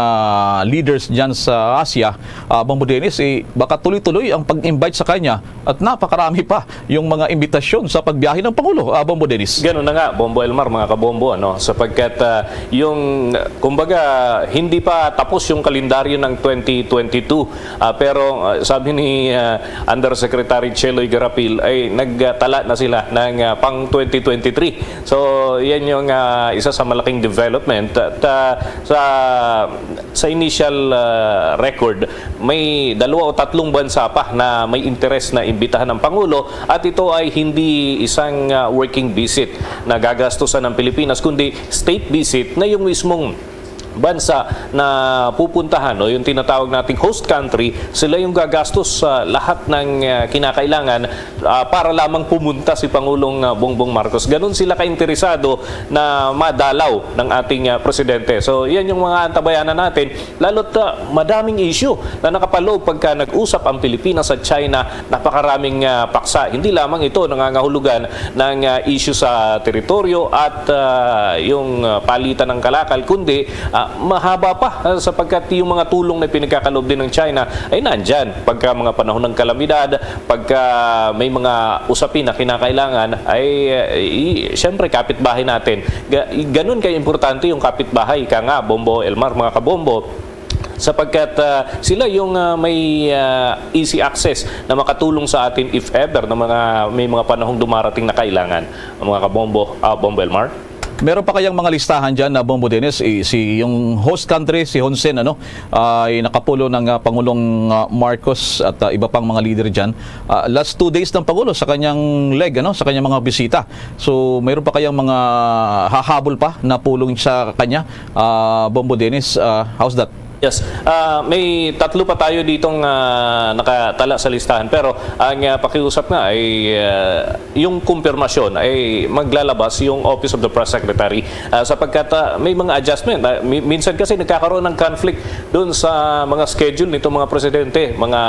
leaders dyan sa Asia, ah, Bombo Dennis, eh, baka tuloy-tuloy ang pag-invite sa kanya at napakarami pa yung mga imbitasyon sa pagbiyahe ng Pangulo, ah, Bombo Dennis. Ganun na nga, Bombo Elmar, mga kabombo, ano, sapagkat ah, yung, kumbaga, hindi pa tapos yung kalendaryo ng twenty twenty-two, ah, pero ah, sabi ni ah, Undersecretary Cheloy Garapil ay nagtala na sila ng ah, pang twenty twenty-three. So, yan yung ah, isa sa malaking development. At ah, sa, sa initial ah, record, may dalawa o tatlong bansa pa na may interes na imbitahan ng Pangulo at ito ay hindi isang ah, working visit na gagastusan ng Pilipinas kundi state visit na yung mismong bansa na pupuntahan o yung tinatawag nating host country, sila yung gagastos sa lahat ng ah, kinakailangan ah, para lamang pumunta si Pangulong ah, Bongbong Marcos. Ganun sila kainteresado na madalaw ng ating ah, presidente. So, yan yung mga antabayanan natin. Lalo't ah, madaming issue na nakapaloob pagka nag-usap ang Pilipinas at China. Napakaraming ah, paksa. Hindi lamang ito nangangahulugan ng ah, issue sa teritoryo at ah, yung ah, palitan ng kalakal, kundi ah, mahaba pa ah, sapagkat yung mga tulong na pinagkakaloob din ng China ay nandyan. Pagka mga panahon ng kalamidad, pagka may mga usapin na kinakailangan, ay ah, i- siyempre kapitbahay natin. Ga- ganun kay importante yung kapitbahay, ika nga, Bombo Elmar, mga kabombo, sapagkat ah, sila yung ah, may ah, easy access na makatulong sa atin if ever na mga may mga panahong dumarating na kailangan, mga kabombo, ah, Bombo Elmar. Meron pa kayang mga listahan dyan na, Bombo Dennis, eh, si, yung host country, si Hun Sen, ano, ay nakapulo ng, ah, Pangulong, ah, Marcos at, ah, iba pang mga leader dyan. Ah, last two days ng Pangulo sa kanyang leg, ano, sa kanyang mga bisita. So, meron pa kayang mga hahabol pa na pulong sa kanya, ah, Bombo Dennis? Ah, how's that? Yes. Ah, may tatlo pa tayo ditong, ah, nakatala sa listahan. Pero ang, ah, pakiusap nga ay, ah, yung kumpirmasyon ay maglalabas yung Office of the Press Secretary, ah, sapagkat, ah, may mga adjustment. Ah, mi- minsan kasi nagkakaroon ng conflict doon sa mga schedule nitong mga presidente, mga,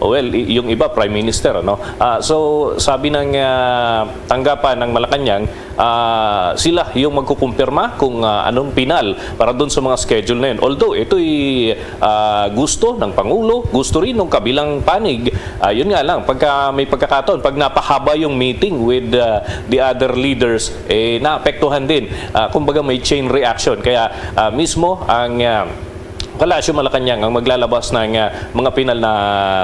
well, i- yung iba, Prime Minister, ano? Ah, so, sabi ng, ah, tanggapan ng Malacañang, ah, sila yung magkukumpirma kung, ah, anong pinal para doon sa mga schedule na yun. Although ito'y, ah, gusto ng Pangulo, gusto rin ng kabilang panig. Ah, yun nga lang, pagka may pagkakataon, pag napahaba yung meeting with, ah, the other leaders, eh, naapektuhan din. Ah, kumbaga may chain reaction. Kaya, ah, mismo ang, ah, Palasyo Malacañang ang maglalabas ng, ah, mga pinal na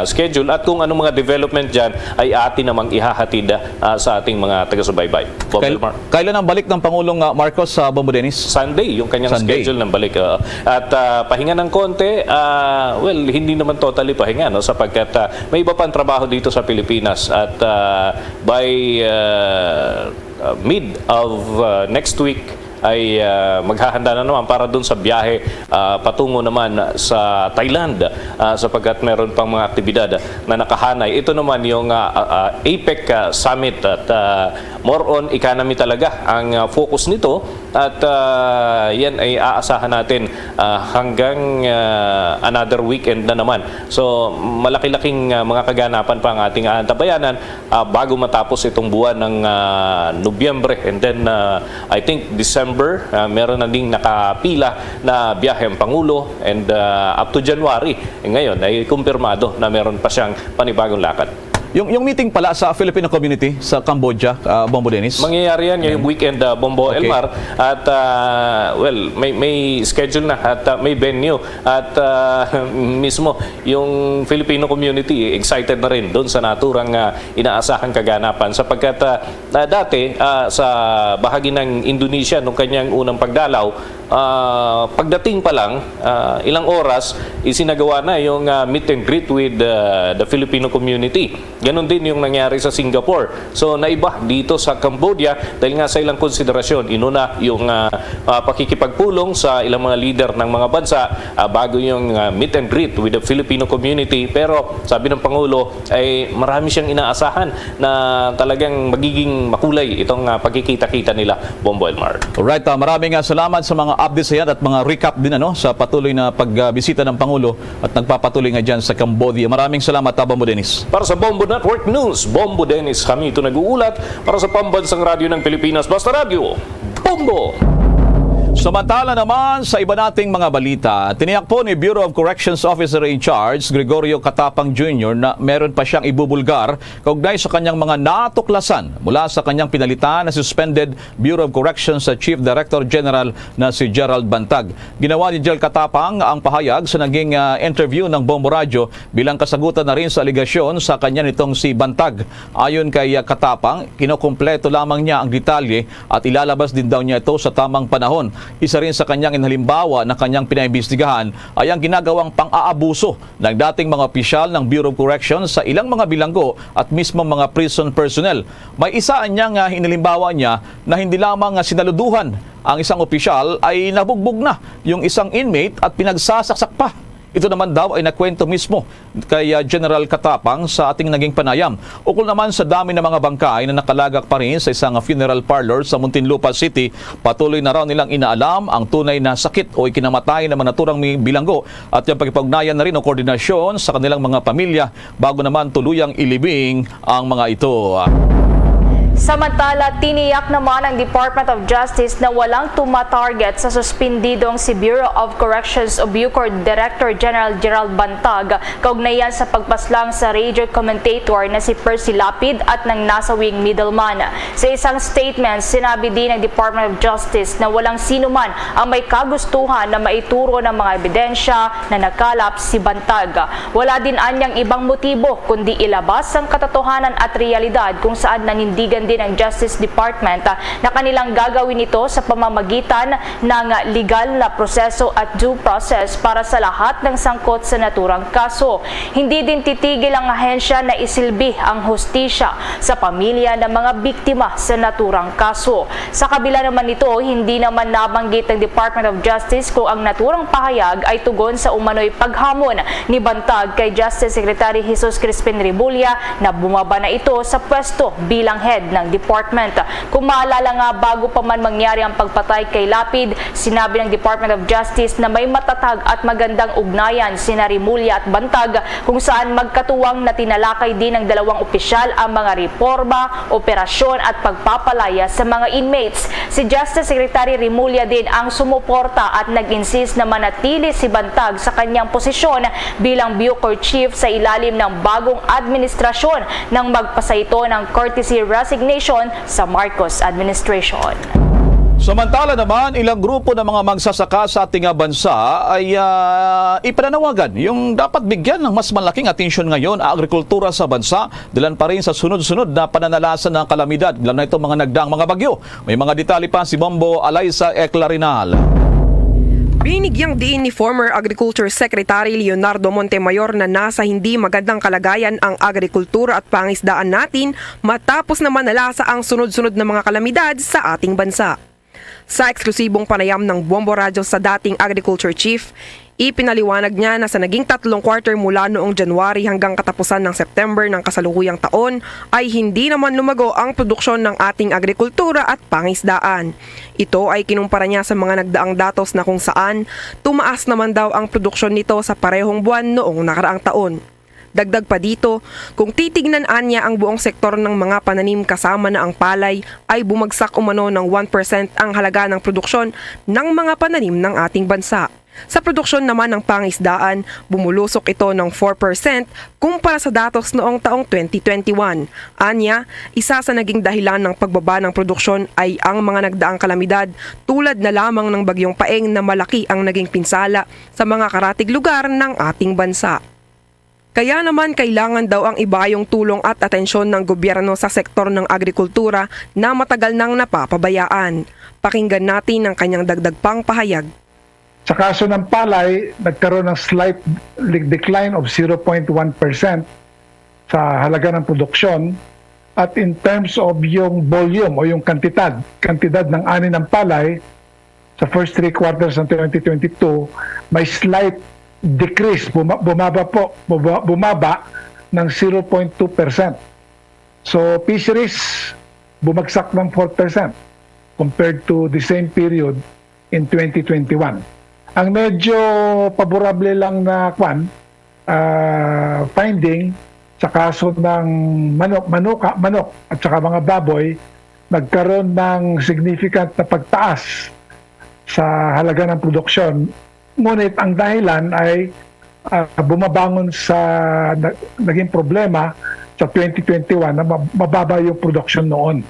schedule at kung anong mga development dyan ay atin namang ihahatid, ah, sa ating mga taga-subaybay. Bombo Kail- Elmar. Kailan ang balik ng Pangulong, ah, Marcos sa Bombo Dennis? Sunday, yung kanyang Sunday. Schedule ng balik. Ah, at, ah, pahinga ng konti, ah, well, hindi naman totally pahinga, no, sapagkat, ah, may iba pang trabaho dito sa Pilipinas at, ah, by, ah, ah, mid of, ah, next week ay, ah, maghahanda na naman para dun sa biyahe, ah, patungo naman sa Thailand, ah, sapagkat meron pang mga aktibidad na nakahanay. Ito naman yung, ah, ah, ah, APEC, ah, Summit at, ah, more on economy talaga ang, ah, focus nito at, ah, yan ay aasahan natin, ah, hanggang, ah, another weekend na naman. So, malaki-laking, ah, mga kaganapan pa ang ating aantabayanan, ah, bago matapos itong buwan ng, ah, Nobyembre. And then, ah, I think December, ah, meron na ding nakapila na biyahe ang Pangulo. And, ah, up to January, eh, ngayon ay kumpirmado na meron pa siyang panibagong lakad. Yung, yung meeting pala sa Filipino community sa Cambodia, ah, Bombo Dennis? Mangyayari yan ngayong weekend, ah, Bombo Okay. Elmar. At, ah, well, may, may schedule na at, ah, may venue. At, ah, mismo, yung Filipino community, eh, excited na rin doon sa naturang, ah, inaasahang kaganapan. Sapagkat, ah, na dati, ah, sa bahagi ng Indonesia, nung kanyang unang pagdalaw, ah, pagdating pa lang, ah, ilang oras, isinagawa na yung, ah, meet and greet with, ah, the Filipino community. Ganon din yung nangyari sa Singapore. So, naiba dito sa Cambodia dahil nga sa ilang konsiderasyon. Inuna yung, ah, ah, pakikipagpulong sa ilang mga leader ng mga bansa, ah, bago yung, ah, meet and greet with the Filipino community. Pero sabi ng Pangulo ay marami siyang inaasahan na talagang magiging makulay itong, ah, pagkikita-kita nila, Bombo Elmar. Alright, ah, maraming, ah, salamat sa mga updates yan at mga recap din, ano, sa patuloy na pagbisita ng Pangulo at nagpapatuloy nga dyan sa Cambodia. Maraming salamat, ah, Bombo Dennis. Para sa Bombo Network News, Bombo Dennis kami ito nag-uulat para sa Pambansang Radyo ng Pilipinas, Basta Radyo, Bombo! Samantala naman, sa iba nating mga balita, tiniyak po ni Bureau of Corrections Officer in Charge Gregorio Catapang Junior na meron pa siyang ibubulgar kaugnay sa kanyang mga natuklasan mula sa kanyang pinalitan na suspended Bureau of Corrections sa Chief Director General na si Gerald Bantag. Ginawa ni General Catapang ang pahayag sa naging, ah, interview ng Bombo Radyo bilang kasagutan na rin sa alegasyon sa kanya nitong si Bantag. Ayon kay, ah, Catapang, kinukumpleto lamang niya ang detalye at ilalabas din daw niya ito sa tamang panahon. Isa rin sa kanyang inhalimbawa na kanyang pinaimbestigahan ay ang ginagawang pang-aabuso ng dating mga opisyal ng Bureau of Corrections sa ilang mga bilanggo at mismo mga prison personnel. May isa niyang, ah, hinalimbawa niya na hindi lamang, ah, sinaluduhan ang isang opisyal ay nabugbog na yung isang inmate at pinagsasaksak pa. Ito naman daw ay nakwento mismo kay, ah, General Catapang sa ating naging panayam. Ukol naman sa dami ng mga bangkay na nakalagak pa rin sa isang funeral parlor sa Muntinlupa City, patuloy na raw nilang inaalam ang tunay na sakit o ikinamatay ng mga naturang mi-, bilanggo at yung pakipag-ugnayan na rin o koordinasyon sa kanilang mga pamilya bago naman tuluyang ilibing ang mga ito. Samantala, tiniyak naman ng Department of Justice na walang tumatarget sa suspindidong si Bureau of Corrections o BuCor Director General Gerald Bantag kaugnayan sa pagpaslang sa radio commentator na si Percy Lapid at ng nasawing middleman. Sa isang statement, sinabi din ng Department of Justice na walang sinuman ang may kagustuhan na maituro ng mga ebidensya na nakalap si Bantag. Wala din anyang ibang motibo kundi ilabas ang katotohanan at realidad kung saan nanindigan ng Justice Department, ah, na kanilang gagawin ito sa pamamagitan ng legal na proseso at due process para sa lahat ng sangkot sa naturang kaso. Hindi din titigil ang ahensya na isilbi ang hustisya sa pamilya ng mga biktima sa naturang kaso. Sa kabila naman nito, hindi naman nabanggit ng Department of Justice kung ang naturang pahayag ay tugon sa umano'y paghamon ni Bantag kay Justice Secretary Jesus Crispin Remulla na bumaba na ito sa pwesto bilang head ng department. Kung maalala nga, bago pa man mangyari ang pagpatay kay Lapid, sinabi ng Department of Justice na may matatag at magandang ugnayan sina Remulla at Bantag, kung saan magkatuwang na tinalakay din ng dalawang opisyal ang mga reforma, operasyon at pagpapalaya sa mga inmates. Si Justice Secretary Remulla din ang sumuporta at nag-insist na manatili si Bantag sa kanyang posisyon bilang Bucor Chief sa ilalim ng bagong administrasyon nang magpasa ito ng courtesy resignation sa Marcos administration. Samantala naman, ilang grupo ng mga magsasaka sa ating, ah, bansa ay, ah, ipananawagan yung dapat bigyan ng mas malaking atensyon ngayon ang agrikultura sa bansa, dalan pa rin sa sunod-sunod na pananalasa ng kalamidad, lalo na itong mga nagdaang mga bagyo. May mga detalye pa si Bombo Alayza Eclarinal. Binigyang diin ni former Agriculture Secretary Leonardo Montemayor na nasa hindi magandang kalagayan ang agrikultura at pangisdaan natin matapos na manalasa ang sunod-sunod na mga kalamidad sa ating bansa. Sa eksklusibong panayam ng Bombo Radyo sa dating Agriculture Chief, ipinaliwanag niya na sa naging tatlong quarter mula noong January hanggang katapusan ng September ng kasalukuyang taon ay hindi naman lumago ang produksyon ng ating agrikultura at pangisdaan. Ito ay kinumpara niya sa mga nagdaang datos na kung saan tumaas naman daw ang produksyon nito sa parehong buwan noong nakaraang taon. Dagdag pa dito, kung titignan anya ang buong sektor ng mga pananim kasama na ang palay, ay bumagsak umano ng one percent ang halaga ng produksyon ng mga pananim ng ating bansa. Sa produksyon naman ng pangisdaan, bumulusok ito ng four percent kumpara sa datos noong taong twenty twenty-one. Anya, isa sa naging dahilan ng pagbaba ng produksyon ay ang mga nagdaang kalamidad tulad na lamang ng Bagyong Paeng na malaki ang naging pinsala sa mga karatig lugar ng ating bansa. Kaya naman kailangan daw ang ibayong tulong at atensyon ng gobyerno sa sektor ng agrikultura na matagal nang napapabayaan. Pakinggan natin ang kanyang dagdag pang pahayag. Sa kaso ng palay, nagkaroon ng slight decline of zero point one percent sa halaga ng produksyon. At in terms of yung volume o yung kantidad, kantidad ng ani ng palay, sa first three quarters ng twenty twenty-two, may slight decrease, buma- bumaba po, buba- bumaba ng zero point two percent. So fisheries, bumagsak ng four percent compared to the same period in twenty twenty-one. Ang medyo paborable lang na kwan, ah, finding sa kaso ng manok, manuka, manok at saka mga baboy, nagkaroon ng significant na pagtaas sa halaga ng produksyon. Ngunit ang dahilan ay, ah, bumabangon sa na- naging problema sa twenty twenty-one na mab- mababa yung production noon.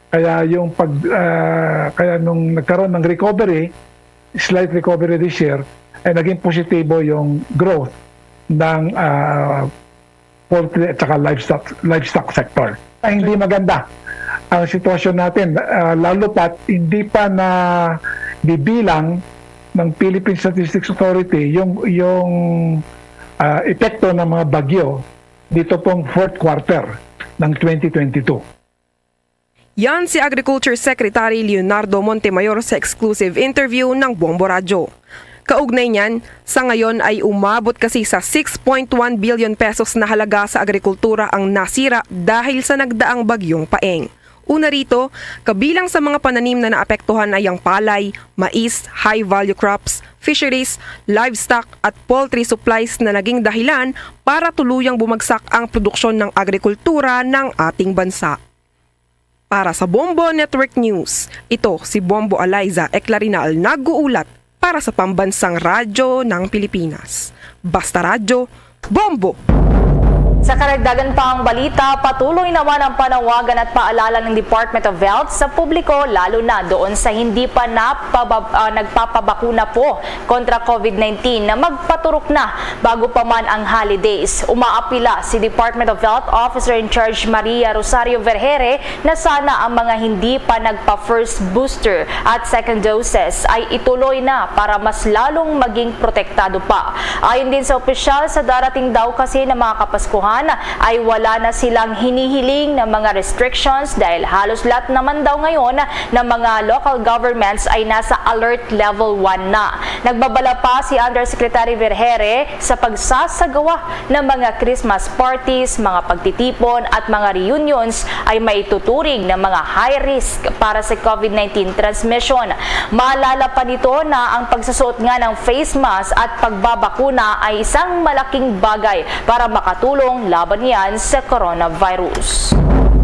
Kaya yung pag ah, kaya nung nagkaroon ng recovery, slight recovery this year, ay naging positibo yung growth ng ah, poultry at saka livestock livestock sector. Ay, hindi maganda ang sitwasyon natin, ah, lalo pat hindi pa na bibilang ng Philippine Statistics Authority yung yung ah, epekto ng mga bagyo dito pong fourth quarter ng twenty twenty-two. Yan si Agriculture Secretary Leonardo Montemayor sa exclusive interview ng Bombo Radyo. Kaugnay niyan, sa ngayon ay umabot kasi sa six point one billion pesos na halaga sa agrikultura ang nasira dahil sa nagdaang bagyong Paeng. Una rito, kabilang sa mga pananim na naapektuhan ay ang palay, mais, high-value crops, fisheries, livestock at poultry supplies na naging dahilan para tuluyang bumagsak ang produksyon ng agrikultura ng ating bansa. Para sa Bombo Network News, ito si Bombo Eliza Eclarinal nag-uulat para sa Pambansang Radyo ng Pilipinas. Basta Radyo, Bombo! Sa karagdagan pang balita, patuloy naman ang panawagan at paalala ng Department of Health sa publiko, lalo na doon sa hindi pa napabab-, ah, nagpapabakuna po kontra COVID nineteen na magpaturok na bago pa man ang holidays. Umaapila si Department of Health Officer in Charge Maria Rosario Vergere na sana ang mga hindi pa nagpa-first booster at second doses ay ituloy na para mas lalong maging protektado pa. Ayon din sa opisyal, sa darating daw kasi na mga Kapaskuhan ay wala na silang hinihiling na mga restrictions dahil halos lahat naman daw ngayon na mga local governments ay nasa alert level one na. Nagbabala pa si Undersecretary Vergere sa pagsasagawa ng mga Christmas parties, mga pagtitipon at mga reunions ay maituturing na mga high risk para sa COVID nineteen transmission. Maalala pa nito na ang pagsusuot nga ng face mask at pagbabakuna ay isang malaking bagay para makatulong laban niyan sa coronavirus.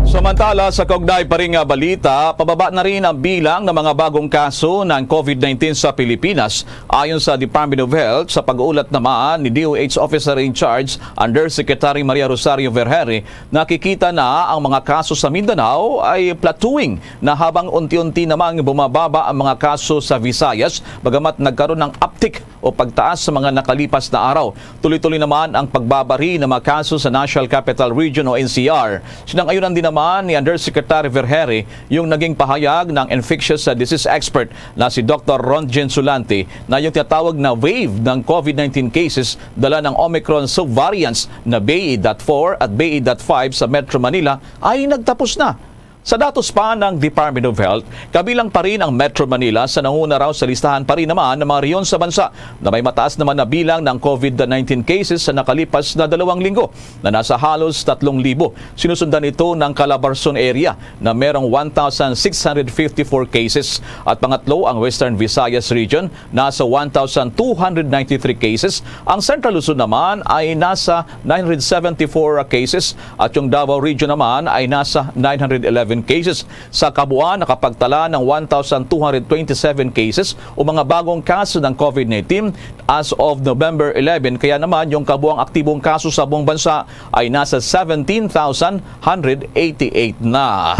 Samantala, sa kaugnay pa rin nga balita, pababa na rin ang bilang ng mga bagong kaso ng COVID nineteen sa Pilipinas. Ayon sa Department of Health, sa pag-uulat naman ni D O H Officer in Charge Undersecretary Maria Rosario Vergere, nakikita na ang mga kaso sa Mindanao ay plateauing na, habang unti-unti namang bumababa ang mga kaso sa Visayas, bagamat nagkaroon ng uptick o pagtaas sa mga nakalipas na araw. Tuloy-tuloy naman ang pagbabari ng mga kaso sa National Capital Region o N C R. Sinang-ayunan din naman ni Undersecretary Vergere yung naging pahayag ng infectious disease expert na si Doctor Ronjen Sulante na yung tinatawag na wave ng COVID nineteen cases dala ng Omicron subvariants na B A dot four at B A dot five sa Metro Manila ay nagtapos na. Sa datos pa ng Department of Health, kabilang pa rin ang Metro Manila sa nanguna raw sa listahan pa rin naman ng mga rehiyon sa bansa na may mataas naman na bilang ng COVID nineteen cases sa nakalipas na dalawang linggo, na nasa halos tatlong libo. Sinusundan ito ng Calabarzon area na merong one thousand six hundred fifty-four cases, at pangatlo ang Western Visayas Region, nasa one thousand two hundred ninety-three cases. Ang Central Luzon naman ay nasa nine hundred seventy-four cases, at yung Davao Region naman ay nasa nine hundred eleven cases. Sa kabuuan, nakapagtala ng one thousand two hundred twenty-seven cases o mga bagong kaso ng COVID nineteen as of November eleven, kaya naman yung kabuang aktibong kaso sa buong bansa ay nasa seventeen thousand hundred eighty-eight na.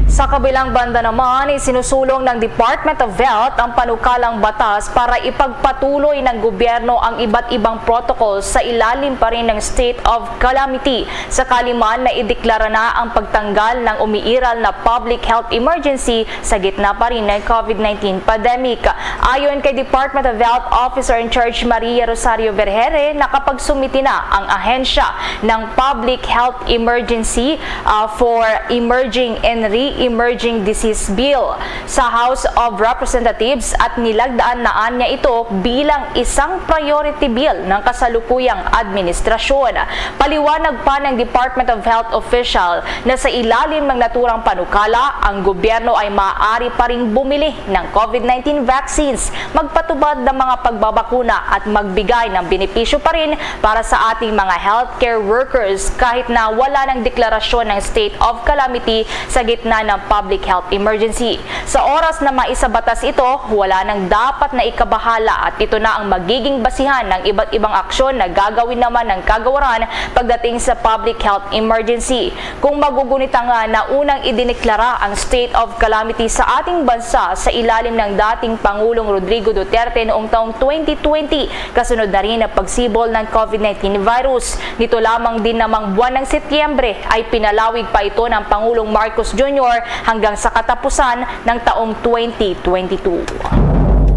Sa kabilang banda naman, isinusulong ng Department of Health ang panukalang batas para ipagpatuloy ng gobyerno ang iba't ibang protocol sa ilalim pa rin ng state of calamity, sakali man na ideklara na ang pagtanggal ng umiiral na public health emergency sa gitna pa rin ng COVID nineteen pandemic. Ayon kay Department of Health Officer in Charge Maria Rosario Vergere, nakapagsumiti na ang ahensya ng Public Health Emergency, ah, for Emerging and Re-Emerging Disease Bill sa House of Representatives at nilagdaan na niya ito bilang isang priority bill ng kasalukuyang administrasyon. Paliwanag pa ng Department of Health official na sa ilalim ng naturang panukala, ang gobyerno ay maaari pa ring bumili ng COVID nineteen vaccines, magpatupad ng mga pagbabakuna at magbigay ng benepisyo pa rin para sa ating mga healthcare workers kahit na wala ng deklarasyon ng state of calamity sa gitna ng public health emergency. Sa oras na maisabatas ito, wala nang dapat na ikabahala at ito na ang magiging basihan ng iba't ibang aksyon na gagawin naman ng kagawaran pagdating sa public health emergency. Kung magugunit nga na unang idineklara ang state of calamity sa ating bansa sa ilalim ng dating Pangulong Rodrigo Duterte noong taong twenty twenty, kasunod na rin ang pagsibol ng COVID nineteen virus. Nito lamang din namang buwan ng Setyembre ay pinalawig pa ito ng Pangulong Marcos Junior hanggang sa katapusan ng taong twenty twenty-two.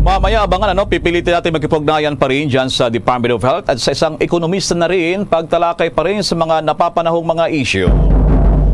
Mamaya, abangan, ano, pipilitin natin makipugnayan pa rin dyan sa Department of Health at sa isang ekonomista na rin, pagtalakay pa rin sa mga napapanahong mga issue.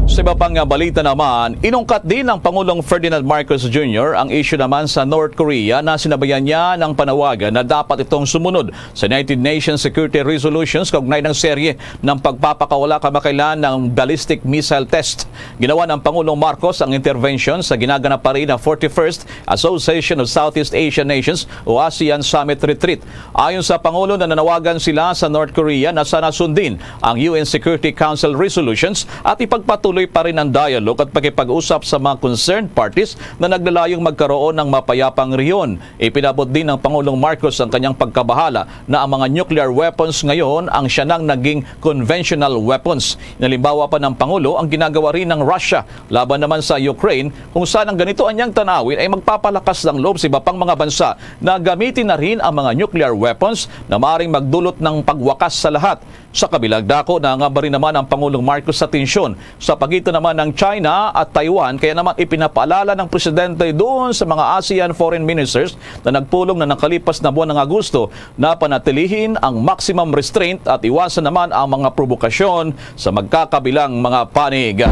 Sa iba pang, ah, balita naman, inungkat din ng Pangulong Ferdinand Marcos Junior ang issue naman sa North Korea na sinabayan niya ng panawagan na dapat itong sumunod sa United Nations Security Resolutions kaugnay ng serye ng pagpapakawala kamakailan ng ballistic missile test. Ginawa ng Pangulong Marcos ang intervention sa ginaganap pa rin na forty-first Association of Southeast Asian Nations o ASEAN Summit Retreat. Ayon sa Pangulo, nananawagan sila sa North Korea na sana sundin ang U N Security Council resolutions at ipagpatuloy Tuloy pa rin ang dialogue at pakipag-usap sa mga concerned parties na naglalayong magkaroon ng mapayapang rehiyon. Ipinabot din ng Pangulong Marcos ang kanyang pagkabahala na ang mga nuclear weapons ngayon ang siya nang naging conventional weapons. Inalimbawa pa ng Pangulo ang ginagawa rin ng Russia laban naman sa Ukraine, kung saan ang ganito anyang tanawin ay magpapalakas ng loob sa iba pang mga bansa na gamitin na rin ang mga nuclear weapons na maaaring magdulot ng pagwakas sa lahat. Sa kabilang dako, nangamba rin naman ang Pangulong Marcos sa tensyon sa pagitan naman ng China at Taiwan, kaya naman ipinapaalala ng presidente doon sa mga ASEAN foreign ministers na nagpulong na nakalipas na buwan ng Agosto na panatilihin ang maximum restraint at iwasan naman ang mga provokasyon sa magkakabilang mga panig.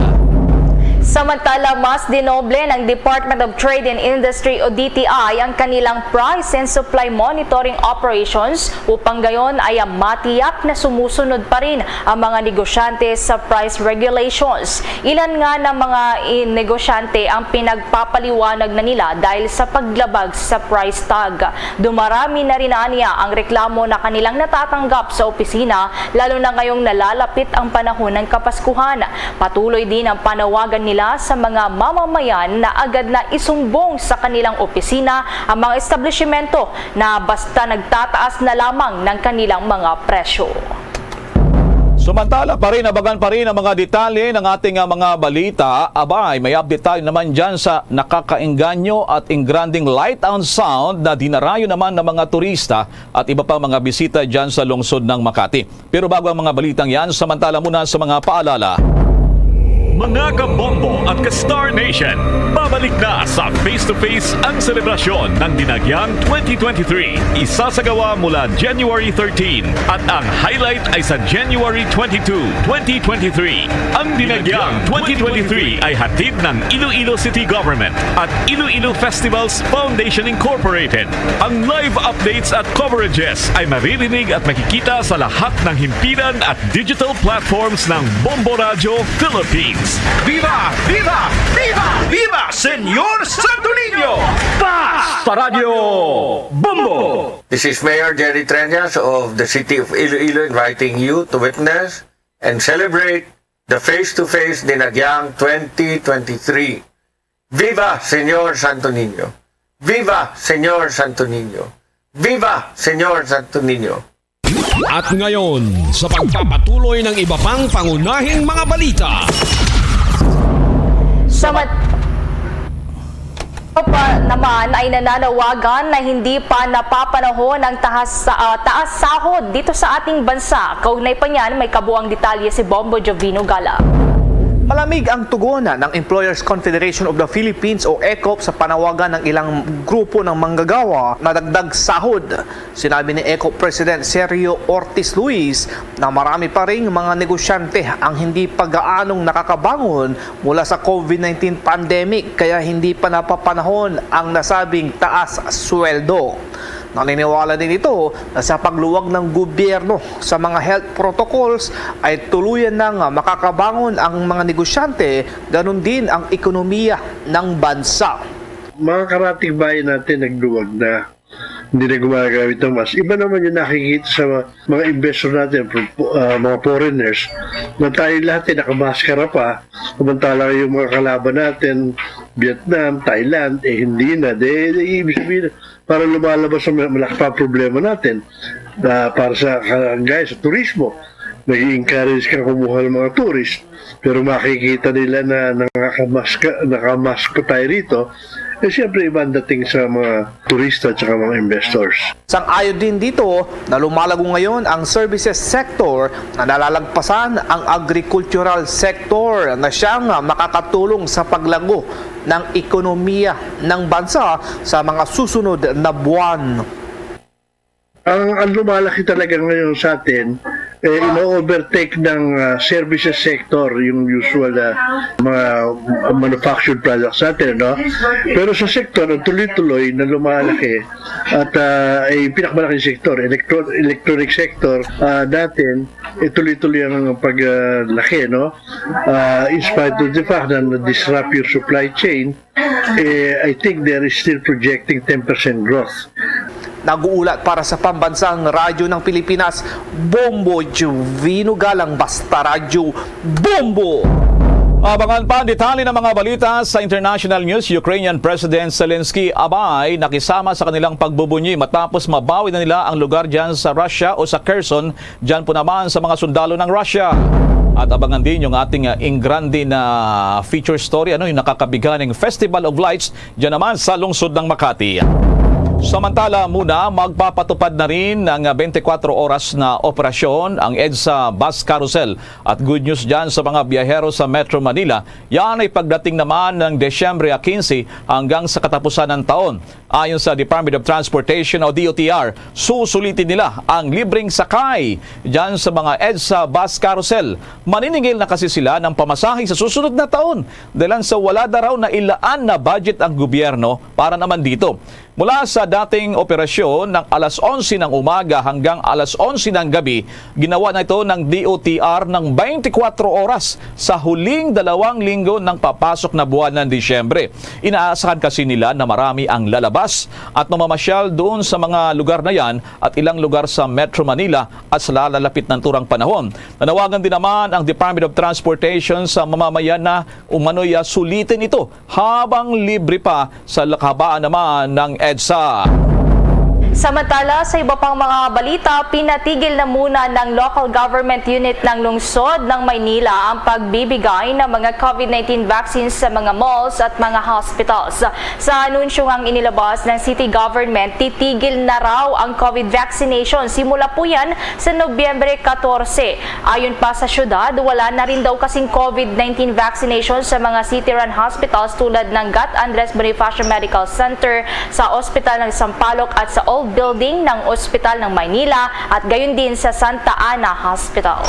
Samantala, mas dinoble ng Department of Trade and Industry o D T I ang kanilang price and supply monitoring operations upang gayon ay matiyak na sumusunod pa rin ang mga negosyante sa price regulations. Ilan nga na mga i- negosyante ang pinagpapaliwanag na nila dahil sa paglabag sa price tag. Dumarami na rin aniya ang reklamo na kanilang natatanggap sa opisina, lalo na ngayong nalalapit ang panahon ng Kapaskuhan. Patuloy din ang panawagan nila sa mga mamamayan na agad na isumbong sa kanilang opisina ang mga establishmento na basta nagtataas na lamang ng kanilang mga presyo. Sumantala pa rin, abangan pa rin ang mga detalye ng ating ah, mga balita. Abay, may update tayo naman dyan sa nakakaengganyo at ingranding light and sound na dinarayo naman ng mga turista at iba pang mga bisita dyan sa lungsod ng Makati. Pero bago ang mga balitang yan, samantala muna sa mga paalala. Mga kabombo at ka-Star Nation, babalik na sa Face to Face ang selebrasyon ng Dinagyang twenty twenty-three. Isasagawa mula January thirteen at ang highlight ay sa January twenty-two, twenty twenty-three. Ang Dinagyang twenty twenty-three ay hatid ng Iloilo City Government at Iloilo Festivals Foundation Incorporated. Ang live updates at coverages ay maririnig at makikita sa lahat ng himpilan at digital platforms ng Bombo Radio Philippines. Viva! Viva! Viva! Viva, Senyor Santo Niño! Basta Radyo Bombo! This is Mayor Jerry Treñas of the City of Iloilo inviting you to witness and celebrate the face-to-face Dinagyang twenty twenty-three. Viva, Senyor Santo Niño! Viva, Senyor Santo Niño! Viva, Senyor Santo Niño! At ngayon, sa pagpapatuloy ng iba pang pangunahing mga balita. Sa mat- pa naman ay nananawagan na hindi pa napapanahon ang tahas, ah, taas sahod dito sa ating bansa. Kaugnay pa niyan, may kabuang detalye si Bombo Jovino Gala. Malamig ang tugon ng Employers Confederation of the Philippines o ECOP sa panawagan ng ilang grupo ng manggagawa na dagdag sahod. Sinabi ni ECOP President Sergio Ortiz Luis na marami pa ring mga negosyante ang hindi pag-aanong nakakabangon mula sa COVID nineteen pandemic, kaya hindi pa napapanahon ang nasabing taas sweldo. Naniniwala din ito na sa pagluwag ng gobyerno sa mga health protocols ay tuluyan nang makakabangon ang mga negosyante, ganun din ang ekonomiya ng bansa. Mga karatig bayan natin nagluwag na. Hindi na gumagamit ng mask. Iba naman yung nakikita sa mga, mga investor natin, po- po- ah, mga foreigners, na tayo lahat ay nakamaskara pa. Samantala yung mga kalaban natin, Vietnam, Thailand, eh hindi na. De, de, ibig sabihin, parang lumalabas ang malaki pa problema natin. Ah, para sa, ka- gaya sa turismo, nag-encourage ka kumuha ng mga tourist, pero makikita nila na nakamask, nakamask pa tayo rito, eh siyempre iba ang dating sa mga turista at saka mga investors. Sang-ayon din dito na lumalago ngayon ang services sector na nalalagpasan ang agricultural sector na siyang makakatulong sa paglago ng ekonomiya ng bansa sa mga susunod na buwan. Ang, ang lumalaki talaga ngayon sa atin, eh, ino-overtake ng ah, services sector, yung usual na mga manufactured products natin, no? Pero sa sector, ang tuloy-tuloy na lumalaki at ah, ay pinakamalaking sector, electro- electronic sector ah, natin, eh, tuloy-tuloy ang paglaki, no? Ah, in spite of the fact na na-disrupt yung supply chain, eh, I think they are still projecting ten percent growth. Nag-uulat para sa Pambansang Radyo ng Pilipinas, Bombo Jovino Galang, Basta Radyo, Bombo! Abangan pa ang detalye ng mga balita sa international news. Ukrainian President Zelensky abay nakisama sa kanilang pagbubunyi matapos mabawi na nila ang lugar dyan sa Russia o sa Kherson, dyan po naman sa mga sundalo ng Russia. At abangan din yung ating, ah, Ingrande na feature story, ano, yung nakakabiganing Festival of Lights dyan naman sa lungsod ng Makati. Samantala muna, magpapatupad na rin ng twenty-four oras na operasyon ang EDSA Bus Carousel. At good news dyan sa mga biyahero sa Metro Manila, yan ay pagdating naman ng Desyembre quince hanggang sa katapusan ng taon. Ayon sa Department of Transportation o D O T R, susulitin nila ang libreng sakay dyan sa mga EDSA Bus Carousel. Maniningil na kasi sila ng pamasahe sa susunod na taon dahil sa wala na raw na ilaan na budget ang gobyerno para naman dito. Mula sa dating operasyon ng alas onse ng umaga hanggang alas onse ng gabi, ginawa na ito ng D O T R ng twenty-four oras sa huling dalawang linggo ng papasok na buwan ng Disyembre. Inaasahan kasi nila na marami ang lalabas at mamamasyal doon sa mga lugar na yan at ilang lugar sa Metro Manila at sa lalapit ng turang panahon. Nanawagan din naman ang Department of Transportation sa mamamayan na umano'y, ah, sulitin ito habang libre pa sa kahabaan naman ng EDSA. Samantala, sa iba pang mga balita, pinatigil na muna ng local government unit ng lungsod ng Maynila ang pagbibigay ng mga COVID nineteen vaccines sa mga malls at mga hospitals. Sa anunsyo ngang inilabas ng city government, titigil na raw ang COVID vaccination. Simula po yan sa Nobyembre katorse. Ayon pa sa syudad, wala na rin daw kasing COVID nineteen vaccination sa mga city-run hospitals tulad ng Gat Andres Bonifacio Medical Center, sa Ospital ng Sampaloc at sa Old Building ng Ospital ng Maynila at gayon din sa Santa Ana Hospital.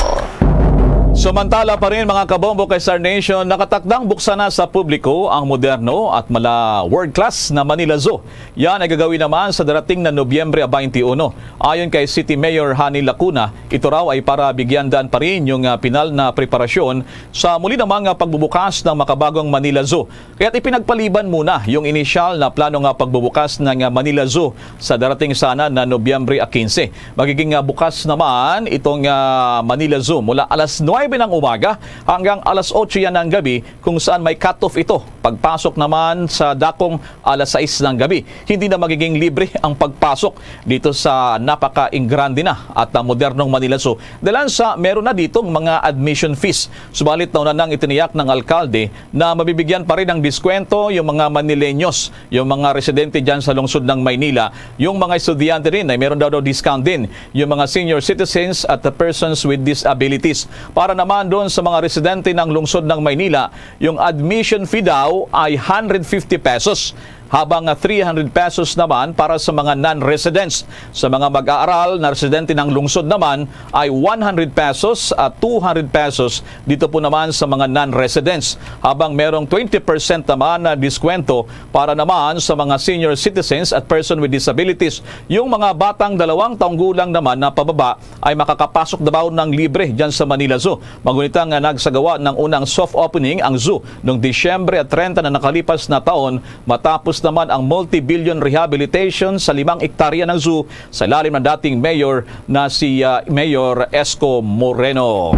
Samantala pa rin, mga kabombo, kay Star Nation, nakatakdang buksan na sa publiko ang moderno at mala world-class na Manila Zoo. Yan ay gagawin naman sa darating na Nobyembre twenty-one. Ayon kay City Mayor Hani Lacuna, ito raw ay para bigyan daan pa rin yung, ah, pinal na preparasyon sa muli namang, ah, pagbubukas ng makabagong Manila Zoo. Kaya't ipinagpaliban muna yung inisyal na plano nga pagbubukas ng, ah, Manila Zoo sa darating sana na Nobyembre quince. Magiging, ah, bukas naman itong, ah, Manila Zoo mula alas nuebe ng umaga hanggang alas otso yan ng gabi, kung saan may cut-off ito. Pagpasok naman sa dakong alas sais ng gabi. Hindi na magiging libre ang pagpasok dito sa napaka-ingrande na at, ah, modernong Manila Zoo. Dalan sa meron na ditong mga admission fees. Subalit nauna nang itiniyak ng alkalde na mabibigyan pa rin ng diskwento yung mga Manileños, yung mga residente dyan sa lungsod ng Maynila. Yung mga estudyante rin ay meron daw, daw discount din. Yung mga senior citizens at the persons with disabilities. Para naman doon sa mga residente ng lungsod ng Maynila, yung admission fee daw ay hundred fifty pesos, habang three hundred pesos naman para sa mga non-residents. Sa mga mag-aaral na residente ng lungsod naman ay one hundred pesos at two hundred pesos dito po naman sa mga non-residents, habang merong twenty percent naman na diskwento para naman sa mga senior citizens at person with disabilities. Yung mga batang dalawang taong gulang naman na pababa ay makakapasok daw ng libre dyan sa Manila Zoo. Magunita nga nagsagawa ng unang soft opening ang zoo noong Disyembre trenta na nakalipas na taon, matapos naman ang multi-billion rehabilitation sa limang ektarya ng zoo sa ilalim ng dating mayor na si, ah, Mayor Esco Moreno.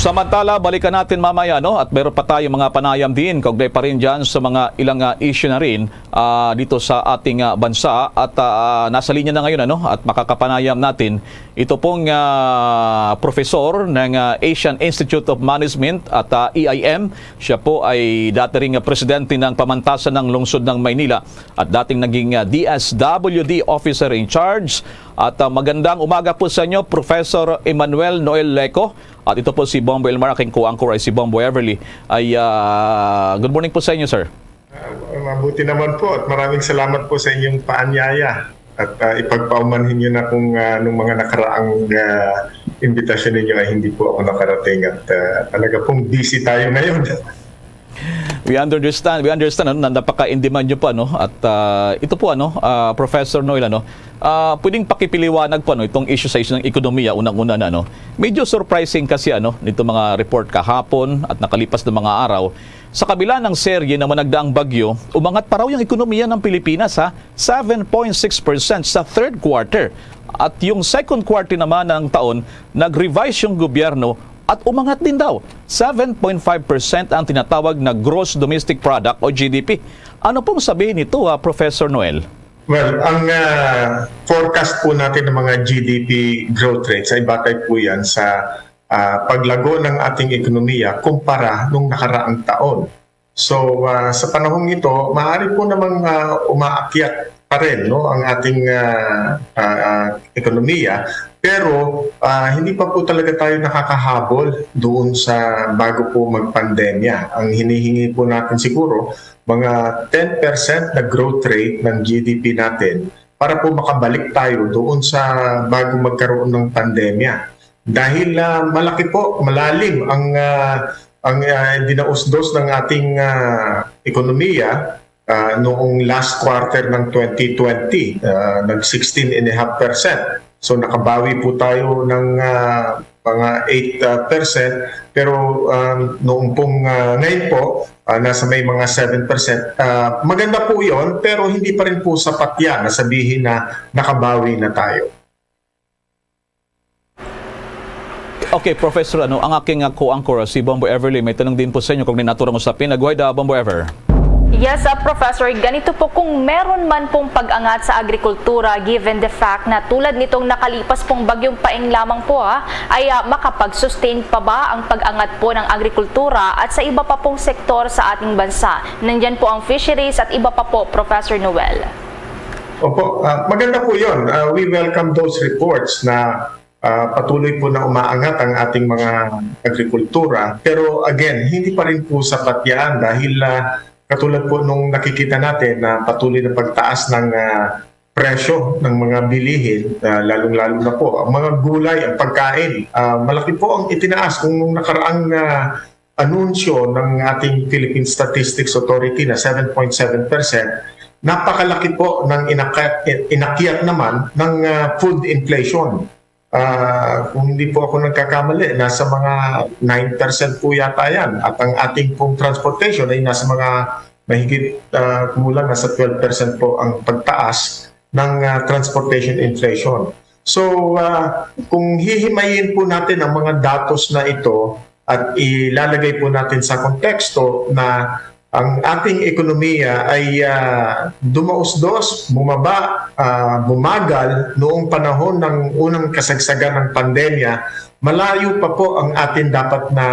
Samantala, balikan natin mamaya, no? At meron pa tayong mga panayam din, kaugnay pa rin dyan sa mga ilang, ah, issue na rin, ah, dito sa ating, ah, bansa. At, ah, nasa linya na ngayon, ano? At makakapanayam natin ito pong, ah, profesor ng, ah, Asian Institute of Management at, ah, E I M. Siya po ay dati ring, ah, presidente ng pamantasan ng lungsod ng Maynila at dating naging, ah, D S W D officer in charge. At, ah, magandang umaga po sa inyo, Professor Emmanuel Noel Leco. At ito po si Bombo Elmar, aking co-anchor ay si Bombo Everly. Ay, ah, good morning po sa inyo, sir. Ah, mabuti naman po at maraming salamat po sa inyong paanyaya. At, ah, ipagpaumanhin niyo na kung, ah, nung mga nakaraang, ah, imbitasyon ninyo ay hindi po ako nakarating at, ah, talaga pong busy tayo ngayon. We understand, we understand, ano, na napaka-in-demand niyo po, ano, at, ah, ito po, ano, ah, Professor Noel, ano, ah, pwedeng pakipaliwanag po, ano, itong issue sa issue ng ekonomiya, unang-una na, ano. Medyo surprising kasi, ano, nito mga report kahapon at nakalipas na mga araw, sa kabila ng serye ng mga nagdaang bagyo, umangat pa raw yung ekonomiya ng Pilipinas, ha, seven point six percent sa third quarter. At yung second quarter naman ng taon, nag-revise yung gobyerno at umangat din daw. Seven point five percent ang tinatawag na gross domestic product o G D P. Ano pong sabihin nito, ah, Professor Noel? Well, ang, ah, forecast po natin ng mga G D P growth rates ay batay po yan sa, ah, paglago ng ating ekonomiya kumpara nung nakaraang taon. So, ah, sa panahong ito, maaari po namang, ah, umaakyat pa rin, no, ang ating, ah, ah, ah, ekonomiya. Pero, ah, hindi pa po talaga tayo nakakahabol doon sa bago po magpandemya. Ang hinihingi po natin siguro, mga ten percent na growth rate ng G D P natin para po makabalik tayo doon sa bago magkaroon ng pandemya. Dahil, ah, malaki po, malalim ang, ah, ang, ah, dinausdos ng ating, ah, ekonomiya, ah, noong last quarter ng twenty twenty, ah, nag sixteen and a half percent. So, nakabawi po tayo ng, ah, mga eight percent. Pero, um, noong pong, ah, ngayon po, ah, nasa may mga seven percent. Ah, maganda po yon, pero hindi pa rin po sapat yan na sabihin na nakabawi na tayo. Okay, Professor, ano, ang aking, ah, co-anchor, si Bombo Everly, may tanong din po sa inyo kung may naturang usapin. Nagway da, Bombo Ever. Yes, ah, Professor, ganito po, kung meron man pong pag-angat sa agrikultura, given the fact na tulad nitong nakalipas pong bagyong Paeng lamang po, ah, ay, ah, makapag-sustain pa ba ang pag-angat po ng agrikultura at sa iba pa pong sektor sa ating bansa? Nandyan po ang fisheries at iba pa po, Professor Noel. Opo, ah, maganda po yun. Ah, we welcome those reports na, ah, patuloy po na umaangat ang ating mga agrikultura. Pero again, hindi pa rin po sapat yan dahil, ah, katulad po nung nakikita natin na patuloy na pagtaas ng, ah, presyo ng mga bilihin, ah, lalong-lalo na po ang mga gulay, ang pagkain. Ah, malaki po ang itinaas. Kung nung nakaraang, ah, anunsyo ng ating Philippine Statistics Authority na seven point seven percent, napakalaki po ng inaka-, inakyat naman ng, ah, food inflation. Ah, kung hindi po ako nagkakamali, nasa mga nine percent po yata yan. At ang ating pong transportation ay nasa mga mahigit, ah, kumulang nasa twelve percent po ang pagtaas ng, ah, transportation inflation. So, ah, kung hihimayin po natin ang mga datos na ito at ilalagay po natin sa konteksto na ang ating ekonomiya ay, ah, dumausdos, bumaba, ah, bumagal noong panahon ng unang kasagsagan ng pandemya, malayo pa po ang atin dapat na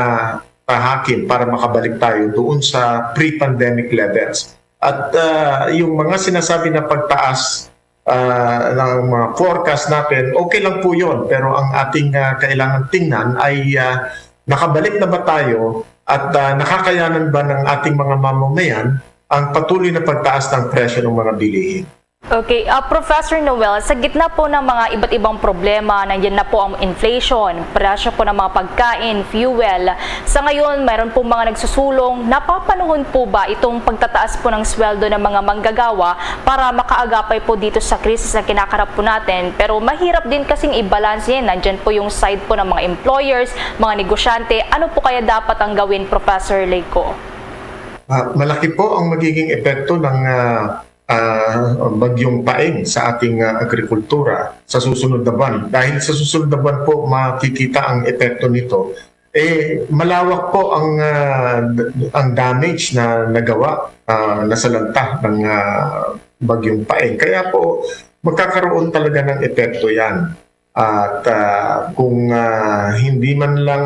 tahakin para makabalik tayo doon sa pre-pandemic levels. At, ah, yung mga sinasabi na pagtaas, ah, ng mga forecast natin, okay lang po yun. Pero ang ating, ah, kailangan tingnan ay, ah, nakabalik na ba tayo at, ah, nakakayanan ba ng ating mga mamamayan ang patuloy na pagtaas ng presyo ng mga bilihin? Okay, ah, Professor Noel, sa gitna po ng mga iba't ibang problema, nandiyan na po ang inflation, presyo po ng mga pagkain, fuel. Sa ngayon, mayroon po mga nagsusulong. Napapanahon po ba itong pagtataas po ng sweldo ng mga manggagawa para makaagapay po dito sa krisis na kinakarap po natin? Pero mahirap din kasing i-balance yan. Nandiyan po yung side po ng mga employers, mga negosyante. Ano po kaya dapat ang gawin, Professor Leiko? Ah, malaki po ang magiging epekto ng, ah, ah, bagyong Paeng sa ating, ah, agrikultura sa susunod na buwan. Dahil sa susunod na buwan po makikita ang epekto nito. Eh, malawak po ang, ah, d-, ang damage na nagawa, ah, nasalanta ng, ah, bagyong Paeng. Kaya po magkakaroon talaga ng epekto 'yan. At, ah, kung, ah, hindi man lang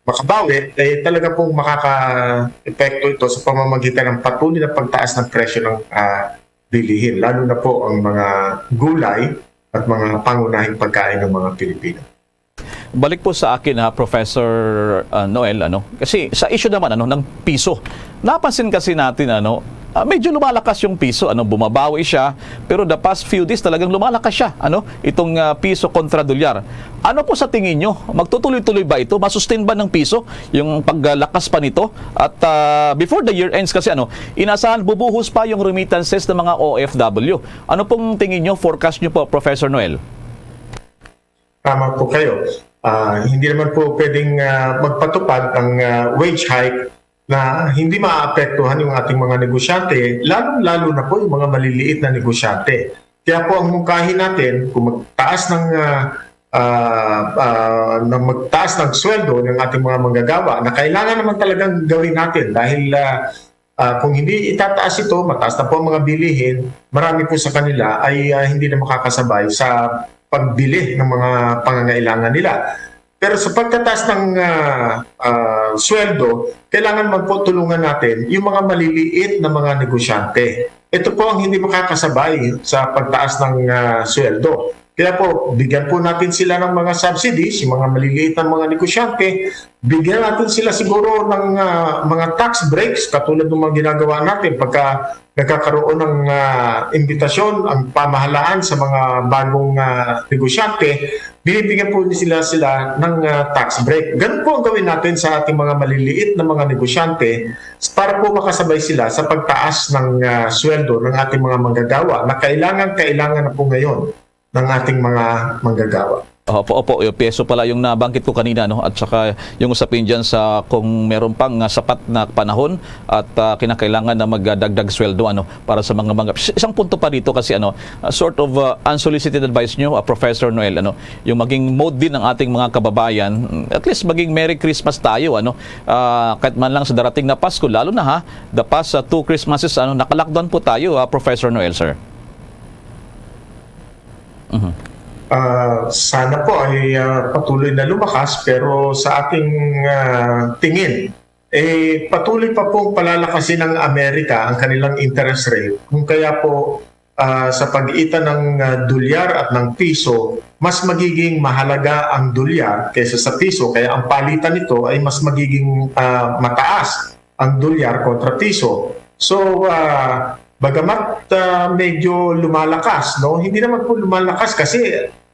makabawi, eh, talaga pong makaka-epekto ito sa pamamagitan ng patuloy na pagtaas ng presyo ng, ah, bilihin, lalo na po ang mga gulay at mga pangunahing pagkain ng mga Pilipino. Balik po sa akin, ha, Professor, ah, Noel, ano, kasi sa issue naman, ano, ng piso, napansin kasi natin, ano, ah, medyo lumalakas yung piso, ano, bumabawi siya, pero the past few days talagang lumalakas siya, ano, itong, ah, piso kontra dolyar. Ano po sa tingin nyo? Magtutuloy-tuloy ba ito? Masustain ba ng piso yung paglakas pa nito? At, ah, before the year ends kasi, ano, inasahan bubuhos pa yung remittances ng mga O F W. Ano pong tingin nyo, forecast nyo po, Professor Noel? Tama po kayo. Ah, hindi naman po pwedeng, ah, magpatupad ang, ah, wage hike na hindi maapektuhan yung ating mga negosyante, lalong-lalo na po yung mga maliliit na negosyante. Kaya po ang mungkahi natin, kung magtaas ng, ah, ah, ah, na magtaas ng sweldo ng ating mga manggagawa na kailangan naman talagang gawin natin dahil, ah, ah, kung hindi itataas ito, mataas na po ang mga bilihin, marami po sa kanila ay, ah, hindi na makakasabay sa pagbili ng mga pangangailangan nila. Pero sa pagtataas ng, ah, ah, sweldo, kailangan man po tulungan natin yung mga maliliit na mga negosyante. Ito po ang hindi makakasabay sa pagtaas ng, ah, sweldo. Kaya po, bigyan po natin sila ng mga subsidies, yung mga maliliit na mga negosyante, bigyan natin sila siguro ng, ah, mga tax breaks katulad ng mga ginagawa natin pagka nagkakaroon ng, ah, imbitasyon ang pamahalaan sa mga bagong, ah, negosyante, binibigyan po sila, sila ng, ah, tax break. Ganun po ang gawin natin sa ating mga maliliit na mga negosyante para po makasabay sila sa pagtaas ng, ah, sweldo ng ating mga manggagawa na kailangan, kailangan na po ngayon ng ating mga manggagawa. Opo, opo, yung piso pala yung nabanggit ko kanina, no? At saka yung usapin dyan sa kung meron pang, ah, sapat na panahon at, ah, kinakailangan na magdagdag sweldo, ano, para sa mga, mga, isang punto pa dito kasi, ano, ah, sort of, ah, unsolicited advice nyo, ah, Professor Noel, ano, yung maging mood din ng ating mga kababayan, mm, at least maging Merry Christmas tayo, ano, ah, kahit man lang sa darating na Pasko, lalo na ha, the past, ah, two Christmases, ano, naka-lockdown po tayo, ah, Professor Noel, sir. Mhm. Ah, sana po ay, ah, patuloy na lumakas, pero sa aking, ah, tingin, eh, patuloy pa pong palalakasin ng Amerika ang kanilang interest rate. Kung kaya po, ah, sa pagitan ng, ah, dolyar at ng piso, mas magiging mahalaga ang dolyar kaysa sa piso. Kaya ang palitan nito ay mas magiging, ah, mataas ang dolyar kontra piso. So, ah, bagamat, ah, medyo lumalakas, no? Hindi naman po lumalakas kasi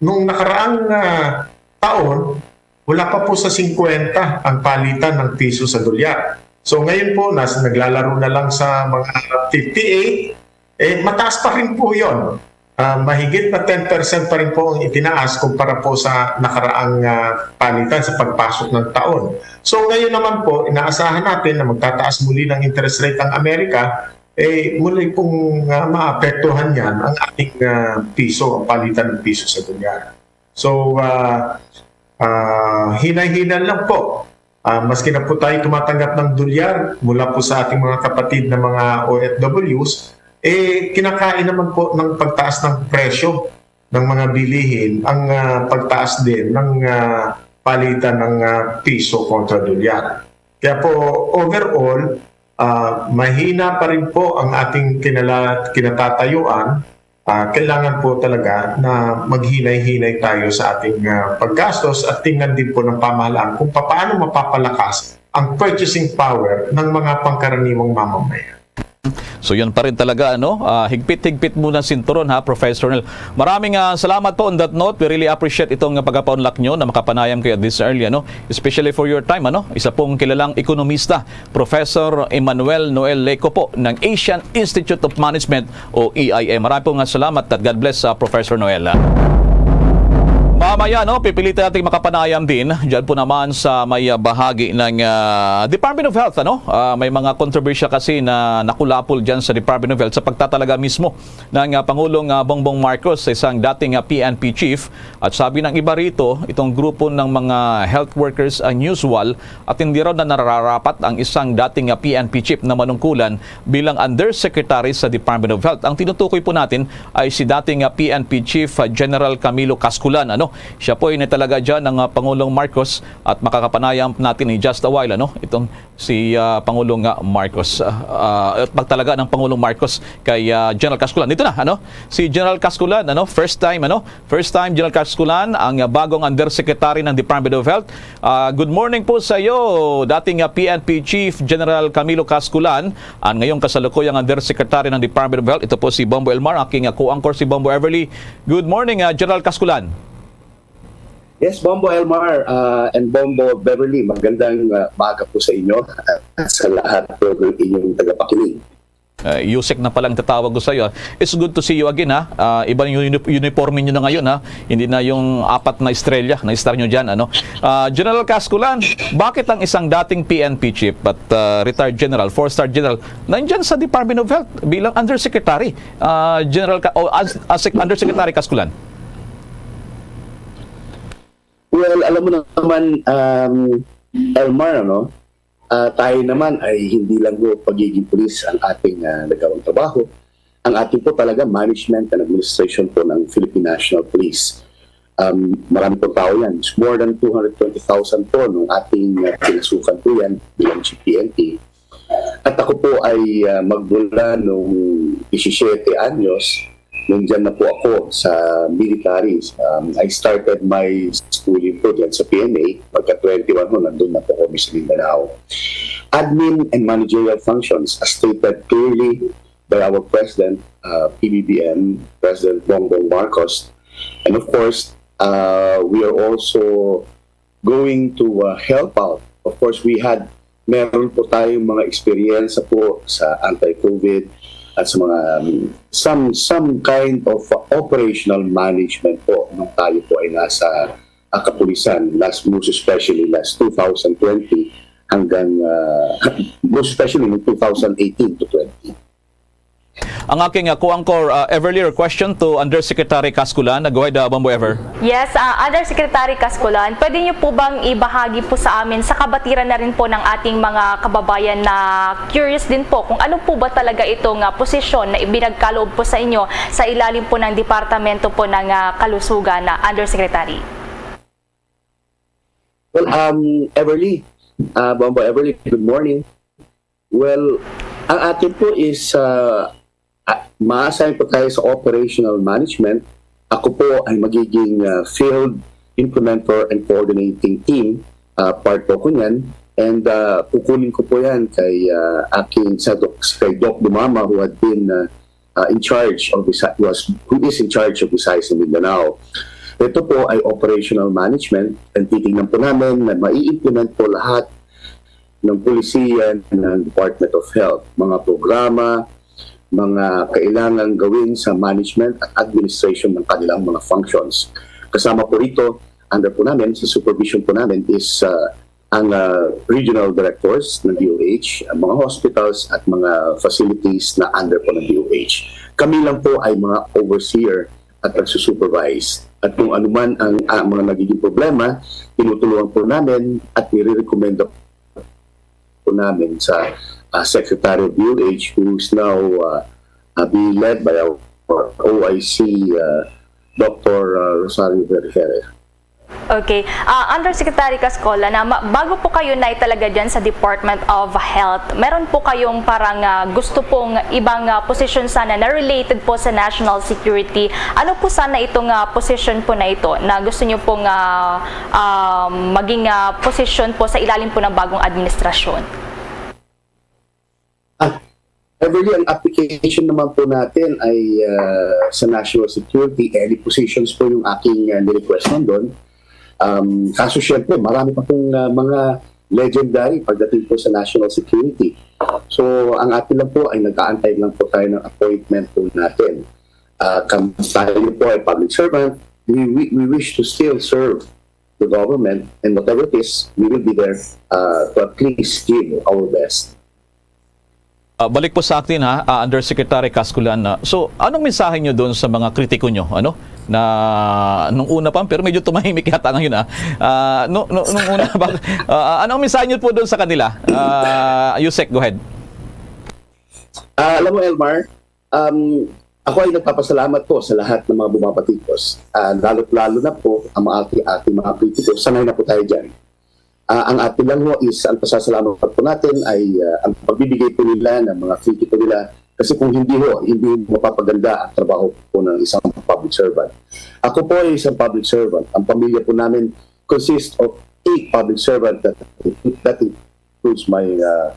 nung nakaraang, ah, taon, wala pa po sa singkwenta ang palitan ng piso sa dolyar. So, ngayon po, nas-, naglalaro na lang sa mga fifty-eight, eh, mataas pa rin po yon. Ah, mahigit na ten percent pa rin po ang itinaas kumpara po sa nakaraang, ah, palitan sa pagpasok ng taon. So, ngayon naman po, inaasahan natin na magtataas muli ng interest rate ang Amerika, eh, muli pong, ah, maapektuhan yan ang ating, ah, piso, ang palitan ng piso sa dolyar. So, ah, ah, hinay-hinay lang po. Ah, maski na po tayo tumatanggap ng dolyar mula po sa ating mga kapatid na mga O F Ws, eh, kinakain naman po ng pagtaas ng presyo ng mga bilihin ang, ah, pagtaas din ng, ah, palitan ng, ah, piso kontra dolyar. Kaya po, overall, ah, mahina pa rin po ang ating kinala-, kinatatayuan. Ah, kailangan po talaga na maghinay-hinay tayo sa ating, ah, paggastos at tingnan din po ng pamahalaan kung papaano mapapalakas ang purchasing power ng mga pangkaraniwang mamamayan. So, yun pa rin talaga, ano, ah, higpit-higpit muna sinturon, ha, Professor Nel. Maraming, ah, salamat po on that note. We really appreciate itong pagpapaunlak nyo na makapanayam kayo this early, ano, especially for your time, ano, isa pong kilalang ekonomista, Professor Emmanuel Noel Leco po ng Asian Institute of Management o A I M. Marami pong salamat at God bless, ah, Professor Noel. Mamaya, no, pipilitan nating makapanayam din diyan po naman sa may, ah, bahagi ng, ah, Department of Health, ano? Ah, may mga kontrobersiya kasi na nakulapol diyan sa Department of Health sa pagtatalaga mismo ng, ah, Pangulong, ah, Bongbong Marcos sa isang dating, ah, P N P chief. At sabi ng iba rito, itong grupo ng mga health workers unusual at hindi raw na nararapat ang isang dating, ah, P N P chief na manungkulan bilang undersecretary sa Department of Health. Ang tinutukoy po natin ay si dating, ah, P N P Chief, ah, General Camilo Casculan. Ano? Siya po ay natalaga dyan ng, ah, Pangulong Marcos at makakapanayam natin in just a while. Ano? Itong si, ah, Pangulong, ah, Marcos. Ah, ah, at pagtalaga ng Pangulong Marcos kay, ah, General Casculan. Dito na, ano? Si General Casculan, ano? First time, ano? First time, General Casculan, ang, ah, bagong undersecretary ng Department of Health. Ah, good morning po sa iyo, dating, ah, P N P Chief General Camilo Casculan, ang ngayong kasalukuyang undersecretary ng Department of Health. Ito po si Bombo Elmar, aking, ah, co-anchor si Bombo Everly. Good morning, ah, General Casculan. Yes, Bombo Elmar, ah, and Bombo Beverly, magandang, ah, maaga po sa inyo at sa lahat po ng inyong tagapakinig. Uh, Yusek na palang tatawag ko sa iyo. It's good to see you again, ha. Uh, iba yung uni-, uniforme nyo na ngayon, ha. Hindi na yung apat na estrella na star nyo dyan, ano. Uh, General Casculan, bakit ang isang dating P N P chief at, uh, retired general, four-star general, nandyan sa Department of Health bilang undersecretary? Uh, General Ca-, o as, as Undersecretary Casculan? Well, alam mo naman, um, Elmar, ano, ah, tayo naman ay hindi lang po pagiging pulis ang ating, ah, nagawang trabaho. Ang ating po talaga management and administration po ng Philippine National Police. Um, marami pong tao yan. It's more than two hundred twenty thousand po nung ating, ah, pinasukan po yan bilang G P N T. At ako po ay, ah, magmula nung disisiete anyos, nandyan na po ako sa military. Um, I started my schooling po dyan sa P N A. Pagka twenty-one ho, nandun na po kami sa Mindanao. Admin and managerial functions, as stated clearly by our president, uh, P B B M, President Bongbong Marcos. And of course, uh, we are also going to, uh, help out. Of course, we had, meron po tayong mga experience po sa anti-COVID at sa mga, um, some, some kind of, uh, operational management po nung tayo po ay nasa, uh, kapulisan, last, most especially last two thousand twenty hanggang, uh, most especially noong two thousand eighteen to twenty. Ang aking uh, co-anchor, uh, Everly, question to Undersecretary Casculan. Go ahead, uh, Bombo Ever. Yes, uh, Undersecretary Casculan, pwede niyo po bang ibahagi po sa amin sa kabatiran na rin po ng ating mga kababayan na curious din po kung ano po ba talaga itong uh, posisyon na ibinagkaloob po sa inyo sa ilalim po ng Departamento po ng uh, Kalusugan na Undersecretary? Well, um, Everly, uh, Bombo Everly, good morning. Well, ang atin po is uh, ma-assign po tayo sa operational management. Ako po ay magiging uh, field implementer and coordinating team. Uh, part po ko niyan. And uh, kukunin ko po yan kay uh, aking sa Doc, kay Doc Dumama who had been uh, uh, in charge of Visayas, was, who is in charge of Visayas and Mindanao. Ito po ay operational management and titingnan po namin na mai-implement po lahat ng polisiya ng Department of Health, mga programa, mga kailangan gawin sa management at administration ng kanilang mga functions. Kasama po rito, under po namin, sa supervision po namin is uh, ang uh, regional directors ng D O H, ang mga hospitals at mga facilities na under po ng D O H. Kami lang po ay mga overseer at nagsusupervise. At kung anuman ang uh, mga nagiging problema, tinutulungan po namin at nire-recommend po namin sa uh, Secretary of D O H who is now uh, uh, being led by our O I C, uh, Doctor uh, Rosario Vergere. Okay. Uh, Undersecretary Cascola, na bago po kayo na talaga dyan sa Department of Health, meron po kayong parang uh, gusto pong ibang uh, position sana na related po sa national security. Ano po sana itong uh, position po na ito na gusto nyo pong uh, uh, maging uh, position po sa ilalim po ng bagong administrasyon? Ah, Everly, ang application naman po natin ay uh, sa national security. Any positions po yung aking uh, nirequest nandun. Um, kaso syempre, marami pa pong uh, mga legendary pagdating po sa national security. So, ang atin lang po ay nag-aantay lang po tayo ng appointment po natin. Uh, kami tayo po ay public servant, we, we, we wish to still serve the government and whatever it is, we will be there uh, to at least give our best. Uh, balik po sa atin ha, uh, Undersecretary Casculan. Uh, so, anong mensahe nyo doon sa mga kritiko nyo? Ano? Na nung una pa, pero medyo tumahimik yata ngayon ha. Uh, no, no, nung una pa, uh, anong mensahe nyo po doon sa kanila? Uh, Yusek, go ahead. Uh, alam mo, Elmar, um, ako ay nagpapasalamat po sa lahat ng mga bumabatikos. Uh, lalo-lalo na po ang mga ating, ating mga kritiko. Sanay na po tayo dyan. Uh, ang atin lang ho is ang pasasalamat po natin ay uh, ang pagbibigay po nila ng mga free po nila kasi kung hindi ho, hindi ho mapapaganda ang trabaho po ng isang public servant. Ako po ay isang public servant. Ang pamilya po namin consists of eight public servant that, that includes my uh,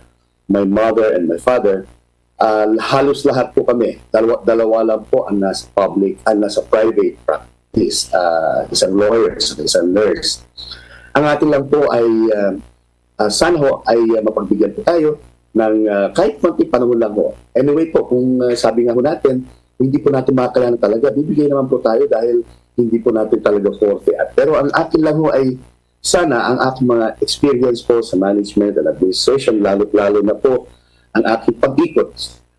my mother and my father. Uh, halos lahat po kami, dalawa, dalawa lang po ang nasa public, ang nasa private practice. Uh, isang lawyer, isang nurse. Ang atin lang po ay uh, uh, sana ho ay uh, mapagbigyan po tayo ng uh, kahit konti panahon lang ho. Anyway po, kung uh, sabi nga ho natin, hindi po natin makakailangan talaga, bibigay naman po tayo dahil hindi po natin talaga forte. At, pero ang akin lang ho ay sana ang aking mga experience po sa management and administration, lalo-lalo na po ang aking pag-ikot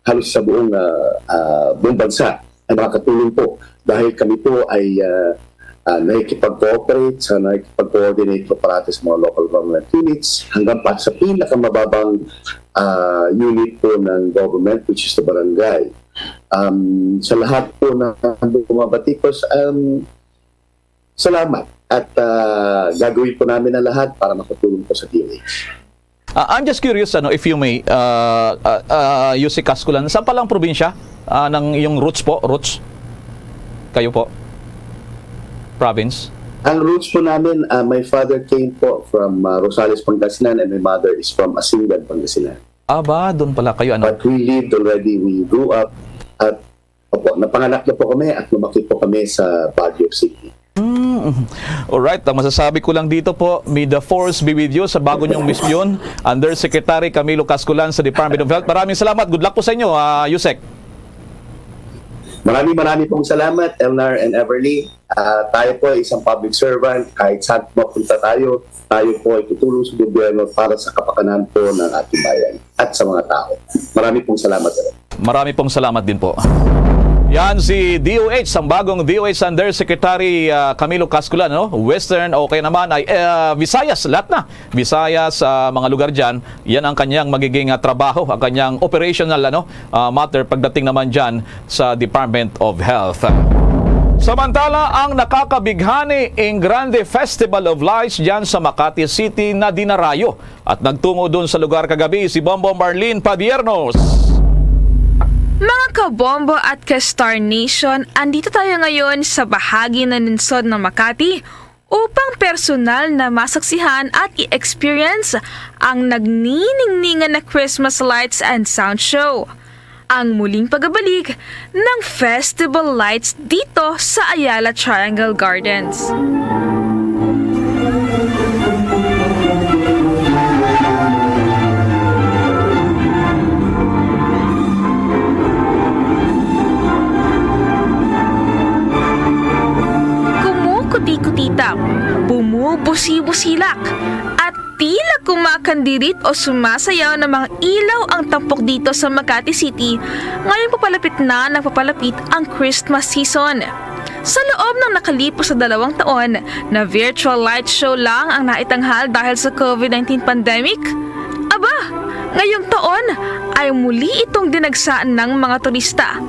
halos sa buong uh, uh, buong bansa ay makakatulong po dahil kami po ay uh, ah, nakikipag-cooperate, sa nakikipag-coordinate ko parati sa mga local government units, hanggang pa sa pinakamababang, ah, unit po ng government, which is the barangay. Um, sa lahat po na bumabati po, um, salamat. At, ah, gagawin po namin ang lahat para makatulong po sa D O H. Ah, I'm just curious, ano, if you may, ah, ah, ah, Yusek Casculan, saan palang probinsya, ah, ng iyong roots po? Roots? Kayo po? Province? Ang roots po namin, ah, my father came po from, ah, Rosales, Pangasinan, and my mother is from Asingan, Pangasinan. Ah, ba, doon pala kayo, ano? But we lived already, we grew up at, opo, napanganak na po kami at lumaki po kami sa Baguio City. Mm. Alright, ang masasabi ko lang dito po, may the force be with you sa bago niyong misyon, Undersecretary Camilo Casculan sa Department of Health. Maraming salamat. Good luck po sa inyo, ah, Yusek. Maraming, maraming pong salamat, Elnar and Everly. Ah, tayo po ay isang public servant. Kahit saan mapunta tayo, tayo po ay tutulong sa gobyerno para sa kapakanan po ng ating bayan at sa mga tao. Marami pong salamat ulit. Marami pong salamat din po. Yan si D O H, ang bagong D O H Undersecretary, ah, Camilo Casculan, no? Western o kaya naman ay, ah, Visayas, lahat na. Visayas, ah, mga lugar dyan, yan ang kanyang magiging, ah, trabaho, ang kanyang operational, ano, ah, matter pagdating naman dyan sa Department of Health. Samantala, ang nakakabighani ing Grande Festival of Lights dyan sa Makati City na dinarayo at nagtungo dun sa lugar kagabi si Bombo Marlene Padiernos. Mga kabombo at ka-Star Nation, andito tayo ngayon sa bahagi ng lungsod ng Makati upang personal na masaksihan at i-experience ang nagniningningan na Christmas lights and sound show, ang muling pagabalik ng festival lights dito sa Ayala Triangle Gardens. Kumukuti-kutitap, bumubusi-busilak, at tila kumakandirit o sumasayaw ng mga ilaw ang tampok dito sa Makati City ngayong papalapit na ng papalapit ang Christmas season. Sa loob ng nakalipas na dalawang taon na virtual light show lang ang naitanghal dahil sa COVID nineteen pandemic, aba, ngayong taon ay muli itong dinagsa ng mga turista.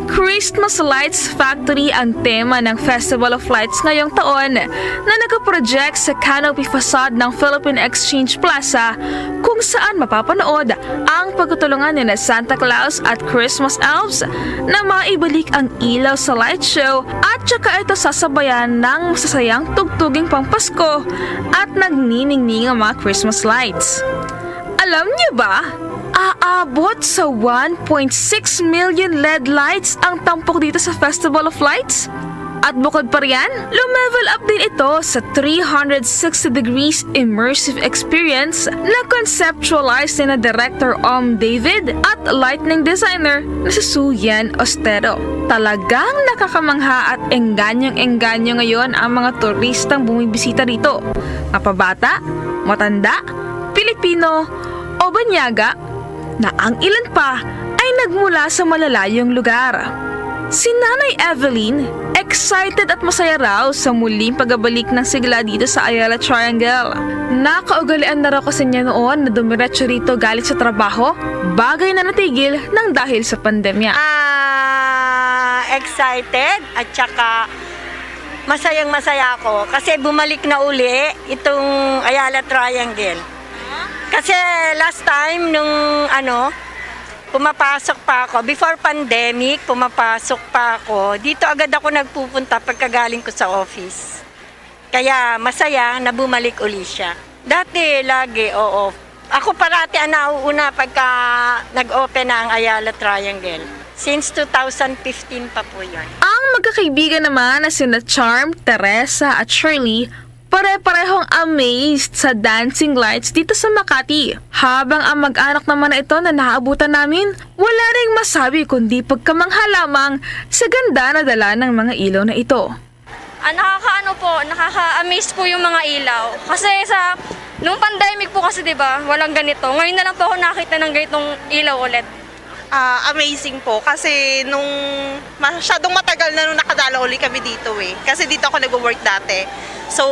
Christmas Lights Factory ang tema ng Festival of Lights ngayong taon na nakaproject sa canopy facade ng Philippine Exchange Plaza, kung saan mapapanood ang pagtutulungan ni na Santa Claus at Christmas elves na maibalik ang ilaw sa light show at saka ito sasabayan ng masasayang tugtuging pampasko at nagniningning ang mga Christmas lights. Alam niyo ba? Aabot sa one point six million L E D lights ang tampok dito sa Festival of Lights. At bukod pa riyan, lumevel up din ito sa three hundred sixty degrees immersive experience na conceptualized ni na Director Om David at lighting designer na si Su Yen Ostero. Talagang nakakamangha at engganyo-engganyo ngayon ang mga turistang bumibisita rito. Mapabata, matanda, Pilipino, o banyaga, na ang ilan pa ay nagmula sa malalayong lugar. Si Nanay Evelyn, excited at masaya raw sa muling pagabalik ng sigla dito sa Ayala Triangle. Nakaugalian na raw kasi niya noon na dumiretso rito galing sa trabaho, bagay na natigil ng dahil sa pandemya. Ah, excited at saka masayang-masaya ako kasi bumalik na uli itong Ayala Triangle. Kasi last time nung ano, pumapasok pa ako, before pandemic, pumapasok pa ako, dito agad ako nagpupunta pagkagaling ko sa office. Kaya masaya na bumalik uli siya. Dati, lagi, oo. Ako parati ang nauuna pagka nag-open na ang Ayala Triangle. Since two thousand fifteen pa po yun. Ang magkakaibigan naman na sina Charm, Teresa, at Shirley, pare-parehong amazed sa dancing lights dito sa Makati. Habang ang mag-anak naman na ito na naabutan namin, wala ring masabi kundi pagkamangha lamang sa ganda na dala ng mga ilaw na ito. Ah, nakakaano po, nakaka-amaze po yung mga ilaw. Kasi sa, nung pandemic po kasi, di ba, walang ganito. Ngayon na lang po ako nakita ng ganitong ilaw ulit. Ah, amazing po kasi nung masyadong matagal na nung nakadalaw uli kami dito eh. Kasi dito ako nagwo-work dati. So,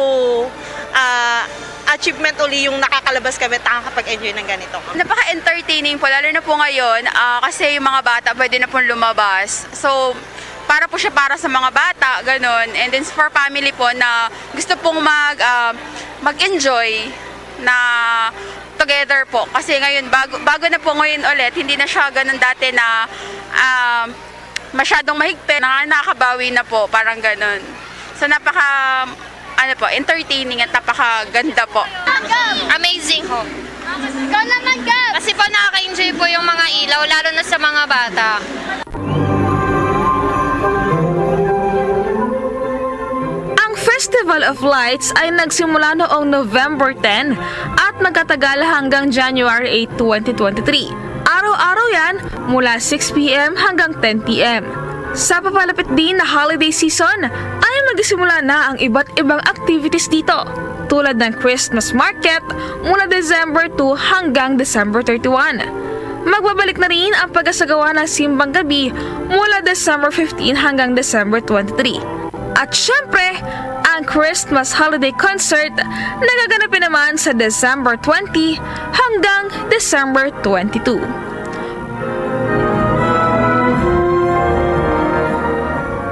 ah, achievement uli yung nakakalabas kami at nakakapag-enjoy ng ganito. Napaka-entertaining po, lalo na po ngayon, ah, kasi yung mga bata pwede na pong lumabas. So, para po siya para sa mga bata, ganun. And then for family po na gusto pong mag, ah, mag-enjoy na together po. Kasi ngayon, bago, bago na po ngayon ulit, hindi na siya ganun dati na, ah, masyadong mahigpit. Na, nakakabawi na po, parang ganun. So, napaka, ano po, entertaining at napakaganda po. Amazing ho. Ikaw naman, Gab. Kasi po nakaka-enjoy po yung mga ilaw, lalo na sa mga bata. Ang Festival of Lights ay nagsimula noong November ten at magtatagal hanggang January eight, twenty twenty-three. Araw-araw yan mula six p m hanggang ten p m. Sa papalapit din na holiday season ay magsisimula na ang iba't ibang activities dito, tulad ng Christmas market mula December two hanggang December thirty-one. Magbabalik na rin ang pagsasagawa ng simbang gabi mula December fifteen hanggang December twenty-three. At syempre, ang Christmas Holiday Concert na gaganapin naman sa December twenty hanggang December twenty-two.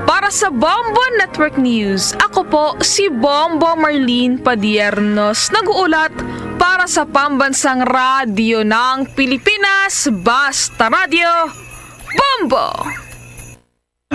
Para sa Bombo Network News, ako po si Bombo Marlene Padiernos, nag-uulat para sa Pambansang Radyo ng Pilipinas, Basta Radyo, Bombo!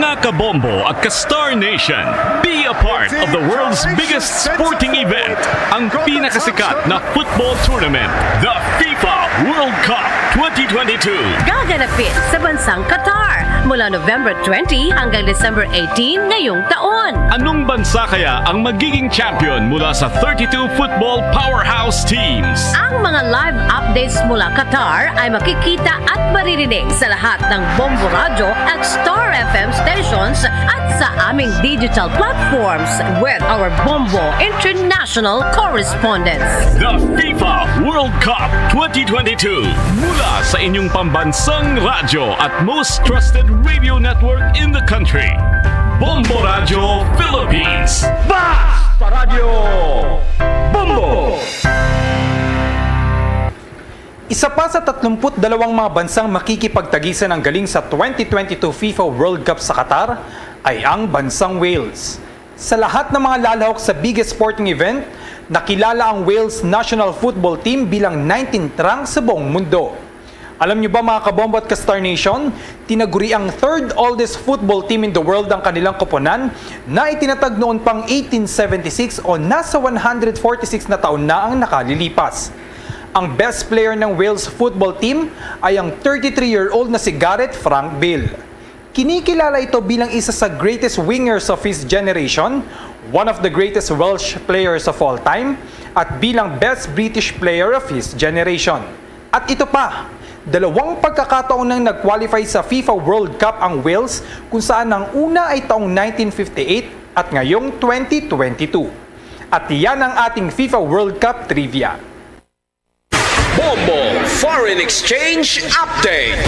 Mga kabombo at ka-Star Nation, be a part of the world's biggest sporting event, ang pinakasikat na football tournament, the FIFA World Cup twenty twenty-two. Gaganapin sa bansang Qatar mula November twenty hanggang December eighteen ngayong taon. Anong bansa kaya ang magiging champion mula sa thirty-two football powerhouse teams? Ang mga live updates mula Qatar ay makikita at maririnig sa lahat ng Bombo Radyo at Star F M stations at sa aming digital platforms with our Bombo International correspondents. The FIFA World Cup twenty twenty-two, mula sa inyong pambansang radyo at most trusted radio network in the country. Bombo Radyo Philippines. Basta Radyo Bombo! Isa pa sa tatlumpu't dalawang mga bansang makikipagtagisan ng galing sa twenty twenty-two FIFA World Cup sa Qatar ay ang bansang Wales. Sa lahat ng mga lalahok sa biggest sporting event, nakilala ang Wales national football team bilang nineteenth rank sa buong mundo. Alam niyo ba, mga kabombo at ka-Star Nation, tinaguri ang third oldest football team in the world ang kanilang koponan na itinatag noon pang eighteen seventy-six o nasa one hundred forty-six na taon na ang nakalilipas. Ang best player ng Wales football team ay ang thirty-three-year-old na si Gareth Frank Bale. Kinikilala ito bilang isa sa greatest wingers of his generation, one of the greatest Welsh players of all time, at bilang best British player of his generation. At ito pa, dalawang pagkakataon nang nag-qualify sa FIFA World Cup ang Wales, kung saan ang una ay taong nineteen fifty-eight at ngayong twenty twenty-two. At yan ang ating FIFA World Cup trivia. Bombo Foreign Exchange Update.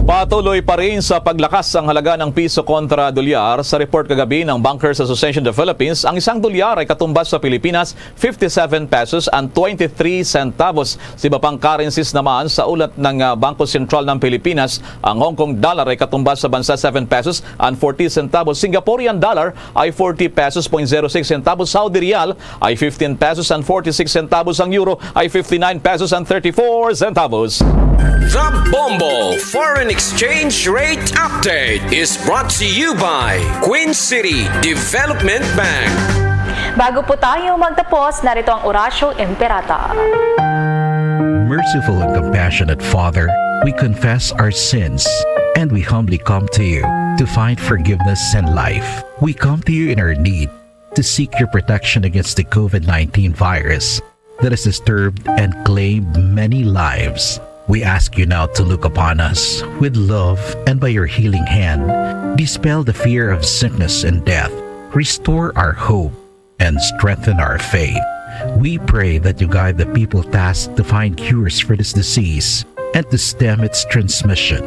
Patuloy pa rin sa paglakas ang halaga ng piso kontra dolyar. Sa report kagabi ng Bankers Association of the Philippines, ang isang dolyar ay katumbas sa Pilipinas fifty-seven pesos and twenty-three centavos. Sa iba pang currencies naman, sa ulat ng, ah, Bangko Sentral ng Pilipinas, ang Hong Kong dollar ay katumbas sa bansa seven pesos and forty centavos. Singaporean dollar ay forty pesos point zero six centavos. Saudi riyal ay fifteen pesos and forty-six centavos. Ang euro ay fifty-nine pesos and thirty-four centavos. The Bombo Foreign Exchange Rate Update is brought to you by Queen City Development Bank. Bago po tayo magtapos, narito ang Oratio Imperata. Merciful and compassionate Father, we confess our sins and we humbly come to you to find forgiveness and life. We come to you in our need to seek your protection against the COVID nineteen virus that has disturbed and claimed many lives. We ask you now to look upon us with love and by your healing hand, dispel the fear of sickness and death, restore our hope, and strengthen our faith. We pray that you guide the people tasked to find cures for this disease and to stem its transmission.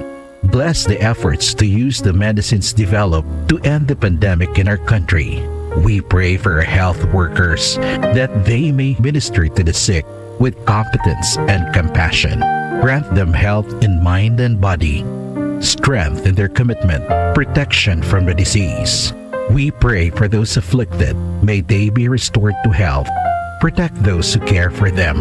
Bless the efforts to use the medicines developed to end the pandemic in our country. We pray for our health workers that they may minister to the sick with competence and compassion. Grant them health in mind and body, strength in their commitment, protection from the disease. We pray for those afflicted. May they be restored to health. Protect those who care for them.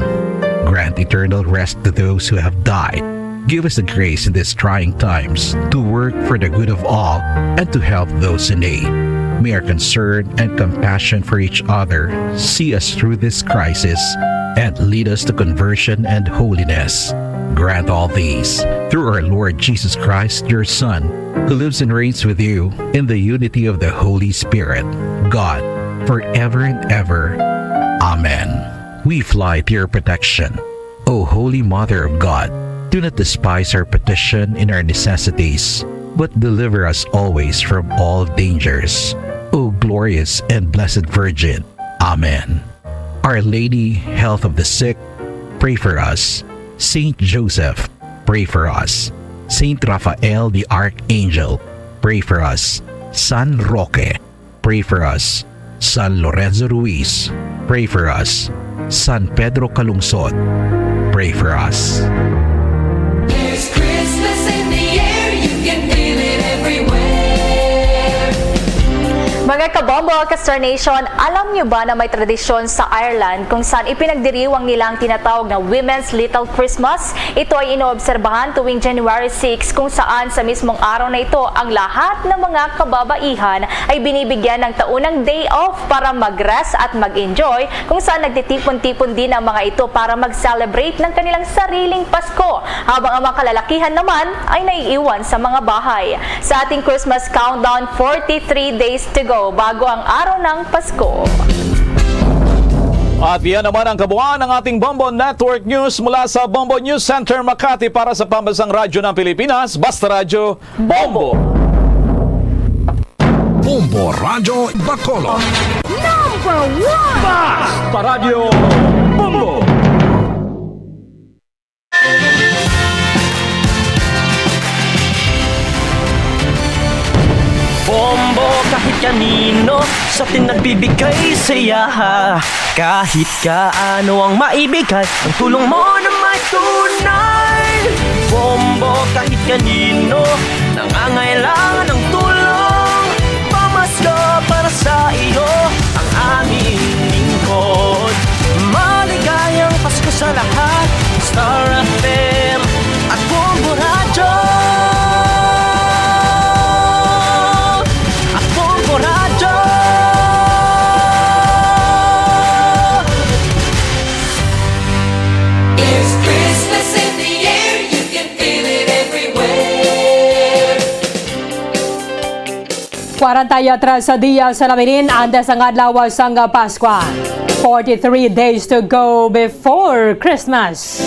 Grant eternal rest to those who have died. Give us the grace in these trying times to work for the good of all and to help those in need. May our concern and compassion for each other see us through this crisis and lead us to conversion and holiness. Grant all these through our Lord Jesus Christ, your Son, who lives and reigns with you in the unity of the Holy Spirit, God, forever and ever. Amen. We fly to your protection, O Holy Mother of God. Do not despise our petition in our necessities, but deliver us always from all dangers, O glorious and blessed Virgin. Amen. Our Lady, Health of the Sick, pray for us. Saint Joseph, pray for us. Saint Raphael the Archangel, pray for us. San Roque, pray for us. San Lorenzo Ruiz, pray for us. San Pedro Calungsod, pray for us. There's Christmas in the air, you can feel it everywhere. Mga kabombo, ka-Star Nation, alam niyo ba na may tradisyon sa Ireland kung saan ipinagdiriwang nila ang tinatawag na Women's Little Christmas? Ito ay inoobserbahan tuwing January six, kung saan sa mismong araw na ito ang lahat ng mga kababaihan ay binibigyan ng taunang day off para mag-rest at mag-enjoy, kung saan nagtitipon-tipon din ang mga ito para mag-celebrate ng kanilang sariling Pasko, habang ang mga kalalakihan naman ay naiiwan sa mga bahay. Sa ating Christmas countdown, forty-three days to go bago ang araw ng Pasko. At yan naman ang kabuuan ng ating Bombo Network News mula sa Bombo News Center Makati. Para sa Pambansang Radyo ng Pilipinas, Basta Radyo, Bombo! Bombo Radyo Bacolod. Number one! Basta Radyo, Bombo! Bombo kahit kanino, sa atin nagbibigay saya. Kahit kaano ang maibigay, ang tulong mo na may tunay. Bombo kahit kanino, nangangailangan ng tulong. Pamasko para sa iyo, ang aming lingkod. Maligayang Pasko sa lahat, Star F M at Bombo Radyo. At Bombo Radyo. There's Christmas in the air, you can feel it everywhere. Kwarenta y tres sa diya sa nabilin antes ang adlaw sang Paskwa. Forty-three days to go before Christmas.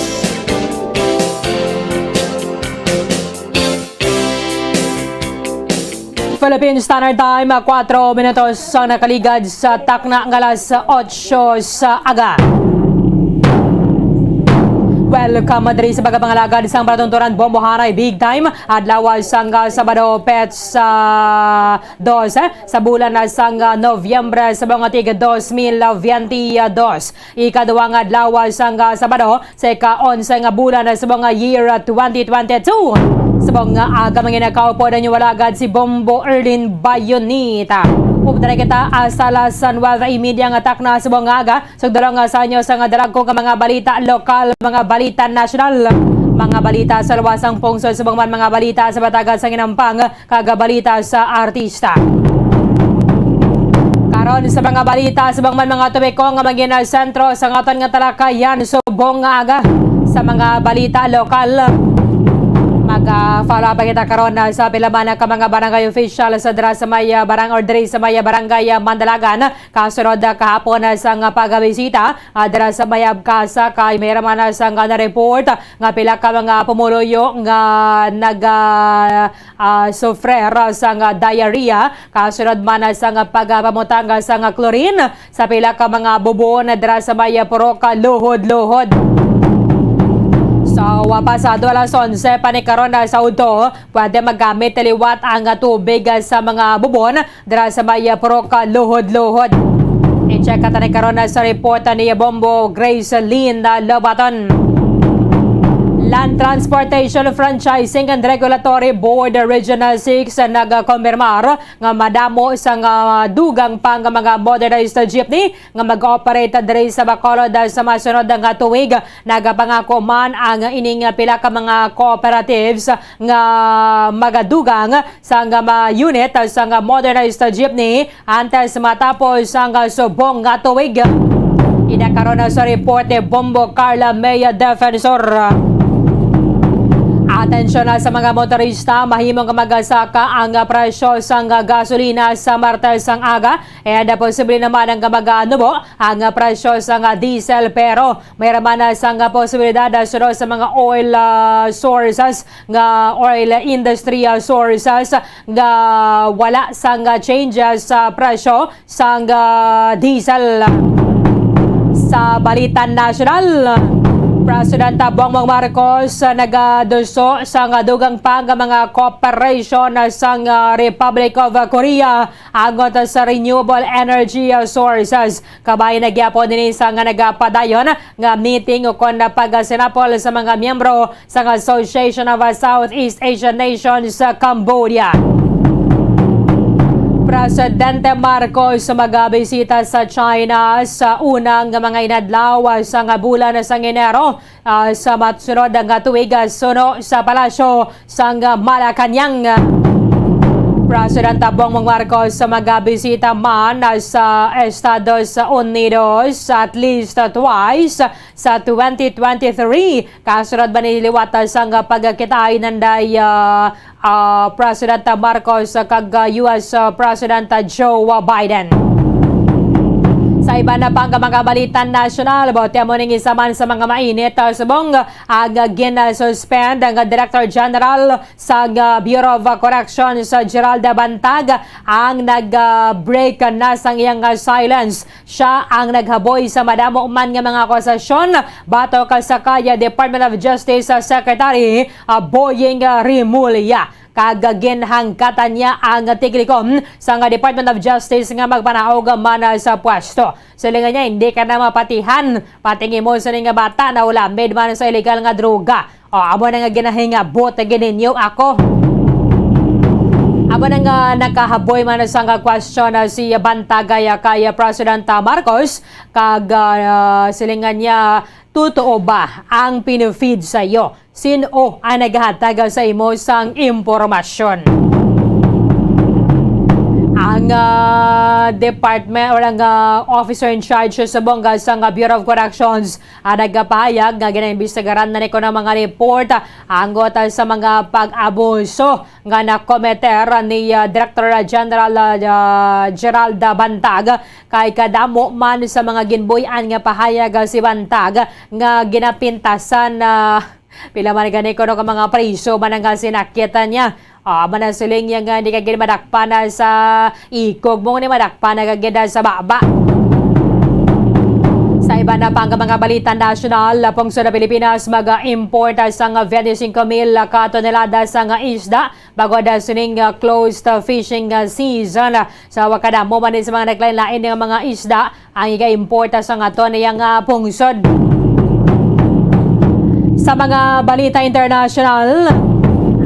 Philippine Standard Time, kuwatro minutos ang nakaligad sa takna nga alas otso sa aga. Welcome diri sa pagpangalagad sang palatuntunan, Bombohanay Big Time. Adlaw sang Sabado, petsa dos, eh, sa bulan sang Nobyembre sa mga tig dos mil veinte dos. Ikaduha nga adlaw sang Sabado sa ika-onse nga bulan sa mga year twenty twenty-two. Sa mga aga, mga nakaupo na inyo alagad si Bombo Erlin Bayonita. Update kita hasta alas nuebe y media nga takna sa mga aga. Sugdalo nga sa inyo sa nga dalagko nga mga balita lokal, mga balita nasyonal, mga balita sa luwas sang pungsod, subong man mga balita sa batagan sang inampang, kag balita sa artista. Karon sa mga balita, subong man mga topiko nga magin sentro sa aton nga talakayan subong nga aga sa mga balita lokal. Mag-follow up kita karon, ah, sa pila man ka mga barangay official sa dira sa may, ah, barang-, or diri sa may, ah, barangay, ah, Mandalagan. Kasunod, ah, kahapon, ah, sang pagbisita, ah, dira sa may Abcasa, kay may raman, ah, sang na-report, ah, nga pila ka mga pumuluyo nga nag, ah, ah, suffer, ah, sang diarrhea, kasunod man, ah, sang pagpamutang, ah, sang chlorine sa pila ka mga bubon, ah, dira sa may, ah, purok, ah, Luhod-Luhod. So, ah, pasado alas onse pa ni karon, ah, sa udto, pwede magamit liwat ang, ah, tubig, ah, sa mga bubon dira sa may, ah, Purok, ah, Luhod-Luhod. I-check ka tani karon, ah, sa report, ah, ni Bombo Grace Lynn, ah, Lobaton. Land Transportation Franchising and Regulatory Board, ah, Regional six, ah, nagakompirmar nga madamo sang dugang pa nga mga motorized jeepney nga mag-ooperate diri sa Bacolod sa masunod nga tuig. Nagapangako man ang ining pila ka mga cooperatives nga magadugang sang mga unit sang motorized jeepney antes matapos ang subong nga tuig. Ina karon sa report ni Bombo Carla Maya Defensor. Atensyon na sa mga motorista, mahimo nga magasaka ang presyo sang gasolina sa Martes ang aga, and posible naman ang maganubo ang presyo sang diesel, pero may raman sang posibilidad sunod sa mga oil, ah, sources nga oil industry, ah, sources nga wala sang changes sa presyo sang, ah, diesel. Sa balita nasyonal, Presidente Bongbong Marcos, ah, nagaduso sang dugang pa nga mga cooperation sang, ah, Republic of Korea angot sa renewable energy, ah, sources. Kabahin na gyapon ini sa nga nagapadayon nga meeting ukon na pagsinapol sa mga miyembro sang Association of Southeast Asian Nations sa Cambodia. Presidente Marcos magabisita sa China sa unang mga inadlaw sa nga bulan sa Enero, ah, sa matsunod nga tuig, ah, suno sa Palasyo sang Malacañang. Presidente Bongbong Marcos magabisita man sa Estados Unidos at least twice sa twenty twenty-three. Kasunod ba ni liwat sang pagkita-ay nanday, ah, ah, President Marcos kag, ah, U S President Joe Biden? Sa iban na pang mga balita nasyonal, buot amo ning isa man sa mga mainit, ah, subong ang gin-suspend ang Director General sa, ah, Bureau of Corrections, ah, Geralda Bantag, ang nag, ah, break na sang iyang, ah, silence. Siya ang naghaboy sa madamo man nga mga akusasyon batok sa kay Department of Justice, ah, Secretary, ah, Boying, ah, Remulla. Kag ginhangkatan niya ang tekniko sang Department of Justice nga magpanaog man sa pwesto. Silingan niya, hindi ka na mapatihan, pati ang imo sini nga bata na ulamid man sa illegal nga droga. O, amo na nga ginahingabot na gininyo ako. Amo na nga nakahaboy man sa nga question, ah, si Bantagay, ah, kay, ah, President, ah, Marcos, kag, ah, silingan niya, "Totoo ba ang pinifeed sa iyo? Sin-o ang naghatag sa imo sang impormasyon?" Ang, ah, department or ang, ah, officer in charge sa bongga sang Bureau of Corrections, ah, nagapahayag nga ginaimbestigaran na ni kuno mga report, ah, anggot, ah, sa mga pag-abuso nga nakometer ni, ah, Director General, ah, Geralda Bantag, kay kadamo man sa mga ginbuy-an nga pahayag, ah, si Bantag nga ginapintasan, ah, pila man gani kuno ka mga priso man ang, ah, sinakit niya. Ah, manasiling niya nga di ka gid madakpan na sa ikog mo, ni madakpan na ka gid sa baba. Sa iba na pang mga balita nasyonal, pungsod sa Pilipinas, mag-import sang twenty-five mil ka tonelada sang isda bag-o sining, ah, closed, ah, fishing, ah, season. Sa wakadamo man din sa mga naglain-lain nga mga isda, ang iga-import sang aton iyang, ah, pungsod. Sa mga balita internasyonal,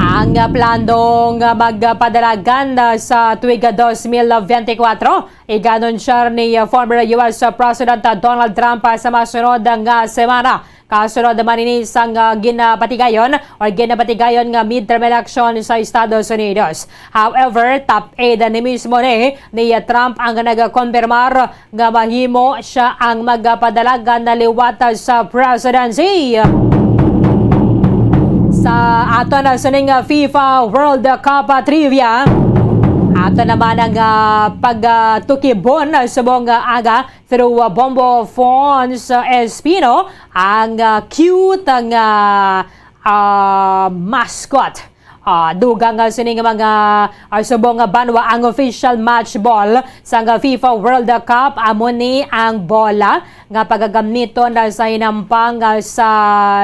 ang, ah, plano nga magpadalagan, ah, sa tuig dos mil benti kwatro, iganunsyar ni, ah, former U S President, ah, Donald Trump, ah, sa masunod nga semana. Kasunod naman ini sang, ah, ginapatigayon or ginapatigayon nga midterm election sa Estados Unidos. However, top aide ni mismo ni, ni Trump ang nagakonfirmar nga mahimo siya ang magapadalagan na liwat sa presidency. Sa aton na sining FIFA World Cup trivia, ato naman ang, ah, pagtukibon subong nga aga through, ah, Bombo Fons, ah, Espino, ang, ah, cute nga, ah, mascot Ah, dugang nga sini nga mga, ah, subong nga banwa ang official match ball sang FIFA World Cup, amo ni ang bola nga pagagamiton na sa hinampang, ah, sa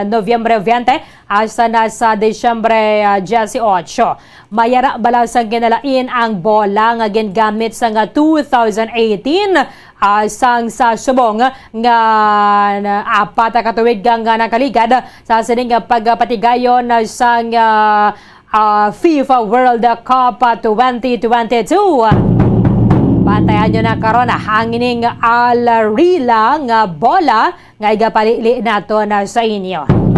Nobyembre twenty hasta na sa Disyembre, ah, dieciocho. Mayara bala sang kinalain ang bola nga gingamit sang two thousand eighteen, ah, sang sa subong nga na, apat ka tuig nga nakaligad sa sining pagpatigayon sang, ah, ah, FIFA World Cup, ah, twenty twenty-two. Bantayan nyo na karon, ah, ang ining Al Rila nga bola nga igapalili nato na sa inyo.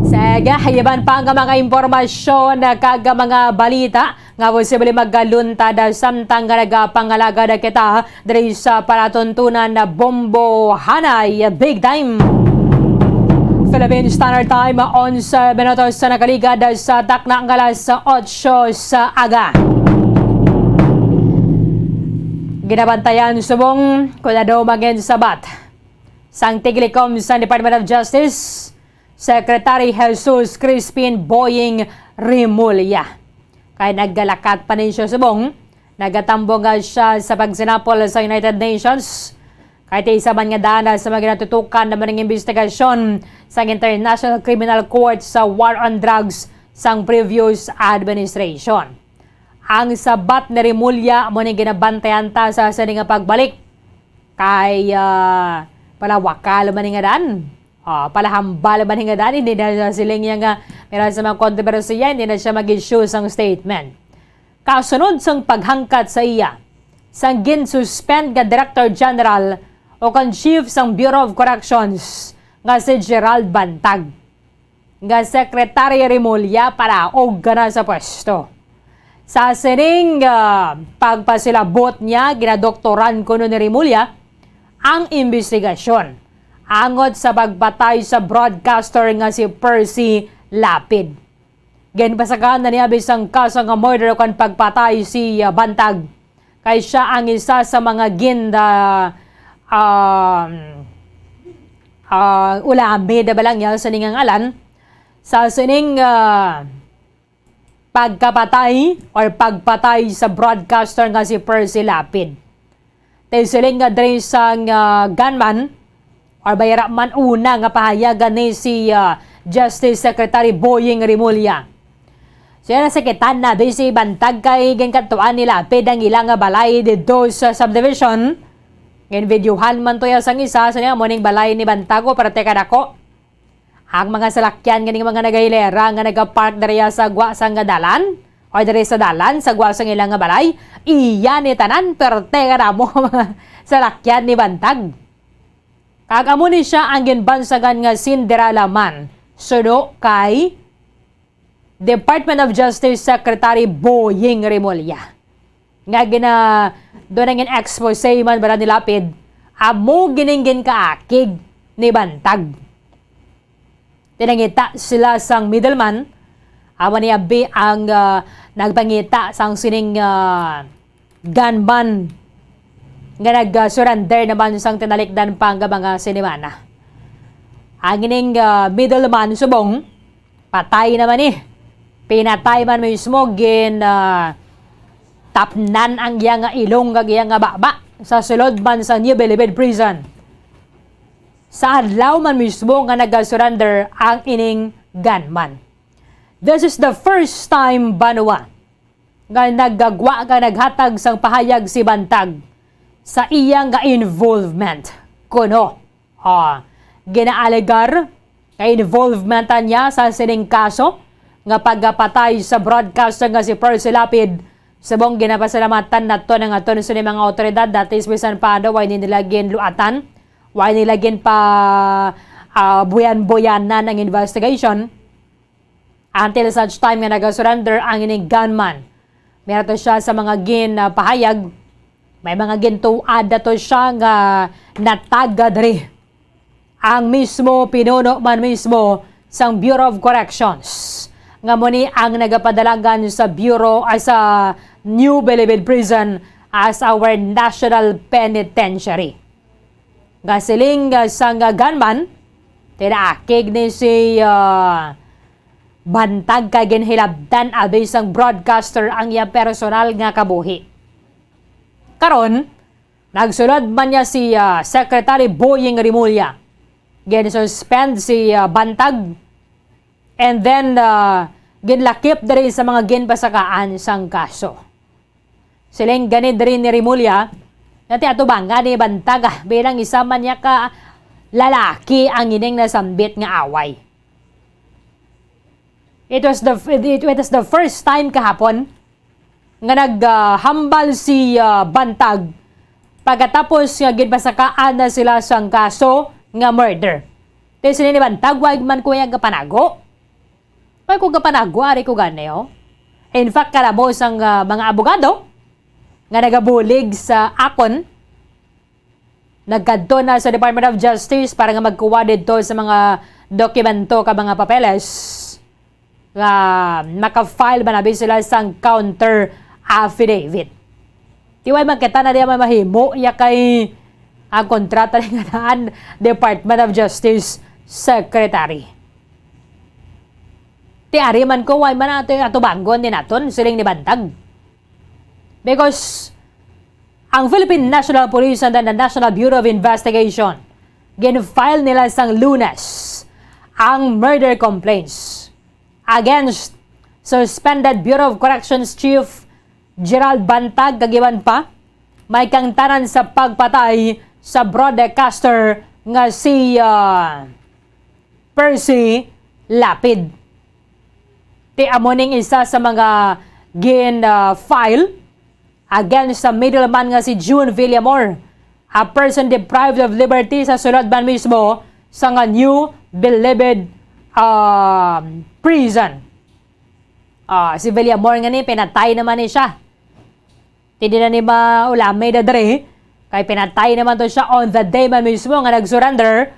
Sige, iban pa nga mga impormasyon kag mga balita nga posible magaluntad samtang nga nagapangalagad kita diri sa palatuntunan na Bombo Hanay Big Time. Philippine Standard Time, onse minutos sa nakaligad sa takna nga alas otso sa aga. Ginabantayan subong kon ano mangin sabat sang tiglikom sa Department of Justice, Secretary Jesus Crispin Boying Remulla. Kay naggalakat pa ni siya subong, nagatambong nga siya sa pagsinapol sa United Nations. Kay ti isa man nga daan sa mga ginatutukan na maning investigasyon sa International Criminal Court sa war on drugs sang previous administration. Ang sabat ni Remulla mo ning ginabantayan ta sa sini nga pagbalik. Kay, ah, palawakal man ni nga dan. Ah, palahambal man ni nga dan, hindi na siya siling niya nga meron sa mga kontrobersiya, hindi na siya mag-issue sang statement. Kasunod sang paghangkat sa iya, sang gin-suspend nga Director General o kon Chief sang Bureau of Corrections nga si Gerald Bantag, nga Secretary Remulla palaog ka na sa pwesto. Sa sining, ah, pagpasilabot niya, ginadoktoran kuno ni Remulla ang imbestigasyon angot sa pagpatay sa broadcaster nga si Percy Lapid. Ginpasakaan na niya bisan kaso nga murder o kon pagpatay si, ah, Bantag. Kay siya ang isa sa mga gin-, ah, um, ah, ulami, da ba lang yan, sa ningangalan. Sa sining, ah, pagkapatay or pagpatay sa broadcaster nga si Percy Lapid. Tay siling nga diri sang, ah, gunman or bayara man una nga pahayagan ni si, ah, Justice Secretary Boying Remulla. Siya nasakitan na di si Bantag kay ginkadtuan ni Lapid ang ila nga balay didto sa subdivision. Ginvideohan man to ya sang isa, sa niya mo ning balay ni Bantag o parte kadako. Ang mga salakyan ganing mga nagahilera nga nagapark diriya sa gwa sang dalan, o diri sa dalan, sa gwa sang ilang nga balay, iya ni tanan, perte nga damo mga salakyan ni Bantag. Kag amo ni siya ang ginbansagan nga Cinderella man, suno kay Department of Justice Secretary Boying Remulla. Nga gina-, doon ang in-expose man bala ni Lapid, amo gining ginkaakig ni Bantag. Tinangita sila sang middleman, amo ni abi ang, ah, nagpangita sang sining, ah, gunman nga nag-surrender naman sang tinalikdan pa nga mga sinimana. Ang ining, ah, middleman subong, patay naman ni. Pinatay man mismo, gin, ah, tapnan ang iya nga ilong kag iya nga baba sa sulod man sa New Bilibid Prison. Sa adlaw man mismo nga nag-surrender ang ining gunman. This is the first time, banwa, nga naggagwa nga naghatag sang pahayag si Bantag sa iya nga involvement kuno. Ah, ginaalegar nga involvement niya sa sining kaso nga pagpatay sa broadcaster nga si Percy Lapid. Subong ginapasalamatan nato ang aton sini mga awtoridad, that is, bisan pa ano, way nila ginluatan, way nila ginpa, ah, buyan-buyanan ang investigation. Until such time nga nag-surrender ang ining gunman. Meron to siya sa mga gin, ah, pahayag. May mga gintuad na to siya nga nataga diri. Ang mismo pinuno man mismo sang Bureau of Corrections, nga mo ni ang nagapadalangan sa Bureau, ah, sa New Bilibid Prison as our National Penitentiary. Gasiling, ah, sang gunman, tinaakig ni si, ah, Bantag kay ginhilabtan abi sang broadcaster ang iya personal nga kabuhi. Karon, nagsulod man niya si, ah, Secretary Boying Remulla. Gin-suspend si, ah, Bantag, and then, ah, ginlakip diri sa mga ginpasakaan sang kaso. Siling gani diri ni Remulla, nga ti atubangan ni Bantag, ah, bilang isa man niya ka lalaki ang ining nasambit nga away. It was the, it, it was the first time kahapon nga naghambal si, ah, Bantag pagkatapos nga ginpasakaan na sila sang kaso nga murder. Ti sini ni Bantag, "Wa man ko iya gapanago. Wa ko gapanago, ari ko gani, oh." In fact, karamo sang, ah, mga abogado nga nagabulig sa akon, nagkadto na sa Department of Justice para nga magkuha didto sa mga dokumento ka mga papeles nga maka-file man abi sila sang counter affidavit. Ti way man kita na diya may mahimo ya kay ang kontrata ni nga daan Department of Justice Secretary. Ti ari man ko, way man ato atubangon ni naton, siling ni Bantag. Because ang Philippine National Police and the National Bureau of Investigation, gin-file nila sang Lunes ang murder complaints against suspended Bureau of Corrections Chief Gerald Bantag, kag iban pa, may kangtanan sa pagpatay sa broadcaster nga si, ah, Percy Lapid. Ti amo ning isa sa mga gin, ah, file against sa middleman nga si June Villamor, a person deprived of liberty sa sulod man mismo sa nga New Bilibid, ah, prison. Ah, si Villamor nga ni, pinatay naman ni siya. Ti di na ni maulami na diri, kay pinatay naman to siya on the day man mismo nga nag-surrender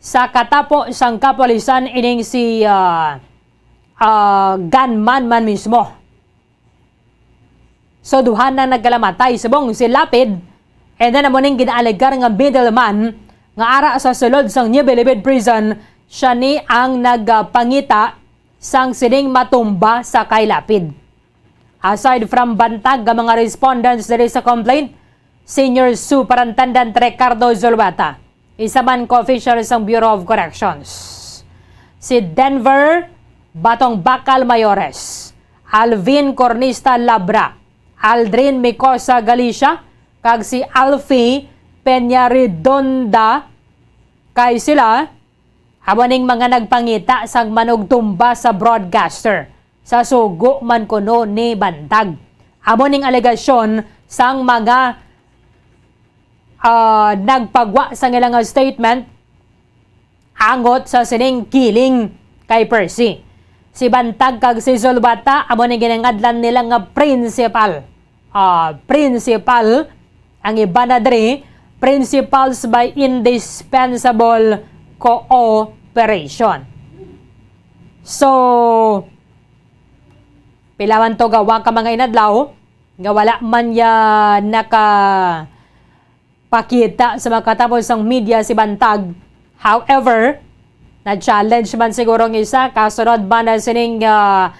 sa katapo sang kapulisan ining si, ah, ah, gunman man mismo. So, duha na nagkalamatay subong si Lapid, and then amo ning ginaalegar nga middleman nga ara sa sulod sang New Bilibid Prison, siya ni ang nagpangita sang sining matumba sa kay Lapid. Aside from Bantag, ang mga respondents diri sa complaint, Senior Superintendent Ricardo Zulueta, isa man ka official sang Bureau of Corrections, si Denver Batong Bakal Mayores, Alvin Cornista Labra, Aldrin Micosa Galicia, kag si Alfie Peña Redonda, kay sila amo ning mga nagpangita sang manugtumba sa broadcaster sa sugo man kuno ni Bantag. Amo ning alegasyon sang mga, ah, nagpagwa sang ila nga statement angot sa sining killing kay Percy. Si Bantag kag si Zulueta amo ning ginangadlan nila nga principal. Ah, principal, ang iban na diri, principals by indispensable cooperation. So, pila man to gawa ka mga inadlaw nga wala man ya nakapakita sa mga katapos sang media si Bantag. However, na-challenge man siguro ang isa, kasunod man na sining, ah,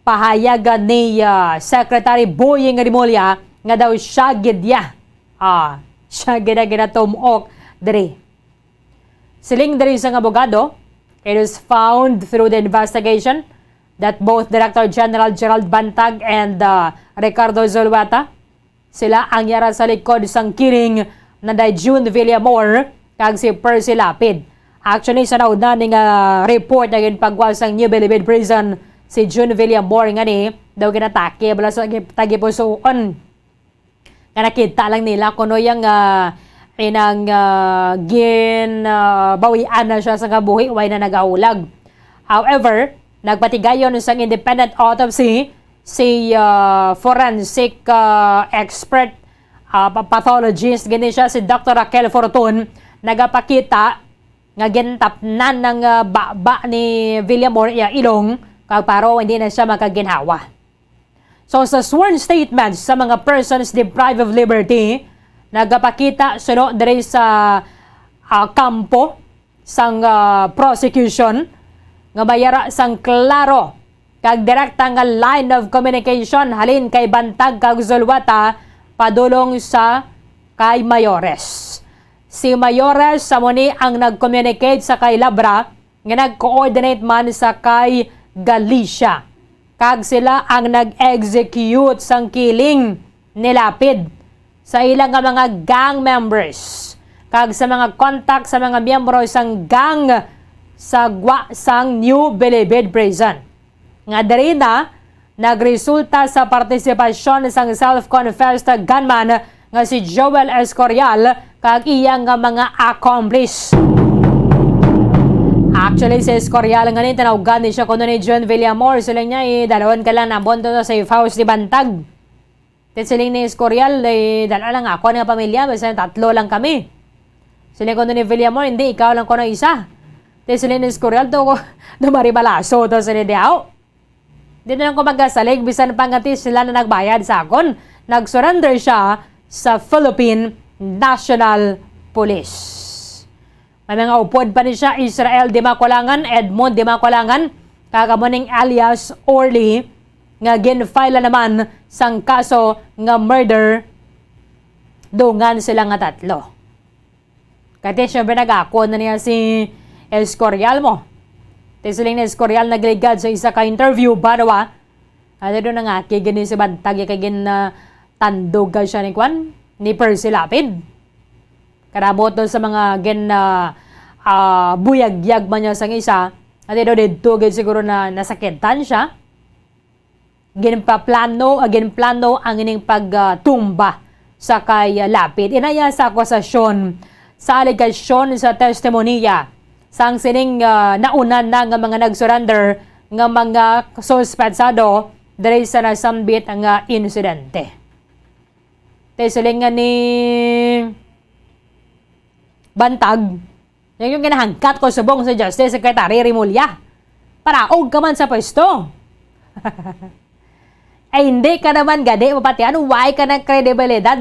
pahayag ni, ah, Secretary Boying Remulla nga daw siya gid ya. Ah, siya gid ang ginatumok diri. Siling diri sang abogado, it is found through the investigation that both Director General Gerald Bantag and, uh, Ricardo Zulueta, sila ang yara sa likod sang killing na day June Villamor kag si Percy Lapid. Actually, sa nauna ni nga report nga ginpagwa sang New Bilibid Prison si June Villamor nga ni daw ginatake bala sa gi-, tagipusuon. Nga nakita lang nila kuno yang, ah, inang, ah, gin, ah, bawian na siya sa kabuhi, way na nagahulag. However, nagpatigayon sang independent autopsy si, ah, forensic, ah, expert, ah, pa-, pathologist gini siya, si Doctor Raquel Fortun, nagapakita nga gintapnan ng, ah, baba ni Villamor iya ilong, kag paro hindi na siya makaginhawa. So, sa sworn statements sa mga persons deprived of liberty, nagapakita suno diri sa, ah, kampo sang, ah, prosecution nga may ara sang klaro kag direkta nga line of communication halin kay Bantag kag Zulueta padulong sa kay Mayoress. Si Mayoress amo ni ang nag-communicate sa kay Labra nga nag-coordinate man sa kay Galicia, kag sila ang nag-execute sang killing ni Lapid sa ila nga mga gang members kag sa mga contact sa mga miyembro sang gang sa gwa sang New Bilibid Prison, nga diri na nagresulta sa partisipasyon sang self-confessed gunman nga si Joel Escorial kag iya nga mga accomplice. Actually, si Escorial nga ni, tinawgan ni siya kuno ni John Villamor. Siling niya, eh, dalhon ka lang namon to sa safe house ni Bantag. Ti siling ni Escorial, eh, dala lang ako nga pamilya, basta tatlo lang kami. Siling kuno ni Villamor, hindi, ikaw lang kuno isa. Ti siling ni Escorial, to ko, dumari balaso to sila diaw. Di na lang ko magasalig, bisan pa nga ti sila na nagbayad sa akon. Nag-surrender siya sa Philippine National Police. May mga upod pa ni siya, Israel Dimakulangan, Edmond Dimakulangan, kag amo ning alias Orly, nga gin-file naman sang kaso nga murder dungan sila nga tatlo. Kay ti, syempre, nag-ako na niya si Escorial mo. Ti siling ni Escorial nagligad sa isa ka interview, banawa. Ano doon nangaki gini si Bantag, kay gin, ah, tandog ka siya ni kwan, ni Percy Lapid. Karabot doon sa mga gin, ah, ah, buyagyag man niya sang isa. Ati daw didto gid siguro na nasakitan siya. Ginpaplano, ah, ginplano ang ining pagtumba sa kay, ah, Lapid. Inaya sa akusasyon sa alegasyon sa testimonya sang sining, ah, nauna na nga mga nag-surrender nga mga suspetsado diri sa nasambit nga insidente. Ti siling nga ni Bantag, yung, yung ginahangkat ko subong si Justice Secretary Remulla. Paraog ka man sa pwesto. Ay, hindi ka naman gani mapatian. Why ka ng kredibilidad?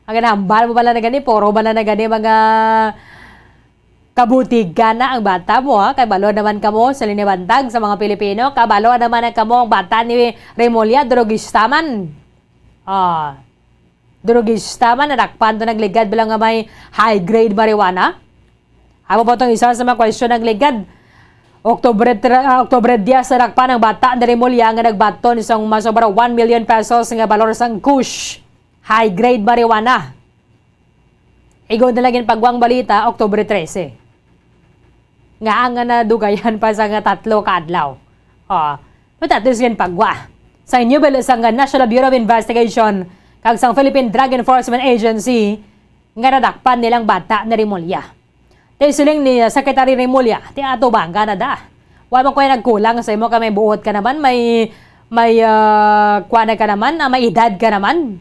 Ang ginahambal mo pala na gani, puro pala na gani mga kabutigan na ang bata mo, ha? Kabalo naman kamo sa linibantag sa mga Pilipino. Kabalo naman na kamo ang bata ni Remulla, drugista man. Ah, drugista man, nadakpan to nagligad bilang nga may high-grade marijuana. Amo pa tong isa sa mga question nagligad. Oktubre, tra- ah, Oktubre diyes, nadakpan ang bata ni Remulla nga nagbaton sang masobra one million pesos nga balor sang Kush. High-grade marijuana. Igod na lang ginpagwang balita, Oktubre trese. Nga ang nga nadugayan pa sa nga tatlo ka adlaw. Oh, but at least ginpagwa. Sa inyo, bil-, sa nga National Bureau of Investigation, kag sa Philippine Drug Enforcement Agency, nga nadakpan nilang bata ni Remulla. Ti siling ni, uh, Secretary Remulla, ti ato bangga na da. Wa man ko nagkulang sa imo, kay may buot ka naman, may, may, uh, kuwan ka naman, ah, may edad ka naman.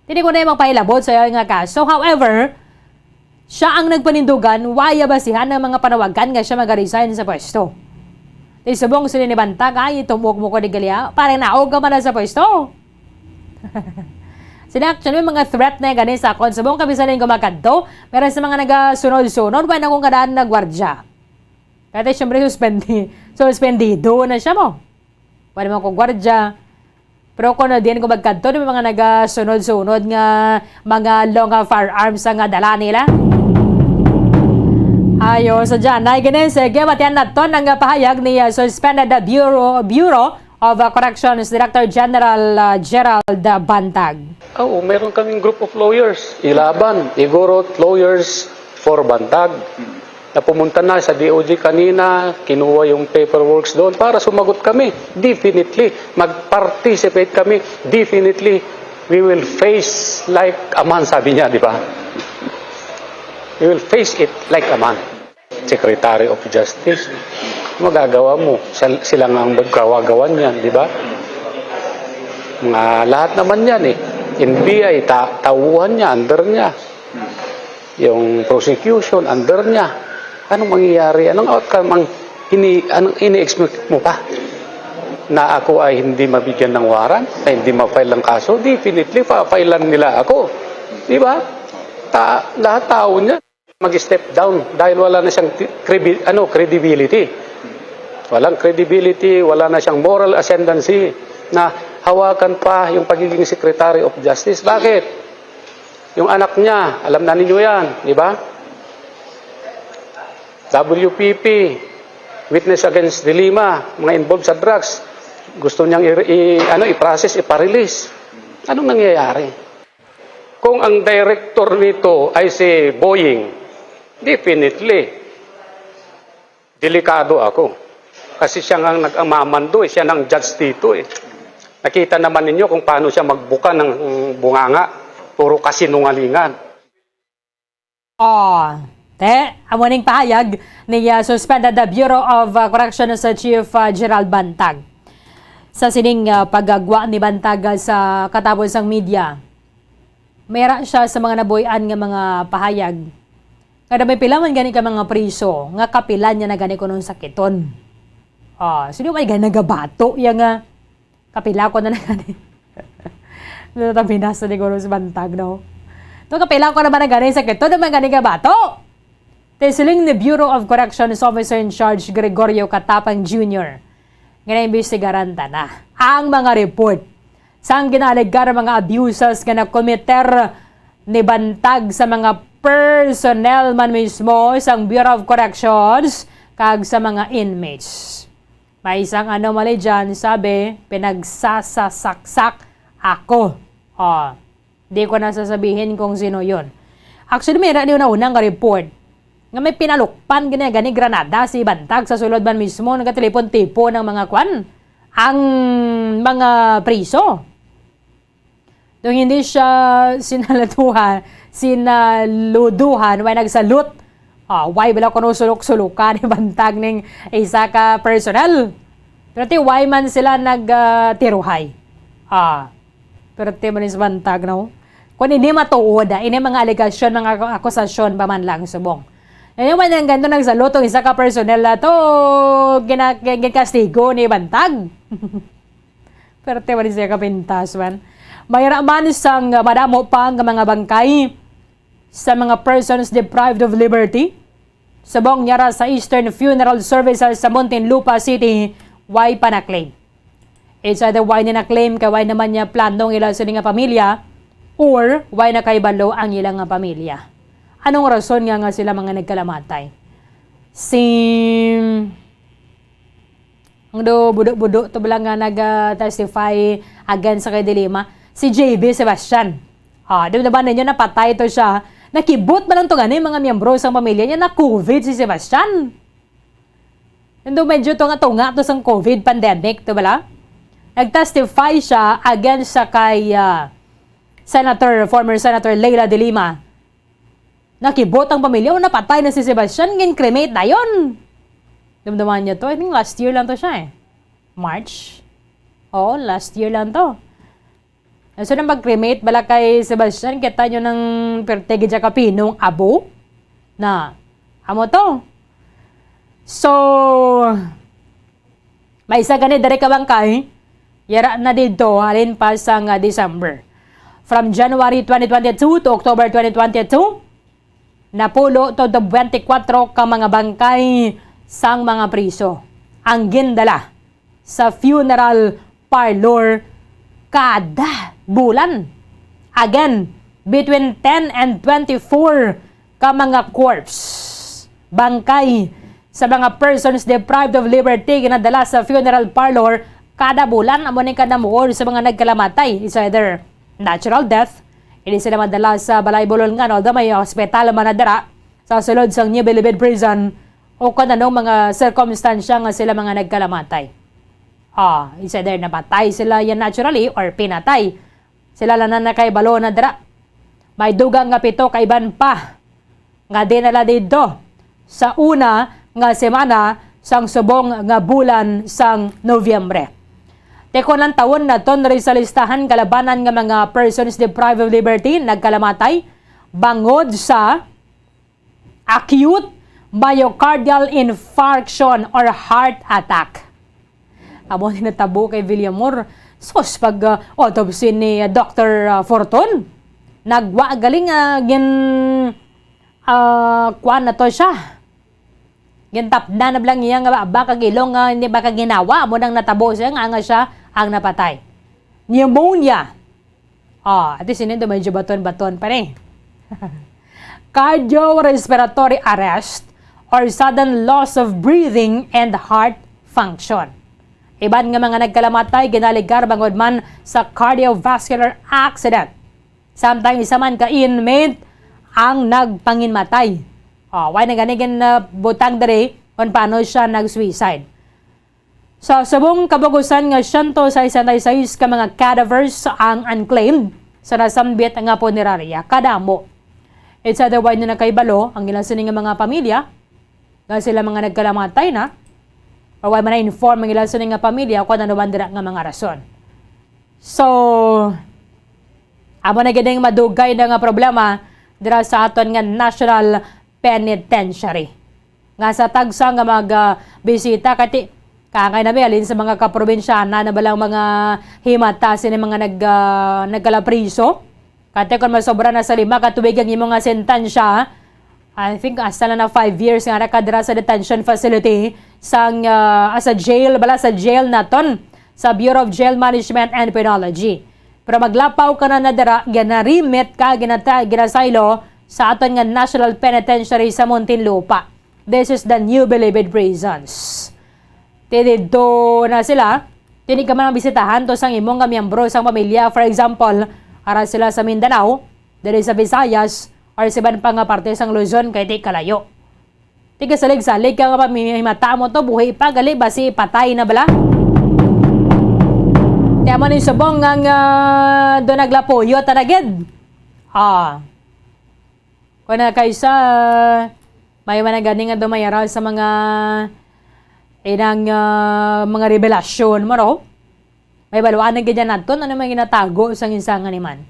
Dili ko na magpahilabot sa iya nga kaso. However, siya ang nagpanindugan, waya basihan ang mga panawagan nga siya magaresign sa pwesto. Ti subong sila ni Bantag, ay, tumok mo ko di gali, ah. Parang naog ka man na sa pwesto. Sila actually, may mga threat na gani sa akon. Subong kami sa linggo magkadto, meron sa mga nagasunod-sunod, wala na akong kadaan na gwardya. Kaya syempre, suspendi, suspendido na siya mo. Wala naman ko gwardya. Pero kung na din ko magkadto, di ba, mga nagasunod-sunod nga mga long, ah, firearms nga dala nila? Ayo, sa dyan, ay gini, sige, matiyan naton ang pahayag ni, ah, suspended Bureau, Bureau of, ah, Corrections Director General, ah, Gerald Bantag. Oo, meron kaming group of lawyers. Ilaban, Igorot Lawyers for Bantag. Na pumunta na sa D O J kanina, kinuha yung paperworks doon para sumagot kami. Definitely, mag-participate kami. Definitely, we will face like a man, sabi niya, di ba? We will face it like a man. Secretary of Justice, magagawa mo. Sal-, sila nga ang magkawagawan yan, di ba? Mga lahat naman yan eh. N B I, ta-, tauhan niya, under niya. Yung prosecution, under niya. Anong mangyayari? Anong outcome ang ini-, anong ini-expect mo pa? Na ako ay hindi mabigyan ng warrant, ay hindi ma-file ng kaso? Definitely, pa-filean nila ako. Di ba? Ta-, lahat tao niya mag-step down dahil wala na siyang ti-, crebi-, ano, credibility. Walang credibility, wala na siyang moral ascendancy na hawakan pa yung pagiging Secretary of Justice. Bakit? Yung anak niya, alam na ninyo yan, di ba? W P P, witness against De Lima, mga involved sa drugs, gusto niyang i-, i-, ano, i-process, ipa-release. Anong nangyayari? Kung ang director nito ay si Boying, definitely, delikado ako. Kasi siya nga nag-amamando eh, siya nang judge dito eh. Nakita naman ninyo kung paano siya magbuka ng, mm, bunganga. Puro kasinungalingan. Oh, te, amo ning pahayag ni, ah, suspended the Bureau of, ah, Corrections sa Chief, ah, Gerald Bantag. Sa sining, ah, pagagwa ni Bantag, ah, sa katabos sang media, mayra siya sa mga nabuy-an nga mga pahayag. Kada may pila man gani ka mga priso nga kapila niya na gani kuno sakiton. Ah, sino may gani nagabato ya nga kapila ko na na gani? Natabinas na ni kuno si Bantag, no? To, kapila ko naman na gani sakiton, naman gani gabato. Te, siling ni Bureau of Corrections Officer in Charge Gregorio Catapang Junior nga naimbestigaran ta na ang mga report sang ginaalegar mga abuses nga nakomiter ni Bantag sa mga personnel man mismo sang Bureau of Corrections kag sa mga inmates. May isang anomaly dyan, sabi, pinagsasasaksak ako. Oh, di ko na sasabihin kung sino yun. Actually, may ra-, una nga report nga may pinalukpan gani, gani granada si Bantag sa sulod man mismo, nagatelepon-tipo ng mga kwan, ang mga priso. Nung hindi siya sinalatuhan, sinaluduhan, way nagsalut. Ah, way bala kuno sulok-sulukan ni Bantag ning isa ka personnel. Pero ti way man sila nag, ah, tiruhay. Ah, pero ti man is Bantag, no? Kung hindi matuod, ah, ini mga alegasyon, mga aku-, akusasyon pa man lang subong. Ngayon man yung ganito nagsalut ang isa ka personnel na to, gina-, gin-, ginkastigo ni Bantag. Pero te, wala siya kapintas man. Mayra man sang madamo pa nga mga bangkay sa mga persons deprived of liberty. Subong niya ra sa Eastern Funeral Services sa Muntinlupa City, way pa na-claim. It's either way na na-claim kay way naman niya plano ang ila sini nga pamilya or way na kay balo ang ila nga pamilya. Anong rason nga, nga sila mga nagkalamatay? Si Ang do budo-budo to bala nga nag-testify against sa kay De Lima, si J B Sebastian. Ah, di ba ninyo napatay to siya? Nakibot ba lang to gani mga miyembro sang pamilya niya na COVID si Sebastian? Yung do medyo tunga-tunga to sang COVID pandemic, to bala? Nag-testify siya against sa kay, ah, Senator, former Senator Leila de Lima. Nakibot ang pamilya, o napatay na si Sebastian, gin-cremate dayon. Dumduman niyo to, I think last year lang to siya eh. March? Oo, last year lang to. So, nang mag-cremate bala kay Sebastian, kita niyo nang perte gid siya kapinong abo na. Amo to. So, may isa gani diri ka bangkay, yara na didto halin pa sang, ah, December. From January twenty twenty-two to October twenty twenty-two, napulo to twenty-four ka mga bangkay sang mga priso ang gindala sa funeral parlor kada bulan. Again, between ten and twenty-four ka mga corpse, bangkay sa mga persons deprived of liberty ginadala sa funeral parlor kada bulan. Amo ni kanamuon sa mga nagkalamatay, it's either natural death, hindi sila madala sa balay bulungan, although may hospital man na dira sa sulod sang New Bilibid Prison, o kung anong mga sirkumstansya nga sila mga nagkalamatay. Ah, it's either napatay sila yan naturally or pinatay. Sila lang na nakahibalo na dira. May dugang nga pito ka iban pa nga dinala didto sa una nga semana sang subong nga bulan sang Nobyembre. Tikon lang tawon naton diri sa listahan kalabanan nga mga persons deprived of liberty nagkalamatay bangod sa acute myocardial infarction or heart attack. Amo ni natabo kay Villamor. Sus, pag, ah, autopsy ni, ah, Doctor, ah, Fortun, nagwa galing, ah, gin, ah, kuan na to siya. Gintapdan na bala niya nga baba kag ilong nga ni baka ginawa mo nang natabo siya nga, nga siya ang napatay. Pneumonia. Ah, ati sinin do medyo baton-baton pa ni. Cardiorespiratory arrest or sudden loss of breathing and heart function. Iban nga mga nagkalamatay ginaligar bangod man sa cardiovascular accident. Samtang isa man ka inmate ang nagpanginmatay. Oh, why na gani gin, uh, butang diri kung paano siya nag-suicide? Sa subong kabugusan nga siyento sesenta y seis ka mga cadavers ang unclaimed sa nasambit nga punerarya. Kadamo. It's either why na nakahibalo ang ilang sini nga mga pamilya nga sila mga nagkalamatay na, or why man na-inform ang ilang sini nga pamilya kung ano man dira nga mga rason. So, amo na gid ang madugay na nga problema dira sa aton nga National Penitentiary. Nga sa tagsa nga mag, ah, bisita, kati, kangay na may alin sa mga kaprobinsyana na balang mga himata sini mga nag, ah, nagkalapriso. Kati kung masobra na sa lima ka tuig ang imo nga sentensya, I think hasta na na five years nga nakadira sa detention facility sang, ah, sa jail, bala sa jail naton, sa Bureau of Jail Management and Penology. Pero maglapaw ka na na dira, ginarimit ka, ginata-, ginasaylo sa aton nga National Penitentiary sa Muntinlupa. This is the new Bilibid Prisons. Ti didto na sila, ti di ka man bisitahan to sang imo nga miyembro sang pamilya. For example, ara sila sa Mindanao, diri sa Visayas, or sa iban pa nga parte sang Luzon, kay di kalayo. Ti kasalig-salig ka nga pamimata mo to, buhi pa, gali, basi patay na bala. Ti amo ni subong nga, nga do naglapuyo ta na gid. Ah. Kung na kaysa, may man gani nga dumayara sa mga, inang, ah, mga revelasyon mo, no? May baluan na ganyan naton, ano may ginatago sa insangan ni man.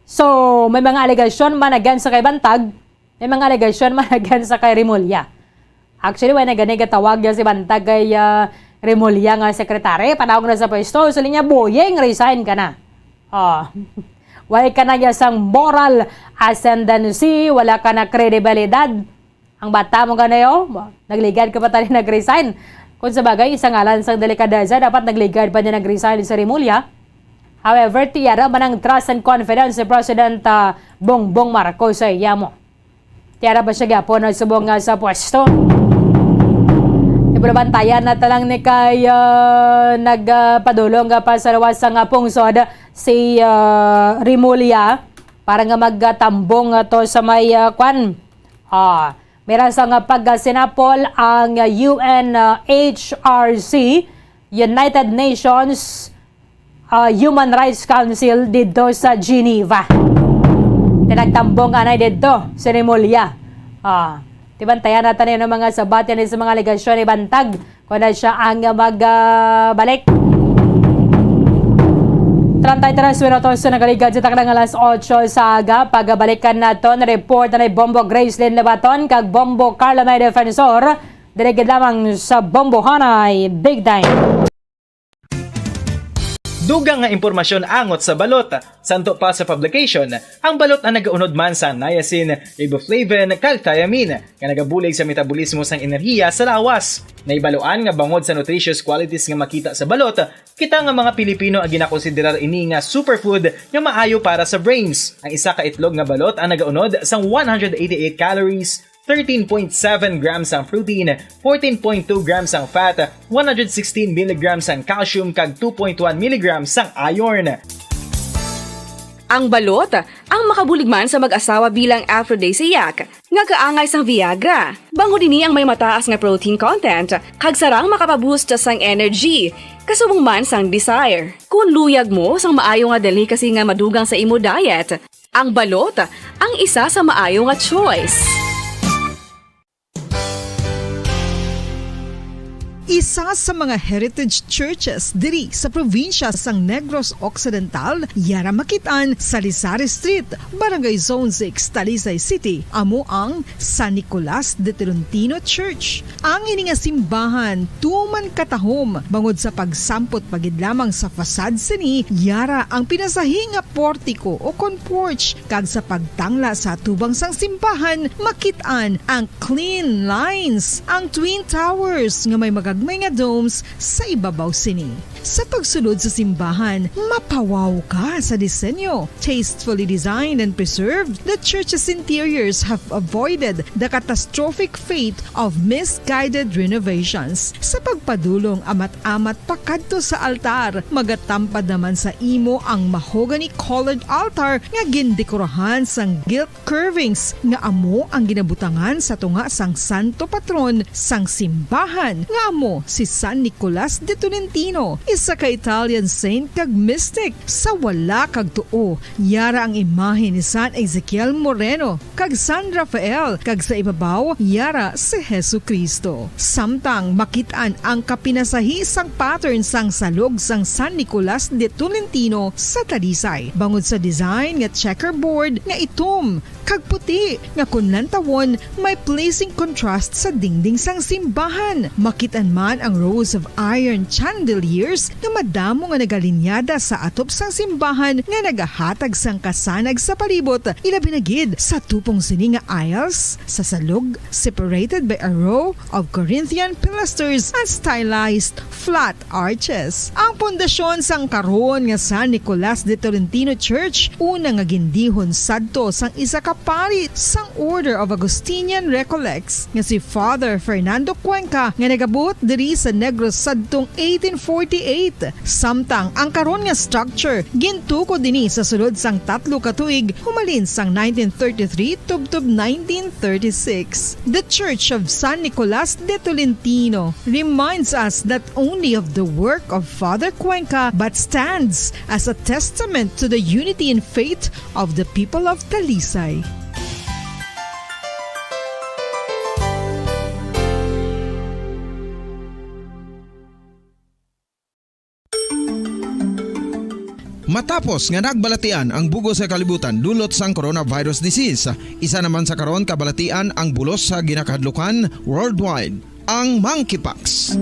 So, may mga alegasyon man against sa kay Bantag, may mga alegasyon man against sa kay Remulla. Actually, wala na gani gatawag niya si Bantag kay, ah, Remulla nga sekretary. Panawag na sa pwesto, so niya, "Boyeng, resign ka na." Oh. Wala ka na niya sang moral ascendancy, wala ka na kredibilidad. Ang bata mo ganayo, nagligad ka pa tani nag-resign. Kung sa bagay, isa ngalan sang delikadesa, dapat nagligad pa niya nag-resign sa Remulla. However, tiyara man ang trust and confidence ni President, ah, Bongbong Marcos sa iya mo. Tiyara pa siya gyapon nagsubong nga sa pwesto. Di ba, bantayan na talang ni kay, ah, nagpadulong nga pa sa luwas sa nga pungsod si, ah, Remulla para nga magtambong nga to sa may, ah, kwan. Ah, mira sa nga pagkasinapol ang U N, ah, H R C, United Nations, ah, Human Rights Council didto sa Geneva. Tinagtambong anay didto si Remulla. Ah, tibantayan natin yung mga sabat yan sa mga alegasyon ni Bantag kung na siya ang mag, ah, balik. Trantay tres minutos sa nagaligad sa takdang alas otso sa aga. Pagabalikan naton report na ni Bombo Gracelyn Labaton kag Bombo Carlo May Defensor. Diri gid lamang sa Bombohanay Big Time. Dugang nga impormasyon angot sa balot. Santo pa sa publication, ang balot ang nagaunod man sa niacin, riboflavin, kag thiamine, nga nagabulig sa metabolismo sang enerhiya sa lawas. Naibaluan nga bangod sa nutritious qualities nga makita sa balot, kita nga mga Pilipino ang ginakonsiderar ini nga superfood nga maayo para sa brains. Ang isa ka itlog nga balot ang nagaunod sang one hundred eighty-eight calories, thirteen point seven grams ang protein, fourteen point two grams ang fat, one hundred sixteen milligrams ang calcium, kag two point one milligrams ang iron. Ang balot, ang makabulig man sa mag-asawa bilang aphrodisiac, nga kaangay sang Viagra. Bangod ini ang may mataas nga protein content, kag sarang makapaboost sang energy, kasubong man sang desire. Kung luyag mo sang maayo nga delicacy nga madugang sa imo diet, ang balot ang isa sa maayo nga choice. Isa sa mga heritage churches diri sa probinsya sang Negros Occidental, yara makit-an sa Lisari Street, Barangay Zone six, Talisay City, amo ang San Nicolas de Tolentino Church. Ang ini nga simbahan tuman katahom bangod sa pagsampot pa gid lamang sa facade sini, yara ang pinasahi nga portiko o kon porch, kag sa pagtangla sa atubang sang simbahan, makit-an ang clean lines, ang twin towers nga may magagmay nga domes sa ibabaw sini. Sa pagsulod sa simbahan, mapawaw ka sa disenyo. Tastefully designed and preserved, the church's interiors have avoided the catastrophic fate of misguided renovations. Sa pagpadulong amat-amat pakadto sa altar, magatampad naman sa imo ang mahogany-colored altar nga gindekorahan sang gilt curvings nga amo ang ginabutangan sa tunga sang santo patron sang simbahan, nga amo si San Nicolas de Tolentino, isa ka Italian saint kag mystic. Sa wala kag tuo, yara ang imahe ni San Ezekiel Moreno kag San Rafael, kag sa ibabaw yara si Jesu-Cristo. Samtang makit-an ang kapinasahi sang pattern sang salog sang San Nicolas de Tolentino sa Talisay, bangod sa design nga checkerboard nga itom kag puti, nga kon lantawon, may pleasing contrast sa dingding sang simbahan. Makit-an man ang rows of iron chandeliers nga madamo nga nagalinyada sa atop sang simbahan nga nagahatag sang kasanag sa palibot, ilabi na gid sa tupong sini nga aisles sa salog, separated by a row of Corinthian pilasters and stylized flat arches. Ang pundasyon sang karon nga San Nicolas de Tolentino Church, una nga gindihon sadto sang isa ka pari sang Order of Augustinian Recollects nga si Father Fernando Cuenca, nga nagabot diri sa Negros sadtong eighteen forty-eight. Samtang ang karon nga structure gintukod ini sa sulod sang tatlo ka tuig, humalin sang nineteen thirty-three tubtob nineteen thirty-six. The Church of San Nicolas de Tolentino reminds us not only of the work of Father Cuenca, but stands as a testament to the unity in faith of the people of Talisay. Matapos nga nagbalatian ang bug-os nga kalibutan dulot sang coronavirus disease, isa naman sa karon kabalatian ang bulos sa ginakahadlukan worldwide, ang monkeypox.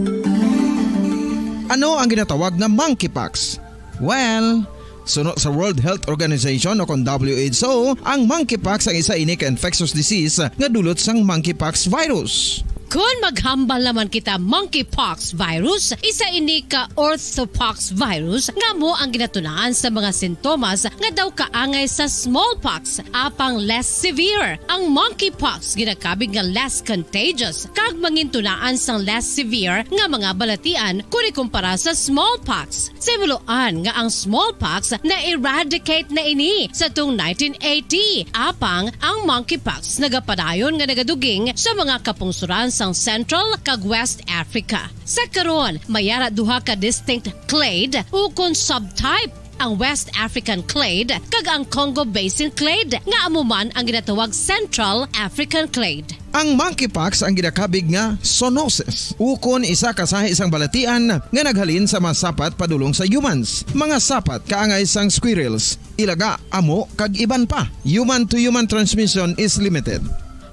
Ano ang ginatawag nga monkeypox? Well, suno sa World Health Organization o kon W H O, ang monkeypox ang isa ini ka infectious disease nga dulot sang monkeypox virus. Kon maghambal naman kita monkeypox virus, isa ini ka orthopox virus nga amo ang ginatunaan sa mga sintomas nga daw kaangay sa smallpox, apang less severe. Ang monkeypox ginakabig nga less contagious kag mangintunaan sang less severe nga mga balatian kon ikumpara sa smallpox. Sa himuloan nga ang smallpox na-eradicate na ini sa tung nineteen eighty, apang ang monkeypox nagapadayon nga nagaduging sa mga kapungsoran sang Central kag West Africa. Sa karon, may ara duha ka distinct clade ukon subtype, ang West African clade kag ang Congo Basin clade, nga amo man ang ginatawag Central African clade. Ang monkeypox ang ginakabig nga zoonosis, ukon isa ka sahi sang balatian nga naghalin sa mga sapat padulong sa humans. Mga sapat kaangay sang squirrels, ilaga, amo, kag iban pa. Human to human transmission is limited.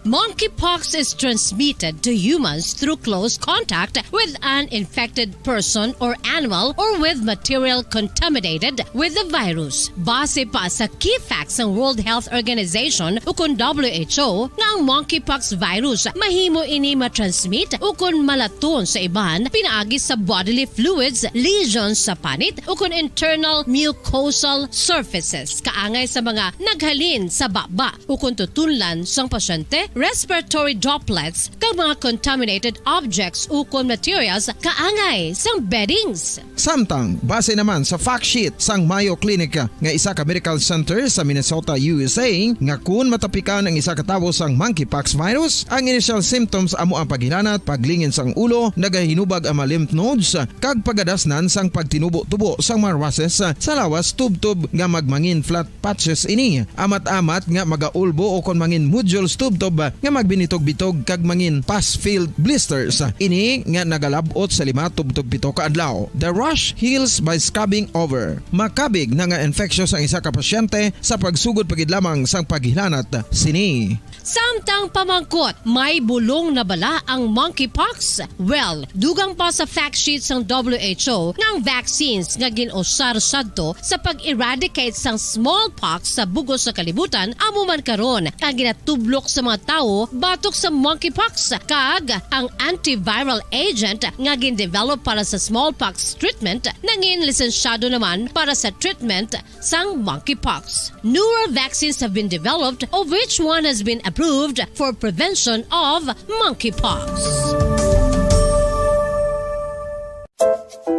Monkeypox is transmitted to humans through close contact with an infected person or animal or with material contaminated with the virus. Base pa sa key facts sang World Health Organization ukon W H O nga ang monkeypox virus mahimo ini matransmit ukon malaton sa iban pinaagi sa bodily fluids, lesions sa panit ukon internal mucosal surfaces kaangay sa mga naghalin sa baba ukon tutunlan sang pasyente, respiratory droplets, kag mga contaminated objects ukon materials kaangay sang beddings. Samtang, base naman sa fact sheet sang Mayo Clinic nga isa ka medical center sa Minnesota, U S A, nga kun matapikan ang isa ka tawo sang monkeypox virus, ang initial symptoms amo ang paghilanat, paglingin sang ulo, nagahinubag ang mga lymph nodes, kag pagadasnan sang pagtinubo-tubo sang mga rushes sa lawas tubtob nga magmangin flat patches ini. Amat-amat nga magaulbo ukon mangin nodules tubtob nga magbinitog-bitog kag mangin pus-filled blisters. Ini nga nagalab-ot sa lima tubtob pito ka adlaw. The rash heals by scabbing over. Makabig na nga infectious ang isa ka pasyente sa pagsugod pa gid lamang sang paghilanat sini. Samtang pamangkot, may bulong na bala ang monkeypox? Well, dugang pa sa fact sheet sang W H O nga ang vaccines nga gin-usar sadto sa pag-eradicate sang smallpox sa bug-os nga kalibutan amo man karon ang ginatublok sa mga tawo batok sa monkeypox, kag ang antiviral agent nga gin-develop para sa smallpox treatment nangin lisensyado naman para sa treatment sang monkeypox. Newer vaccines have been developed, of which one has been approved for prevention of monkeypox.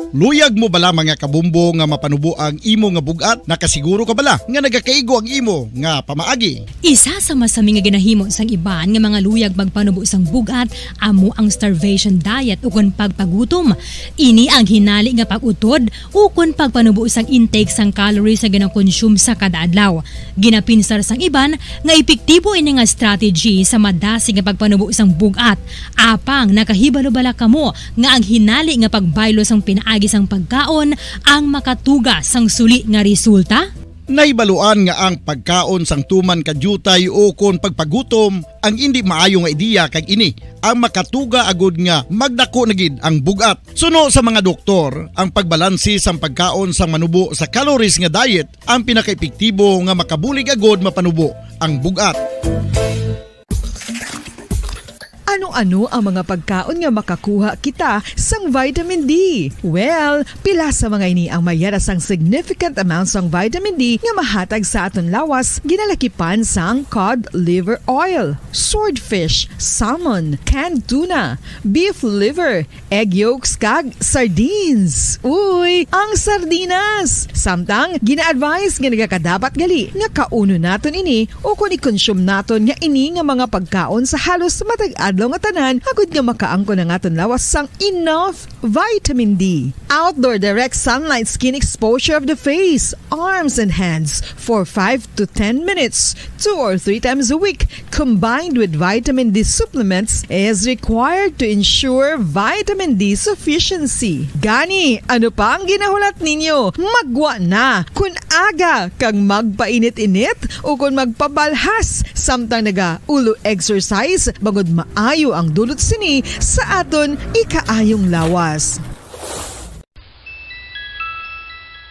Luyag mo bala, mga kabumbo, nga mapanubo ang imo nga bug-at? Nakasiguro ka bala nga nagakaigo ang imo nga pamaagi? Isa sa masami nga ginahimo sang iban nga mga luyag magpanubo sang bug-at amo ang starvation diet ukon pagpagutom. Ini ang hinali nga pag-utod ukon pagpanubo sang intake sang calories nga gina-consume sa kada adlaw. Ginapinsar sang iban nga epektibo ini nga strategy sa madasig nga pagpanubo sang bug-at. Apang nakahibalo bala kamo nga ang hinali nga pagbaylo sang pinaagi sang pagkaon ang makatuga sang suli nga resulta? Nahibaluan nga ang pagkaon sang tuman ka diutay ukon pagpagutom ang indi maayo nga ideya, kag ini ang makatuga agud nga magdako na gid ang bug-at. Suno sa mga doktor, ang pagbalanse sang pagkaon sang manubo sa calories nga diet ang pinakaepektibo nga makabulig agud mapanubo ang bug-at. Ano-ano ang mga pagkaon nga makakuha kita sang vitamin D? Well, pila sa mga ini ang mayara sang significant amount sang vitamin D nga mahatag sa aton lawas, ginalakipan sang cod liver oil, swordfish, salmon, canned tuna, beef liver, egg yolks, kag sardines. Uy, ang sardinas! Samtang, gina-advise nga nagakadapat gali nga kaunon naton ini ukon i-consume naton nga ini nga mga pagkaon sa halos matag adlaw nga tanan, agud nga makaangkon ang aton lawas sang enough vitamin D. Outdoor direct sunlight skin exposure of the face, arms, and hands for five to ten minutes, two or three times a week, combined with vitamin D supplements, is required to ensure vitamin D sufficiency. Gani, ano pa ang ginahulat ninyo? Maggwa na! Kun aga kag magpainit-init ukon magpabalhas samtang naga-ulo exercise, bangod maayo ang dulot sini sa aton ikaayong lawas.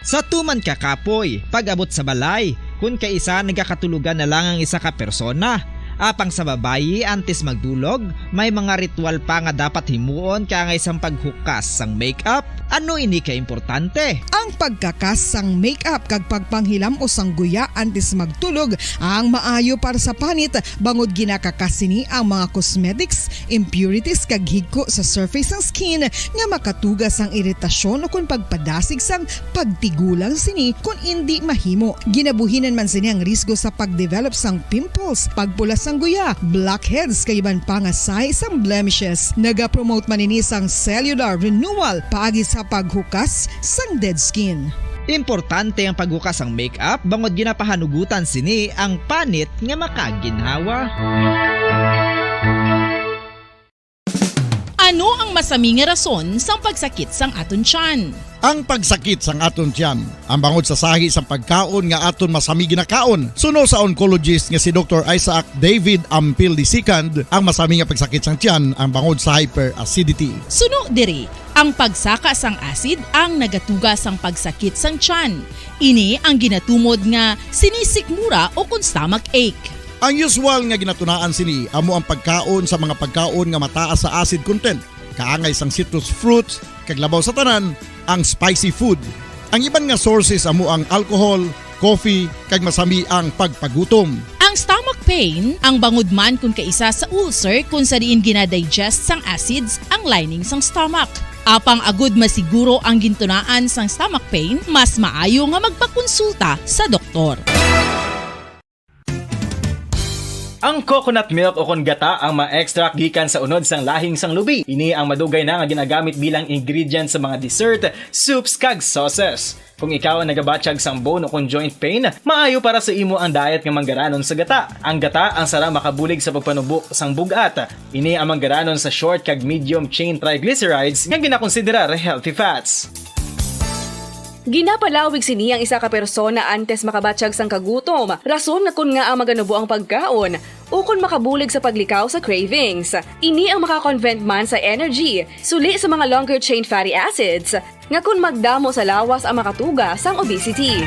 Sa tuman ka kapoy, pag-abot sa balay, kun kaisa nagakatulogan na lang ang isa ka persona. Apang sa babayi, antes magdulog, may mga ritual pa nga dapat himuon kaangay sang paghukas sang makeup. Ano ini ka importante? Ang pagkakas sang makeup kag pagpanghilam-os sang guya antes magtulog ang maayo para sa panit, bangod ginakakas sini ang mga cosmetics, impurities, kag higko sa surface sang skin nga makatuga sang iritasyon ukon pagpadasig sang pagtigulang sini kon indi mahimo. Ginabuhinan man sini ang risgo sa pag-develop sang pimples, pagpula sang guya, blackheads, kag iban pa nga sahi sang blemishes. Nagapromote man ini sang cellular renewal paagi sa paghukas sang dead skin. Importante ang paghukas sang makeup bangod ginapahanugutan sini ang panit nga makaginhawa. Ano ang masami nga rason sang pagsakit sang aton tiyan? Ang pagsakit sang aton tiyan, ang bangod sa sahi sang pagkaon nga aton masami ginakaon. Suno sa oncologist nga si Doktor Isaac David Ampil the second, ang masami nga pagsakit sang tiyan ang bangod sa hyperacidity. Suno diri, ang pagsaka sang acid ang nagatuga sang pagsakit sang tiyan. Ini ang ginatumod nga sinisikmura o kon stomach ache. Ang usual nga ginatunaan sini amo ang pagkaon sa mga pagkaon nga mataas sa acid content, kaangay sang citrus fruits, kag labaw sa tanan, ang spicy food. Ang iban nga sources amo ang alcohol, coffee, kag masami ang pagpagutom. Ang stomach pain, ang bangod man kon kaisa sa ulcer kon sa diin ginadigest sang acids ang lining sang stomach. Apang agud masiguro ang gintunaan sang stomach pain, mas maayo nga magpakonsulta sa doktor. Ang coconut milk o kon gata ang ma-extract gikan sa unod sang lahing sang lubi. Ini ang madugay na nga ginagamit bilang ingredient sa mga dessert, soups, kag sauces. Kung ikaw ang nagabatyag sang bone o kon joint pain, maayo para sa imo ang diet nga manggaranon sa gata. Ang gata ang sara makabulig sa pagpanubo sang bug-at. Ini ang manggaranon sa short kag medium chain triglycerides nga ginakonsiderar healthy fats. Ginapalawig sini ang isa ka persona antes makabatyag sang kagutom, rason nga kon ngaa maganubo ang pagkaon, ukon makabulig sa paglikaw sa cravings. Ini ang maka-convert man sa energy, suli sa mga longer chain fatty acids, nga kon magdamo sa lawas ang makatuga sang obesity.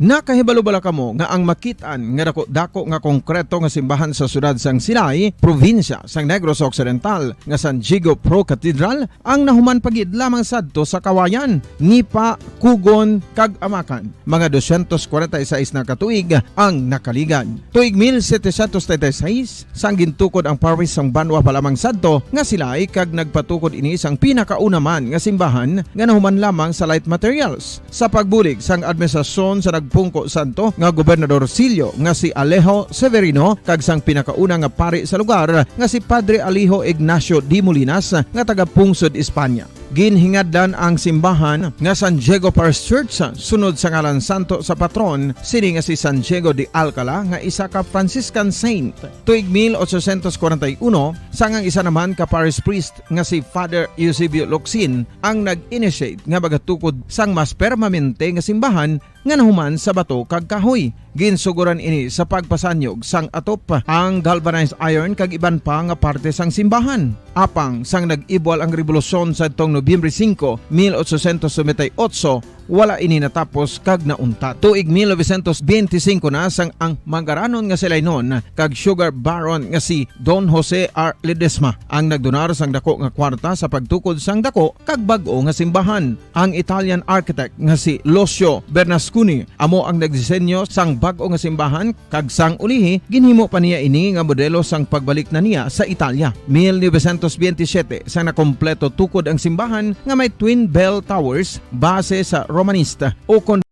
Nakahibalo bala kamo nga ang makit-an nga dako-dako nga konkreto nga simbahan sa siyudad sang Silay, probinsya sang Negros Occidental, nga San Diego Pro Cathedral, ang nahuman pa gid lamang sadto sa Kawayan, Nipa, Kugon, kag Amakan? Mga dosyentos kwarenta y seis na ka tuig ang nakaligad. Tuig mil setecientos treinta y seis, sang gintukod ang parish sang banwa pa lamang sadto nga Silay kag nagpatukod ini sang pinakauna man nga simbahan nga nahuman lamang sa light materials. Sa pagbulig sang administrasyon sa nagpungko sadto nga Gobernador Silyo nga si Alejo Severino kag sang pinakauna nga pari sa lugar nga si Padre Alejo Ignacio de Molinas nga taga Pungsod, Espanya. Ginhingadlan ang simbahan nga San Diego Parish Church sunod sa ngalan santo sa patron sini nga si San Diego de Alcala nga isa ka Franciscan saint. Tuig mil ochocientos kwarenta y uno, sang ang isa naman ka parish priest nga si Father Eusebio Locsin ang nag-initiate nga magatukod sang mas permanente nga simbahan nga nahuman sa bato kag kahoy. Ginsugoran ini sa pagpasanyog sang atop, ang galvanized iron kag iban pa nga parte sang simbahan. Apang sang nag-ibwal ang rebolusyon sadtong Nobyembre singko, mil ochocientos noventa y ocho, wala ini natapos kag nauntat. Tuig mil novecientos benti singko na sang ang manggaranon nga si Lainon kag sugar baron nga si Don Jose R. Ledesma ang nagdonar sang dako nga kwarta sa pagtukod sang dako kag bag-o nga simbahan. Ang Italian architect nga si Lucio Bernasconi amo ang nagdisenyo sang bag-o nga simbahan, kag sang ulihi ginhimo pa niya ini nga modelo sang pagbalik na niya sa Italia. Mil novecientos benti siyete sang nakompleto tukod ang simbahan nga may twin bell towers base sa Romanista ukon.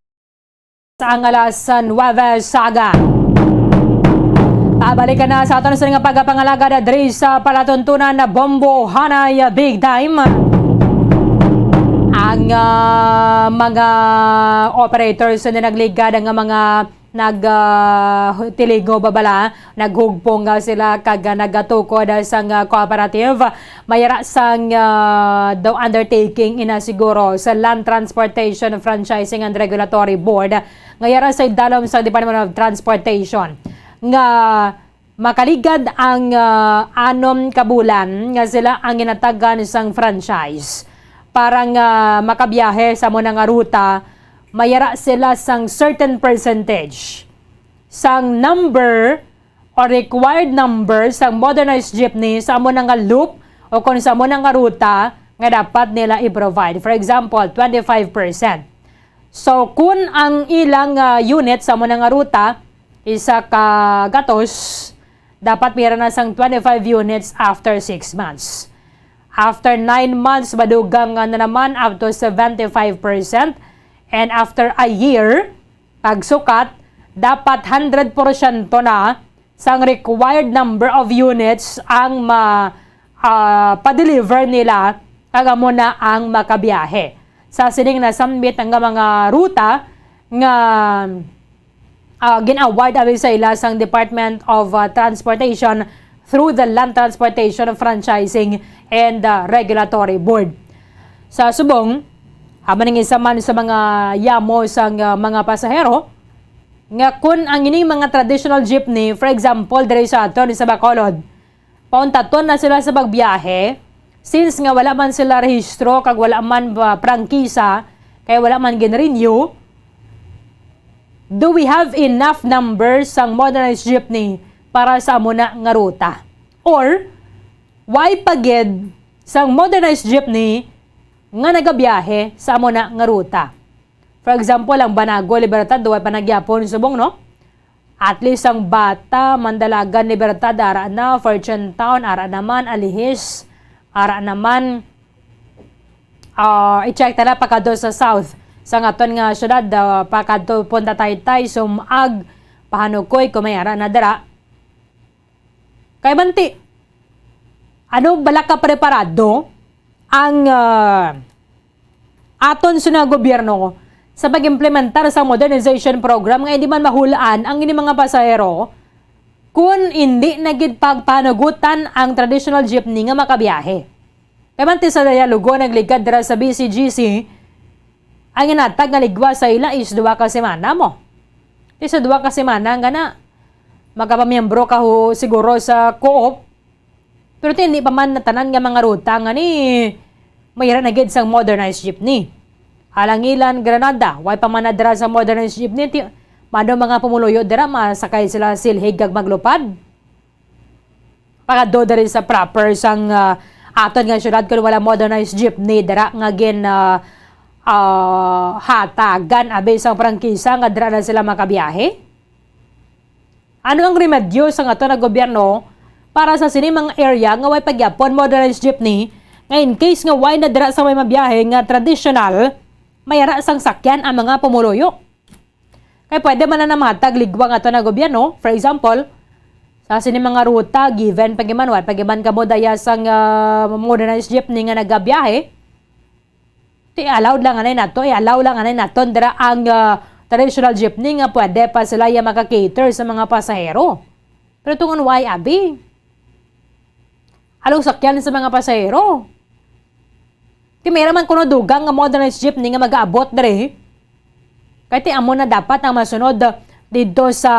Sa ang alas nuwebe sa aga. Pabalikan na sa aton sa nga pagpangalagad diri sa palatuntunan na Bombo Hanay Big Time. Ang ah, mga operators na nagligad nga mga nag ah, tiligo babala, naghugpong nga sila kag ah, nagatukod sang ah, cooperative. Mayara sang ah, daw undertaking ina siguro sa Land Transportation Franchising and Regulatory Board nga yara sa idalom sang Department of Transportation nga makaligad ang ah, anom ka bulan nga sila ang ginatagan sang franchise para nga makabiyahe sa amo na nga ruta, mayara sila sang certain percentage sang number o required number sang modernized jeepney sa amo na nga loop o kon sa amo na nga ruta nga dapat nila i-provide. For example, twenty-five percent. So, kun ang ilang ah, unit sa amo na nga ruta isa ka gatos, dapat mayara na sang twenty-five units after six months. After nine months, madugang na naman up to seventy-five percent. And after a year, pagsukat, dapat hundred porsyento na sang required number of units ang ma ah, pa-deliver nila, kag amo na ang makabiyahe. Sa sining nasambit nga mga ruta nga ah, gin-award abi sa ila sang Department of ah, Transportation through the Land Transportation Franchising and ah, Regulatory Board. Sa subong, amo ning isa man sa mga yamo sang ah, mga pasahero nga kun ang ining mga traditional jeepney, for example, diri sa aton sa Bacolod, pauntaton na sila sa pagbiyahe, since nga wala man sila rehistro kag wala man ba prangkisa, kay wala man gin-renew, do we have enough numbers sang modernized jeepney para sa amo na nga ruta? Or, why pa gid sang modernized jeepney nga nagabiyahe sa amo na nga ruta? For example, ang Banago, Libertad, duwa pa nagyapon subong, no? At least ang Bata, Mandalagan, Libertad, ara na, Fortune Town, ara naman, Alihis, ara naman, ah, i-check ta na, pakadto sa South, sang aton nga syudad, ah, pakadto Punta Taytay, Sum-ag, Pahanukoy, kung may ara na dira. Kay manti, ano, bala ka preparado ang, ah, aton sa nga gobyerno sa pag-implementar sa modernization program nga hindi man mahulaan ang ini mga pasahero kun hindi na gid pagpanugutan ang traditional jeepney nga makabiyahe. Kay manti sa dialogo nagligad dira sa B C G C, ang ginatag nga ligwa sa ila is duha ka semana mo. Di sa duha ka semana nga na, magkapamiyembro ka ho siguro sa co-op, pero ti, hindi pa man natanan nga mga ruta nga ni mayra na gid sang modernized jeepney. Alangilan, Granada, way pa man nadira sa modernized jeepney, ti, mano mga pumuluyo dira, masakay sila silhig kag maglupad. Pakadto diri sa proper sang, ah, aton nga syudad kun wala modernized jeepney dira nga gin, ah, ah, hatagan abi sang prangkisa nga dira na sila makabiyahe? Ano ang remedyo sang aton nga gobyerno para sa sini mga area nga way pagyapon modernized jeepney, nga in case nga way na dira sa may mabiyahe nga traditional, may ara sang sakyan ang mga pumuluyo? Kay pwede man na namatag ligwa nga to na gobyerno. For example, sa sini mga ruta, given pagiman, wa pagiman kamo daya sang, ah, modernized jeepney nga nagabiyahe, ti allowed lang anay nato, i-allow lang anay naton dira ang, ah, traditional jeepney nga pwede pa sila ya maka-cater sa mga pasahero. Pero tungon why, abi? Along sakyan sa mga pasahero. Ti may ra man kuno dugang nga modernized jeepney nga mag-aabot diri. Kay ti amo na dapat ang masunod didto sa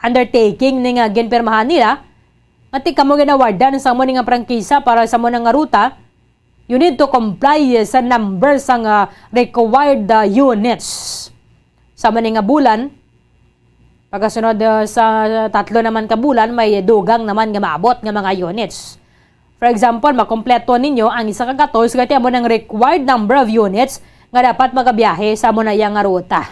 undertaking ni nga ginpirmahan nila, nga ti kamo ginawardan sa amo ni nga prangkisa para sa amo na nga ruta, you need to comply sa number sang, ah, required, ah, units. Sa amo ni nga bulan, pagkasunod, ah, sa tatlo naman ka bulan, may dugang naman nga maabot nga mga units. For example, makompleto ninyo ang isa ka gatos, kay amo nang required number of units nga dapat magabiyahe sa amo na iya nga ruta.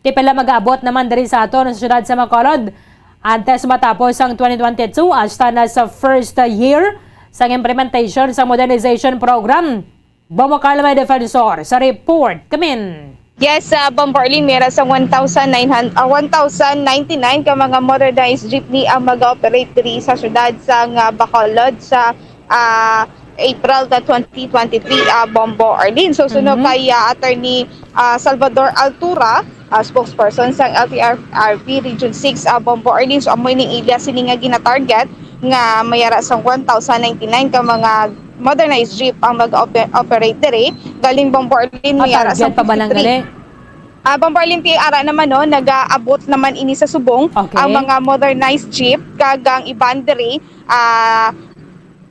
Ti pila mag-aabot naman diri sa aton sa siyudad sa Bacolod? Antes matapos ang twenty twenty-two, hasta na sa first year sang implementation sa modernization program. Bomocal may defensor sa report. Kamin. Yes, uh, Bombo Arlene, mera sa one thousand nine hundred, ah, one thousand ninety-nine ka mga motorized jeepney ang mag-operate diri sa siyudad sang, ah, Bacolod sa, ah, April the twenty twenty-three, ah, Bombo Arlene. So, suno Mhm. kay, ah, Attorney, ah, Salvador Altura, ah, spokesperson sang L T F R B Region six, ah, Bombo Arlene. So, amo ining area sini nga ginatarget nga mayara sang one thousand ninety-nine ka mga modernized jeep ang mag-oper-, operate diri. Galing Bombo Arlene, Ah, mayara target sang pa ba lang fifty-three. Gali? Ah, Bombo Arlene, ti ara naman, no, nagaabot naman ini sa subong Okay. ang mga modernized jeep, kag ang iban diri, ah,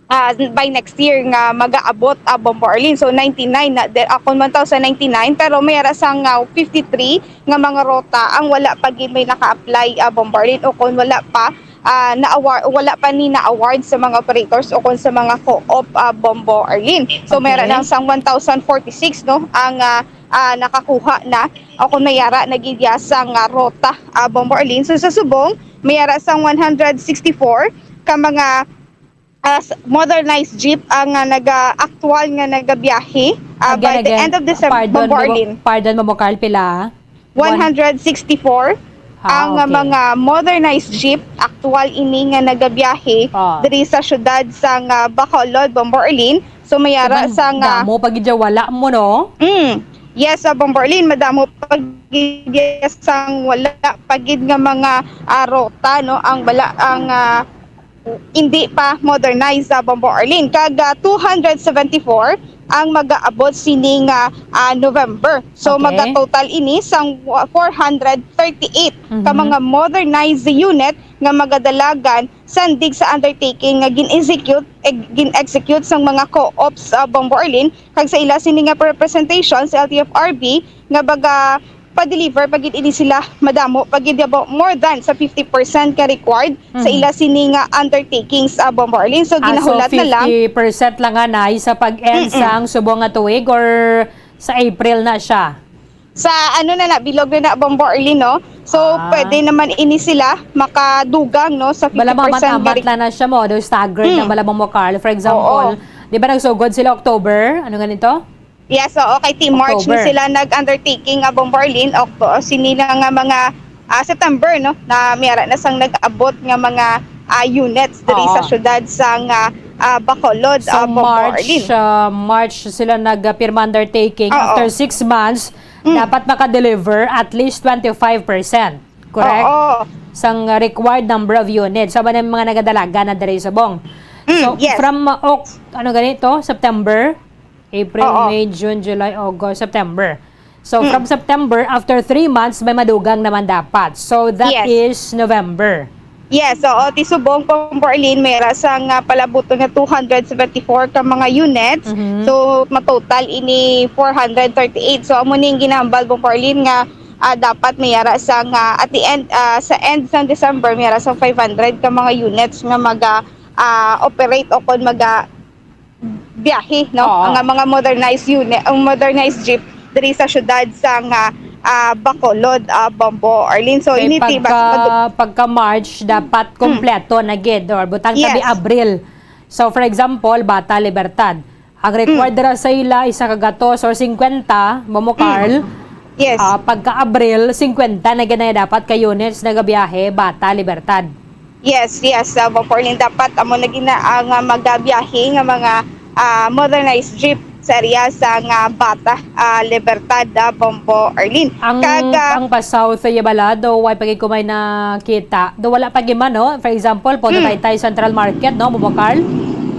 ah, by next year nga magaabot, ah, Bombo Arlene. So, ninety-nine na, de-, ah, kung one thousand ninety-nine, pero mayara sang, ah, fifty-three nga mga rota ang wala pa gid may naka-apply, ah, Bombo Arlene, o kung wala pa, ah, na-award, wala pa ni na-award sa mga operators o kung sa mga co-op, ah, Bombo Arlene. So, Okay. mayroon lang sang one thousand forty-six, no, ang, ah, ah, nakakuha na o kung mayara na gid ya sang, ah, rota, ah, Bombo Arlene. So, sa subong, mayara sang one hundred sixty-four ka mga, ah, s-, modernized jeep ang, ah, naga-, aktual nga nagabiyahe, ah, Again, by the again, end of December, pardon, Bombo Arlene. Pardon, Bombo Carl, pila? One hundred sixty-four Ah, ang, ah, okay. mga modernized jeep, aktual ini nga nagabiyahe Ah. diri sa siyudad sang, ah, Bacolod, Bombo Arlene. So, mayara Diba, sang, ah, damo pa gid ya wala mo, no? Mm. Yes, ah, Bombo Arlene, madamo pa gid ya sang wala pa gid nga mga, ah, rota, no? Ang bala-, ang, ah, hindi pa modernized sa Bombo Arlene. Kag, ah, two hundred seventy-four ang magaabot sining, ah, ah, November. So, Okay. maga-total ini sang wa-, four hundred thirty-eight ka Mhm. mga modernized unit nga magadalagan sandig sa undertaking nga gin-execute, eh, gin-execute sang mga co-ops sa Bombo Arlene, kag sa ila sini nga representation sa L T F R B nga baga pa-deliver pa gid ini sila, madamo pa gid, about more than sa fifty percent ka required sa Mhm. ila sini nga undertakings, ah, Bombo Arlene. So, Ah, so ginahulat na lang. fifty percent lang anay sa pag-end Mm-mm. sang subong nga tuig or sa April na siya? Sa ano na na, bilog na na, Bombo Arlene, no? So, Ah. pwede naman ini sila makadugang, no, sa Bala fifty percent mamat-amat gari- lang na siya mo, daw staggered na Mm. bala mo, Carl. For example, Oo. di ba nagsugod sila October? Ano nga nito? Yes, oo, kay ti March ni October. Sila nag-undertaking nga Bombo Arlene, Octo-, sini na nga mga, ah, September, no, na may ara na sang nag-abot nga mga, ah, units diri sa Oo. Syudad sang, ah, ah, Bacolod, So, ah, Bombo March, Arlene. Ah, March sila nagpirma undertaking. Oo. After six months, Mm. dapat maka-deliver at least twenty-five percent. Correct? Oo. Sang, uh, required number of units. Sa mga, mga nagadalagan na diri sa Bong. Mm, So, yes. from, uh, Oc-, ano ganito? September? April, Oo. May, June, July, August, September. So, Mm. from September, after three months, may madugang naman dapat. So, that Yes. is November. Yes, oo. Ti subong, Bombo Arlene, may ra sang, ah, palabuton nga two hundred seventy-four ka mga units. Mhm. So, matotal ini four hundred thirty-eight. So, amo ning ginahambal, Bombo Arlene, nga, ah, dapat may ara sang, ah, at the end, ah, sa end sang December, may ara sang five hundred ka mga units nga maga, ah, operate o kon maga biyahe, no? Oo. Ang mga modernized unit, ang modernized jeep diri sa syudad sang, ah, ah, Bacolod, ah, Bombo Arlene. So, Kay ini ti-, pagka, mas madu- pagka March, dapat Mm. kompleto na gid or butang tabi Yes. Abril. So, for example, Bata Libertad. Ang required Mm. dira sa ila, isa ka gatos or singkwenta, Bombo Mm. Carl. Yes. Ah, pagka Abril, singkwenta na gid na dapat ka units nagabiyahe, Bata Libertad. Yes, yes, ah, Bombo Arlene, dapat amo na gina-, ang, ah, magabiyahe nga mga, ah, modernized jeep sa area sa nga Bata, ah, Libertad, ah, Bombo Arlene. Ang, Kag, ah, ang pa-south ya bala, do way pa gid ko may nakita. Do wala pa gid man, no? For example, Punta Mm. Taytay Central Market, no, Bombo Carl?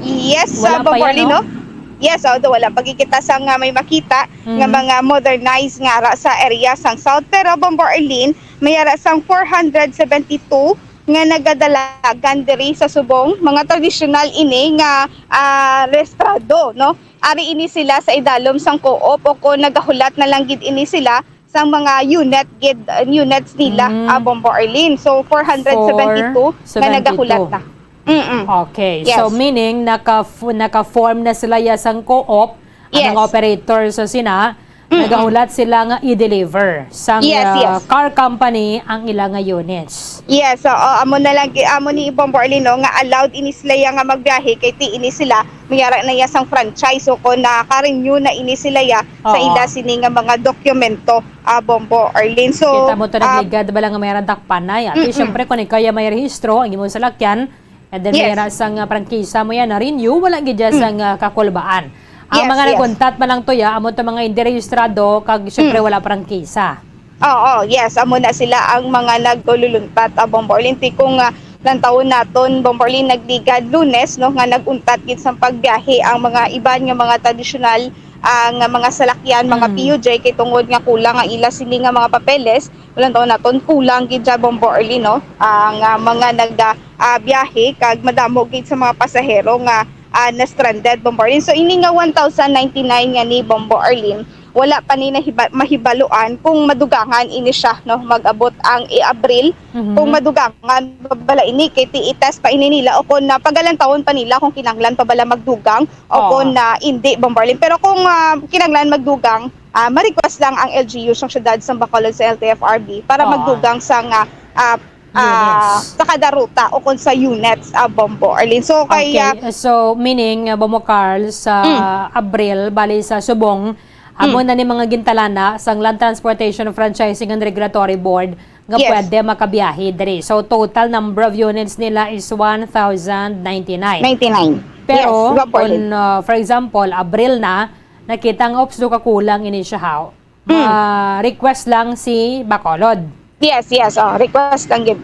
Yes, Wala ah, pa Bombo yan, Arlene, no? no? Yes, although wala pa gid kita sa nga may makita nga Mm. mga modernized nga ara sa area sang South. Pero, Bombo Arlene, may ara sang four hundred seventy-two nga nagadalagan diri sa subong. Mga tradisyonal ini nga, ah, restrado, no? Ari ini sila sa idalom sang co-op o kon nagahulat na lang gid ini sila sang mga unit gid, units nila, Mm. ah, Bombo Arlene. So, four hundred seventy-two nga nagahulat na. Four seventy-two. Mm-mm. Okay. Yes. So, meaning, naka-, naka-form na sila ya sang co-op, ang Yes. mga operator sa sina, Mm-mm. nagahulat sila nga i-deliver sang, Yes, ah, yes. car company ang ila nga units. Yes, oo, amo na lang, amo ni Bombo Arlene, no, nga allowed ini sila ya nga magbiyahe kay ti ini sila, may ara na ya sang franchise o kon naka-renew na ini sila ya sa Oo. ila sini nga mga dokumento, ah, Bombo Arlene. So, Kita mo to, ah, nagligad ba lang nga may ara dakpan na ya? Ti, Mm-mm. syempre, kung ikaw ya may rehistro, ang imong salakyan, and then may Yes. ara sang, ah, prangkisa mo ya na-renew, wala gid ya Mm. sang, ah, kakulbaan. Ang Yes, mga yes. naguntat man lang to ya, amo to mga hindi rehistrado, kag syempre Mm. wala prangkisa. Oo, yes, amo na sila ang mga nagululuntat, ah, Bombo Arlene. Ti kung, ah, lantawon naton, Bombo Arlene, nagligad Lunes, no, nga nag-untat gid sang pagbiyahe ang mga iban nga mga tradisyonal, ah, nga mga salakyan, mga Mm. P U J, kay tungod nga kulang ang ila sini nga mga papeles, lantawon naton, kulang gid siya, Bombo Arlene, no, ang, ah, mga nag, ah, ah, biyahe, kag madamo gid sa mga pasahero nga, ah, na-stranded, Bombo Arlene. So, ini nga one thousand ninety-nine nga ni, Bombo Arlene, wala pa ni nahiba-, mahibaluan kung madugangan ini siya, no, mag-abot ang i-Abril. Mhm. Kung madugangan pa bala ini, kay ti-, i-test pa ini nila o kung na pagalantawon pa nila kung kinahanglan pa bala magdugang o Oo. kung na hindi, Bombo Arlene. Pero kung, ah, kinahanglan magdugang, ah, ma-request lang ang L G U sa siyudad sa Bacolod sa L T F R B para Oo. magdugang sa nga, ah, ah, Units. sa kada ruta o kung sa units, ah, Bombo Arlene. So, kay, Okay, ah, so meaning, uh, Bombo Carl, sa Mm. Abril, bali sa subong, amo Mm. na ni mga gintalana sang Land Transportation Franchising and Regulatory Board nga Yes. pwede makabiyahe diri. So, total number of units nila is one thousand ninety-nine. Ninety-nine. Pero, Yes, Bombo Arlene. kung, uh, for example, Abril na, nakita nga, oops, do kakulang ini siya, ha? Mm. Ma-request lang si Bacolod. Yes, yes, oh, request lang gid.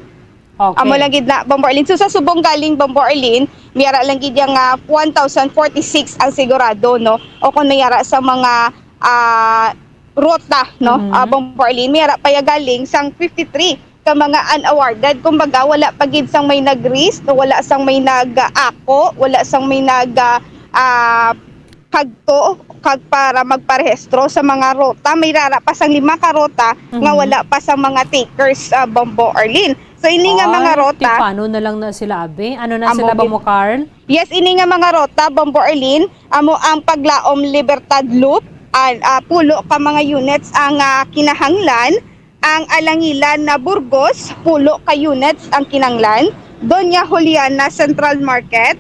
Okay. Amo lang gid na, Bombo Arlene. So, sa subong galing, Bombo Arlene, may ara lang gid yang, ah, one thousand forty-six ang sigurado, no? O kung may ara sa mga, ah, ruta, no? Mhm. Ah, Bombo Arlene, may ara pa ya galing sang fifty-three ka mga unawarded. Kumbaga, wala pa gid sang may nag-risk, wala sang may nag-ako, wala sang may nag, ah, ah, kadto kag para magparehistro sa mga ruta. May ara pa sang lima ka ruta nga Mhm. wala pa sa mga takers, ah, Bombo Arlene. So, ini nga mga Ay, ruta, ti paano na lang na sila, abi? Ano na Amo sila, gid. Bombo Carl? Yes, ini nga mga ruta, Bombo Arlene, amo ang Paglaom Libertad Loop, ah, ah, pulo ka mga units ang, ah, kinahanglan. Ang Alangilan na Burgos, pulo ka units ang kinanglan. Doña Juliana Central Market,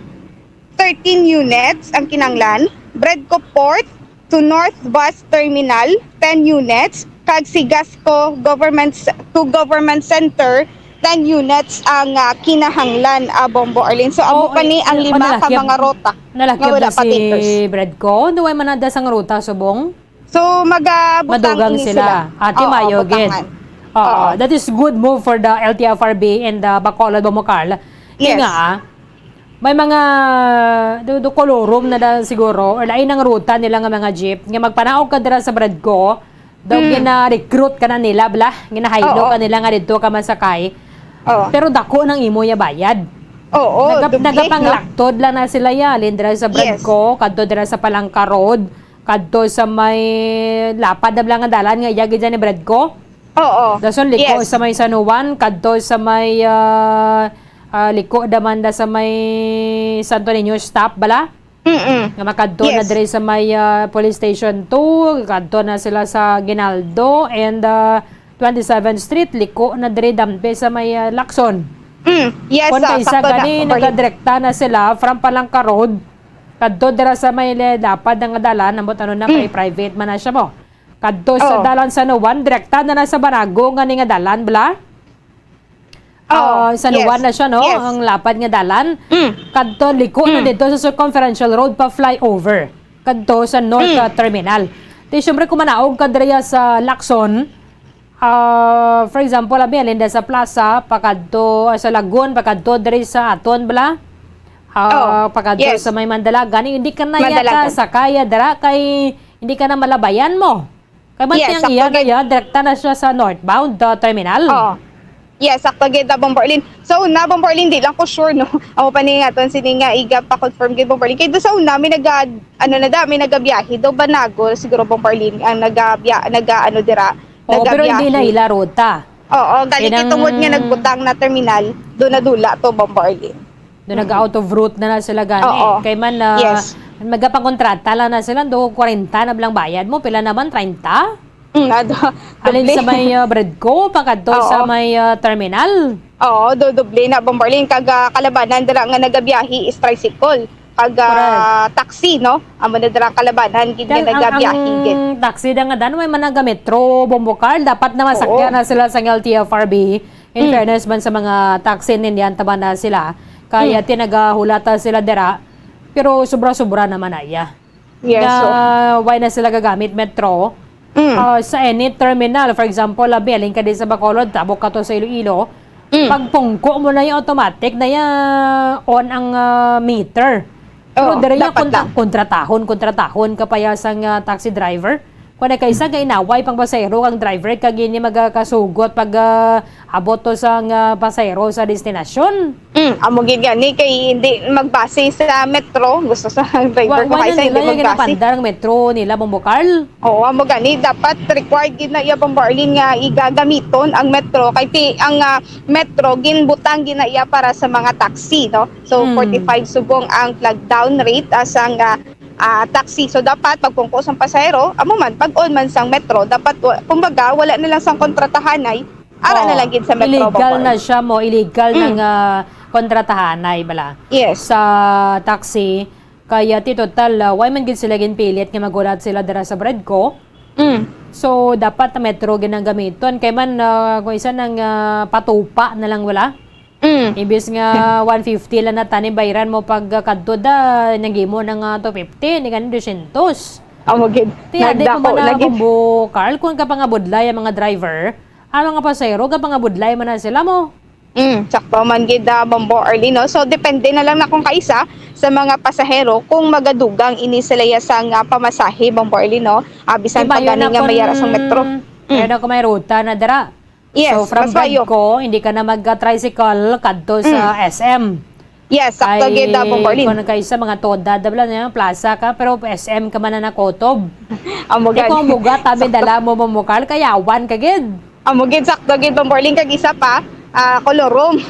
thirteen units ang kinanglan. Bredco Port, to North Bus Terminal, ten units, kag si Gasco Government C-, to Government Center, ten units ang, ah, kinahanglan, ah, Bombo Arlene. So, amo Oo, pa ni eh, ang eh, lima ka manalakyan, mga ruta nalakyan nga wala ba pa si takers. Bradco? Duway man nada sang ruta subong? So, magabutang Madugang ini sila. sila. Ate, Oo, maayo gid. butangan. Oo, Oo. that is good move for the L T F R B and the Bacolod Bombo Carl. Kay Yes. nga, ah, may mga do, do kolorum na da siguro, or lain ang ruta nila nga mga jeep nga magpanaog ka dira sa Bradco, daw Hmm. gina-recruit ka na nila, bla, ginahaylo Oo. ka nila nga didto ka masakay. Oo. Pero dako nang imo ya bayad. Oo, Nagap-, doble, no? nagapanglaktod lang na sila ya, halin dira sa Yes. Bradco, kadto dira sa Palangka Road, kadto sa may lapad na lang nga dalan nga iya gid ni Bradco. Oo. Dason liko Yes. sa may San Juan, kadto sa may, ah, ah, liko naman da sa may Santo Niño stop, bala? Mm-mm. Nga makadto na Yes. diri sa may, ah, Police Station two, kadto na sila sa Aguinaldo and, ah, twenty-seventh Street, liko na diri dampe sa may, ah, Lacson. Mm. Yes, Kung ah, kaisa sakto na, gani, Kimberly. Nagadirekta na sila from Palangka Road, kadto dira sa may le-, lapad na nga dalan, ambot ano na, Mm. kay private man na siya mo. Kadto sa Oo. dalan San Juan, direkta na na sa Barago nga ni nga dalan, bla? Oo, Ah, San yes. Juan na siya, no? Yes. Ang lapad nga dalan. Mm. Kadto, liko na Mm. dito sa Circumferential Road pa flyover. Kadto sa North, Mm. ah, Terminal. Di, syempre, kung manaog ka diri sa Lacson, ah, for example, abi, halin da sa Plaza, pakadto, ah, sa Lagun, pakadto diri sa aton, bla? Ah, Oh, pakadto yes. sa may Mandalagan, hindi ka na Mandalagan. yata sakaya dira kay hindi ka na malabayan mo. Kay man Yes, tiyang sakto iya na gid. iya, direkta na siya sa northbound, uh, terminal. Oh. Yes, sakto gid, uh, Bombo Arlene. Sa una, Bombo Arlene, di lang ko sure, no? Amo pa ni nga aton sini nga iga pa-confirm gid, Bombo Arlene. Kay do sa una, may naga-, ano na da, may nagabiyahe do, Banago, siguro, Bombo Arlene, ang nagabya-, naga-, ano dira, Oo, pero hindi na nagabiyahe. ila ruta. Oo, gani Kay kay tungod nga nang nagbutang na terminal, do nadula to, Bombo Arlene. Do Mm. nag-out of route na na sila gani. Oo. Kay man, ah, Yes. magapakontrata lang na sila, do kwarenta na lang bayad mo, pila naman, treinta? Mm, ado. Alin Doble. sa may, ah, Bradco, pakadto sa Oo. may, ah, terminal? Oo, do-, doble na, Bombo Arlene. Kag, ah, kalabanan dira nga nagabiyahe is tricycle. Kag, ah, Correct. taxi, no? Amo na dira kalabanan, gid nga Kag nagabiyahe, ang gid. taxi da nga dan, may man naga-metro, Bombo Carl, dapat na masakyan Oo. na sila sa L T F R B. In Mm. fairness man sa mga taxi, nindihan taban na sila. Kaya Mm. tinagahulata sila dira. Pero sobra-sobra naman na iya. Yes, Na so why na sila gagamit metro? Mm. Ah, sa any terminal, for example, labi, alin ka din sa Bacolod, tabok ka to sa Iloilo, Mm. pag pungko mo na yung automatic na ya on ang, ah, meter. Pero Oh, diri ya dapat kontra-, lang. kontratahon, kontratahon ka pa ya sang, ah, taxi driver. Kung nagkaisa ka inaway pang pasahero ang driver, kag ini magakasugot pag, ah, abot to sang, ah, pasahero sa destinasyon. Mm, amo gid gani kay hindi magbase sa metro, gusto sa driver Wa-, ko wala kaysa hindi nila yung magbase. ginapandar ang metro nila, Bombo Carl. Oo, amo gani dapat required gid na iya, Bombo Arlene, nga igagamiton ang metro kay ti-, ang, ah, metro ginbutang gid na iya para sa mga taxi, no? So, Hmm. forty-five subong ang flag down rate, ah, sang, ah, ah, taxi. So, dapat pagpungko sang pasahero, amo man, pag-on man sang metro, dapat wa-, kumbaga, wala na lang sang kontratahanay, ara na Oo. lang gid sa metro, Illegal Bombo na Arlene. siya mo, illegal na Mm. nga kontratahanay bala Yes. sa taxi. Kaya ti total, ah, why man gid sila ginpilit nga maghulat sila dira sa Bradco? Mm. So, dapat na metro gid ang gamiton. Kay man, ah, kung isa nang, ah, patupa na lang wala. Mm. Imbis nga one fifty lang na tani bayran mo pag, ah, kadto da, nagimo na nga two fifty, ni gani dosyentos. Amo gid. Ti, adi Nagdako pa na lagi. Bombo Carl, kung kapangabudlay ang mga driver, ang mga pasahero, kapangabudlay man na sila mo. Mm, sakto man gid, ah, Bombo Arlene, no? So, depende na lang na kung kaisa sa mga pasahero kung magadugang ini sila ya sang, ah, pamasahe, Bombo Arlene, no? Ah, bisan Di pa ba, yun gani na nga kung, mayara sang metro. Mm. yun na kung may ruta na dira. Yes, So, from mas maayo. Bradco, hindi ka na mag-tricycle kadto sa Mm. S M. Yes, sakto Ay, gid, ah, Bombo Arlene. kung kaisa mga toda, dabla na yung plaza ka, pero S M ka man na nakotob. Amo Di gani. ko mugat, tabi Sakto. dala mo, Bombo Carl, kayawan ka gid. Amo gid, sakto gid, Bombo Arlene, kag isa pa, ah, kolorum.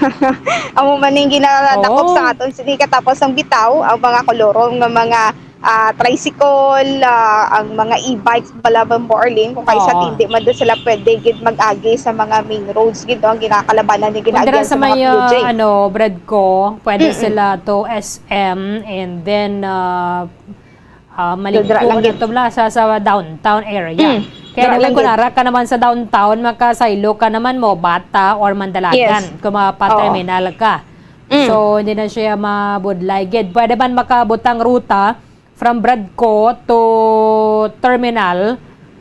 Amo man ning ginadakop Oo. sa aton sini katapos ang bitaw, ang mga kolorum nga mga, ah, tricycle, ah, ang mga e-bikes bala, Bombo Arlene, kung kaisa Oo. hindi man doon sila pwede gid mag-agi sa mga main roads gid, no, ang ginakalabanan ni Kung dira ginaagyan sa sa mga may, P U J. ah, ano, Bradco, pwede Mm-mm. sila to S M and then, ah, Ah, So, dira maligko lang na gid. to bla sa, sa downtown area. Mm. Kaya Dira naman lang kung gid. ara ka naman sa downtown, makasaylo ka naman mo, Bata or Mandalagan, Yes. kung Oo. mapa-terminal ka. Mm. So, hindi na siya mabudlay gid. Pwede man makabutang ruta from Bradco to terminal,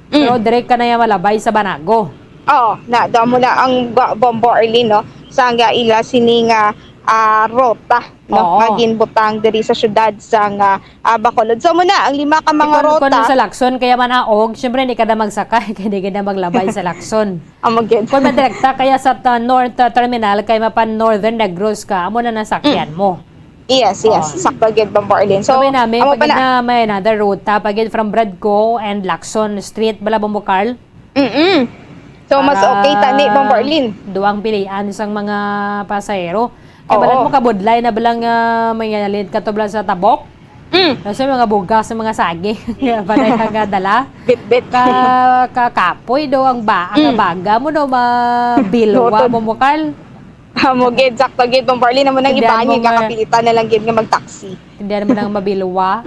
Mm. pero direct ka na yan malabay sa Banago. Oo, na, daw mo na ang ba-, Bombo Arlene, no? Sa nga ila sini nga, ah, rota, no? Oo. Nga ginbutang diri sa syudad sa nga, ah, Bacolod. So, muna, ang lima ka mga Kung, kung rota. sa Lacson, kaya man aog, syempre, hindi ka na magsakay, kaya hindi ka na maglabay sa Lacson. Amo gid. Kung madirekta kaya sa ta-, North, ah, Terminal, kaya mapan Northern Negros ka, amo na nasakyan Mm. mo. Yes, yes. Oh. Sakto gid, Bombo Arlene. So, Sabi namin, amo pag pa na. na may another ruta, pag from Bradco and Lacson Street, bala, Bombo Carl? Mm-mm. So, mas Para okay tani, Bombo Arlene. duwang pilian sang mga pasahero. Kaya Oo. balat mo kabudlay na balang, ah, may ngalit ka to bala sa Tabok? Mm. Kasi mga bugas sa mga saging. Panay ka nga dala. Bitbit. Ka, kakapoy do ang ba, ang Mm. baga mo do, mabilwa Noted. mo, Carl. Amo gid, sakto gid, Bombo Arlene, amo nang Tindihan iba mo niya nga kakapilitan na lang gid nga mag-taxi. Tindihan mo nang mabilwa.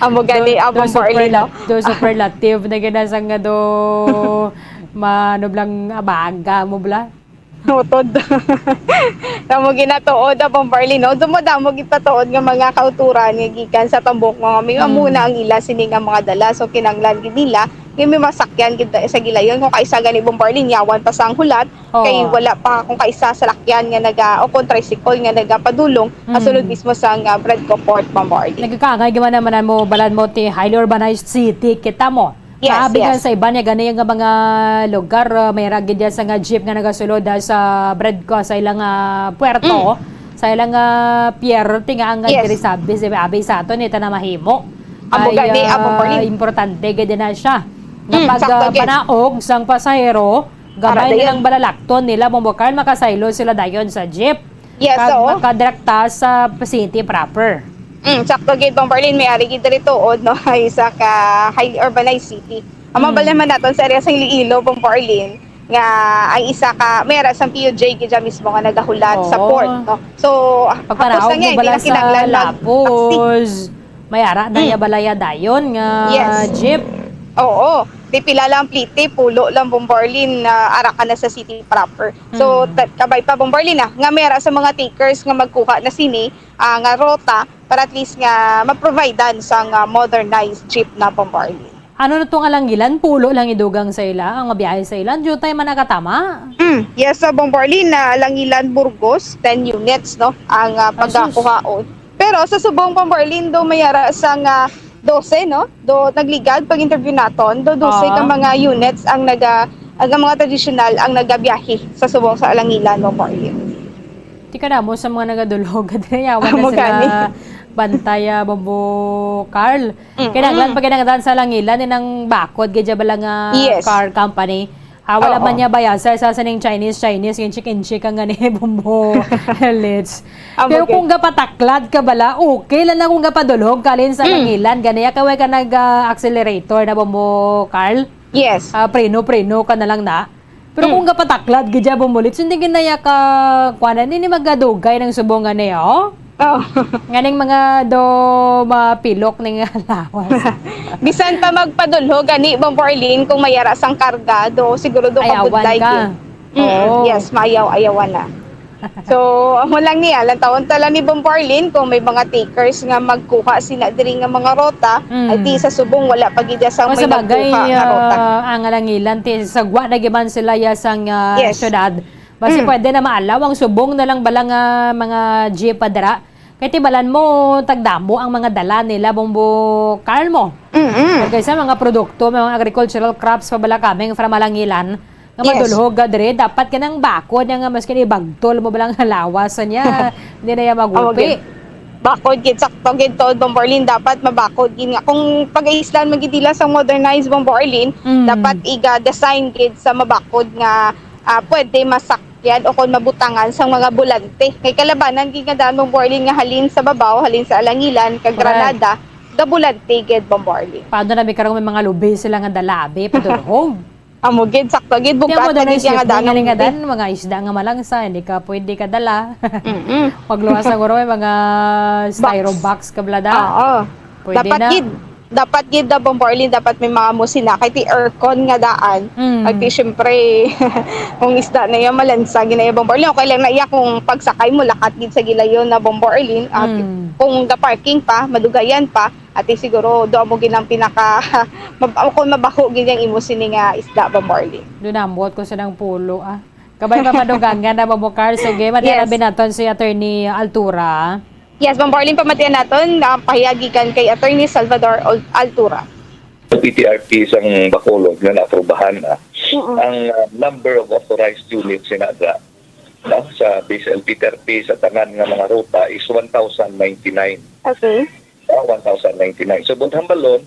Amo gani, Do, ah, do Bombo Arlene, no? superla-, do superlative na gid na sa nga do ma-, ano blang abaga mo bla? Utod. Amo ginatuod, ah, Bombo Arlene, no? Dumo-damo gid patuod nga mga kauturan nga gikan sa tambok, mga may Mm. amo na ang ila sini nga mga dala. So, kinahanglan gid nila nga may masakyan gid sa gilayon. Kung kaisa gani, Bombo Arlene, yawan pa sang hulat, Kay Oo. wala pa kung kaisa salakyan nga naga-, o kung tricycle nga nagapadulong, Mm. kasulod mismo sang, ah, Bradco Port, Bombo Arlene. Nagkakaangay gid man naman mo, balan mo ti highly urbanized city kita mo. Yes, Maabi nga yes. sa iban nga gani nga mga lugar, ah, may ra gid sa nga jeep nga nagasulod, ah, sa Bradco sa ilang, ah, puerto, Mm. sa ilang, ah, pier, ti nga ang Yes. diri sa abi, abi sa aton, ita na mahimo. Amo Ay, gani, amo, ah, Pauline. importante gid na siya. Mm, Kapag, sakto ah, gid. panaog sang pasahero, Gamay Para na dayon. lang balalakton nila, Bombo Carl, makasaylo sila dayon sa jeep. Yes, Kag oo. makadirekta sa city proper. Mm, sakto gid, Bombo Arlene, may ari gid diri tuod, no? Ay, isa ka highly urbanized city. Ang Mm. mabalhin man naton sa area sa Iloilo, Bombo Arlene, nga ang isa ka, may ara sang P U J gid dyan mismo nga nagahulat sa Oo. port, no? So, Pagpanaog hapos lang mo yan, bala hindi na kinahanglan sa mag-taxi. Lapuz, may ara na Mm. ya balaya dayon nga Yes. jeep. Oo. Di pila lang plite, pulo lang, Bombo Arlene, na ara ka na sa city proper. So, Mm. ta-, kabay pa, Bombo Arlene, ah, nga may ara sa mga takers nga magkuha na sini, ah, nga rota para at least nga ma-providean sa nga modernized jeep na, Bombo Arlene. Ano na tong Alangilan? Pulo lang idugang sa ila, ang mabiyahe sa ila. Jutay man nakatama? Mm, yes, sa Bombo Arlene, na Alangilan, Burgos, ten units, no? Ang, ah, Ay, sus. pagkakuhaon. Pero sa subong, Bombo Arlene, do may ara sa nga dose, no? Do nagligad pag-interview naton, do dose ka Ah. mga units ang naga-, ang mga traditional ang nagabiyahe sa subong sa Alangilan, Bombo Arlene. Di ka damo sa mga nagadulog, dinayawan na Amo sila gani. bantay, ah, Bombo Carl. Mm-mm. Kinahanglan pa kinahanglan sa Alangilan, eh, nang bakod, gid siya bala nga Yes. car company. Ah, wala Oo. man niya bayasa sa sining Chinese, Chinese, inchik-inchik ang gani, Bombo Lits. Amo Pero gid. kung gapataklad ka bala, okay lang na kung gapadulhog ka, Lin, sa Mm. Alangilan, gani, kaway ka nag, ah, accelerator na, Bombo Carl? Yes. Ah, preno-preno ka na lang na. Pero Mm. kung gapataklad, gid siya, Bombo Lits, hindi gid na ya ka, kuwan, hindi magadugay ng subong gani, oh? Oh. Nganing mga do mapilok ning lawas. Bisan pa magpadulhog gani, Bombo Arlene, kung may ara sang karga, do siguro do Ayawan kabudlay ka. gid. Mm, Oo. yes, maayaw-ayawan na. So, amo lang niya, lantawon ta lang ni Bombo Arlene kung may mga takers nga magkuha sina diri nga mga rota, Mm. ay di sa subong wala pa gid sang O, may sa bagay, nagkuha nga rota. ah, ang Alangilan, ti, sagwa na giman sila ya sang, ah, Yes. syudad. Basi Mm. pwede na maalaw ang subong na lang bala nga mga jeep pa dira. Kay tibalan mo, tagdamo ang mga dala nila, Bombo Carl mo. Mm-mm. Kaysa mga produkto, mga agricultural crops pa bala coming from Alangilan, nga Yes. madulhog ka diri, dapat ka nang bakod niya nga maskin ibagtol mo bala nga lawas niya, hindi na yan Amo magupi. gid. Bakod gid, sakto gid to, Bombo Arlene, dapat mabakod gid nga. Kung pag-aislan man gid nila sa modernized, Bombo Arlene, Mm. dapat iga-design gid sa mabakod nga, ah, pwede masak-, yan, o kon mabutangan sang mga bulante. Kay kalabanan gid nga daan, Bombo Arlene, nga halin sa babaw, halin sa Alangilan, kag Correct. Granada, gabulante gid, Bombo Arlene. Paano na mi karong may mga lubi sila nga dalabi, padurhog? Amo gid, sakto gid, Kaya bugat mo na na gid nga shipping, daan ang galing nga lubi. Dan, mga isda nga malangsa, hindi ka pwede ka dala. Mm-mm. Pagluwas siguro, may mga styro Box. box ka, blada. Oo. Pwede dapat na. Gid, dapat gid na, Bombo Arlene, dapat may mga musina. Kay ti aircon nga daan, mm, ay ti, syempre, kung isda na iya, malansa, ginaya, Bombo Arlene, okay lang na iya kung pagsakay mo, lakat gid sa gilayon na, Bombo Arlene. At mm, kung ga-parking pa, madugayan pa, at ti siguro, doon mo gid ang pinaka, mab- kung mabaho gid ang imo sini nga isda, Bombo Arlene. Dunambot ko sa nang pulo, ah. Kabay pa madugangan na, Bombo Carl. Sige, yes, matiyan naton si Attorney Altura. Yes, Bombo Arlene, pamatian naton ang pahiya gikan kay Attorney Salvador Al- Altura. Sa P T R P sang Bacolod nga naaprubahan na, mm-mm, ang, uh, number of authorized units in ADRA, no, sa base L P T R P sa tanan nga mga ruta is one thousand ninety-nine. Okay. Ah, one thousand ninety-nine. So, buot hambalon,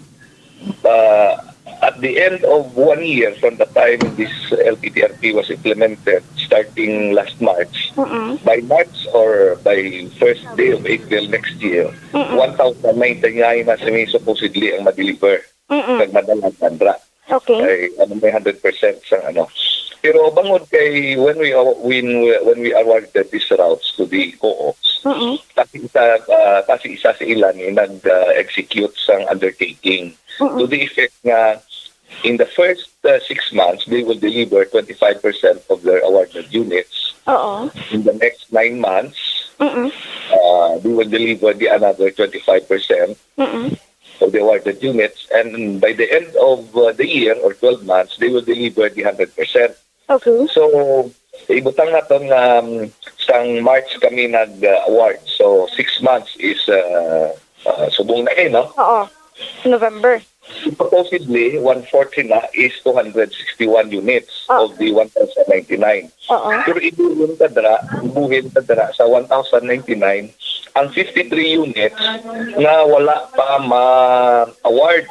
uh, at the end of one year from the time this L P T R P was implemented, starting last March, mm-mm, by March or by first day of April next year, mm-mm, one thousand ninety-nine na sini supposedly ang ma-deliver, mm-mm, kag madala sa ADRA. Okay. Ay, ano, may hundred percent sang ano. Pero bangod kay when we aw- when we, when we awarded these routes to the co-ops, mm-mm, kasi isa, ah, kasi isa sa ila ni nag-, ah, execute sang undertaking. Mm-mm. To the effect nga in the first, uh, six months, they will deliver twenty-five percent of their awarded units. Oo. In the next nine months, mm-mm, uh, they will deliver the another twenty-five percent, mm-mm, of the awarded units. And by the end of, uh, the year or twelve months, they will deliver the hundred percent. Okay. So, ibutang naton nga, um, sang March kami nag-award. So, six months is, uh, uh, subong na eh, no? Oo. November. Supposedly, one-fourth na is two hundred sixty-one units, oo, of the one thousand ninety-nine. Oo. Pero ibuhin ta dira, ibuhin ta dira sa one thousand ninety-nine, ang fifty-three units nga wala pa ma-award.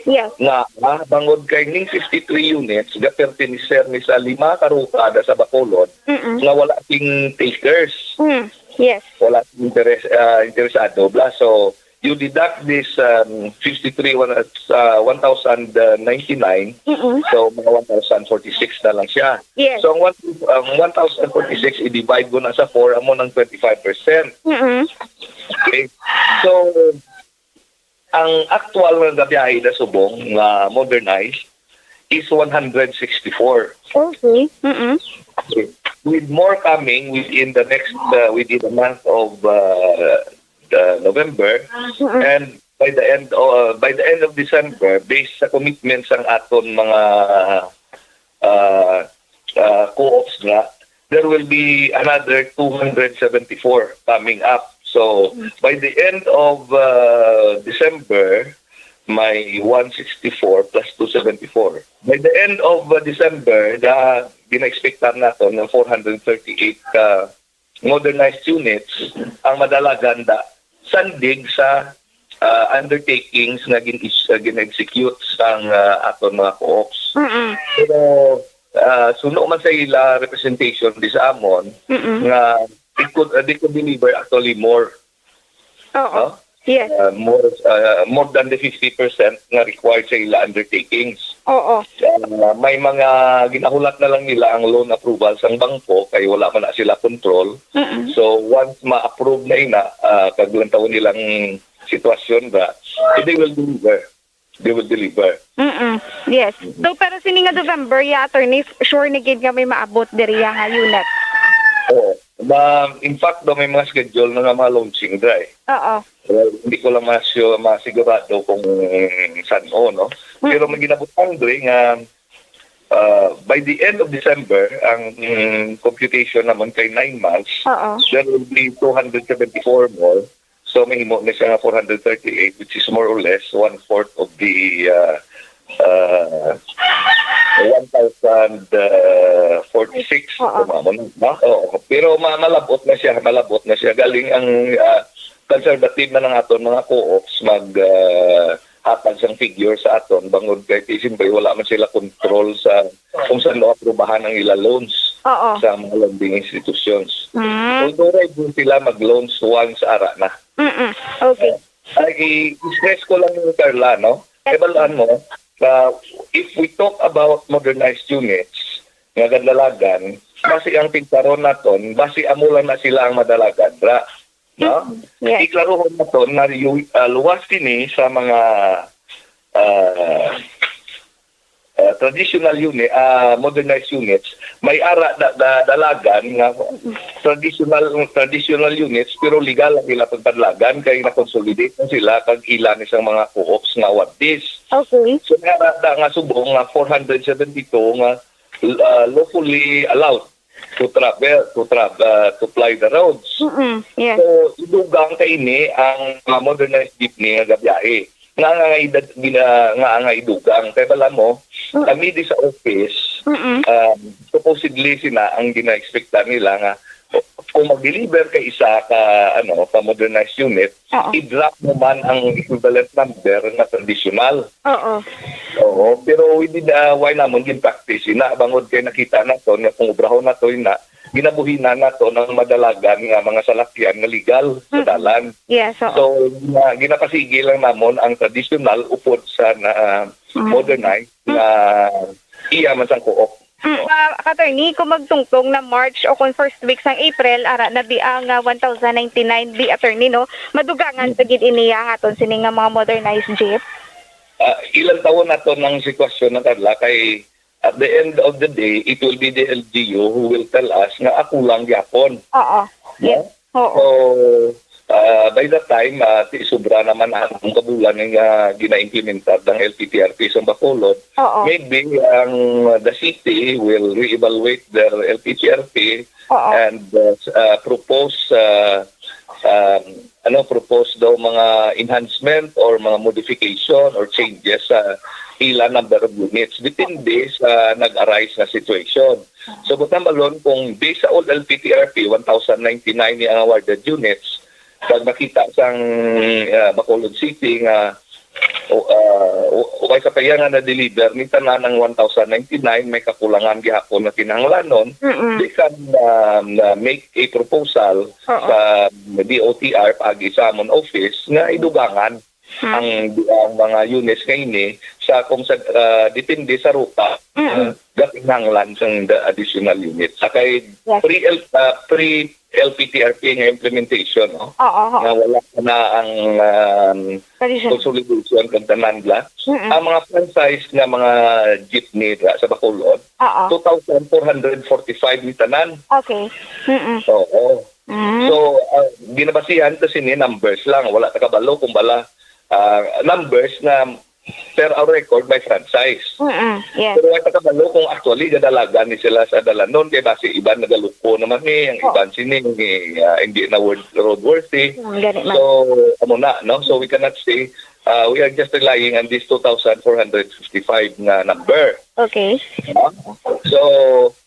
Yes. Nga, ah, bangod kay ning fifty-three units, ga-pertenecer ni sa lima ka ruta da sa Bacolod, mm-mm, nga wala sing takers. Mm. Yes. Wala sing interes-, ah, interesado bla. So, you deduct this, um, fifty-three, one, uh, one thousand ninety-nine, mm-mm, so mga one thousand forty-six na lang siya. Yes. So, ang one, ang one thousand forty-six, i-divide mo na sa four, amo nang twenty-five percent. Mm-mm. Okay. So, ang aktual nga gabiyahe na subong nga modernized is one hundred sixty-four. Okay. Mm-mm. Okay. With more coming within the next, uh, within the month of, uh, uh, November, mm-mm, and by the end, uh, by the end of December, based sa commitment sang aton mga, uh, uh, co-ops nga, there will be another two hundred seventy-four coming up. So, mm, by the end of, uh, December, may one sixty-four plus two seventy-four. By the end of, uh, December, na gina-expectan naton nga four hundred thirty-eight ka modernized units ang madalagan da sandig sa, ah, undertakings nga gin-, ah, gin-execute sang, ah, aton mga co-ops. Mm-mm. Pero, ah, suno man sa ila representation di sa amon, mm-mm, nga it could, ah, they could deliver actually more. Oo. No? Yes. Uh, more, uh, more than the fifty percent nga required sa ila undertakings. Oo. Uh, may mga ginahulat na lang nila ang loan approval sang bangko kay wala man na sila control. Mm-mm. So, once ma-approve na ina, uh, kag lantawon nilang sitwasyon ba, eh, they will deliver. They will deliver. Mm-mm. Yes. Mm-mm. So, pero sini nga November, ya, attorney, sure ni gid nga may maabot diri ya nga unit? Oo. Ma, in fact, daw may mga schedule na nga mga launching dra eh. Oo. Well, hindi ko lang masyo-, masigurado kung san-o, no? Mm. Pero may ginabutang diri nga, ah, by the end of December, ang, mm, computation naman kay nine months, oo, there will be two hundred seventy-four more. So, mahimo na siya nga four hundred thirty-eight, which is more or less one-fourth of the, ah, ah, one thousand forty-six, oo, tama mo na, no? Oo. Pero ma-, malabot na siya, malabot na siya. Galing ang, ah, conservative man ang aton mga co-ops mag, ah, hatag sang figure sa aton, bangod kay, siyempre, wala man sila control sa kung saan maaprubahan ang ila loans, oo, sa mga lending institutions. Mm. Although ready sila mag-loans once ara na. Mm-mm. Okay. Ay, i-stress ko lang yung Carla, no? Yes. Kabalaan mo, uh, if we talk about modernized units, nga kadalagan, basi ang tigkaron naton, basi amo lang na sila ang madalagan ra. No? Mm, yes. Iklaruhon naton nga yu-, ah, luwas kini sa mga, ah, ah, traditional unit, ah, modernized units. May ara da, da, dalagan nga traditional, traditional units, pero legal ang ila pagpadalagan kay na-consolidate na sila kag ila ni sang mga co-ops nga awardis. Okay. So, may ara da nga subong nga four hundred seventy-two nga, ah, lawfully allowed to travel, to travel, ah, to ply the roads. Mm-mm, yes. So, idugang kay ini ang mga modernized jeepney nga gabiyahe. Nga, nga, nga, gina-, nga, nga idugang. Kay bala mo, Mm. kami di sa office, Mm-mm. um, supposedly sina ang gina-expecta nila nga kung mag-deliver ka isa ka, ano, ka modernized unit, Oo. i-drop mo man ang equivalent number nga traditional. Oo. Oo, pero within, ah, why namon gin-practice ina, bangod kay nakita naton nga kung obrahon nato ina, ginabuhinan naton ang madalagan nga mga salakyan nga legal sa Mm. dalan. Yes, oo. So, gina-, ginapasigi lang namon ang traditional upod sa na, ah, Mm. modernized Mm. nga iya man sang co-op. Mm, ah, ka-attorney, kung magtungtong na March o kung first week sang April, ara na di ang, ah, one thousand ninety-nine di, attorney, no? Madugangan Mm. pa gid ini, ah, aton sini nga mga modernized jeep? Ah, ilang taon na to ng sitwasyon na, Carla, kay at the end of the day, it will be the L G U who will tell us nga ako lang gyapon. Oo. No? Yes. Oo. So, ah, by that time, ah, ti sobra naman ang kabulan nga gina-implementar ng L P T R P sa Bacolod. Oo. Maybe ang the city will reevaluate their L P T R P Oo. and, uh, s-, uh, propose, uh, um, ano, propose daw mga enhancement or mga modification or changes sa ila number of units, depende sa nag-arise nga situation. So, buot silingon, kung based sa old L P T R P, one thousand ninety-nine ni ang awarded units, pag makita sang, uh, Bacolod City nga o, ah, o, o kay sa kaya nga na-deliver ni tanan ang one thousand ninety-nine, may kakulangan gihapon na kinahanglanon, Mm-mm. they can, um, uh, make a proposal Oo. sa D O T R pag isa amon office nga idugangan Mm. ang, ang mga units nga ini sa kung sa, ah, depende sa ruta, Mm-mm. ah, gakinahanglan sang the additional units. Sa kay Yes. pre-, ah, pre-, L P T R P nga implementation, no? Oo, oo. Nga wala pa na ang, um, Traditional. Consolidation kag tanan la. Mm-mm. Ang mga franchise nga mga jeepney ra sa Bacolod, Oo. two thousand four hundred forty-five ni tanan. Okay. Mm-mm. Oo. Mm. So, ah, ginabasihan ta sini numbers lang. Wala ta kabalo kung bala, ah, numbers nga per our record may franchise. Mm-mm, yes. Pero wala ta kabalo kung actually gadalagan ni sila sa dalanon kay basi iban nagaluko naman ni, ang Oo. iban sini, ah, hindi na worth, road worthy. Mm, gani man. So, amo na, no? So, we cannot say, ah, we are just relying on this two thousand four hundred fifty-five nga number. Okay. No? So,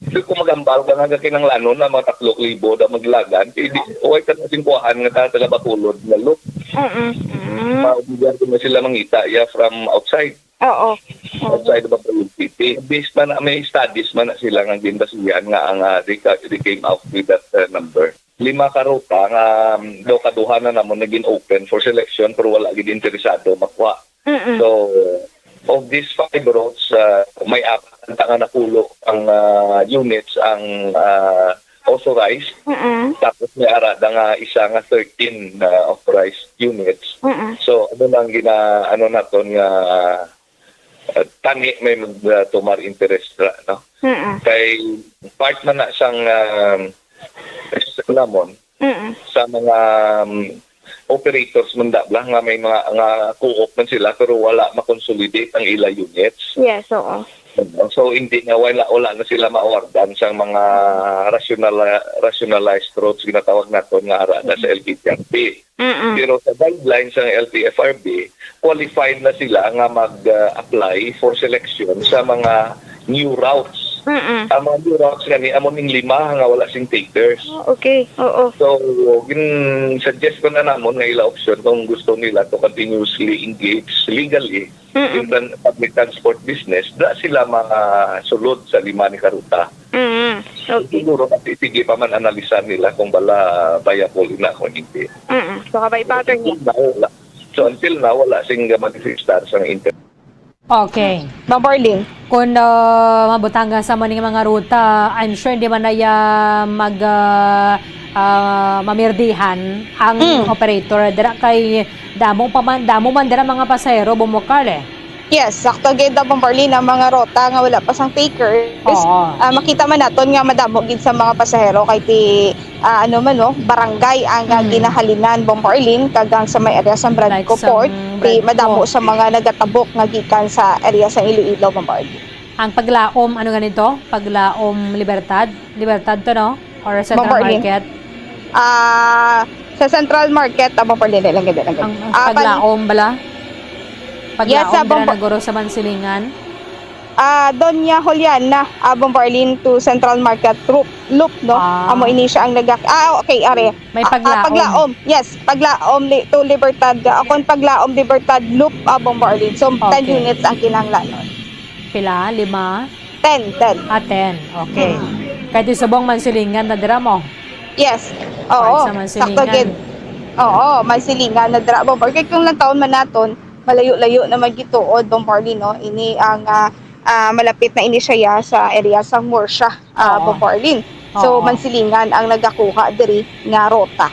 di ko magambal ka nga kinanglanon na mga tatlo ka libo daw maglagan, kay di, wala ka na singkuhaan nga taga Bacolod nga look. Mm-mm. Mm. Maobligar ko na sila mangita, yeah, from outside. Oo. Oo. Outside of Bacolod City. Based man na, may studies man na sila nga ginbasihan nga ang, ah, they ca-, they came out with that, uh, number. Lima ka ruta nga, um, daw kaduha na namon naging open for selection pero wala gid interesado makuha. Mm-mm. So, of these five routes, uh, may apat na nga napulo ang, uh, units ang, uh, authorized. Mm-mm. Tapos may ara na nga isa nga thirteen na authorized units. Mm-mm. So, ano nang gina-, ano naton nga, uh, tani may mag-, uh, tumar interest ra, no? Mm-mm. Kay part man na sang, um, namon Mm-mm. sa mga, um, operators man da bla nga may mga, nga co-op man sila pero wala ma-consolidate ang ila units. Yes, oo. So, hindi na, wala, wala na sila ma-awardan sa mga rational, rationalized routes ginatawag naton nga ara na sa Mm-mm. L P T R P. Mm-mm. Pero sa guidelines ng L T F R B, qualified na sila nga mag, uh, apply for selection sa mga new routes. Mm-mm. Ang mga new routes gani, amo ning lima nga wala sing takers. Oh, okay. Oo. So, gin-suggest ko na namon nga ila option kung gusto nila to continuously engage legally Mm-mm. in tran-, public transport business, da sila mga sulod sa lima ni karuta. Mm-mm. Okay. Siguro, kasi sige pa man analisan nila kung bala viable ina kung hindi. Mm-mm. So, kabay pa, attorney. Until now, wala. So, until now, wala sing manifestar sang interest. Okay. Ma'am Marlene. Kung, ah, mabutangan sa man nga mga ruta, I'm sure hindi man na ya mag, ah, ah, mamirdihan ang Mm. operator dira kay damo pa man, damo man dira mga pasahero, Bombo Carl, eh. Yes, sakto gid, ah, Bombo Arlene, ang mga rota nga wala pa sang takers, Oo. ah, makita man naton nga madamo gid sa mga pasahero kay ti, ah, ano man, no, barangay ang, ah, Mm. ginahalinan, Bombo Arlene, kag ang sa may area sa Bradco Like sa Port, ti Bradco. madamo sa mga nagatabok nga gikan sa area sa Iloilo, Bombo Arlene. Ang paglaom, ano ganito? Paglaom Libertad? Libertad to, no? Or Central Bombo Arlene? Market? Ah, sa Central Market, ah, Bombo Arlene, lang gid, lang gid. Ang, ang Ah, pan- paglaom bala? Yes, Paglaom ah, dira Bombo- na guro sa Mansilingan? Ah, Doña Juliana, ah, Bombo Arlene to Central Market loop, loop, no? Ah. Amo ini siya ang nagak-, ah, okay, are. May Ah, ah, paglaom. paglaom. Yes, paglaom li-, to Libertad. Ah, kung paglaom Libertad loop, ah, Bombo Arlene. So, ten Okay. units ang kinahanglanon. Pila? Lima? Ten, ten. Ah, ten. Okay. Hmm. Kay ti subong Mansilingan na dira mo? Yes. Oo, Part sa Mansilingan. sakto gid. Oo, Mansilingan na dira, Bombo. Kay kung lantawon man naton, malayo-layo na man gituod, Bombo Arlene, no? Ini ang, ah, ah, malapit na ini siya sa area sa Murcia, ah, Oo. Bombo Arlene. So, Oo. Mansilingan ang nagakuha diri nga rota.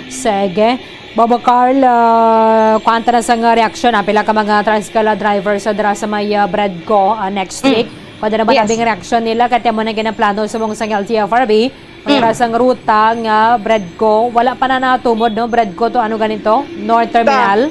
Sige. Bombo Carl, ah, kuwanta na sa nga reaksyon, ah, pila ka mga tricycle, ah, drivers, ah, dira sa may, ah, Bradco, ah, next Mm. week. Kuwanta na ba Yes. nabing reaksyon nila? Kaya mo na ginaplano sa mong sang L T F R B, ang Mm. ira sang ruta nga Bradco. Wala pa na natumod, no? Bradco to, ano ganito? North Terminal?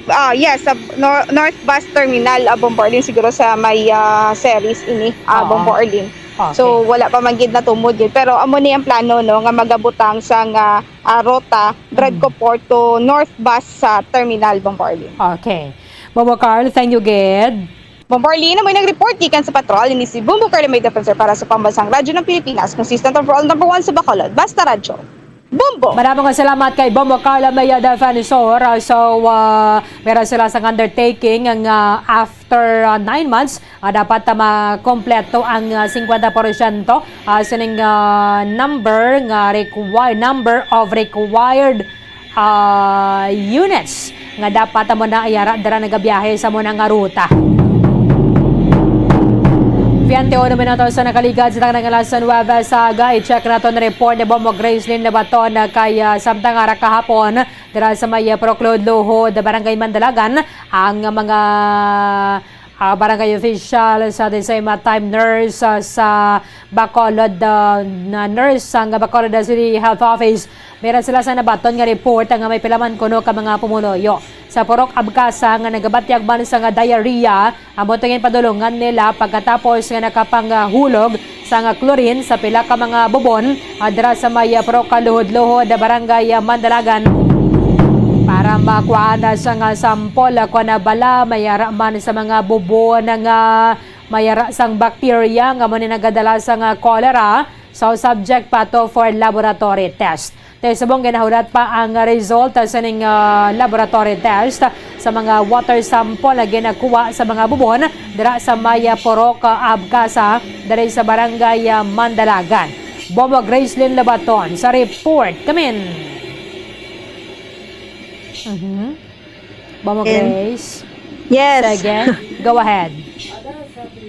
Ah, yes, sa Nor-, North Bus Terminal, ah, Bombo Arlene, siguro sa may, ah, Ceres ini, ah, Oo. Bombo Arlene. Okay. So, wala pa man gid natumod yun. Pero amo ni ang plano, no, nga magabutang sa nga, ah, rota, Bradco Mm. Port to North Bus sa Terminal, Bombo Arlene. Okay. Bombo Carl, thank you gid. Bombo Arlene, amo nag-report gikan sa patrol, ini si Bombo Carl, may defensor para sa Pambansang Radyo ng Pilipinas, consistent overall number one sa Bacolod. Basta Radyo. Bombo! Maraming salamat kay Bombo Carla Maya Defensor. Ah, so, ah, meron sila sa undertaking nga after, ah, nine months, ah, dapat, ah, makompleto ang, ah, fifty percent, ah, sining, ah, number nga required, number of required, ah, units nga dapat amo na iyara dira nagabiyahe sa amo na nga ruta. Twenty-one minutos sa nakaligad sa tanang alas nuebe sa aga. I-check naton report ni Bombo Gracelyn Lebaton na kay, ah, samtang ara kahapon dira sa may, ah, Purok Luhod-Luhod, Barangay Mandalagan, ang mga, ah, barangay official sa the same, ah, time nurse, ah, sa Bacolod, ah, na nurse sang Bacolod City Health Office. Meron sila sa nabaton nga report nga may pila man kuno ka mga pumuluyo sa Purok Abcasa nga nagabatyag man sa nga diarrhea. Amo to ginpadulungan nila pagkatapos nga nakapanghulog sa nga chlorine sa pila ka mga bubon, ah, dira sa may, ah, Purok Luhod-Luhod, Barangay, ah, Mandalagan para makuhaan na sa nga sample, ah, kung bala may ara man sa mga bubon nga may ara sang bacteria nga amo ni nagadala sa nga cholera. So, subject pa to for laboratory test. Ti subong ginahulat pa ang result sa ning, ah, laboratory test sa mga water sample na ginakuha sa mga bubon dira sa may, ah, Purok, ah, Abcasa, diri sa Barangay, ah, Mandalagan. Bombo Gracelyn Lebaton sa report. Kamin. Mhm. Bombo And Grace. Yes. Sige, go ahead.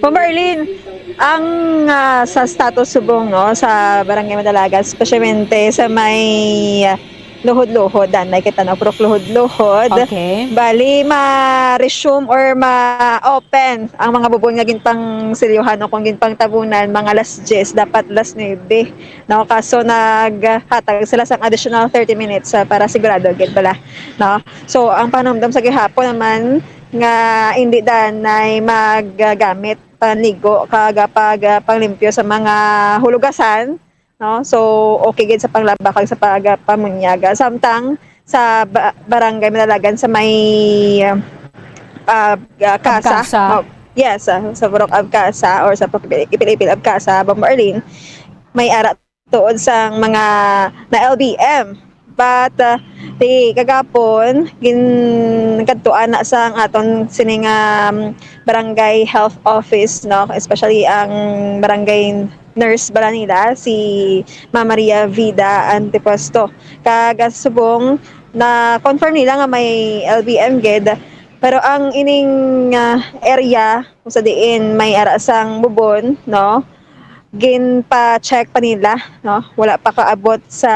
Bombo Arlene, ang, ah, sa status subong, no, sa Barangay Mandalagan, espesyalmente sa may, ah, Luhod-Luhod, danay kita, no, Purok Luhod-Luhod. Okay. Bali, ma-resume or ma-open ang mga bubon nga ginpangsilyuhan o kung ginpangtabunan, mga alas diyes, dapat alas nuebe, no? Kaso naghatag sila sang additional thirty minutes, ah, para sigurado gid bala, no? So, ang panumdom sa gihapon naman nga hindi danay magagamit panligo kag pag, ah, panglimpyo sa mga hulugasan, no? So, okay gid sa panglaba kag sa pag, ah, pamunyag. Samtang sa ba-, barangay Manalagan sa may, ah, ah, Kasa. Abcasa. Oh, yes, ah, sa Purok Abcasa or sa Purok Ipil-, Ipil-Ipil Abcasa, Bombo Arlene, may ara tuod sang mga na L B M. But, ah, ti kagapon, ginkadtuan na sang aton sining, um, barangay health office, no? Especially ang barangay nurse bala nila, si Ma'am Maria Vida Antipuesto. Kag, ah, subong na-confirm nila nga may L B M gid. Pero ang ining, ah, area kung sa diin may ara sang bubon, no? ginpa-check pa nila, no? Wala pa kaabot sa,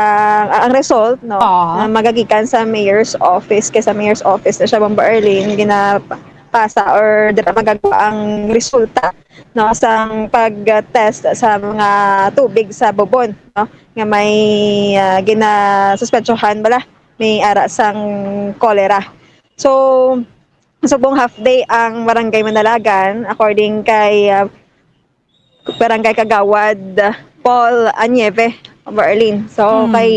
ah, ang result, no? Oo. Na magagikan sa mayor's office, kay sa mayor's office na siya, Bombo Arlene, ginapasa or dira magagawa ang resulta, no, sang pag-test sa mga tubig sa Bubon, no, nga may, ah, ginasuspetsohan bala may ara sang cholera. So, subong half day ang Barangay Manalagan, according kay, ah, Barangay Kagawad, ah, Paul Anieve, Bombo Arlene. So, Mm. kay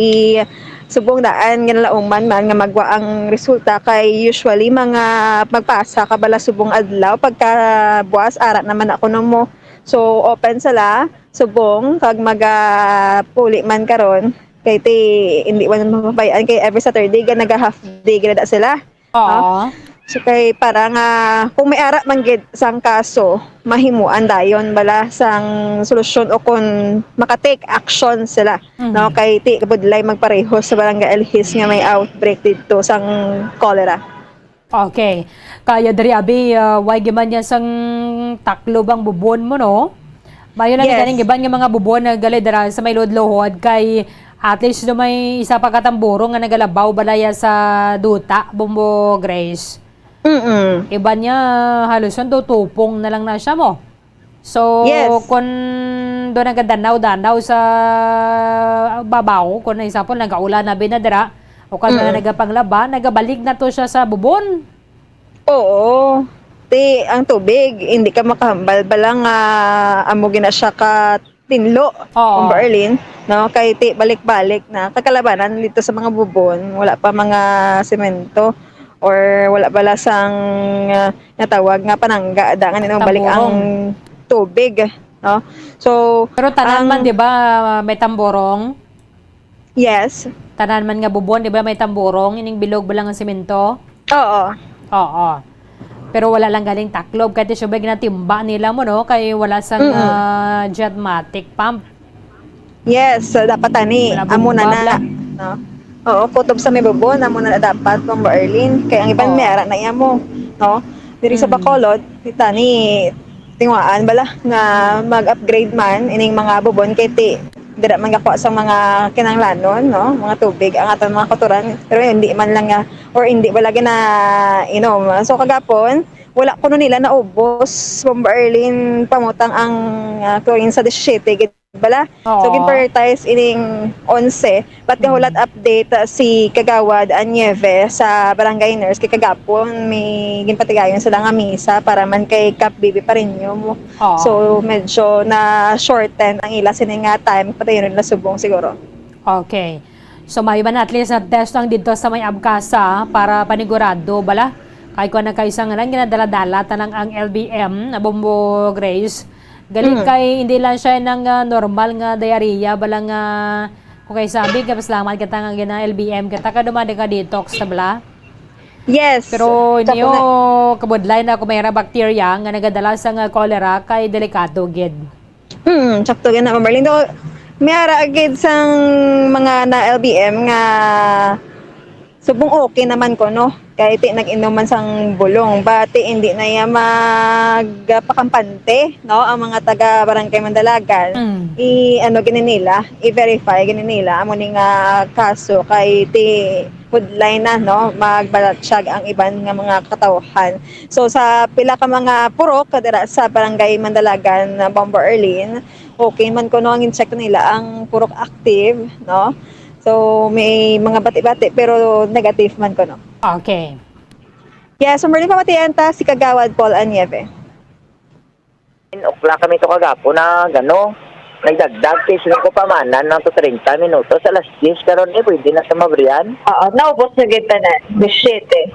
subong daan nga nalauman man nga magwa ang resulta, kay usually mga magpasa ka bala subong adlaw, pagka buwas ara naman ako no mo. So, open sila subong kag magapuli man karon, kay ti hindi man mapapayaan kay every Saturday ga naga half day gid na sila. Oo. No? So, kay para nga kung may ara man gid sang kaso, mahimuan dayon bala sang solusyon o kung maka-take action sila, Mhm. no? Kay ti kabudlay magpareho sa Barangay Alhis nga may outbreak didto sang cholera. Okay. Kaya diri, abi, ah, way giman niya sang taklob ang bubon mo, no? Mayo na ni Yes. ganing iban nga mga bubon na gali dira sa may luhod-luhod kay at least do may isa pa ka tamburong nga nagalabaw balaya sa duta, Bombo Grace. Mm-mm. Iban niya halos do tupong na lang na siya mo. So, Yes. kun do nagadanaw-danaw sa babaw, kun example, nagaulan na binadra, o kag Mm. nagapanglaba, nagabalik na to siya sa bubon. Oo. Ti, ang tubig, hindi ka makahambal bala nga amo gina siya ka tinlo, Oo. Bombo Arlene, no? Kay ti balik-balik na kagalabanan dito sa mga bubon, wala pa mga semento or wala bala sang, ah, natawag nga panangga, da nga nila mabalik ang Tamburong. tubig, no? So, Pero tanan ang man, di ba, may tamburong? Yes. Tanan man nga bubon, di ba, may tamburong, ining bilog ba lang ang semento? Oo. Oo. Pero wala lang galing taklob, kay ti subay ginatimba nila mo, no? Kay wala sang, Mm-mm. ah, jetmatic pump. Yes, so dapat tani, Wala amo na bomba na, bala. no? Oo, kutob sa may bubon, amo na na dapat, Bombo Arlene. Kay ang iban Oo. may ara na iya mo, no? Diri sa Mm. Bacolod, ti tani, tinguhaan bala nga mag-upgrade man ining mga bubon kay ti dira man gakuha sa mga kinahanglanon, no? Mga tubig ang aton mga kautoran, pero hindi man lang nga, or hindi wala gina inom. So kagapon, wala kuno nila naubos, Bombo Arlene, pamutang ang, ah, chlorine sa disisiyete gid bala. So, Oo. gin-prioritize ining onse. But kahulat Mm. update, ah, si Kagawad Anieve sa barangay nurse kay kagapon may ginpatigayon sila nga misa para man kay Kap Bibi Pareño. Oo. So, medyo na-shorten ang ila sini nga time. Patayon nila subong siguro. Okay. So, may man at least na test ang dito sa may Abcasa para panigurado, bala? Kay kuwan na kayo sa ngalan, ginadala-dala tanang ang L B M na Bombo Grace. Gali Mm. kay hindi lang siya nang, ah, normal nga diarrhea, bala nga, kung kay sabi, kapasalamat kita nga gina L B M kita, kay dumadi ka detox na bala. Yes. Pero Tsaka inyo, na- kabudlay na kung may bacteria nga nagadala sa nga cholera, kay delikado gid. Hmm, sakto gid na, Ma'am Marlene. Do, may ara gid sang mga na L B M nga subong okay naman ko, no? Kay ti nag-inom man sang bulong, but ti hindi na iya magpakampante, no? Ang mga taga Barangay Mandalagan, Mm. i-, ano gini nila, i-verify gini nila amo ni nga kaso kay ti budlay na, no? Magbalatsyag ang iban nga mga katawhan. So, sa pila ka mga purok dira sa Barangay Mandalagan, Bombo Arlene, okay man kuno ang in-check nila ang purok active, no? So, may mga bati-bati, pero negative man kuno. Okay. Yes, so, Merlin, pamatian ta si Kagawad Paul Anieve. Ukla kami to kagapon na gano, nagdagdag kay sino ko pamanan ng to treinta minutos, alas diyes karon, eh, pwede na sa mabriyan. Oo, naubos na gid tanan. Alas siyete.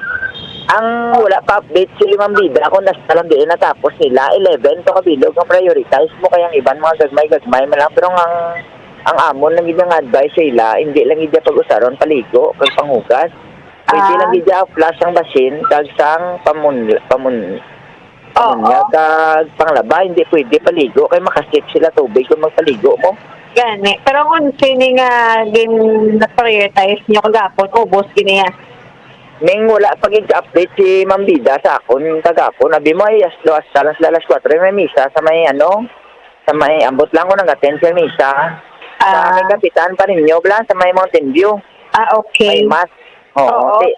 Ang wala pa update si Ma'am Bida kung nasa lang diin natapos nila, eleven to kabilog ang prioritize mo, kay ang iban mga gagmay-gagmay man lang, pero ang, ang amon lang gid nga advice sa ila, hindi lang gid pag-usaron paligo kag panghugas. Pwede Ah. lang gid flush ang basin kag sang pamun-, pamun-, Oo. pamunyag kag panglaba, hindi pwede paligo kay makasip sila tubig kung magpaligo mo. Gani. Pero kung sini nga gin-prioritize nyo kagapon, ubos gini ya. Ning wala pa gid update si Ma'am Bida sa akon kagapon. Abi mo ay as, as, alas, alas kuwatro may misa sa may ano, Sa may ambot lang ko nag-attend sa misa. Sa may Ah. Kapitan pa ninyo, bla, sa may Mountain View. Ah, okay. May mass. Oo, Oo. ti-,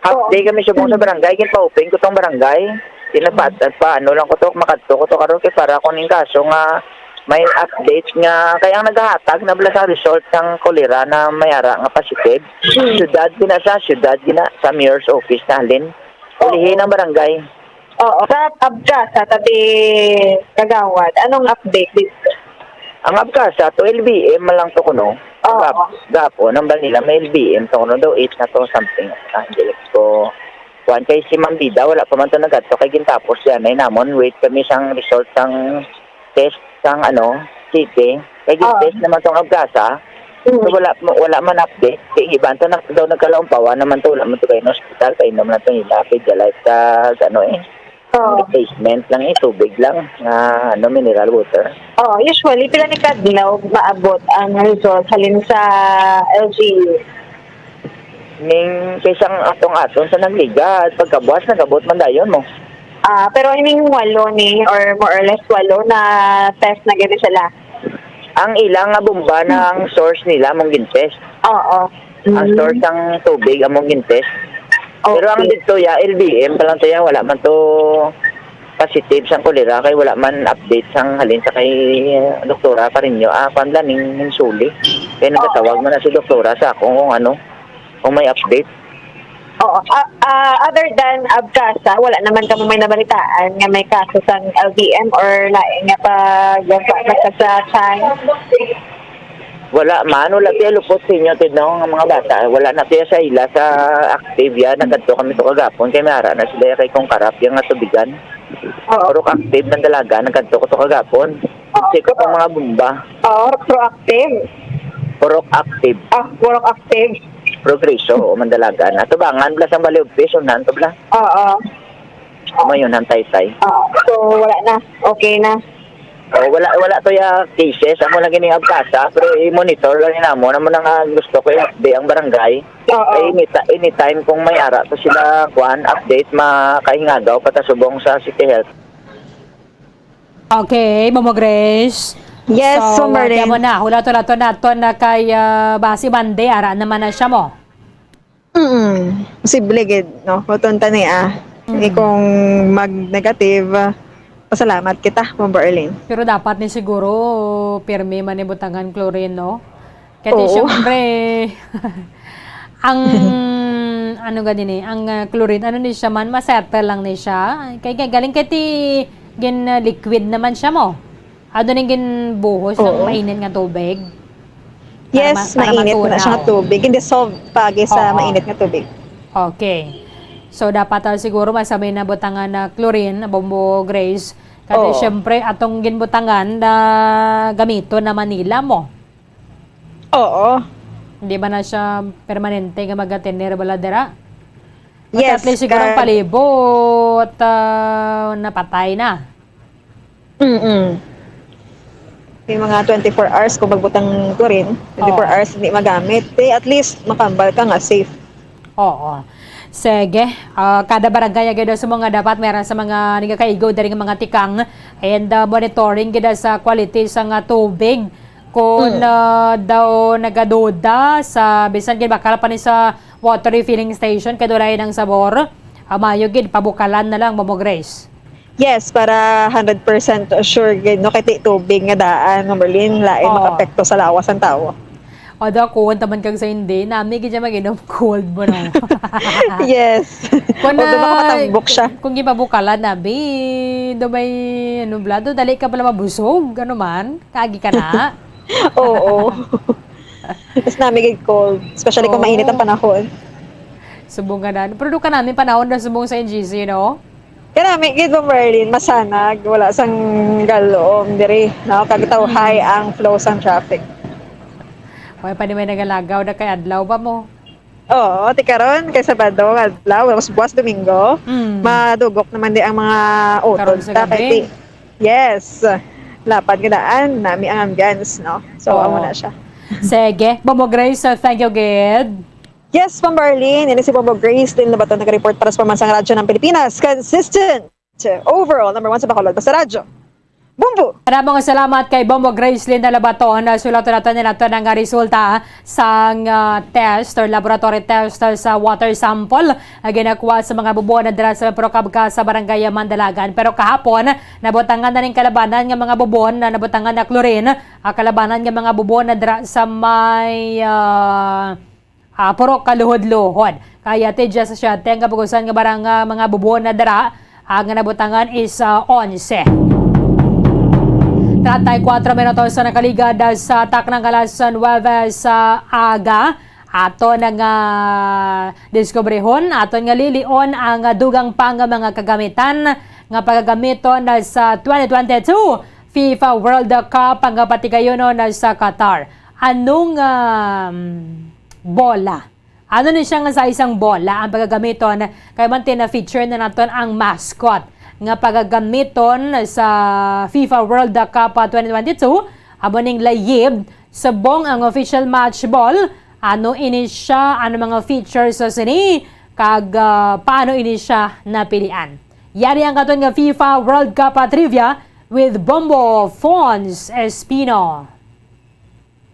half Oo. day kami subong sa Mm. barangay, ginpa-open ko tong barangay. Di nagpa-, Mm. nagpa-, ano lang ko to, makadto ko to karon kay para ko ning kaso nga may update nga, kay ang nagahatag na bala sa result sang kolera na may ara nga positive. Mm. Syudad gina sa, syudad gina sa mayor's office na halin. Oo. Ulihi ng barangay. Oo, sa ABCASA, tabi Kagawad, anong update dito? Ang ABCASA, to L B M man lang to kuno. Oo. Gap-, gapon, ang Manila, may L B M to kuno, daw eight na to, something. Ah, hindi ko, kuwan kay si Ma'am Bida, wala pa man to nagadto, kay gintapos yan, ay namon, wait kami sang result sang test sang, ano, city. Kay Oo. gin-test naman tong ABCASA, Mm. so wala, wala man update. Kay iban to, nag-, daw nagkalaon pa, wala naman to, wala man to kayo ng hospital, kay inom lang to nila, kay Jalay sa, sa ano eh. Oo. Replacement lang eh, tubig lang, nga, ano, mineral water. Oo, usually, pila ni kadlaw maabot ang result halin sa L G U? Ning, kay sang atong aton sa nagligad, pagkabuas, nagabot man dayon mo. Ah, pero ining walo ni, or more or less walo na test na gani sila? Ang ilang nga bomba na ang source nila mong gin-test. Oo. Ang Mm. source sang tubig among gin-test. Pero ang Okay. dito ya, L B M pa lang to ya, wala man to positive sang kolera kay wala man update sang halin sa kay, uh, Doktora Carino. Ah, kwan lang, ning, ning suli. Kaya Oo. nagkatawag man na si Doktora sa akong kung ano, kung may update. Oo. Ah, ah, other than ABCASA, wala naman kamo may nabalitaan nga may kaso sang L B M or lain nga pag-, sa, sa time? Wala man, wala siya lupot sa inyo, Tidno, nga mga bata. Wala na siya sa ila sa active yan. Nagkadto kami to kagapon, kay may ara na sila kay kung karap yung nga tubigan. Oo. Purok active ng dalaga, nagkadto ko to kagapon. Oo. Check up ang mga bomba. Oo, proactive. Purok active. Ah, purok active. Progreso, o Mandalagan. Atubangan, bla, sang Valley of Peace, unahan to, bla. Oo. Mayon ang taytay. Oo. So, wala na. Okay na. Oh, wala, wala to ya cases. Amo lang gini ang ABCASA, pero i-monitor lang ni namo. Namo na nga gusto ko i-update ang barangay. Oo. Kay anyta-, anytime kung may ara to sila, kuan, update, makahingagaw pa ta subong sa City Health. Okay, Momo Grace. Yes, So, Ma'am uh, Marlene. Mo na, hulaton naton naton na kay, uh, basi Monday, ara naman na siya mo. Mm, posible gid, no? Huton ta ni, ah. Mm. Eh, kung mag-negative, ah, pasalamat kita, Ma'am Berlin. Pero dapat ni siguro, pirmi man ni butangan chlorine, no? Kaya Oo. Siyempre, ang, ano gani ni, ang, ah, chlorine, ano ni siya man, masettle lang ni siya. Kaya, kaya galing kay ti, gin, ah, liquid naman siya mo. Ano ning ginbuhos ng Oo. mainit nga tubig? Para Yes, ma-, para mainit na siya nga matunaw. Tubig. Hindi solve pagi sa Oo. mainit nga tubig. Okay. So, dapat, ah, siguro mas sabi na butangan na chlorine, Bombo Grace. Kasi Oo. Siyempre, atong ginbutangan na gamito na Manila mo. Oo. Hindi ba na siya permanente nga mag-atender bala dira? Yes, at least siguro ang kag- palibot, ah, napatay na. Mm-mm. May mga twenty-four hours kung magbutang ko rin. Twenty-four Oo. hours hindi magamit. Eh, at least makambal ka nga safe. Oo. Sige, ah, kada barangay agad sa mga dapat meron sa mga nagakaigo diri nga mga tikang and, ah, monitoring gid sa quality sa nga tubig. Kung, Mm. ah, daw nagaduda sa bisan gid bakal pa ni sa water refilling station kay dulay ng sabor, ah, mayo gid pabukalan na lang, Momo Grace. Yes, para hundred percent sure gid, no, kay ti tubig nga daan, Ma'am Berlin, lain Oo. makaapekto sa lawas ang tawo. Although, kung taman kag sa hindi, nami gid siya mag-inom cold mo, no? Yes. Kung Although na, makamatambok siya. Kung gipabukalan na, be, do may, ano, bla, do dali ka pala mabusog, ano man, kaagi ka na. Oo. Mas nami gid cold, especially kung Oo. mainit ang panahon. Subong nga na. Pero do ka namin panahon na subong sa N G C, no? Kanami gid, Ma'am Marlene, masanag, wala sang galom diri, no? Kag tawhay Mm. ang flow sang traffic. Wala pa ni may nagalagaw na kay adlaw pa mo. Oo, ti karon kay Sabado nga adlaw, tapos buwas Domingo, Mm. madugok naman di ang mga utod Karon sa ta, kay gabi. Ti-, yes, lapad nga daan, nami ang ambience, no? So, Oo. amo na siya. Sige, Momo Grace, uh, thank you gid. Yes, Ma'am Marlene. Ini si Bombo Grace Lynn Lobaton, nag-report para sa Pamansang Radyo ng Pilipinas. Consistent. Overall, number one sa Bacolod. Basta Radyo. Bumbo! Maraming salamat kay Bombo Gracelyn Nalabaton. Sulaton nato ni nato nga resulta sang, ah, test or laboratory test sa water sample nga ginakuha sa mga bubon na dira sa Purok Abca sa Barangay Mandalagan. Pero kahapon, nabutangan na ning kalabanan nga mga bubon na nabutangan na chlorine, ah, kalabanan nga mga bubon na dira sa may, ah, ah, Purok Kaluhod-luhod. Kaya tedya sa siyete ang kapugusan nga barang, ah, mga bubon na dira, ang nabutangan is, ah, onse. Treinta y cuatro minutos sa nakaligad, ah, sa taknang alas nuebe sa aga. Aton nga diskubrehon, aton nga lilion ang dugang pa nga mga kagamitan nga pagagamiton sa twenty twenty-two FIFA World Cup nga patigayunon sa Qatar. Anong, um, bola? Ano ni siya nga sa isang bola ang pagagamiton? Kay man tin-feature na naton ang mascot nga pagagamiton sa FIFA World Cup, ah, twenty twenty-two. Amo ning layib, subong ang official match ball. Ano ini siya? Ano mga features sa sini? Kag, ah, paano ini siya napilian? Yari ang katon nga FIFA World Cup, ah, trivia with Bombo Fons Espino.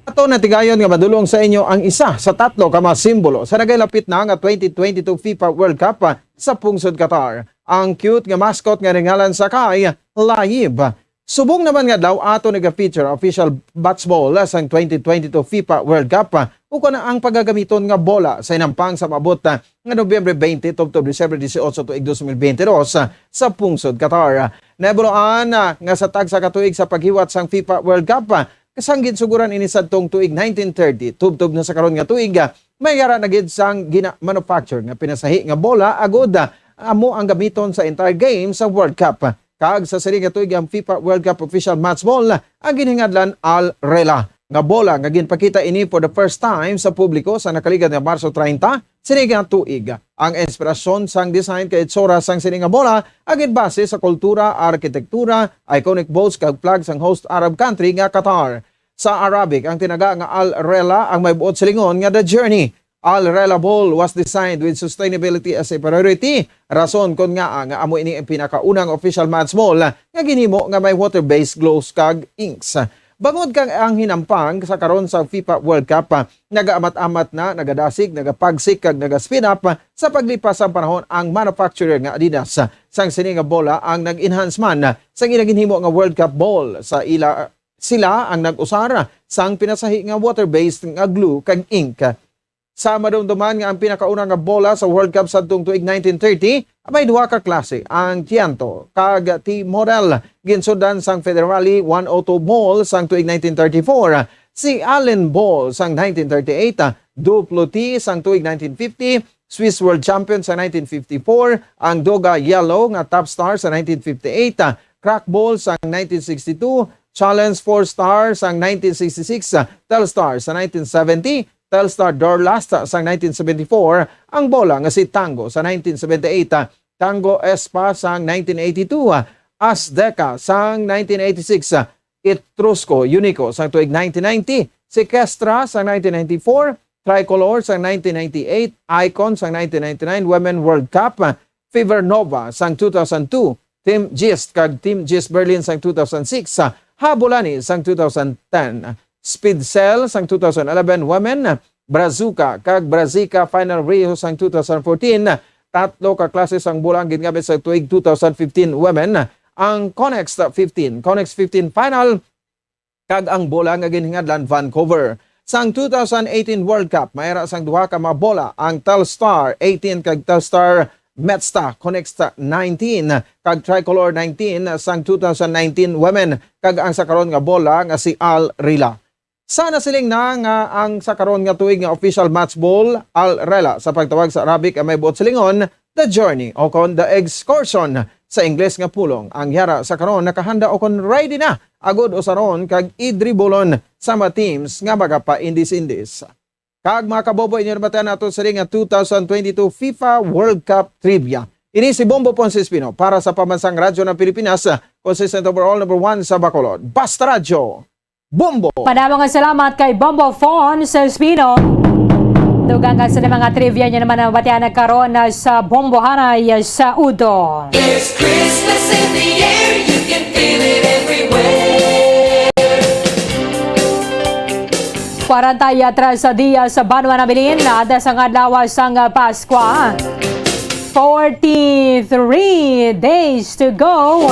Ato na tigayon nga madulong sa inyo ang isa sa tatlo ka mga simbolo sa nagailapit na nga twenty twenty-two FIFA World Cup, ah, sa pungsod Qatar, ang cute nga mascot nga ginganlan sa kay Layib. Subong naman nga daw ato nag-feature official match ball sang twenty twenty-two FIFA World Cup, ah, ukon ang pagagamiton nga bola sa hinampang sa maabot, ah, nga Nobyembre twenty tubtob Disyembre dieciocho tuig dos mil veintidós, ah, sa pungsod Qatar. Nahibaluan, ah, nga sa tagsa ka tuig sa paghiwat sang FIFA World Cup, ah, sang ginsuguran ini sadtong tuig nineteen thirty, tubtob na sa karon nga tuig, ah, may yara na gid sang gina-manufacture nga pinasahi nga bola agud, ah, amo ang gamiton sa entire game sa World Cup. Kag sa sini nga tuig ang FIFA World Cup official match ball ang ginhingadlan Al Rela nga bola nga ginpakita ini for the first time sa publiko sa nakaligad nga Marso treinta sini nga tuig. Ang inspirasyon sang design kag itsura sang sini nga bola ang ginbase sa kultura, arkitektura, iconic boats kag flag sang host Arab country nga Qatar. Sa Arabic, ang tinaga nga Al Rela ang may buot silingon nga The Journey. Al Rela Bowl was designed with sustainability as a priority. Rason kon ngaa nga amo ini ang pinakaunang official match ball nga ginhimo nga may water-based glows kag inks. Bangod kag ang hinampang sa karon sa FIFA World Cup, ah, nagaamat-amat na, nagadasig, nagapagsik, kag naga-speed up, ah, sa paglipas sang panahon ang manufacturer nga Adidas. Sang sini nga bola ang nag-enhance man, ah, sang ila ginhimo nga World Cup ball. Sa ila, sila ang nag-usar sang pinasahi nga water-based nga glue kag ink. Sa madumduman nga ang pinakauna nga bola sa World Cup sadtong tuig nineteen thirty, may duha ka klase, ang Tiento kag T-model. Ginsundan sang Federale one oh two ball sang tuig nineteen thirty-four, si Allen ball sang nineteen thirty-eight, Duplo T sang tuig nineteen fifty, Swiss World Champion sang nineteen fifty-four, ang Doga Yellow nga Top Star sa nineteen fifty-eight, Crack Ball sang nineteen sixty-two, Challenge Four Star sang nineteen sixty-six, Telstar sa nineteen seventy, Telstar Duralast sang nineteen seventy-four, ang bola nga si Tango sa nineteen seventy-eight, Tango Espa sang nineteen eighty-two, Azteca sang nineteen eighty-six, Etrusco Unico sang tuig nineteen ninety, Sequestra sang nineteen ninety-four, Tricolor sang nineteen ninety-eight, Icon sang nineteen ninety-nine Women World Cup, Fever Nova sang two thousand two, Team Gist kag Team Gist Berlin sang two thousand six, Habulani sang two thousand ten, Speed Cell sang two thousand eleven Women, Brazuca kag Brazica Final Rio sang two thousand fourteen. Tatlo ka klase sang bola ang gingamit sa tuig two thousand fifteen Women, ang Connex fifteen, Connex fifteen Final, kag ang bola nga ginhingadlan Vancouver. Sang two thousand eighteen World Cup, may ara sang duha ka mga bola, ang Telstar eighteen kag Telstar Metsta Connex nineteen kag Tricolor nineteen sang two thousand nineteen Women, kag ang sa karon nga bola nga si Al Rila. Sa nasiling na nga ang sa karon nga tuig nga official match ball, Al Rela sa pagtawag sa Arabic ang may buot silingon, The Journey, o kon The Excursion sa Ingles nga pulong. Ang yara sa karon nakahanda o kon ready na agud usaron kag idribulon sa mga teams nga magapaindis-indis. Kag mga kabobo, inyo nabatian nato sa ring nga two thousand twenty-two FIFA World Cup Trivia. Ini si Bombo Ponce Espino para sa Pambansang Radyo ng Pilipinas, consistent overall number one sa Bacolod. Basta Radyo, Bombo! Madamo nga salamat kay Bombo Fons Espino. Dugang ka sa mga trivia niya naman ang batian karon na sa Bombohanay sa Udo. There's Christmas in the air, you can feel it everywhere. Kwarenta y tres sa diya sa banwa nabilin, ada sa adlaw sang Paskwa. Forty-three days to go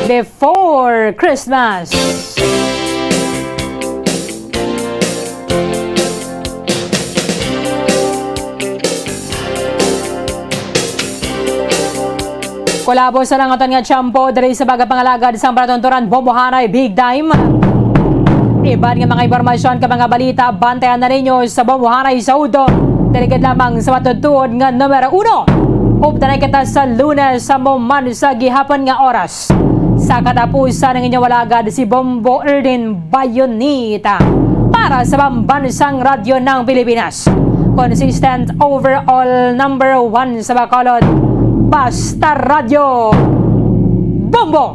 before Christmas. Kulabo sa lang aton nga tiyempo diri sa pagapangalagad sang palatunturan, Bombohanay Big Time. Iban nga mga impormasyon kag mga balita, bantayan na ninyo sa Bombohanay sa Udo. Diri gid lamang sa matutuod nga numero uno. Updanay kita sa Lunes sa mahuman sa gihapon nga oras. Sa katapusan, ang inyong alagad si Bombo Erdin Bayonita para sa Pambansang Radyo ng Pilipinas. Consistent overall number one sa Bacolod. Basta Radyo. Bombo!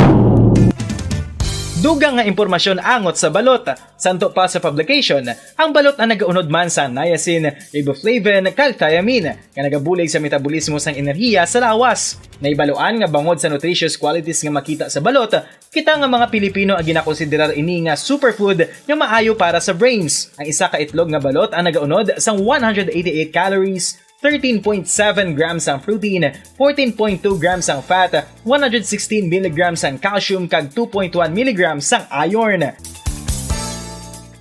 Dugang nga impormasyon angot sa balot. Santo pa sa publication, ang balot ang nagaunod man sa niacin, riboflavin, kag thiamine, nga nagabulig sa metabolismo sang enerhiya sa lawas. Nahibaluan nga bangod sa nutritious qualities nga makita sa balot, kita nga mga Pilipino ang ginakonsiderar ini nga superfood nga maayo para sa brains. Ang isa ka itlog nga balot ang nagaunod sang one hundred eighty-eight calories, thirteen point seven grams ang protein, fourteen point two grams ang fat, one hundred sixteen milligrams ang calcium, kag two point one milligrams ang iron.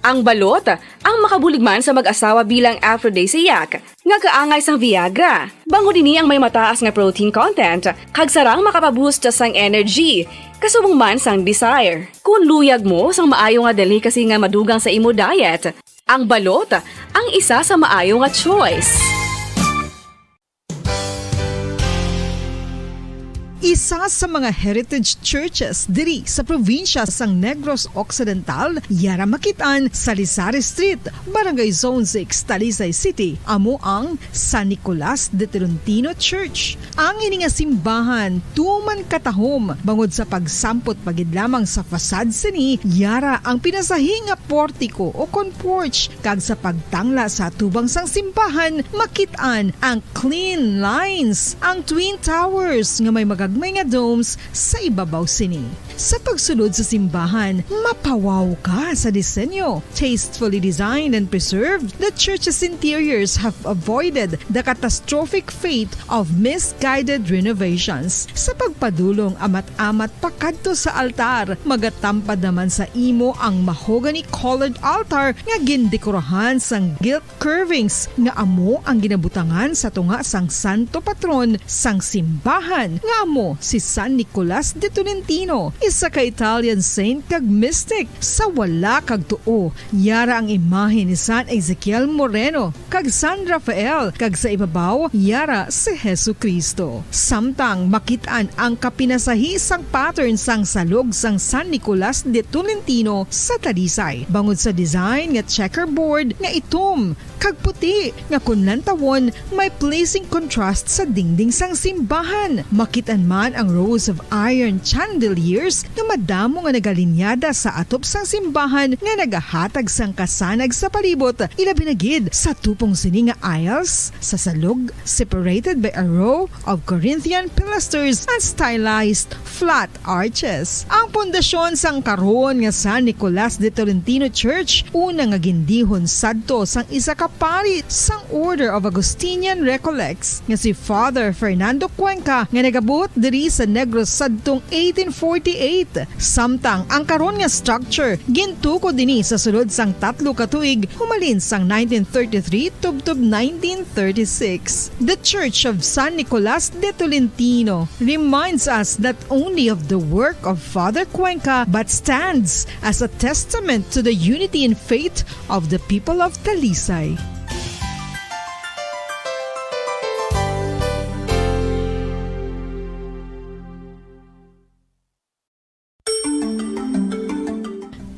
Ang balot ang makabulig man sa mag-asawa bilang aphrodisiac nga kaangay sang Viagra. Bangod ini ang may mataas nga protein content, kag sarang makapaboost sang energy, kasubong man sang desire. Kung luyag mo sang maayo nga delicacy nga madugang sa imo diet, ang balot ang isa sa maayo nga choice. Isa sa mga heritage churches diri sa probinsya sang Negros Occidental, yara makit-an sa Lisari Street, Barangay Zone six, Talisay City, amo ang San Nicolas de Tolentino Church. Ang ini nga simbahan tuman katahom bangod sa pagsampot pa gid lamang sa facade sini, yara ang pinasahi nga portiko o kon porch, kag sa pagtangla sa atubang sang simbahan makit-an ang clean lines, ang twin towers nga may magagmay nga domes sa ibabaw sini. Sa pagsulod sa simbahan, mapawaw ka sa disenyo. Tastefully designed and preserved, the church's interiors have avoided the catastrophic fate of misguided renovations. Sa pagpadulong amat-amat pakadto sa altar, magatampad naman sa imo ang mahogany-colored altar nga gindekorahan sang gilt curvings nga amo ang ginabutangan sa tunga sang santo patron sang simbahan, nga amo si San Nicolas de Tolentino, isa ka Italian saint kag mystic. Sa wala kag tuo, yara ang imahe ni San Ezekiel Moreno kag San Rafael, kag sa ibabaw, yara si Jesu-Cristo. Samtang makit-an ang kapinasahi sang pattern sang salog sang San Nicolas de Tolentino sa Talisay, bangod sa design nga checkerboard nga itom kag puti, nga kon lantawon, may pleasing contrast sa dingding sang simbahan. Makit-an man ang rows of iron chandeliers nga madamo nga nagalinyada sa atop sang simbahan nga nagahatag sang kasanag sa palibot, ilabi na gid sa tupong sini nga aisles sa salog, separated by a row of Corinthian pilasters and stylized flat arches. Ang pundasyon sang karon nga San Nicolas de Tolentino Church, una nga gindihon sadto sang isa ka pari sang Order of Augustinian Recollects nga si Father Fernando Cuenca, nga nagabuot diri sa Negros sadtong eighteen forty-eight. Samtang ang karon nga structure gintukod ini sa sulod sang tatlo ka tuig, humalin sang nineteen thirty-three tubtob nineteen thirty-six. The Church of San Nicolas de Tolentino reminds us not only of the work of Father Cuenca, but stands as a testament to the unity in faith of the people of Talisay.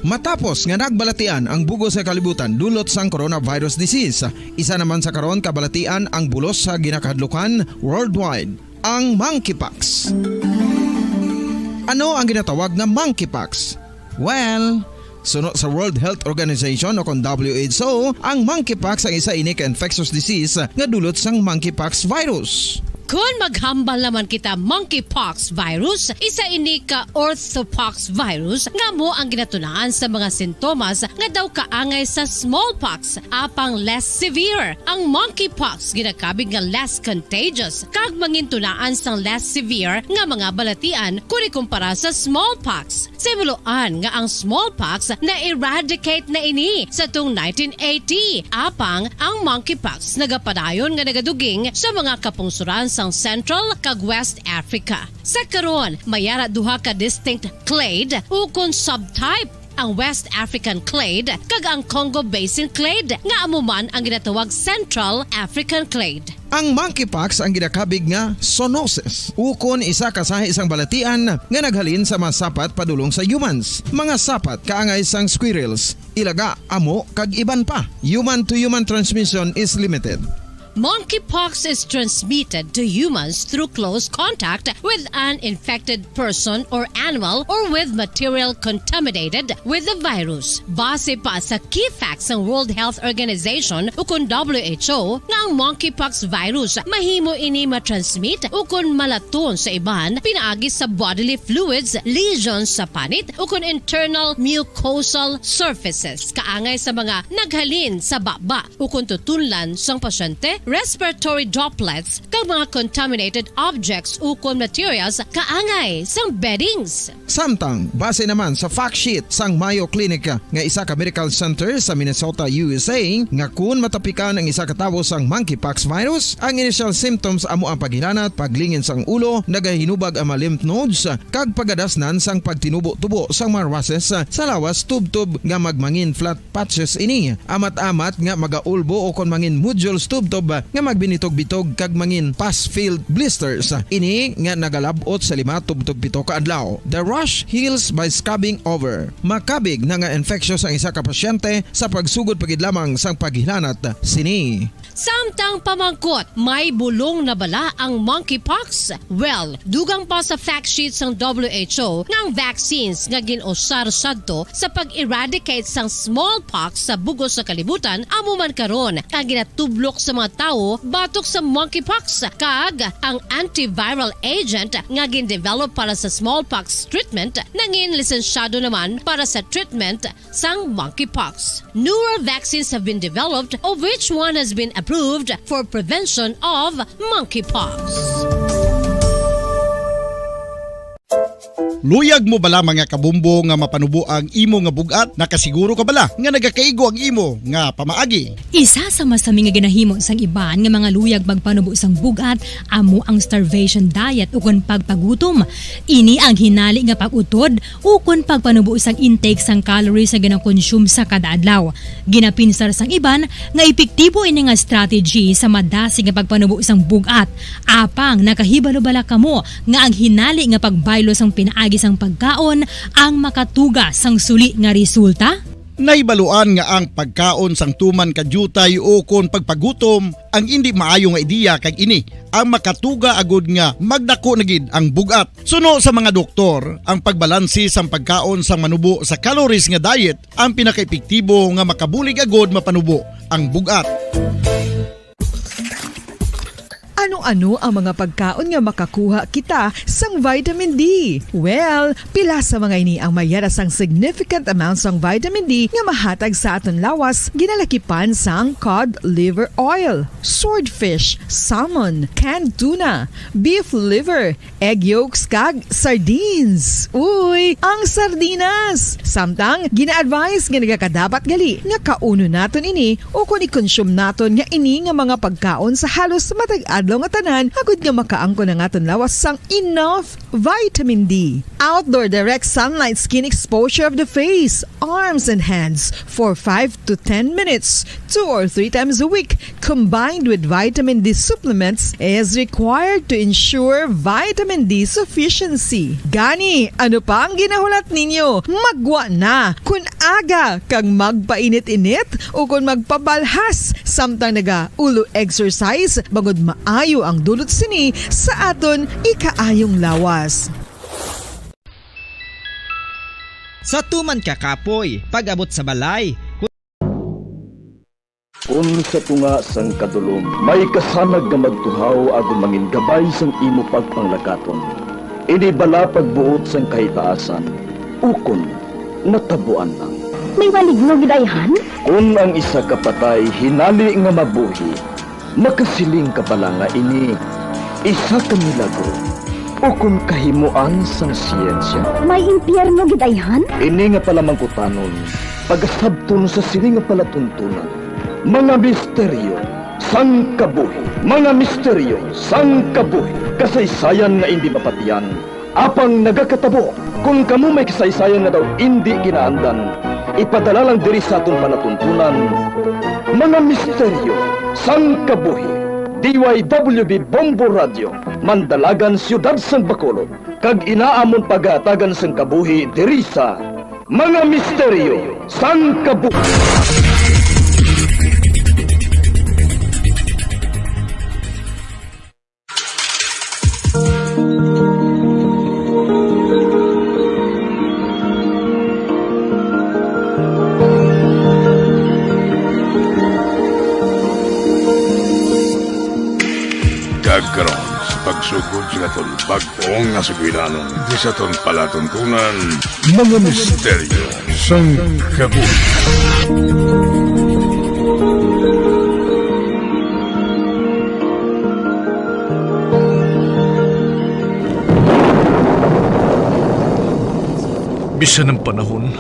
Matapos nga nagbalatian ang bug-os nga kalibutan dulot sang coronavirus disease, isa naman sa karon kabalatian ang bulos sa ginakahadlukan worldwide, ang monkeypox. Ano ang ginatawag nga monkeypox? Well, Suno sa World Health Organization o kon W H O, ang monkeypox ang isa ini ka infectious disease nga dulot sang monkeypox virus. Kon maghambal naman kita monkeypox virus, isa ini ka orthopox virus nga amo ang ginatunaan sa mga sintomas nga daw kaangay sa smallpox, apang less severe. Ang monkeypox ginakabig nga less contagious kag mangintunaan sang less severe nga mga balatian kon ikumpara sa smallpox. Sa himuloan nga ang smallpox na-eradicate na ini sa tung nineteen eighty, apang ang monkeypox nagapadayon nga nagaduging sa mga kapungsoran sang Central kag West Africa. Sa karon, may ara duha ka distinct clade ukon subtype, ang West African clade kag ang Congo Basin clade, nga amo man ang ginatawag Central African clade. Ang monkeypox ang ginakabig nga zoonosis, ukon isa ka sahi sang balatian nga naghalin sa mga sapat padulong sa humans. Mga sapat kaangay sang squirrels, ilaga, amo, kag iban pa. Human to human transmission is limited. Monkeypox is transmitted to humans through close contact with an infected person or animal or with material contaminated with the virus. Base pa sa key facts sang World Health Organization ukon W H O nga ang monkeypox virus mahimo ini ma-transmit ukon malaton sa iban pinaagi sa bodily fluids, lesions sa panit ukon internal mucosal surfaces kaangay sa mga naghalin sa baba ukon tutunlan sang pasyente, respiratory droplets, kag mga contaminated objects ukon materials kaangay sang beddings. Samtang, base naman sa fact sheet sang Mayo Clinic nga isa ka medical center sa Minnesota, U S A, nga kun matapikan ang isa ka tawo sang monkeypox virus, ang initial symptoms amo ang paghilanat, paglingin sang ulo, nagahinubag ang mga lymph nodes, kag pagadasnan sang pagtinubo-tubo sang mga rushes sa lawas tubtob nga magmangin flat patches ini, amat-amat nga magaulbo ukon mangin nodules tubtob nga magbinitog-bitog kag mangin pus-filled blisters. Ini nga nagalab-ot sa lima tubtob pito ka adlaw. The rash heals by scabbing over. Makabig na nga infectious ang isa ka pasyente sa pagsugod pa gid lamang sang paghilanat sini. Samtang pamangkot, may bulong na bala ang monkeypox? Well, dugang pa sa fact sheet sang W H O nga ang vaccines nga gin-usar sadto sa pag-eradicate sang smallpox sa bug-os nga kalibutan amo man karon ang ginatublok sa mga tawo batok sa monkeypox, kag ang antiviral agent nga gin-develop para sa smallpox treatment nangin lisensyado naman para sa treatment sang monkeypox. Newer vaccines have been developed, of which one has been approved for prevention of monkeypox. Luyag mo bala, mga kabumbo, nga mapanubo ang imo nga bug-at? Nakasiguro ka bala nga nagakaigo ang imo nga pamaagi? Isa sa masami nga ginahimo sang iban nga mga luyag magpanubo sang bug-at amo ang starvation diet ukon pagpagutom. Ini ang hinali nga pag-utod ukon pagpanubo sang intake sang calories nga ginakonsume sa kada adlaw. Ginapinsar sang iban nga epektibo ini nga strategy sa madasig nga pagpanubo sang bug-at. Apang nakahibalo bala kamo nga ang hinali nga pagbaylo sang pinaagi sang pagkaon ang makatuga sang suli nga resulta? Nahibaluan nga ang pagkaon sang tuman ka diutay ukon pagpagutom ang indi maayo nga ideya, kag ini ang makatuga agud nga magdako na gid ang bug-at. Suno sa mga doktor, ang pagbalanse sang pagkaon sang manubo sa calories nga diet ang pinakaepektibo nga makabulig agud mapanubo ang bug-at. Ano-ano ang mga pagkaon nga makakuha kita sang vitamin D? Well, pila sa mga ini ang may ara sang significant amount sang vitamin D nga mahatag sa aton lawas, ginalakipan sang cod liver oil, swordfish, salmon, canned tuna, beef liver, egg yolks, kag sardines. Uy, ang sardinas! Samtang, gina-advise nga nagakadapat gali nga kaunon naton ini ukon i-consume naton nga ini nga mga pagkaon sa halos matag adlaw nga tanan, agud nga makaangkon ang aton lawas sang enough vitamin D. Outdoor direct sunlight skin exposure of the face, arms, and hands for five to ten minutes, two or three times a week, combined with vitamin D supplements, is required to ensure vitamin D sufficiency. Gani, ano pa ang ginahulat ninyo? Maggwa na! Kon aga kag magpainit-init ukon magpabalhas samtang naga-ulo exercise, bangod maayo ang dulot sini sa aton ikaayong lawas. Sa tuman ka kapoy, pag-abot sa balay, kun Kon sa tunga sang kadulom may kasanag nga magtuhaw agod mangin gabay sang imo pagpanglakaton, ini bala pagbuot sang kahitaasan, ukon natabuan lang. May maligno gid ayhan? Kon ang isa ka patay hinali nga mabuhi, makasiling ka bala nga ini isa ka milagro ukon kahimoan sang siyensya? May impyerno gid ayhan? Ini nga palamangkutanon pagasabton sa sini nga palatuntunan, mga misteryo sang kabuhi. Mga misteryo sang kabuhi. Kasaysayan nga indi mapatian, apang nagakatabo. Kon kamo may kasaysayan nga daw indi kinaandan, ipadala lang diri sa aton palatuntunan, mga misteryo sang kabuhi. D Y W B Bombo Radio, Mandalagan, Siyudad sang Bacolod, kag inaamon pagahatagan sang kabuhi diri sa mga misteryo sang kabuhi. Kag karon, sa pagsugod sa aton bag-o nga sugilanon, di sa aton palatuntunan, mga misteryo sang kabuhi. Bisan ang panahon,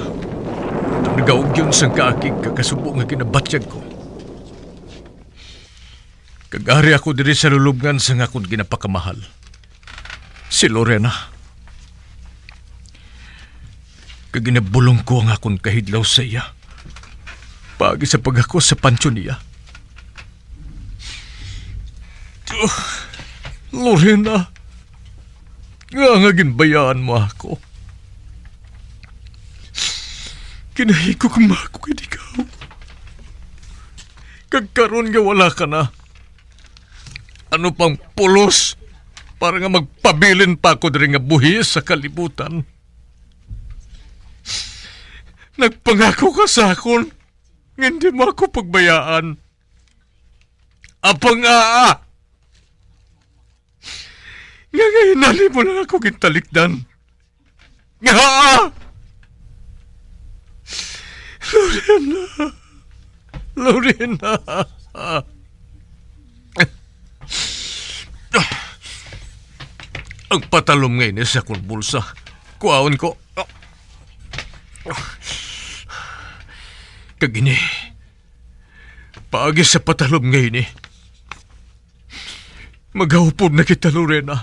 nagaugyon sang kaakig kag kasubo nga ginabatyag ko. Kag ari ako diri sa lulubngan sang akon ginapakamahal, si Lorena. Kag ginabulong ko ang akon kahidlaw sa iya, paagi sa paghakos sa pansyo niya. Oh, Lorena, nga nga ginbayaan mo ako. Ginahigugma ako kay ikaw. Kag karon nga wala ka na, ano pang pulos para nga magpabilin pa ako diri nga buhi sa kalibutan? Nagpangako ka sa akon nga hindi mo ako pagbayaan. Apang aa, nga, nga hinali mo lang ako gintalikdan. Nga, aa! Lorena! Lorena! Ang patalom nga ini sa akon bulsa. Kuhaon ko. Kag ini, paagi sa patalom nga ini, magaupod na kita, Lorena.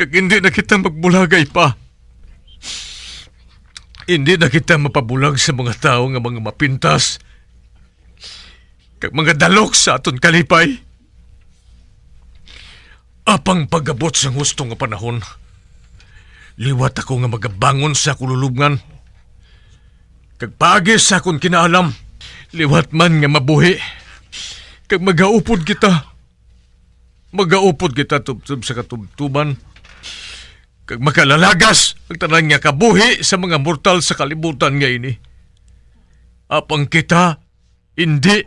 Kag hindi na kita magbulagay pa. Hindi na kita mapabulag sa mga tawo nga mga mapintas kag mga dalok sa aton kalipay. Apang pag-abot sang husto nga panahon, liwat ako nga magabangon sa akon lulubngan, kag paagi sa akon kinaalam, liwat man nga mabuhi, kag magaupod kita. Magaupod kita tubtob sa katubtoban, kag makalalagas ang tanan nga kabuhi sa mga mortal sa kalibutan nga ini. Apang kita, indi.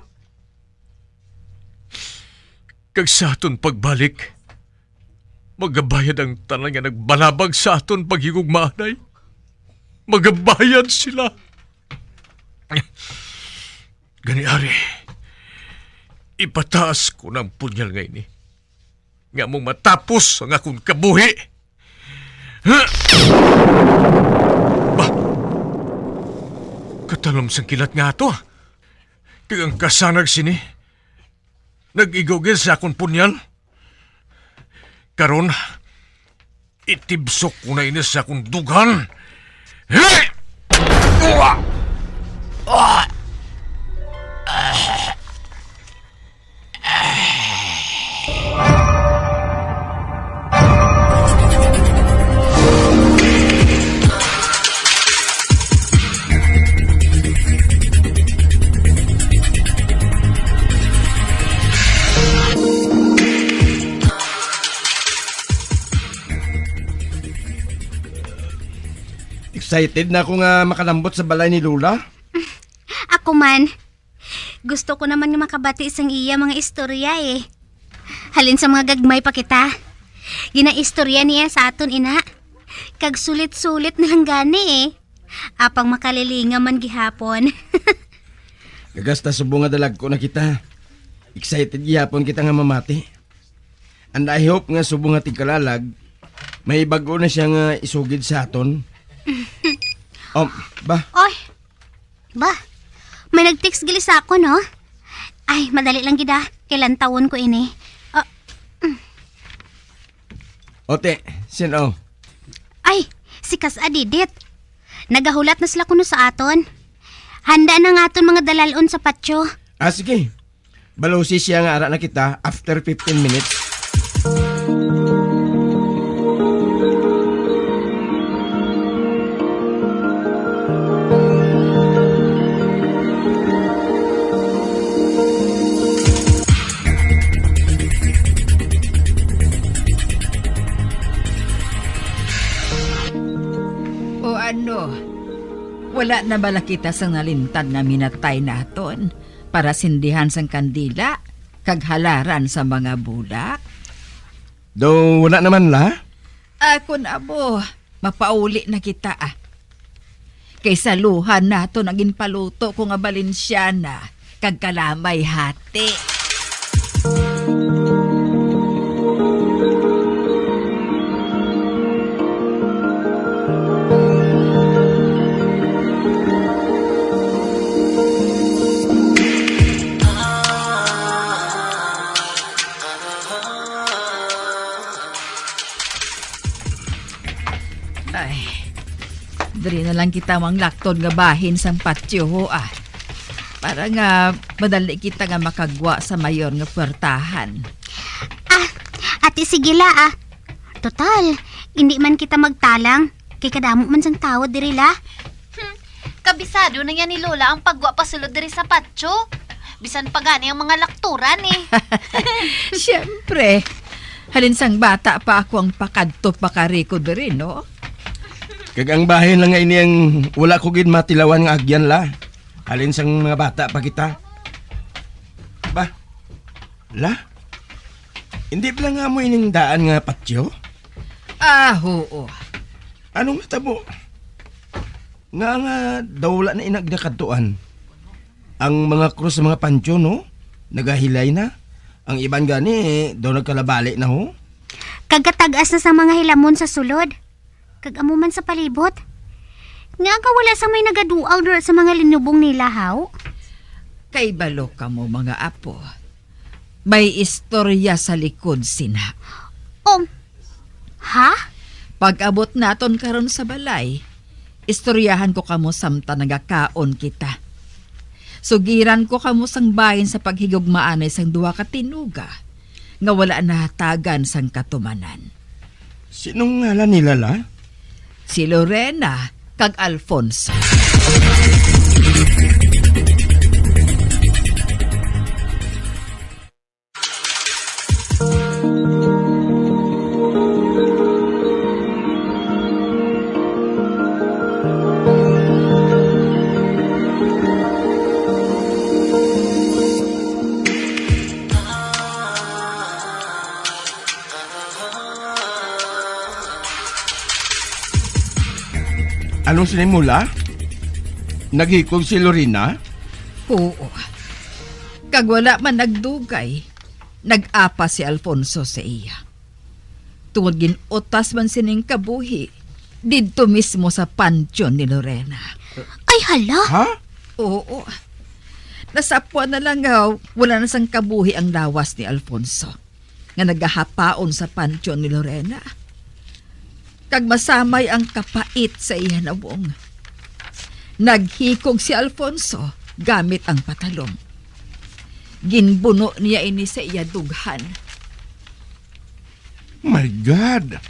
Kag sa aton pagbalik, magabayad ang tanan nga nagbalabag sa aton paghigugmaanay. Magabayad sila. Gani, ari, ipataas ko na ang punyal nga ini, nga among matapos ang akon kabuhi. Bah! Katalom sang kilat nga ato, ah. Kag ang kasanag sini, nag-igugid sa akon punyal. Karon, itibsok ko na ini sa akon dughan. Hey! Excited na ako nga makalambot sa balay ni Lola. Ako man, gusto ko naman nga makabati sang iya mga istorya, eh. Halin sa mga gagmay pa kita. Ginaistorya niya sa aton ina. Kag sulit-sulit na lang gani, eh. Apang makalilinga man gihapon. Gagasta subong nga dalagko na kita. Excited gihapon kita nga mamati. And I hope nga subong nga tigkalalag, may bag-o na siya nga isugid sa aton. Um, ba? Oy, ba? May nag-text gali sa akon, no? Ay, madali lang gid, ah. Kay lantawon ko ini. Ah, mm. Ote, sino? Ay, si Kas Adidit. Nagahulat na sila kuno sa aton. Handa na nga aton mga dalalon sa patio. Ah, sige. Balusi siya nga ara na kita after fifteen minutes. O ano, wala na bala kita sang nalintad nga minatay naton para sindihan sang kandila kag halaran sa mga bulak? Daw wala naman la? Ako na, abo, mapauli na kita, ah. Kay saluhan naton ang ginpaluto ko nga Balenciana kag kalamay hati. Ay, diri na lang kita manglakton nga bahin sang patyo, ho, ah. Para nga madali kita nga makagwa sa mayor nga puwertahan. Ah, ati, sige la, ah. Total, hindi man kita magtalang. Kay kadamo man sang tawo diri la. Hmm, kabisado na niya ni Lola ang pagwa pasulod diri sa patyo. Bisan pa gani ang mga lakturan, eh. Siyempre. Halin sang bata pa ako ang pakadto pakari ko diri, no? Kag ang bahin lang nga ini ang wala ko gid matilawan nga agyan la. Halin sang mga bata pa kita. Ba? La? Hindi pala nga mo ining daan nga patyo? Ah, oo. Anong natabo? Nga nga daw wala na inag nakadtuan. Ang mga krus sa mga pantyo, no? Nagahilay na. Ang iban gani, daw nagkalabali na, ho. Kag katag-as na sa mga hilamon sa sulod. Kag amo man sa palibot. Nga aga wala sa may nagaduaw dira sa mga linubong nila, haw? Kay balo kamo, mga apo. May istorya sa likod sina. Um, ha? Pag-abot naton karon sa balay, istoryahan ko kamo samtang nagakaon kita. Sugiran ko kamo sang bahin sa paghigugmaanay sang duha ka tinuga nga wala nahatagan sang katumanan. Sinong ngalan nila, la? Si Lorena kag Alfonso. Anong sinimula? Naghikog si Lorena? Oo. Kag wala man nagdugay, nag-apas si Alfonso sa iya. Tungod gin-utas man sining kabuhi didto mismo sa pantyon ni Lorena. Ay, hala! Ha? Oo. Nasapwan na lang nga wala na sang kabuhi ang lawas ni Alfonso nga nagahapaon sa pantyon ni Lorena. Kag masamay ang kapait sa iya nawong. Naghikog si Alfonso gamit ang patalong. Ginbuno niya ini sa iya dughan. My God!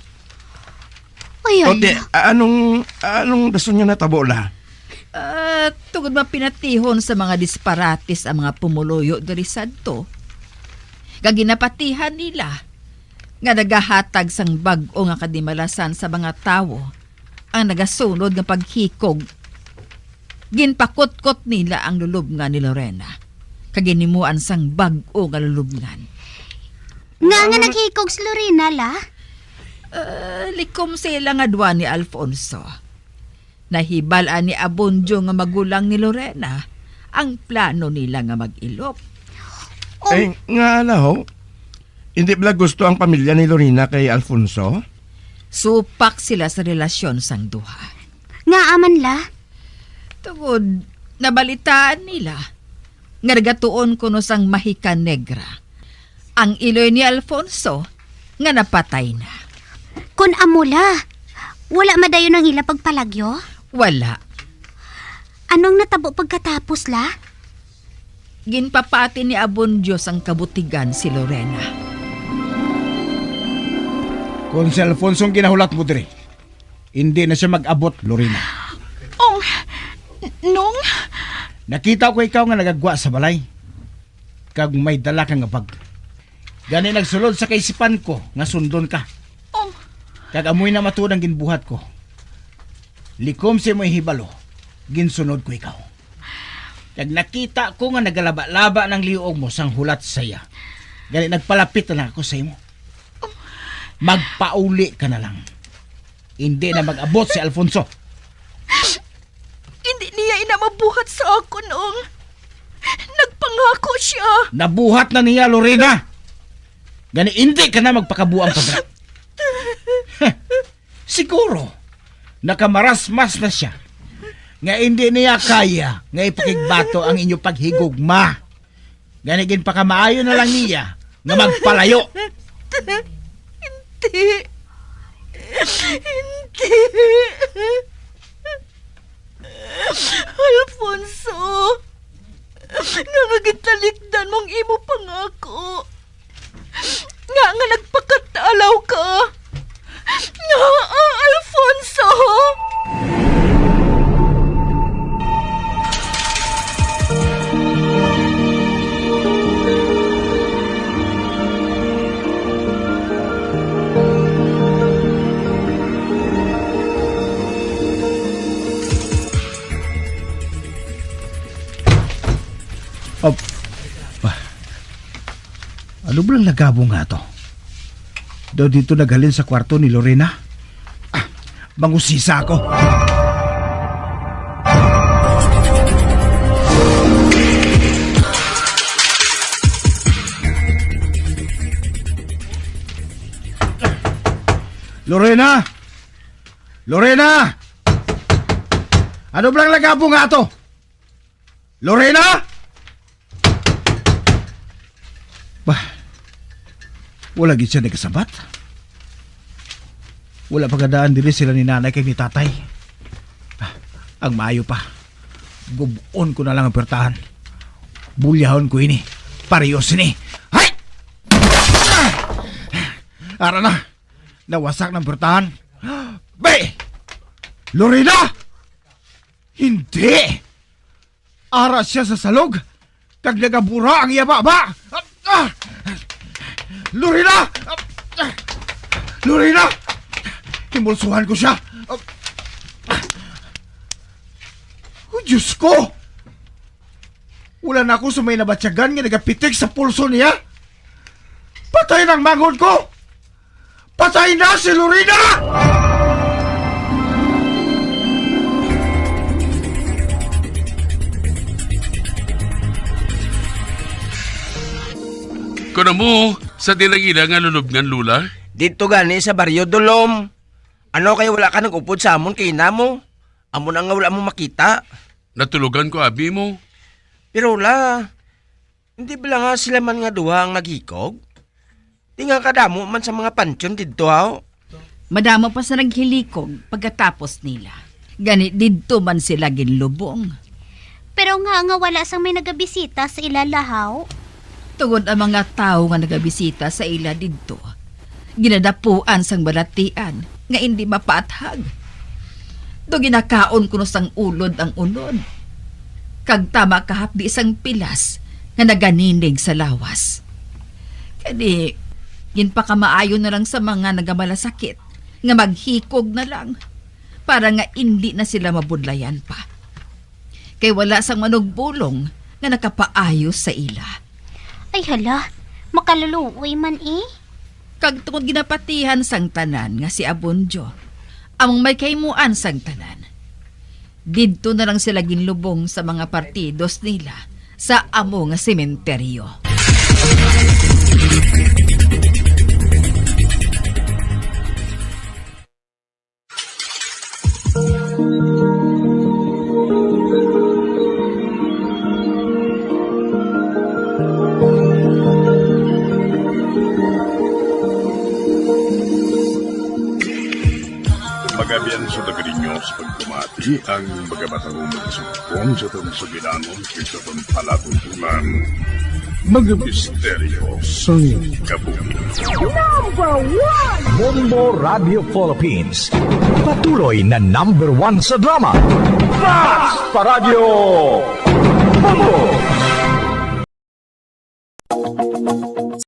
Ay, O, ti, ala. A-, anong, anong dason nga natabo, la? Ah, tungod mapinatihon sa mga disparates ang mga pumuluyo diri sadto, nga ginapatihan nila nga nagahatag sang bag-o nga kadimalasan sa mga tawo, ang nagasunod nga paghikog. Ginpakutkot nila ang lulubngan ni Lorena, kag ginhimuan sang bag-o nga lulubngan. Nga nga naghikog si Lorena, la? Ah, likom sila nga duwa ni Alfonso. Nahibal-an ni Abundio nga magulang ni Lorena ang plano nila nga mag-ilop. Oh. Ay, nga ala, ho? Hindi bala gusto ang pamilya ni Lorena kay Alfonso? Supak sila sa relasyon sang duha. Ngaa man, la? Tungod nabalitaan nila nga nagatuon kuno sang Mahika Negra ang iloy ni Alfonso nga napatay na. Kun amo, la, wala madayon ang ila pagpalagyo? Wala. Ano ang natabo pagkatapos, la? Ginpapati ni Abundio sang kabutigan si Lorena. Kon si Alfonso ang ginahulat mo diri, hindi na siya mag-abot, Lorena. Ong, Nong? Nakita ko ikaw nga nagagwa sa balay, kag may dala ka nga bag. Gani nagsulod sa kaisipan ko nga sundon ka. Ong. Kag amoy na matuod ang ginbuhat ko. Likom sa imo ihibalo, ginsunod ko ikaw. Kag nakita ko nga nagalaba-laba nang liog mo sang hulat sa iya. Gani nagpalapit na lang ako sa imo. Magpauli ka na lang. Hindi na mag-abot si Alfonso. Hindi niya ina mabuhat sa akon, Ong. Nagpangako siya. Nabuhat na niya, Lorena. Gani, hindi ka na magpakabuang pa dira. Siguro, nakamarasmas na siya nga hindi niya kaya nga ipakigbato ang inyo paghigugma. Gani, ginpakamaayo na lang niya nga magpalayo. Hindi. Hindi. Alfonso, nga nga gitalikdan mong imo pangako. Nga nga nagpakatalaw ka. Nga, ah, Alfonso! Op. Ah. Ano ba lang lagabo nga to? Daw dito naghalin sa kwarto ni Lorena? Ah, mangusisa ako. Lorena! Lorena! Ano ba lang lagabo nga to? Lorena! Bah, wala gid siya nagkasabat. Wala pa kadaan diri sila ni nanay kag ni tatay. Ah, ang maayo pa, gub-on ko na lang ang pertahan. Bulyahon ko ini. Pareho sini. Hay! Ara na. Nawasak ng pertahan. Be! Lorena! Hindi! Ara siya sa salog, kag nagabura ang iya baba. Ah! Ah! Lorena! Ah! Ah! Lorena! Himulsuhan ko siya. Ah! Oh, Diyos ko! Wala na ako sa may nabatyagan nga nagapitik sa pulso niya. Patay nang manghod ko! Patay na si Lorena! Kuno mo, sa dilang ila nga lulubngan, Lola? Didto gani sa baryo, Dulom. Ano kay wala ka nag-upod sa amon kay ina mo? Amo na nga wala mo makita. Natulogan ko abi mo. Pero, Lola, hindi bala nga sila man nga duha ang naghikog? Di nga kadamo man sa mga pansyon didto, haw? Madamo pa sa naghilikog pagkatapos nila. Gani didto man sila ginlubong. Pero nga nga wala sang may nagabisita sa ila, Lola, haw? Tungod ang mga tawo nga nagabisita sa ila didto, ginadapuan sang balatian nga indi mapaathag. Do ginakaon kuno sang ulod ang unod, kag tama kahapdi sang pilas nga naganinig sa lawas. Kani, ginpakamaayo na lang sa mga nagamalasakit nga maghikog na lang. para nga indi na sila mabudlayan pa. Kay wala sang manugbulong nga nakapaayo sa ila. Ay hala, makaluluoy man, eh. Kag tungod ginapatihan sang tanan nga si Abundio among may kahimuan sang tanan, didto na lang sila ginlubong sa mga partidos nila sa amo nga sementeryo. Magabian sa taga ninyo sa pagpamati ang mga matarong mga sumpong sa atong sugilanon kag sa atong palatuntunan. Mga misteryo sang kabuhi. Number one! Bombo Radio Philippines. Patuloy na number one sa drama. Mas pa Radyo Bombo!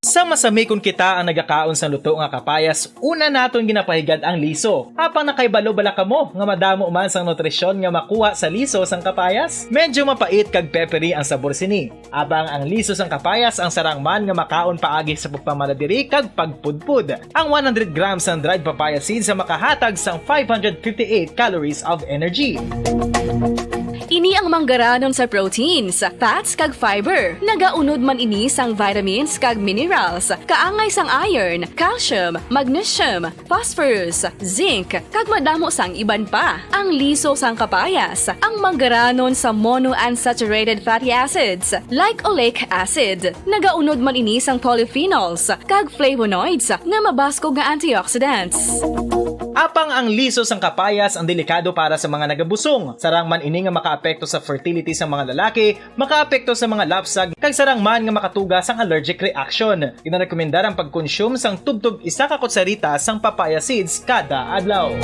Sa masami kon kita ang nagakaon sang luto nga kapayas, una naton ginapahigad ang liso. Apang nakahibalo bala kamo nga madamo man sang nutrisyon nga makuha sa liso sang kapayas? Medyo mapait kag peppery ang sabor sini. Apang ang liso sang kapayas ang sarang man nga makaon paagi sa pagpamala diri kag pagpudpod. Ang one hundred grams sang dried papaya seeds ang makahatag sang five hundred fifty-eight calories of energy. Ini ang manggaranon sa proteins, fats, kag fiber. Nagaunod man ini sang vitamins kag minerals, kaangay sang iron, calcium, magnesium, phosphorus, zinc, kag madamo sang iban pa. Ang liso sang kapayas, ang manggaranon sa monounsaturated fatty acids, like oleic acid. Nagaunod man ini sang polyphenols kag flavonoids nga mabaskog nga antioxidants. Apang ang liso sang kapayas ang delikado para sa mga nagabusong. Sarang man ini nga makaapekto sa fertility sang mga lalaki, makaapekto sa mga lapsag, kag sarang man nga makatuga sang allergic reaction. Ginarekomendar ang pagkonsume sang tubtob isa ka kutsarita sang papaya seeds kada adlaw.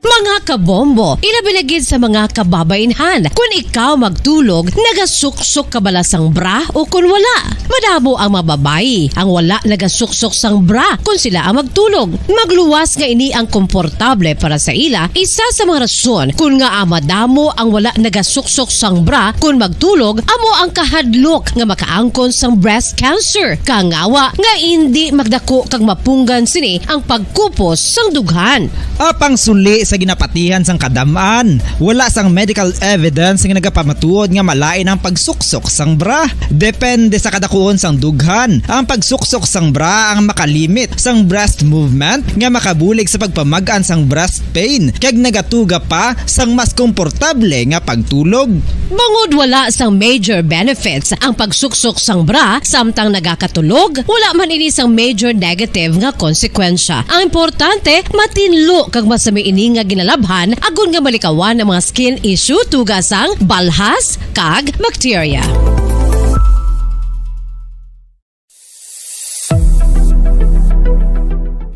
Mga kabombo, ilabi na gid sa mga kababainhan, kun ikaw magtulog, nagasuksok ka bala sang bra o kun wala? Madamo ang mga babayi ang wala nagasuksok sang bra kun sila ang magtulog. Magluwas nga ini ang komportable para sa ila, isa sa mga rason kun ngaa madamo ang wala nagasuksok sang bra kun magtulog amo ang kahadlok nga makaangkon sang breast cancer, kangawa nga indi magdako kag mapunggan sini ang pagkupos sang dughan. Apang suli sa ginapatihan sang kadam-an, wala sang medical evidence nga nagapamatuod nga malain ang pagsuksok sang bra. Depende sa kadakuon sang dughan, ang pagsuksok sang bra ang makalimit sang breast movement nga makabulig sa pagpamag-an sang breast pain, kag nagatuga pa sang mas komportable nga pagtulog. Bangod wala sang major benefits ang pagsuksok sang bra samtang nagakatulog, wala man ini sang major negative nga konsekwensya. Ang importante, matinlo kag masami ini nga ginalabhan agod nga malikawan ang mga skin issue tuga sang balhas kag bakterya.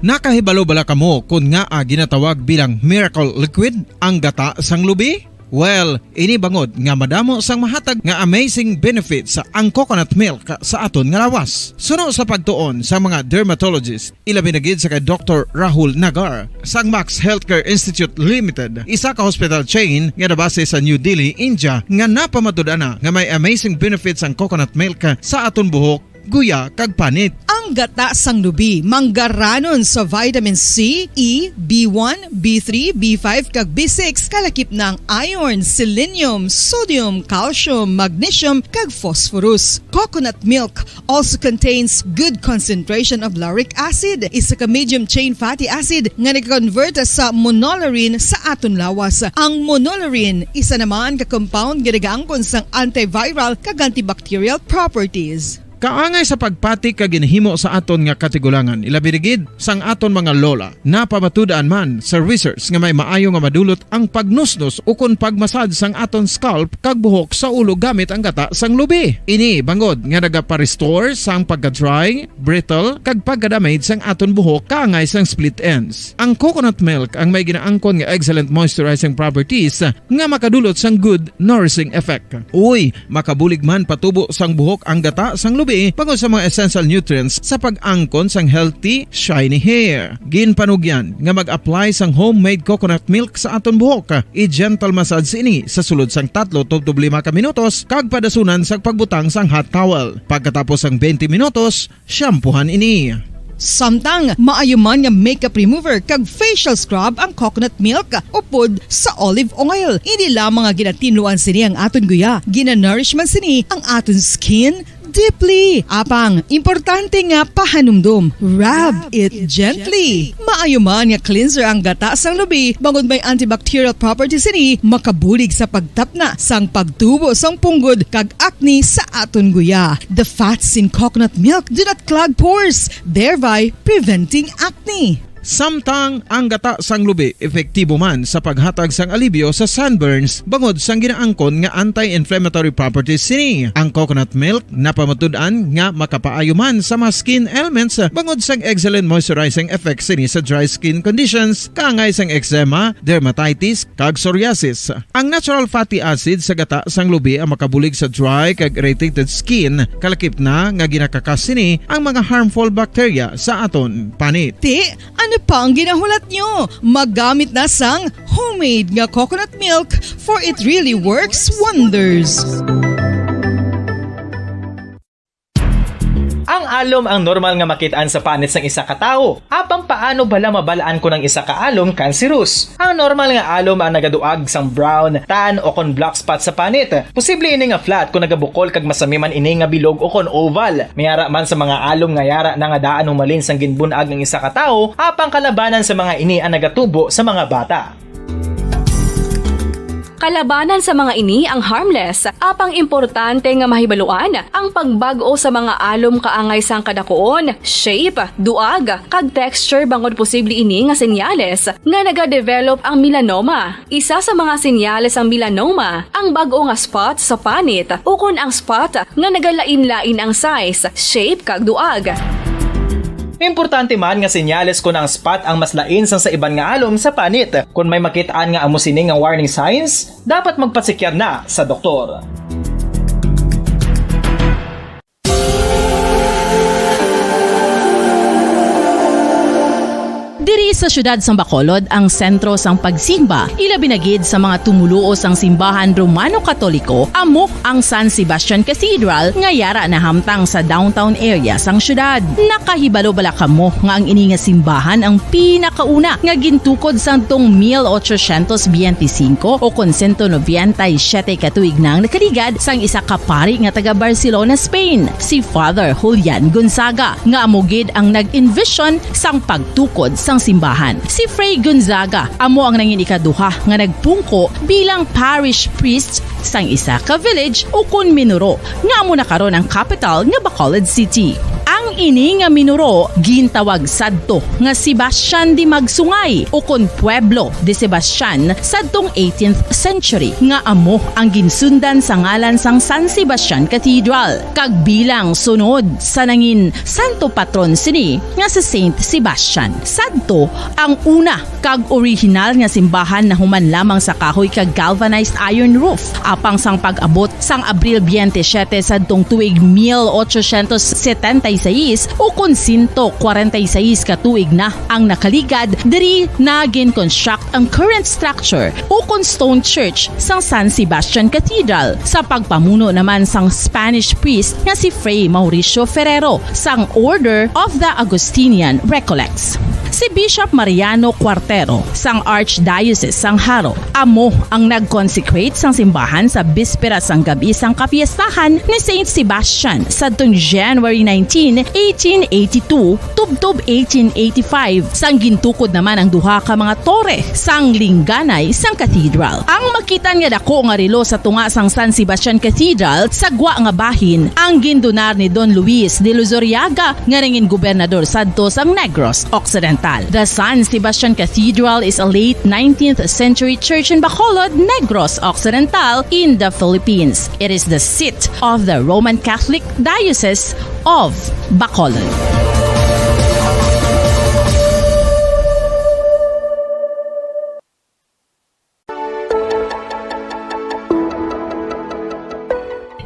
Nakahibalo bala kamo kon ngaa ginatawag bilang miracle liquid ang gata sang lubi? Well, ini bangod nga madamo sang mahatag nga amazing benefits ang coconut milk sa aton nga lawas. Suno sa pagtuon sa mga dermatologist, ilabi na gid sa kay Doktor Rahul Nagar sang Max Healthcare Institute Limited, isa ka hospital chain nga nabase sa New Delhi, India, nga napamatud-an na nga may amazing benefits ang coconut milk sa aton buhok, guya, kag panit. Ang gata sang lubi manggaranon sa vitamin C, E, B one, B three, B five, kag B six, kalakip na ang iron, selenium, sodium, calcium, magnesium, kag phosphorus. Coconut milk also contains good concentration of lauric acid, isa ka medium chain fatty acid nga nag-convert sa monolaurin sa aton lawas. Ang monolaurin, isa naman ka compound nga nagaangkon sang antiviral kag antibacterial properties. Kaangay sa pagpati kag ginhimo sa aton nga katigulangan, ilabi na gid sang aton mga lola. Napamatud-an man sa research nga may maayo nga madulot ang pagnusnos ukon pagmasad sang aton scalp kag buhok sa ulo gamit ang gata sang lubi. Ini bangod nga nagapa-restore sang pagka-dry, brittle, kag pagka-damage sang aton buhok kaangay sang split ends. Ang coconut milk ang may ginaangkon nga excellent moisturizing properties nga makadulot sang good nourishing effect. Uy, makabulig man patubo sang buhok ang gata sang lubi. bangod sa mga essential nutrients sa pag-angkon sang healthy, shiny hair. Ginpanugyan nga mag-apply sang homemade coconut milk sa aton buhok. I-gentle massage ini sa sulod sang tatlo tubtob lima ka minutos kag padasunan sang pagbutang sang hot towel. Pagkatapos sang twenty minutos, shampoohan ini. Samtang maayo man nga makeup remover kag facial scrub ang coconut milk upod sa olive oil. Hindi lamang nga ginatinluan sini ang aton guya, ginanourish man sini ang aton skin deeply. Apang, importante nga pahanumdom, rub it gently. Maayo man nga cleanser ang gata sang lubi, bangod may antibacterial properties sini, makabulig sa pagtapna sang pagtubo sang punggod kag acne sa aton guya. The fats in coconut milk do not clog pores, thereby preventing acne. Samtang ang gata sang lubi epektibo man sa paghatag sang alibyo sa sunburns bangod sang ginaangkon nga anti-inflammatory properties sini. Ang coconut milk napamatud-an nga makapaayo man sa mga skin ailments bangod sang excellent moisturizing effects sini sa dry skin conditions, kaangay sang eczema, dermatitis, kag psoriasis. Ang natural fatty acid sa gata sang lubi ang makabulig sa dry kag irritated skin, kalakip na nga ginakakas sini ang mga harmful bacteria sa aton panit. Ti, ano pa ang ginahulat nyo? Magamit na sang homemade nga coconut milk, for it really works wonders. Ang alom ang normal nga makit-an sa panit sang isa ka tawo. Apang paano bala mabal-an kon ang isa ka alom cancerous? Ang normal nga alom ang nagaduag sang brown, tan, o kon black spot sa panit. Posible ini nga flat kon nagabukol kag masami man ini nga bilog o kon oval. May ara man sa mga alom nga yara na nga daan humalin sang ginbun-ag ang isa ka tawo, apang kalabanan sa mga ini ang nagatubo sa mga bata. Kalabanan sa mga ini ang harmless, apang importante nga mahibaluan ang pagbag-o sa mga alom kaangay sang kadakuon, shape, duag, kag texture, bangod posible ini nga senyales nga nagadevelop ang melanoma. Isa sa mga senyales sang melanoma ang bag-o nga spot sa panit ukon ang spot nga nagalain-lain ang size, shape, kag duag. Importante man nga senyales kon ang spot ang mas lain sang sa iban nga alom sa panit. Kon may makit-an nga amo sini nga warning signs, dapat magpatsikyar na sa doktor. Diri sa siyudad sang Bacolod ang sentro sang pagsimba, ilabi na gid sa mga tumoluo sang simbahan Romano-Katoliko, amo ang San Sebastian Cathedral nga yara nahamtang sa downtown area sang siyudad. Nakahibalo bala kamo nga ang ini nga simbahan ang pinakauna nga gintukod sadtong mil ochocientos biyente singko o kon sento nobenta y siyete ka tuig na ang nakaligad sang isa ka pari nga taga Barcelona, Spain, si Father Julian Gonzaga, nga amo gid ang nag-envision sang pagtukod sang simbahan. Si Fray Gonzaga amo ang nangin ikaduha nga nagpungko bilang parish priest sang isa ka village ukon minuro nga amo na karon ang kapital nga Bacolod City. Ang ini nga minuro gintawag sadto nga Sebastian de Magsungay ukon Pueblo de Sebastian sadtong eighteenth century, nga amo ang ginsundan sa ngalan sang San Sebastian Cathedral, kag bilang sunod sa nangin santo patron sini nga si Saint Sebastian. Sadto ang una kag orihinal nga simbahan nahuman lamang sa kahoy kag galvanized iron roof. Apang sang pag-abot sang Abril biyente siyete sadtong tuig mil ochocientos setenta y seis, ukon sento kwarenta y seis ka tuig na ang nakaligad, diri na gin-construct ang current structure ukon stone church sang San Sebastian Cathedral, sa pagpamuno naman sang Spanish priest nga si Fray Mauricio Ferrero sang Order of the Augustinian Recollects. Si Bishop Mariano Cuartero sang Archdiocese sang Jaro amo ang nag-consecrate sang simbahan sa bispera sang gab-i sang kapiestahan ni Saint Sebastian sadtong January nineteen, eighteen eighty-two, tubtob eighteen eighty-five, sang gintukod naman ang duha ka mga tore sang lingganay sang cathedral. Ang makit-an nga dako nga relo sa tunga sang San Sebastian Cathedral sa gwa nga bahin ang gindonar ni Don Luis de Luzuriaga nga nangin gobernador sadto sang Negros Occidental. The San Sebastian Cathedral is a late nineteenth century church in Bacolod, Negros Occidental, in the Philippines. It is the seat of the Roman Catholic Diocese of Bacolod.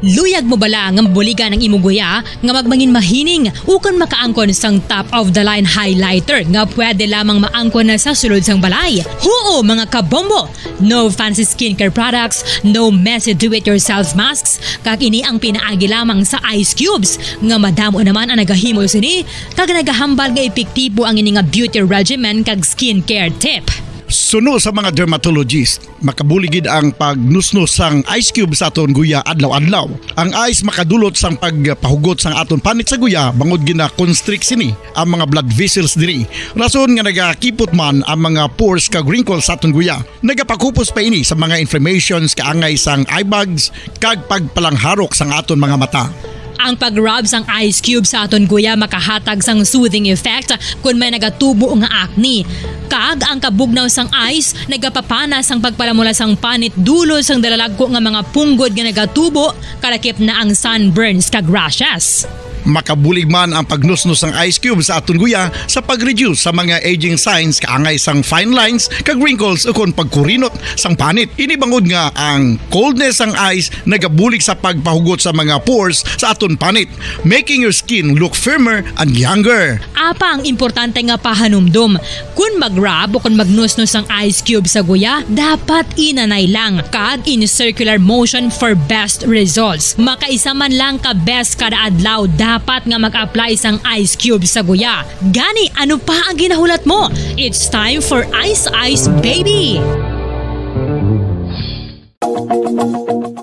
Luyag mo bala nga mabuligan ang imo guya nga magmangin mahining ukon makaangkon sang top of the line highlighter nga pwede lamang maangkon na sa sulod sang balay? Huo, mga kabombo! No fancy skincare products, no messy do-it-yourself masks, kag ini ang pinaagi lamang sa ice cubes nga madamo naman ang nagahimo sini kag nagahambal nga epektibo ang ini nga beauty regimen kag skincare tip. Suno sa mga dermatologist, makabulig gid ang pagnusnos sang ice cube sa aton guya adlaw-adlaw. Ang ice makadulot sang pagpahugot sang aton panit sa guya bangod gina-constrict sini ang mga blood vessels diri. Rason nga nagakipot man ang mga pores kag wrinkles sa aton guya. Nagapakupos pa ini sa mga inflammations kaangay sang eye bags kag pagpalangharok sang aton mga mata. Ang pag-rub sang ice cube sa aton guya makahatag sang soothing effect kon may nagatubo nga acne. Kag ang kabugnaw sang ice nagapapana sang pagpalamula sang panit dulot sang dalalagko nga mga punggod nga nagatubo, kalakip na ang sunburns kag rashes. Makabulig man ang pagnusnos sang ice cube sa aton guya sa pag-reduce sa mga aging signs kaangay sang fine lines kag wrinkles ukon pagkurinot sang panit. Ini bangod nga ang coldness sang ice nagabulig sa pagpahugot sa mga pores sa aton panit, making your skin look firmer and younger. Apa ang importante nga pahanumdom, kon mag-rub o kon magnusnos ang ice cube sa guya, dapat inanay lang kag in circular motion for best results. Makaisa man lang ka beses kada adlaw dapat nga mag-apply sang ice cube sa guya. Gani, ano pa ang ginahulat mo? It's time for Ice Ice Baby!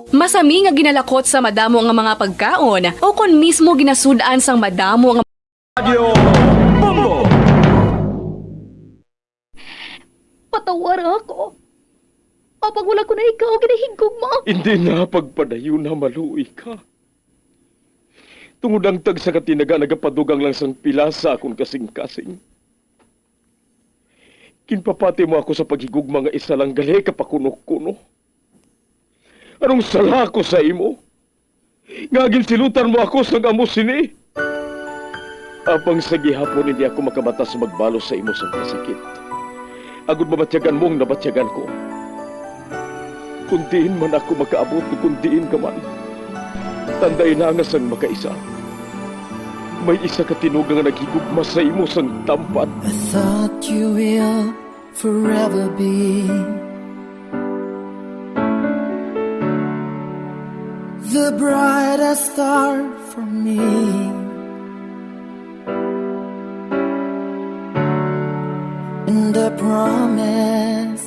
Masami nga ginalakot sa madamo nga mga pagkaon o kon mismo ginasud-an sang madamo nga Radyo Bombo! Patawara ako. Apang wala ko na ikaw ginahigugma. Hindi na pagpadayon na maluoy ka. Tungod ang tagsa ka tinaga nagapadugang lang sang pila sa akon kasing-kasing. Ginpapati mo ako sa paghigugma nga isa lang gali ka pakuno-kuno. Anong sala ko sa imo? Nga ginsilutan mo ako sang amo sini? Apang sa gihapon hindi ako makabatas magbalos sa imo sang kasakit, agod mabatyagan mo ang nabatyagan ko. Kun diin man ako makaabot, kun diin ka man, tandai na nga sang makaisa, may isa ka tinuga nga naghigugma sa imo sang tampad. I thought you will forever be the brightest star for me. And I promise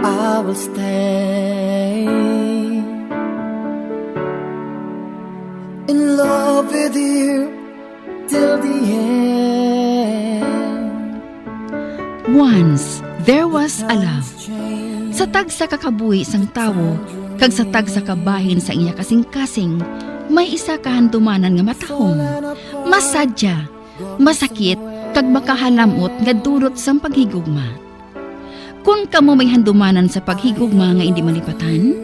I will stay in love with you till the end. Once there was a love. Sa tagsa ka kabuhi sang tawo kag sa tagsa ka bahin sa iya kasing-kasing, may isa ka handumanan nga matahom, masadya, masakit, kag makahalamot nga dulot sang paghigugma. Kon kamo may handumanan sa paghigugma nga indi malipatan,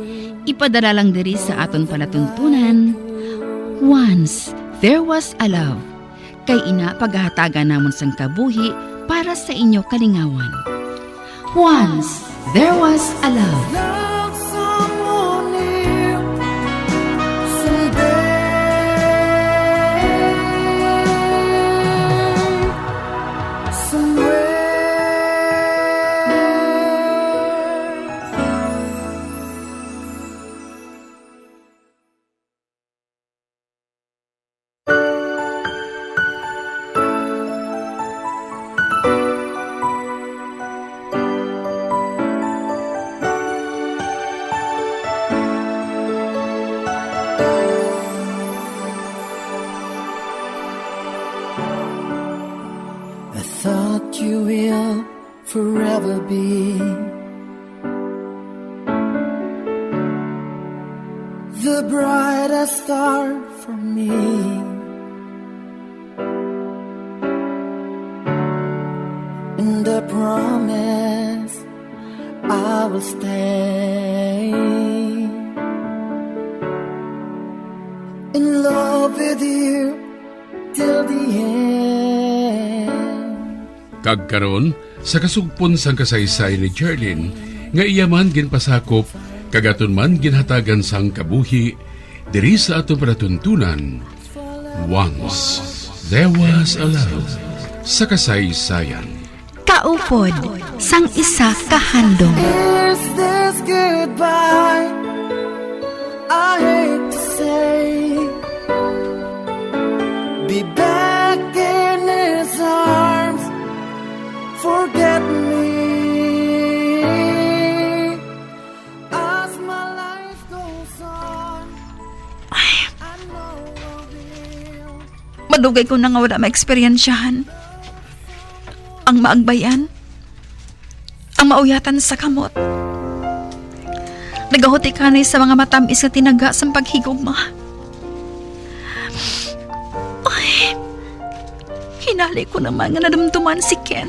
ipadala lang diri sa aton palatuntunan, Once There Was a Love. Kay ina pagahatagan namon sang kabuhi para sa inyo kalingawan. Once there was a love. Love someone new someday. Somewhere. I thought you will forever be the brightest star for me. And I promise I will stay in love with you till the end. Kag karon, sa kasugpon sang kasaysayan ni Jerlyn, nga iya man ginpasakop kag aton man ginhatagan sang kabuhi, Diri sa aton palatuntunan, Once There Was a Love, sa kasaysayan. Kaupod sang isa ka handom. Is this goodbye? I hate to say, be back in his arms. Forget me as my life goes on. I know I will. Madugay ko na nga wala maeksperiensyahan ang maagbayan, ang mauyatan sa kamot. Nagahuti ka na sa mga matamis nga tinaga sang paghigugma. Ay, hinali ko naman nga nadumduman si Ken.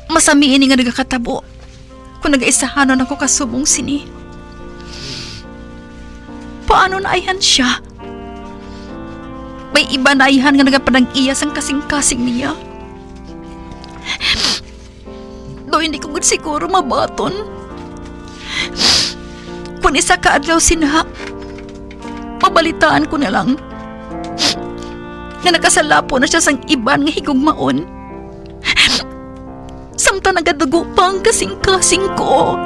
Masami ini nga nagakatabo kung nagaisahanon ako kasubong sini. Paano na ayhan sia? May iba na ayhan nga nagapanag-iya sang kasing-kasing niya. Do hindi ko gud siguro mabaton. Kung isa ka adlaw sina, mabalitaan ko na lang nga nakasalapon na sia sang iban nga higugmaon. Samtang nagadugo pa ang kasing-kasing ko.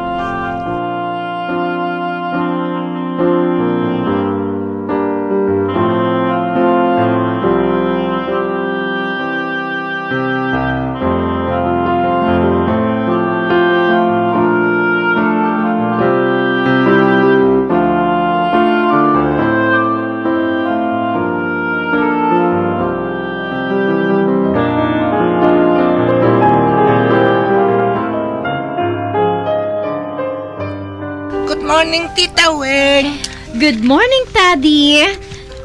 Good morning, Tita Weng. Good morning, Taddy.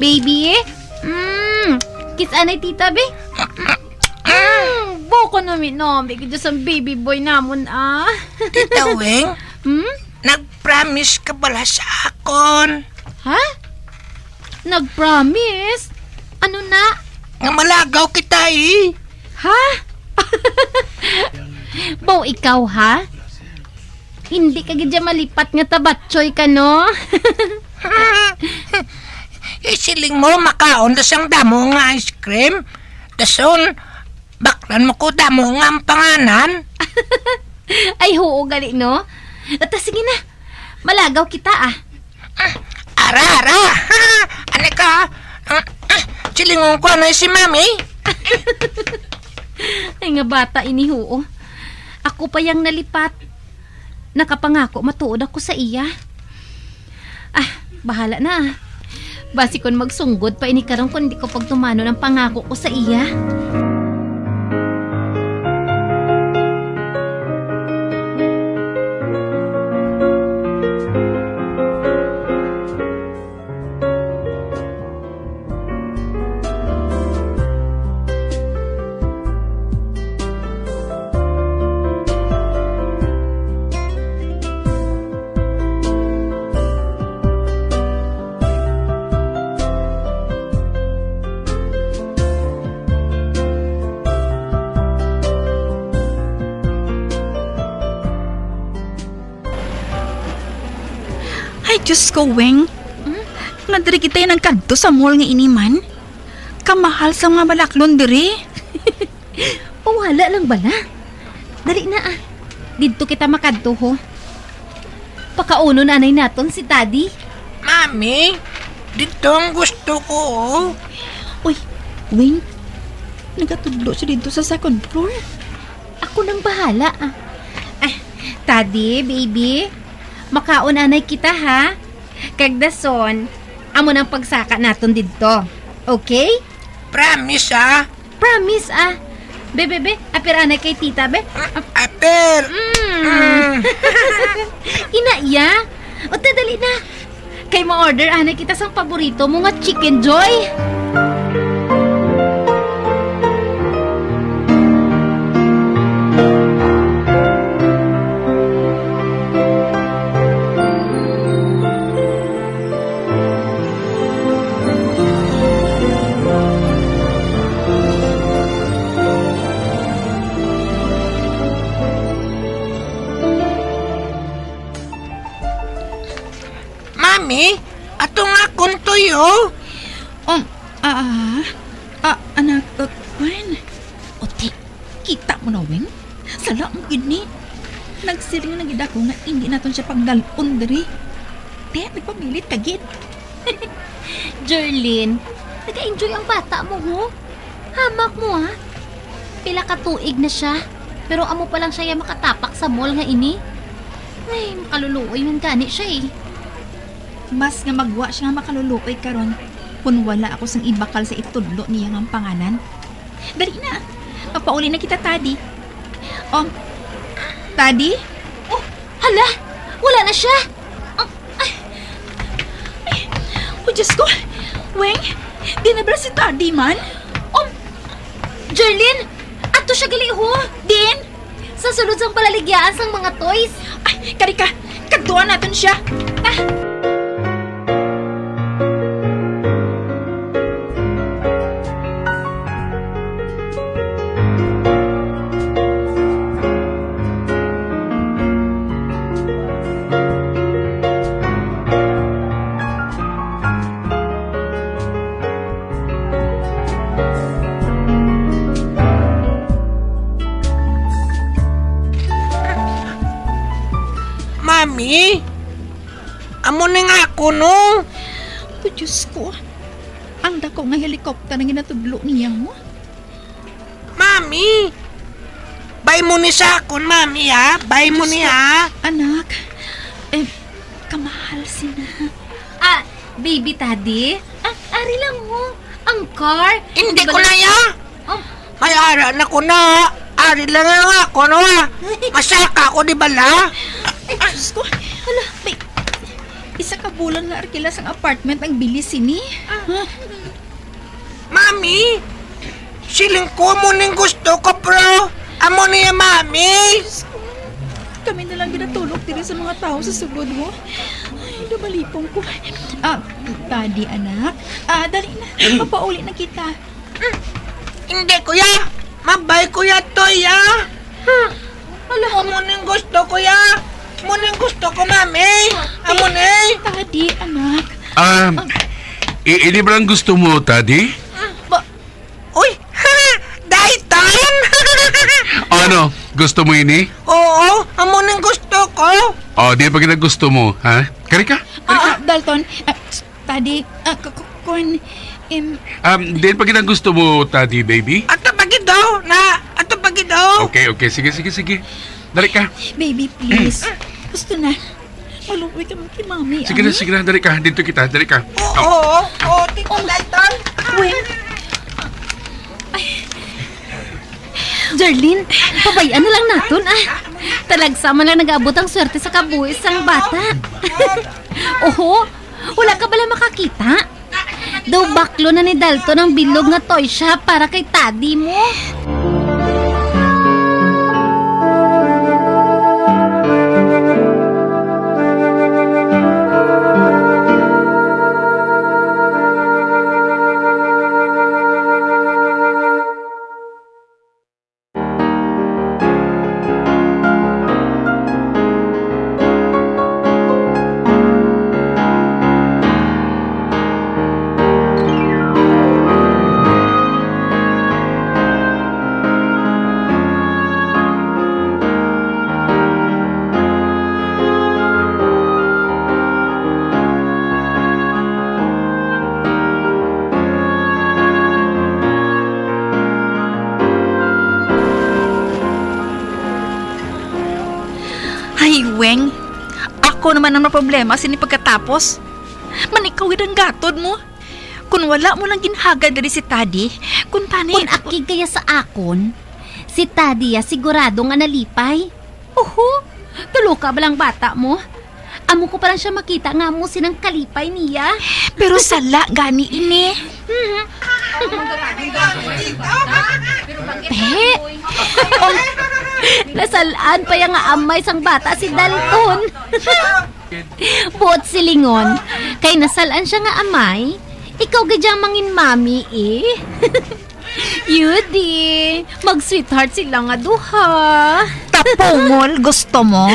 Baby, mm, kiss anay tita, be. Mm, buko na mi, no, may gid sang baby boy namon, ah. Tita Weng, Hmm? Nag-promise ka bala sa akon? Ha? Nag-promise? Ano na? Nga malagaw kita, eh. Ha? Baw ikaw, ha? Hindi ka gid malipat nga tabatsoy ka, no? Isiling mo, makaon ta sang damo nga ice cream. Dason, baklan mo ko damo nga ang panganan. Ay, huo gali, no? Ata, sige na. Malagaw kita, ah. Ara, ara. Ani ka? Ah, ah, silingon ko na si Mami. Ay, nga bata ini, huo. Ako pa yang nalipat. Nakapangako matuod ako sa iya. Ah, bahala na, ah. Basi kon magsunggod pa ini karon kon di ko pagtumanon ang pangako ko sa iya. Ay, Diyos ko, Weng. Hmm? Nga diri kita nagkadto sa mall nga ini man? Kamahal sa mga balaklon diri. O, wala lang bala. Dali na, ah. Didto kita makadto, ho. Pakaunon anay naton si Daddy. Mami, didto ang gusto ko, oh. Uy, Weng, nagatudlo siya didto sa second floor. Ako nang bahala, ah. Ah, Daddy, baby, makaon anay kita, ha? Kag dason, amo nang pagsaka naton didto. Okay? Promise, ah. Promise, ah. Be, be, be, apir anay kay tita, be. Apir. Mm. Mm. Ina, iya. O, ta, dali na. Kay mo-order anay kita sang paborito mo nga Chicken Joy. Mami, ato nga akon toy, o. Um, ah, ah, anak, uh, Gwen. O, ti, kita mo na, Weng? Sala mo gid ni. Nagsiling na gid ako nga indi naton siya pagdal-on diri. Te, nagpamilit ka gid. Jerlyn, nag-enjoy ang bata mo, ho? Hamak mo, ha? Pila ka tuig na siya, pero amo pa lang siya ya makatapak sa mall nga ini. Ay, makaluluoy man gani siya, eh. Mas nga magwa siya nga makaluluoy karon, kun wala ako sang ibakal sa itudlo niya nga panganan. Dali na, mapauli na kita, Tadi. Um, Tadi? Oh, hala, wala na siya. Ang, ay, ay, oh, Diyos ko. Weng, di na ba si Tadi man? Um, Jerlyn, ato siya gali, ho. Din? Sa sulod sang balaligyaan sang mga toys. Ay, kari ka. Kadtuan naton siya. Ah. Mami, amo ni nga ako, no? Oh, Diyos ko. Ang dako nga helikopter ang ginatudlo niya, mo? Mami, bay mo ni sa akon, Mami, ha? Bay mo ni, ha? Anak, eh, kamahal sina. Ah, baby daddy? Ah, ari lang, ho. Ang car. Hindi ko na, ya. Oh. May ara na ko na. Ari lang ang ako, no, ha? Masaka ako, di ba, la? Ay, Diyos ko. Hala, may isa ka bulan nga arkila sang apartment ang bili sini. Ah. Ha? Mami, siling ko, amo ning gusto ko, bro. Amo niya, Mami. Kami na lang ginatulog diri sa mga tao sa sulod mo. Ay, nabalipong ko. Ah, Daddy, anak. Ah, dali na. Mapauli na kita. Hindi, kuya. Mabay, kuya, to, ya. Hala, amo ning gusto ko, ya. Amo ning gusto ko, Mami. Amo ni. Daddy, anak. Ah, i-, ini ba ang gusto mo, Daddy? Ba- Uy, Dayton! Ano? Gusto mo ini? Oo, amo ning gusto ko. Oh, di pa kita gusto mo, ha? Kari ka? Kari ka? Ah, ah, Dalton, ah, Tadi, ah, k-, k-, kun, em, Um, din pa gid ang gusto mo, Tadi, baby? Ato pa gid daw, na, ato pa gid daw. Okay, okay. Sige, sige, sige. Dali ka. Baby, please. Gusto na. Maluoy ka man kay Mami, Sige na, ay. Sige na. Dali ka. Dito kita. Dali ka. Oo, oo, oo, Tito Dalton. Wait. Ay. Jarlene, pabay-an na lang naton, ah. Talagsa man lang nag-abot ang swerte sa kabuhi sang bata. Oho, wala ka bala makakita? Daw baklo na ni Dalton ang bilog nga toy shop para kay Tadi mo. Ay, Weng, ako naman ang maproblema sini pagkatapos. Manikawid ang gatod mo. Kung wala mo lang ginhagad diri si Tadi, kung tani Kung akig kaya sa akon, si Tadi ya sigurado nga nalipay. Oho, tulo ka bala ang bata mo. Amo ko pa lang siya makita nga amo sinang kalipay niya. Pero sala gani ini. Mhm. Te, nasal-an pa ya nga amay sang bata si Dalton. Buot silingon, kay nasal-an siya nga amay, ikaw gid ang mangin mami, eh. Yudi, mag-sweetheart sila nga duha. Tapungol, gusto mo?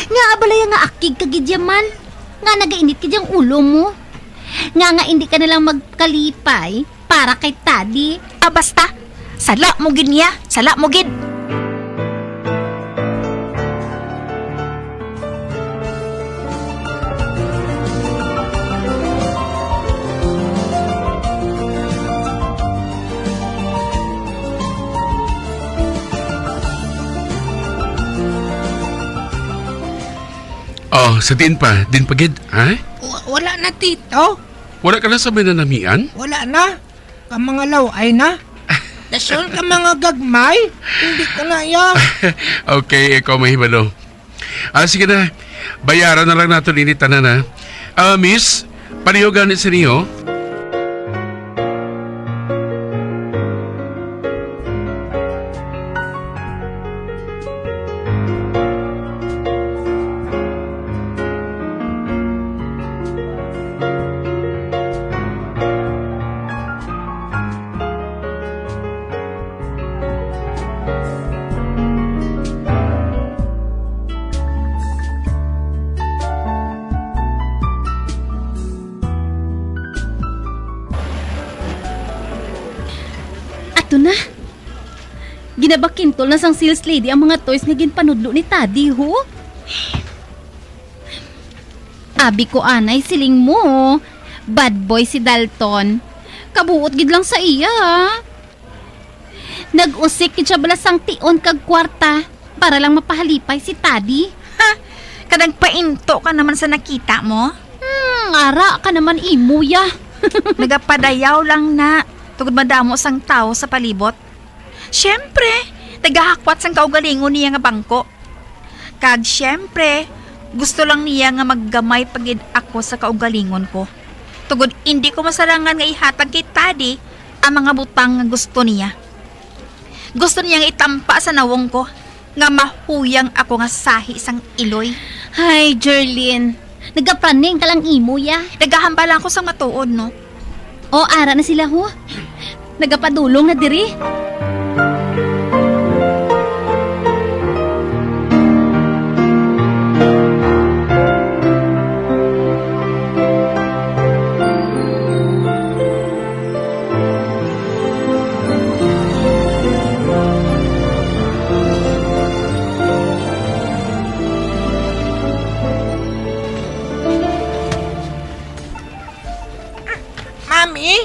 Nga abalaya nga akig ka gid yaman. Nga nagainit ka diyang ulo mo? Nga nga hindi ka na lang magkalipay para kay Tadi? Ah, basta! Sala mo gid niya! Sala mo gid! Oh, sa diin pa? Din pa gid, ha? Wa-, wala na, tito. Wala ka na sa may nanamian? Wala na. Ka mga laway na. Dason ka mga gagmay. Hindi ko na iya. Okay, ikaw mahibalo. Ah, sige na. Bayaran na lang nato ini tanan, ha? Ah, miss, palihog gani sa niyo. Ato na. Ginabakintol na sang sales lady ang mga toys nga ginpanudlo ni Tadi, ho? Abi ko anay, siling mo, bad boy si Dalton. Kabuot gid lang sa iya. Nag-usik gid siya bala sang tion kag kwarta para lang mapahalipay si Tadi. Ha? Kadagpainto ka naman sa nakita mo? Hmm, ara ka naman imo, ya. Nagapadayaw lang na, tungod madamo sang tawo sa palibot. Siyempre, nagahakwat sang kaugalingon niya nga bangko. Kag siyempre, gusto lang niya nga maggamay pa gid ako sa kaugalingon ko. Tungod indi ko masarangan nga ihatag kay Tadi ang mga butang nga gusto niya. Gusto niya nga itampa sa nawong ko nga mahuyang ako nga sahi sang iloy. Hay, Jerlyn, nagapraning ka lang imo, ya. Nagahambal lang ako sang matuod, no? O, ara na sila, ho. Nagapadulong na diri. Mami,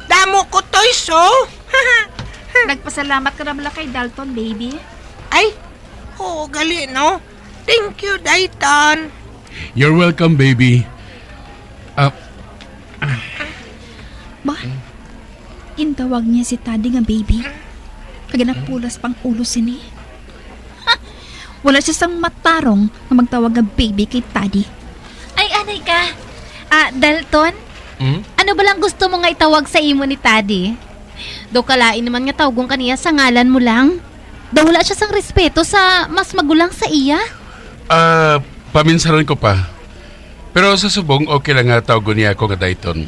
damo ko toys, oh. Nagpasalamat ka na bala kay Dalton, baby? Ay, oo, gali, no? Thank you, Dayton. You're welcome, baby. Ah, Ba? Gintawag niya si Tadi nga baby. Kag napulas pang ulo sini. Ha! Wala siya sang matarong nga magtawag nga baby kay Tadi. Ay, anay ka. Ah, Dalton? Hmm? Ano ba lang gusto mo nga itawag sa imo ni Tadi? Daw kalain naman nga tawgon ka niya sa ngalan mo lang. Daw wala siya sang respeto sa mas magulang sa iya. Ah, paminsaron ko pa. Pero sa subong, okay lang nga tawgon niya ako nga Dayton.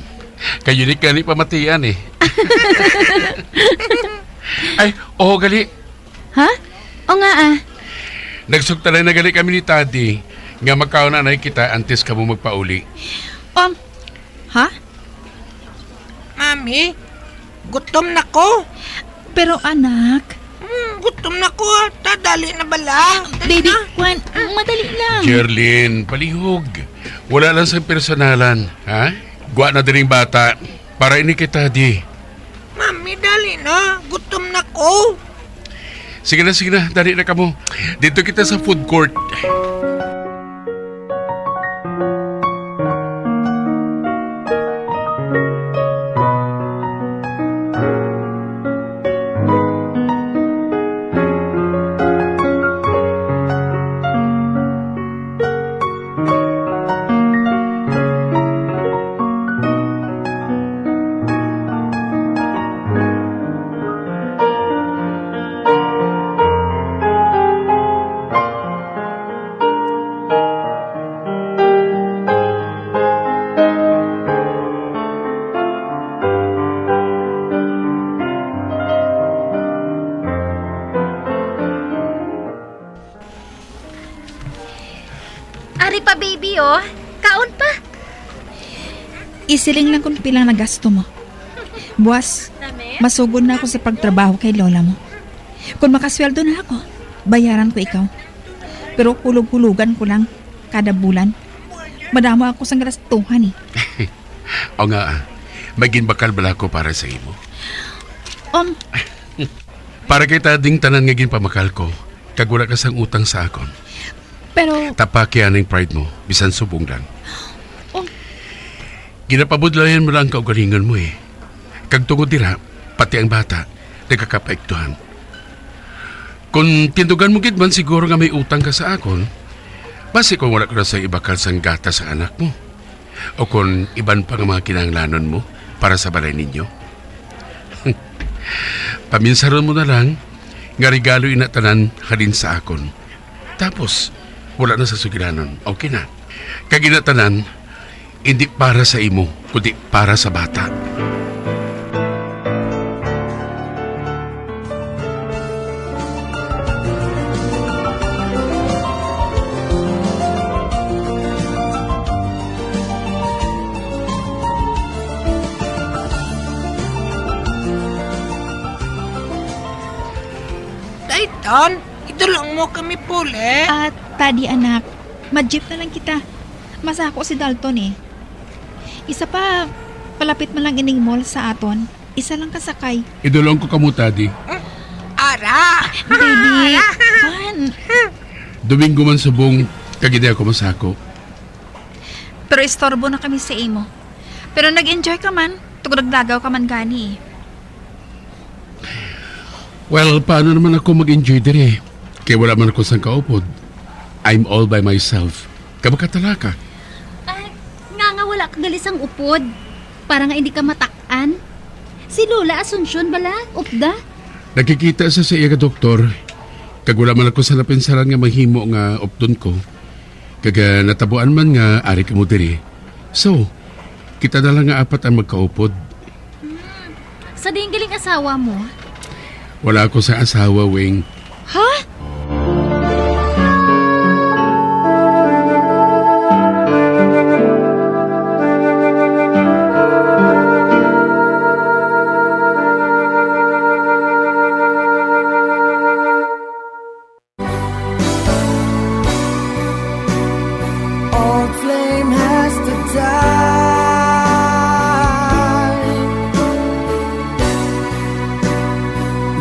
Kay unique gani pamatian eh. Ay, oo, gali. Ha? O nga, ah. Nagsugtanan na gali kami ni Tadi nga magkaon anay kita antes kamo magpauli. Um, ha? Mami, gutom na ko. Pero, anak. Hmm, gutom na ko, ah. Ta, dali na bala. Dali Baby, na. Kwan, madali lang. Jerlyn, palihog. Wala lang sa personalan, ha? Gwa na diring bata. Para ini kay Tadi. Mami, dali na. Gutom na ko. Sige na, sige na. Dali na kamo. Dito kita sa food court. Isiling lang kung pila na gasto mo. Buwas, masugod na ako sa pagtrabaho kay lola mo. Kung makasweldo na ako, bayaran ko ikaw. Pero hulog-hulogan ko lang kada bulan. Madamo ako sang gastuhan eh. O nga, ah. May ginbakal bala ko para sa imo. Um, Para kita ding tanan nga ginpamakal ko, kag wala ka sang utang sa akon. Pero Tapaki aning pride mo, bisan subong lang. Oh. Ginapabudlayan mo lang ang kaugalingon mo eh. Kag tungod dira, pati ang bata, nagkakapaiktuhan. Kung tindugan mo gid man siguro nga may utang ka sa akon, basi kung wala ko na sa ibakal sang gatas sa anak mo, o kung iban pa nga mga kinahanglanon mo para sa balay ninyo. Paminsaron mo na lang nga regalo ina tanan halin sa akon. Tapos, wala na sa sugilanon. Okay na. Kag ina tanan, hindi para sa imo, kundi para sa bata. Dayton, idulong mo kami puli. Ah, Tadi, anak, mag-jeep na lang kita. Masako si Dalton eh. Isa pa, palapit man lang ining mall sa aton. Isa lang ka sakay. Idulong ko kamo, Tadi. Ara! Baby, kuan. Domingo man subong, kag hindi ako masako. Pero istorbo na kami sa imo. Pero nag-enjoy ka man, tungod naglagaw ka man gani eh. Well, paano naman ako mag-enjoy diri? Kay wala man ako sang kaupod. I'm all by myself. Kabakatala ka. Ah, nga nga wala ka gali sang upod. Para nga hindi ka matak-an. Si Lola Asuncion bala, upda? Nakikita sa sa iya ka doktor. Kag wala man ako sa napinsaran nga mahimo nga updon ko. Kag, ah, natabuan man nga ari kamo diri. So, kita na lang nga apat ang magkaupod. Hmm. Sa diin galing asawa mo? Wala ako sa asawa, Wing. Ha? Old flame has to die.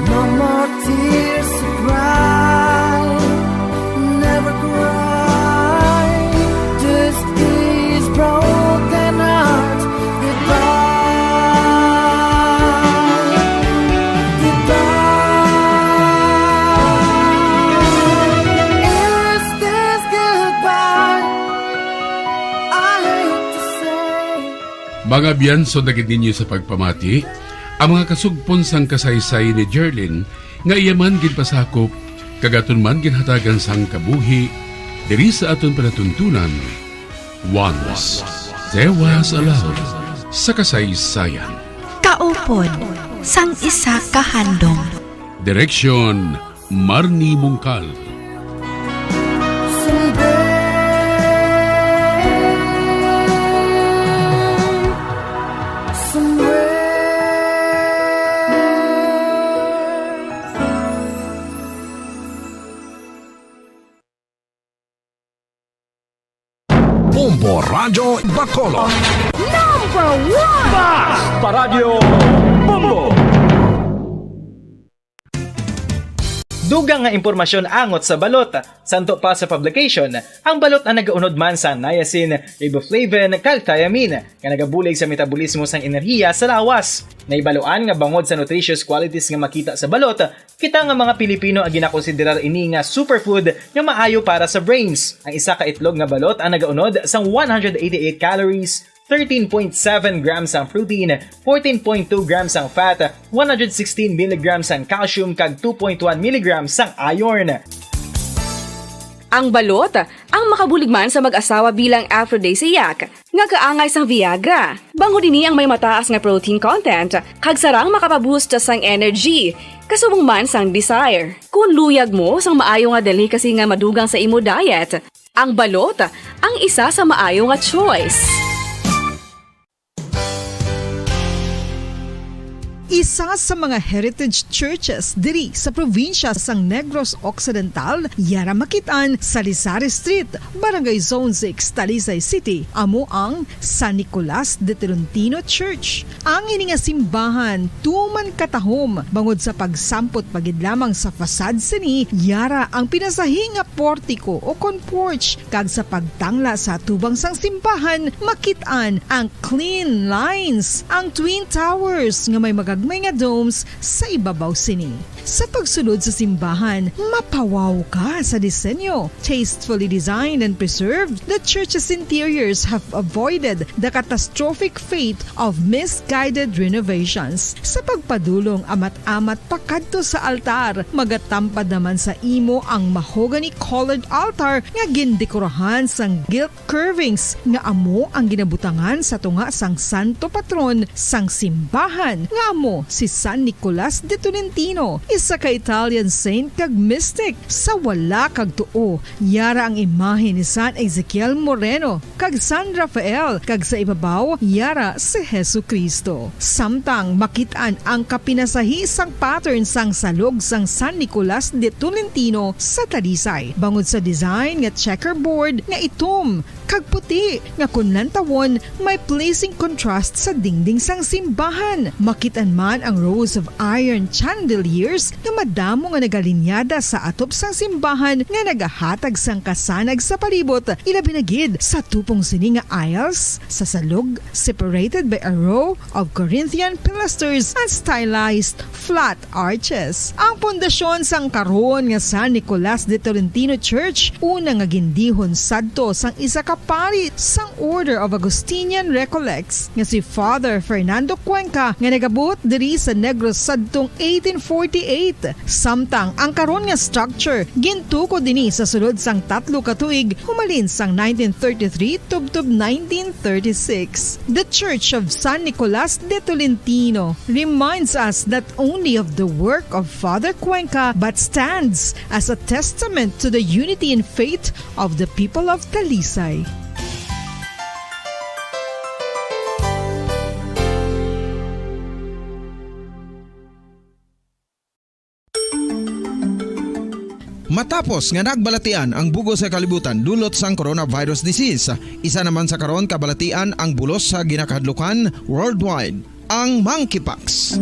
No more tears to cry. Never cry. This is broken heart. Goodbye. Goodbye. Is this goodbye? I hate to say. Mga biyanso na gid ninyo sa pagpamati, ang mga kasugpon sang kasaysayan ni Jerlyn nga iya man ginpasakop kag aton man ginhatagan sang kabuhi diri sa aton palatuntunan. Once there was a love sa kasaysayan. Kaupod sang isa ka handom. Direksyon, Marnie Mungkal. Someday, somewhere. Bombo Radyo Bacolod. Number one! Bas! Paradyo Bombo! Dugang nga impormasyon angot sa balot. Santo pa sa publication, ang balot ang nagaunod man sa niacin, riboflavin, kag thiamine, nga nagabulig sa metabolismo sang enerhiya sa lawas. Nahibaluan nga bangod sa nutritious qualities nga makita sa balot, kita nga mga Pilipino ang ginakonsiderar ini nga superfood nga maayo para sa brains. Ang isa ka itlog nga balot ang nagaunod sang one hundred eighty-eight calories, thirteen point seven grams ang protein, fourteen point two grams ang fat, one hundred sixteen milligrams ang calcium, kag two point one milligrams ang iron. Ang balot, ang makabulig man sa mag-asawa bilang aphrodisiac, nga kaangay sang Viagra. Bangod ini ang may mataas nga protein content, kag sarang makapaboost sang energy, kasubong man sang desire. Kung luyag mo sang maayo nga delicacy nga madugang sa imo diet, ang balot ang isa sa maayo nga choice. Isa sa mga heritage churches diri sa probinsya sang Negros Occidental, yara makit-an sa Lisari Street, Barangay Zone six, Talisay City, amo ang San Nicolas de Tolentino Church. Ang ini nga simbahan tuman katahom bangod sa pagsampot pa gid lamang sa facade sini, yara ang pinasahi nga portiko o kon porch, kag sa pagtangla sa atubang sang simbahan, makit-an ang clean lines, ang twin towers nga may magagmay nga domes sa ibabaw sini. Sa pagsulod sa simbahan, mapawaw ka sa disenyo. Tastefully designed and preserved, the church's interiors have avoided the catastrophic fate of misguided renovations. Sa pagpadulong amat-amat pakadto sa altar, magatampad naman sa imo ang mahogany-colored altar nga gindekorahan sang gilt curvings nga amo ang ginabutangan sa tunga sang santo patron sang simbahan, nga amo si San Nicolas de Tolentino, isa ka Italian saint kag mystic. Sa wala kag tuo, yara ang imahe ni San Ezekiel Moreno kag San Rafael, kag sa ibabaw, yara si Jesu-Cristo. Samtang makit-an ang kapinasahi sang pattern sang salog sang San Nicolas de Tolentino sa Talisay, bangod sa design nga checkerboard nga itom kag puti nga kon lantawon may pleasing contrast sa dingding sang simbahan. Makit-an man ang rows of iron chandeliers nga madamo nga nagalinyada sa atop sang simbahan nga nagahatag sang kasanag sa palibot, ilabi na gid sa tupong sini nga aisles sa salog, separated by a row of Corinthian pilasters and stylized flat arches. Ang pundasyon sang karon nga San Nicolas de Tolentino Church, una nga gindihon sadto sang isa ka pari sang Order of Augustinian Recollects nga si Father Fernando Cuenca, nga nagabuot diri sa Negros sadtong eighteen forty-eight. Samtang ang karon nga structure gintukod ini sa sulod sang tatlo ka tuig, humalin sang nineteen thirty-three tubtob nineteen thirty-six. The Church of San Nicolas de Tolentino reminds us not only of the work of Father Cuenca, but stands as a testament to the unity in faith of the people of Talisay. Matapos nga nagbalatian ang bug-os nga kalibutan dulot sang coronavirus disease, isa naman sa karon kabalatian ang bulos sa ginakahadlukan worldwide, ang monkeypox.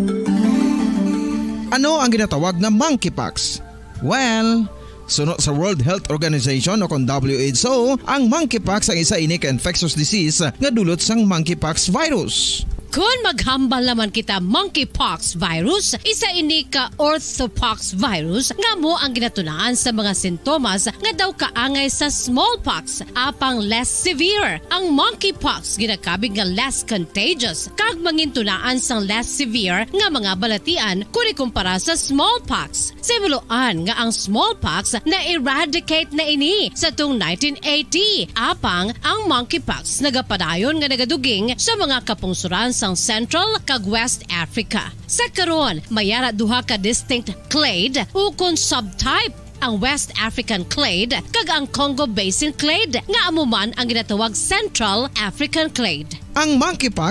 Ano ang ginatawag nga monkeypox? Well, suno sa World Health Organization o kon W H O, ang monkeypox ang isa ini ka infectious disease nga dulot sang monkeypox virus. Kon maghambal naman kita monkeypox virus, isa ini ka orthopox virus nga amo ang ginatunaan sa mga sintomas nga daw kaangay sa smallpox, apang less severe. Ang monkeypox ginakabig nga less contagious kag mangintunaan sang less severe nga mga balatian kon ikumpara sa smallpox. Sa himuloan nga ang smallpox na-eradicate na ini sa tung nineteen eighty, apang ang monkeypox nagapadayon nga nagaduging sa mga kapungsoran sang Central kag West Africa. Sa karon, may ara duha ka distinct clade ukon subtype, ang West African clade kag ang Congo Basin clade, nga amo man ang ginatawag Central African clade. Ang monkeypox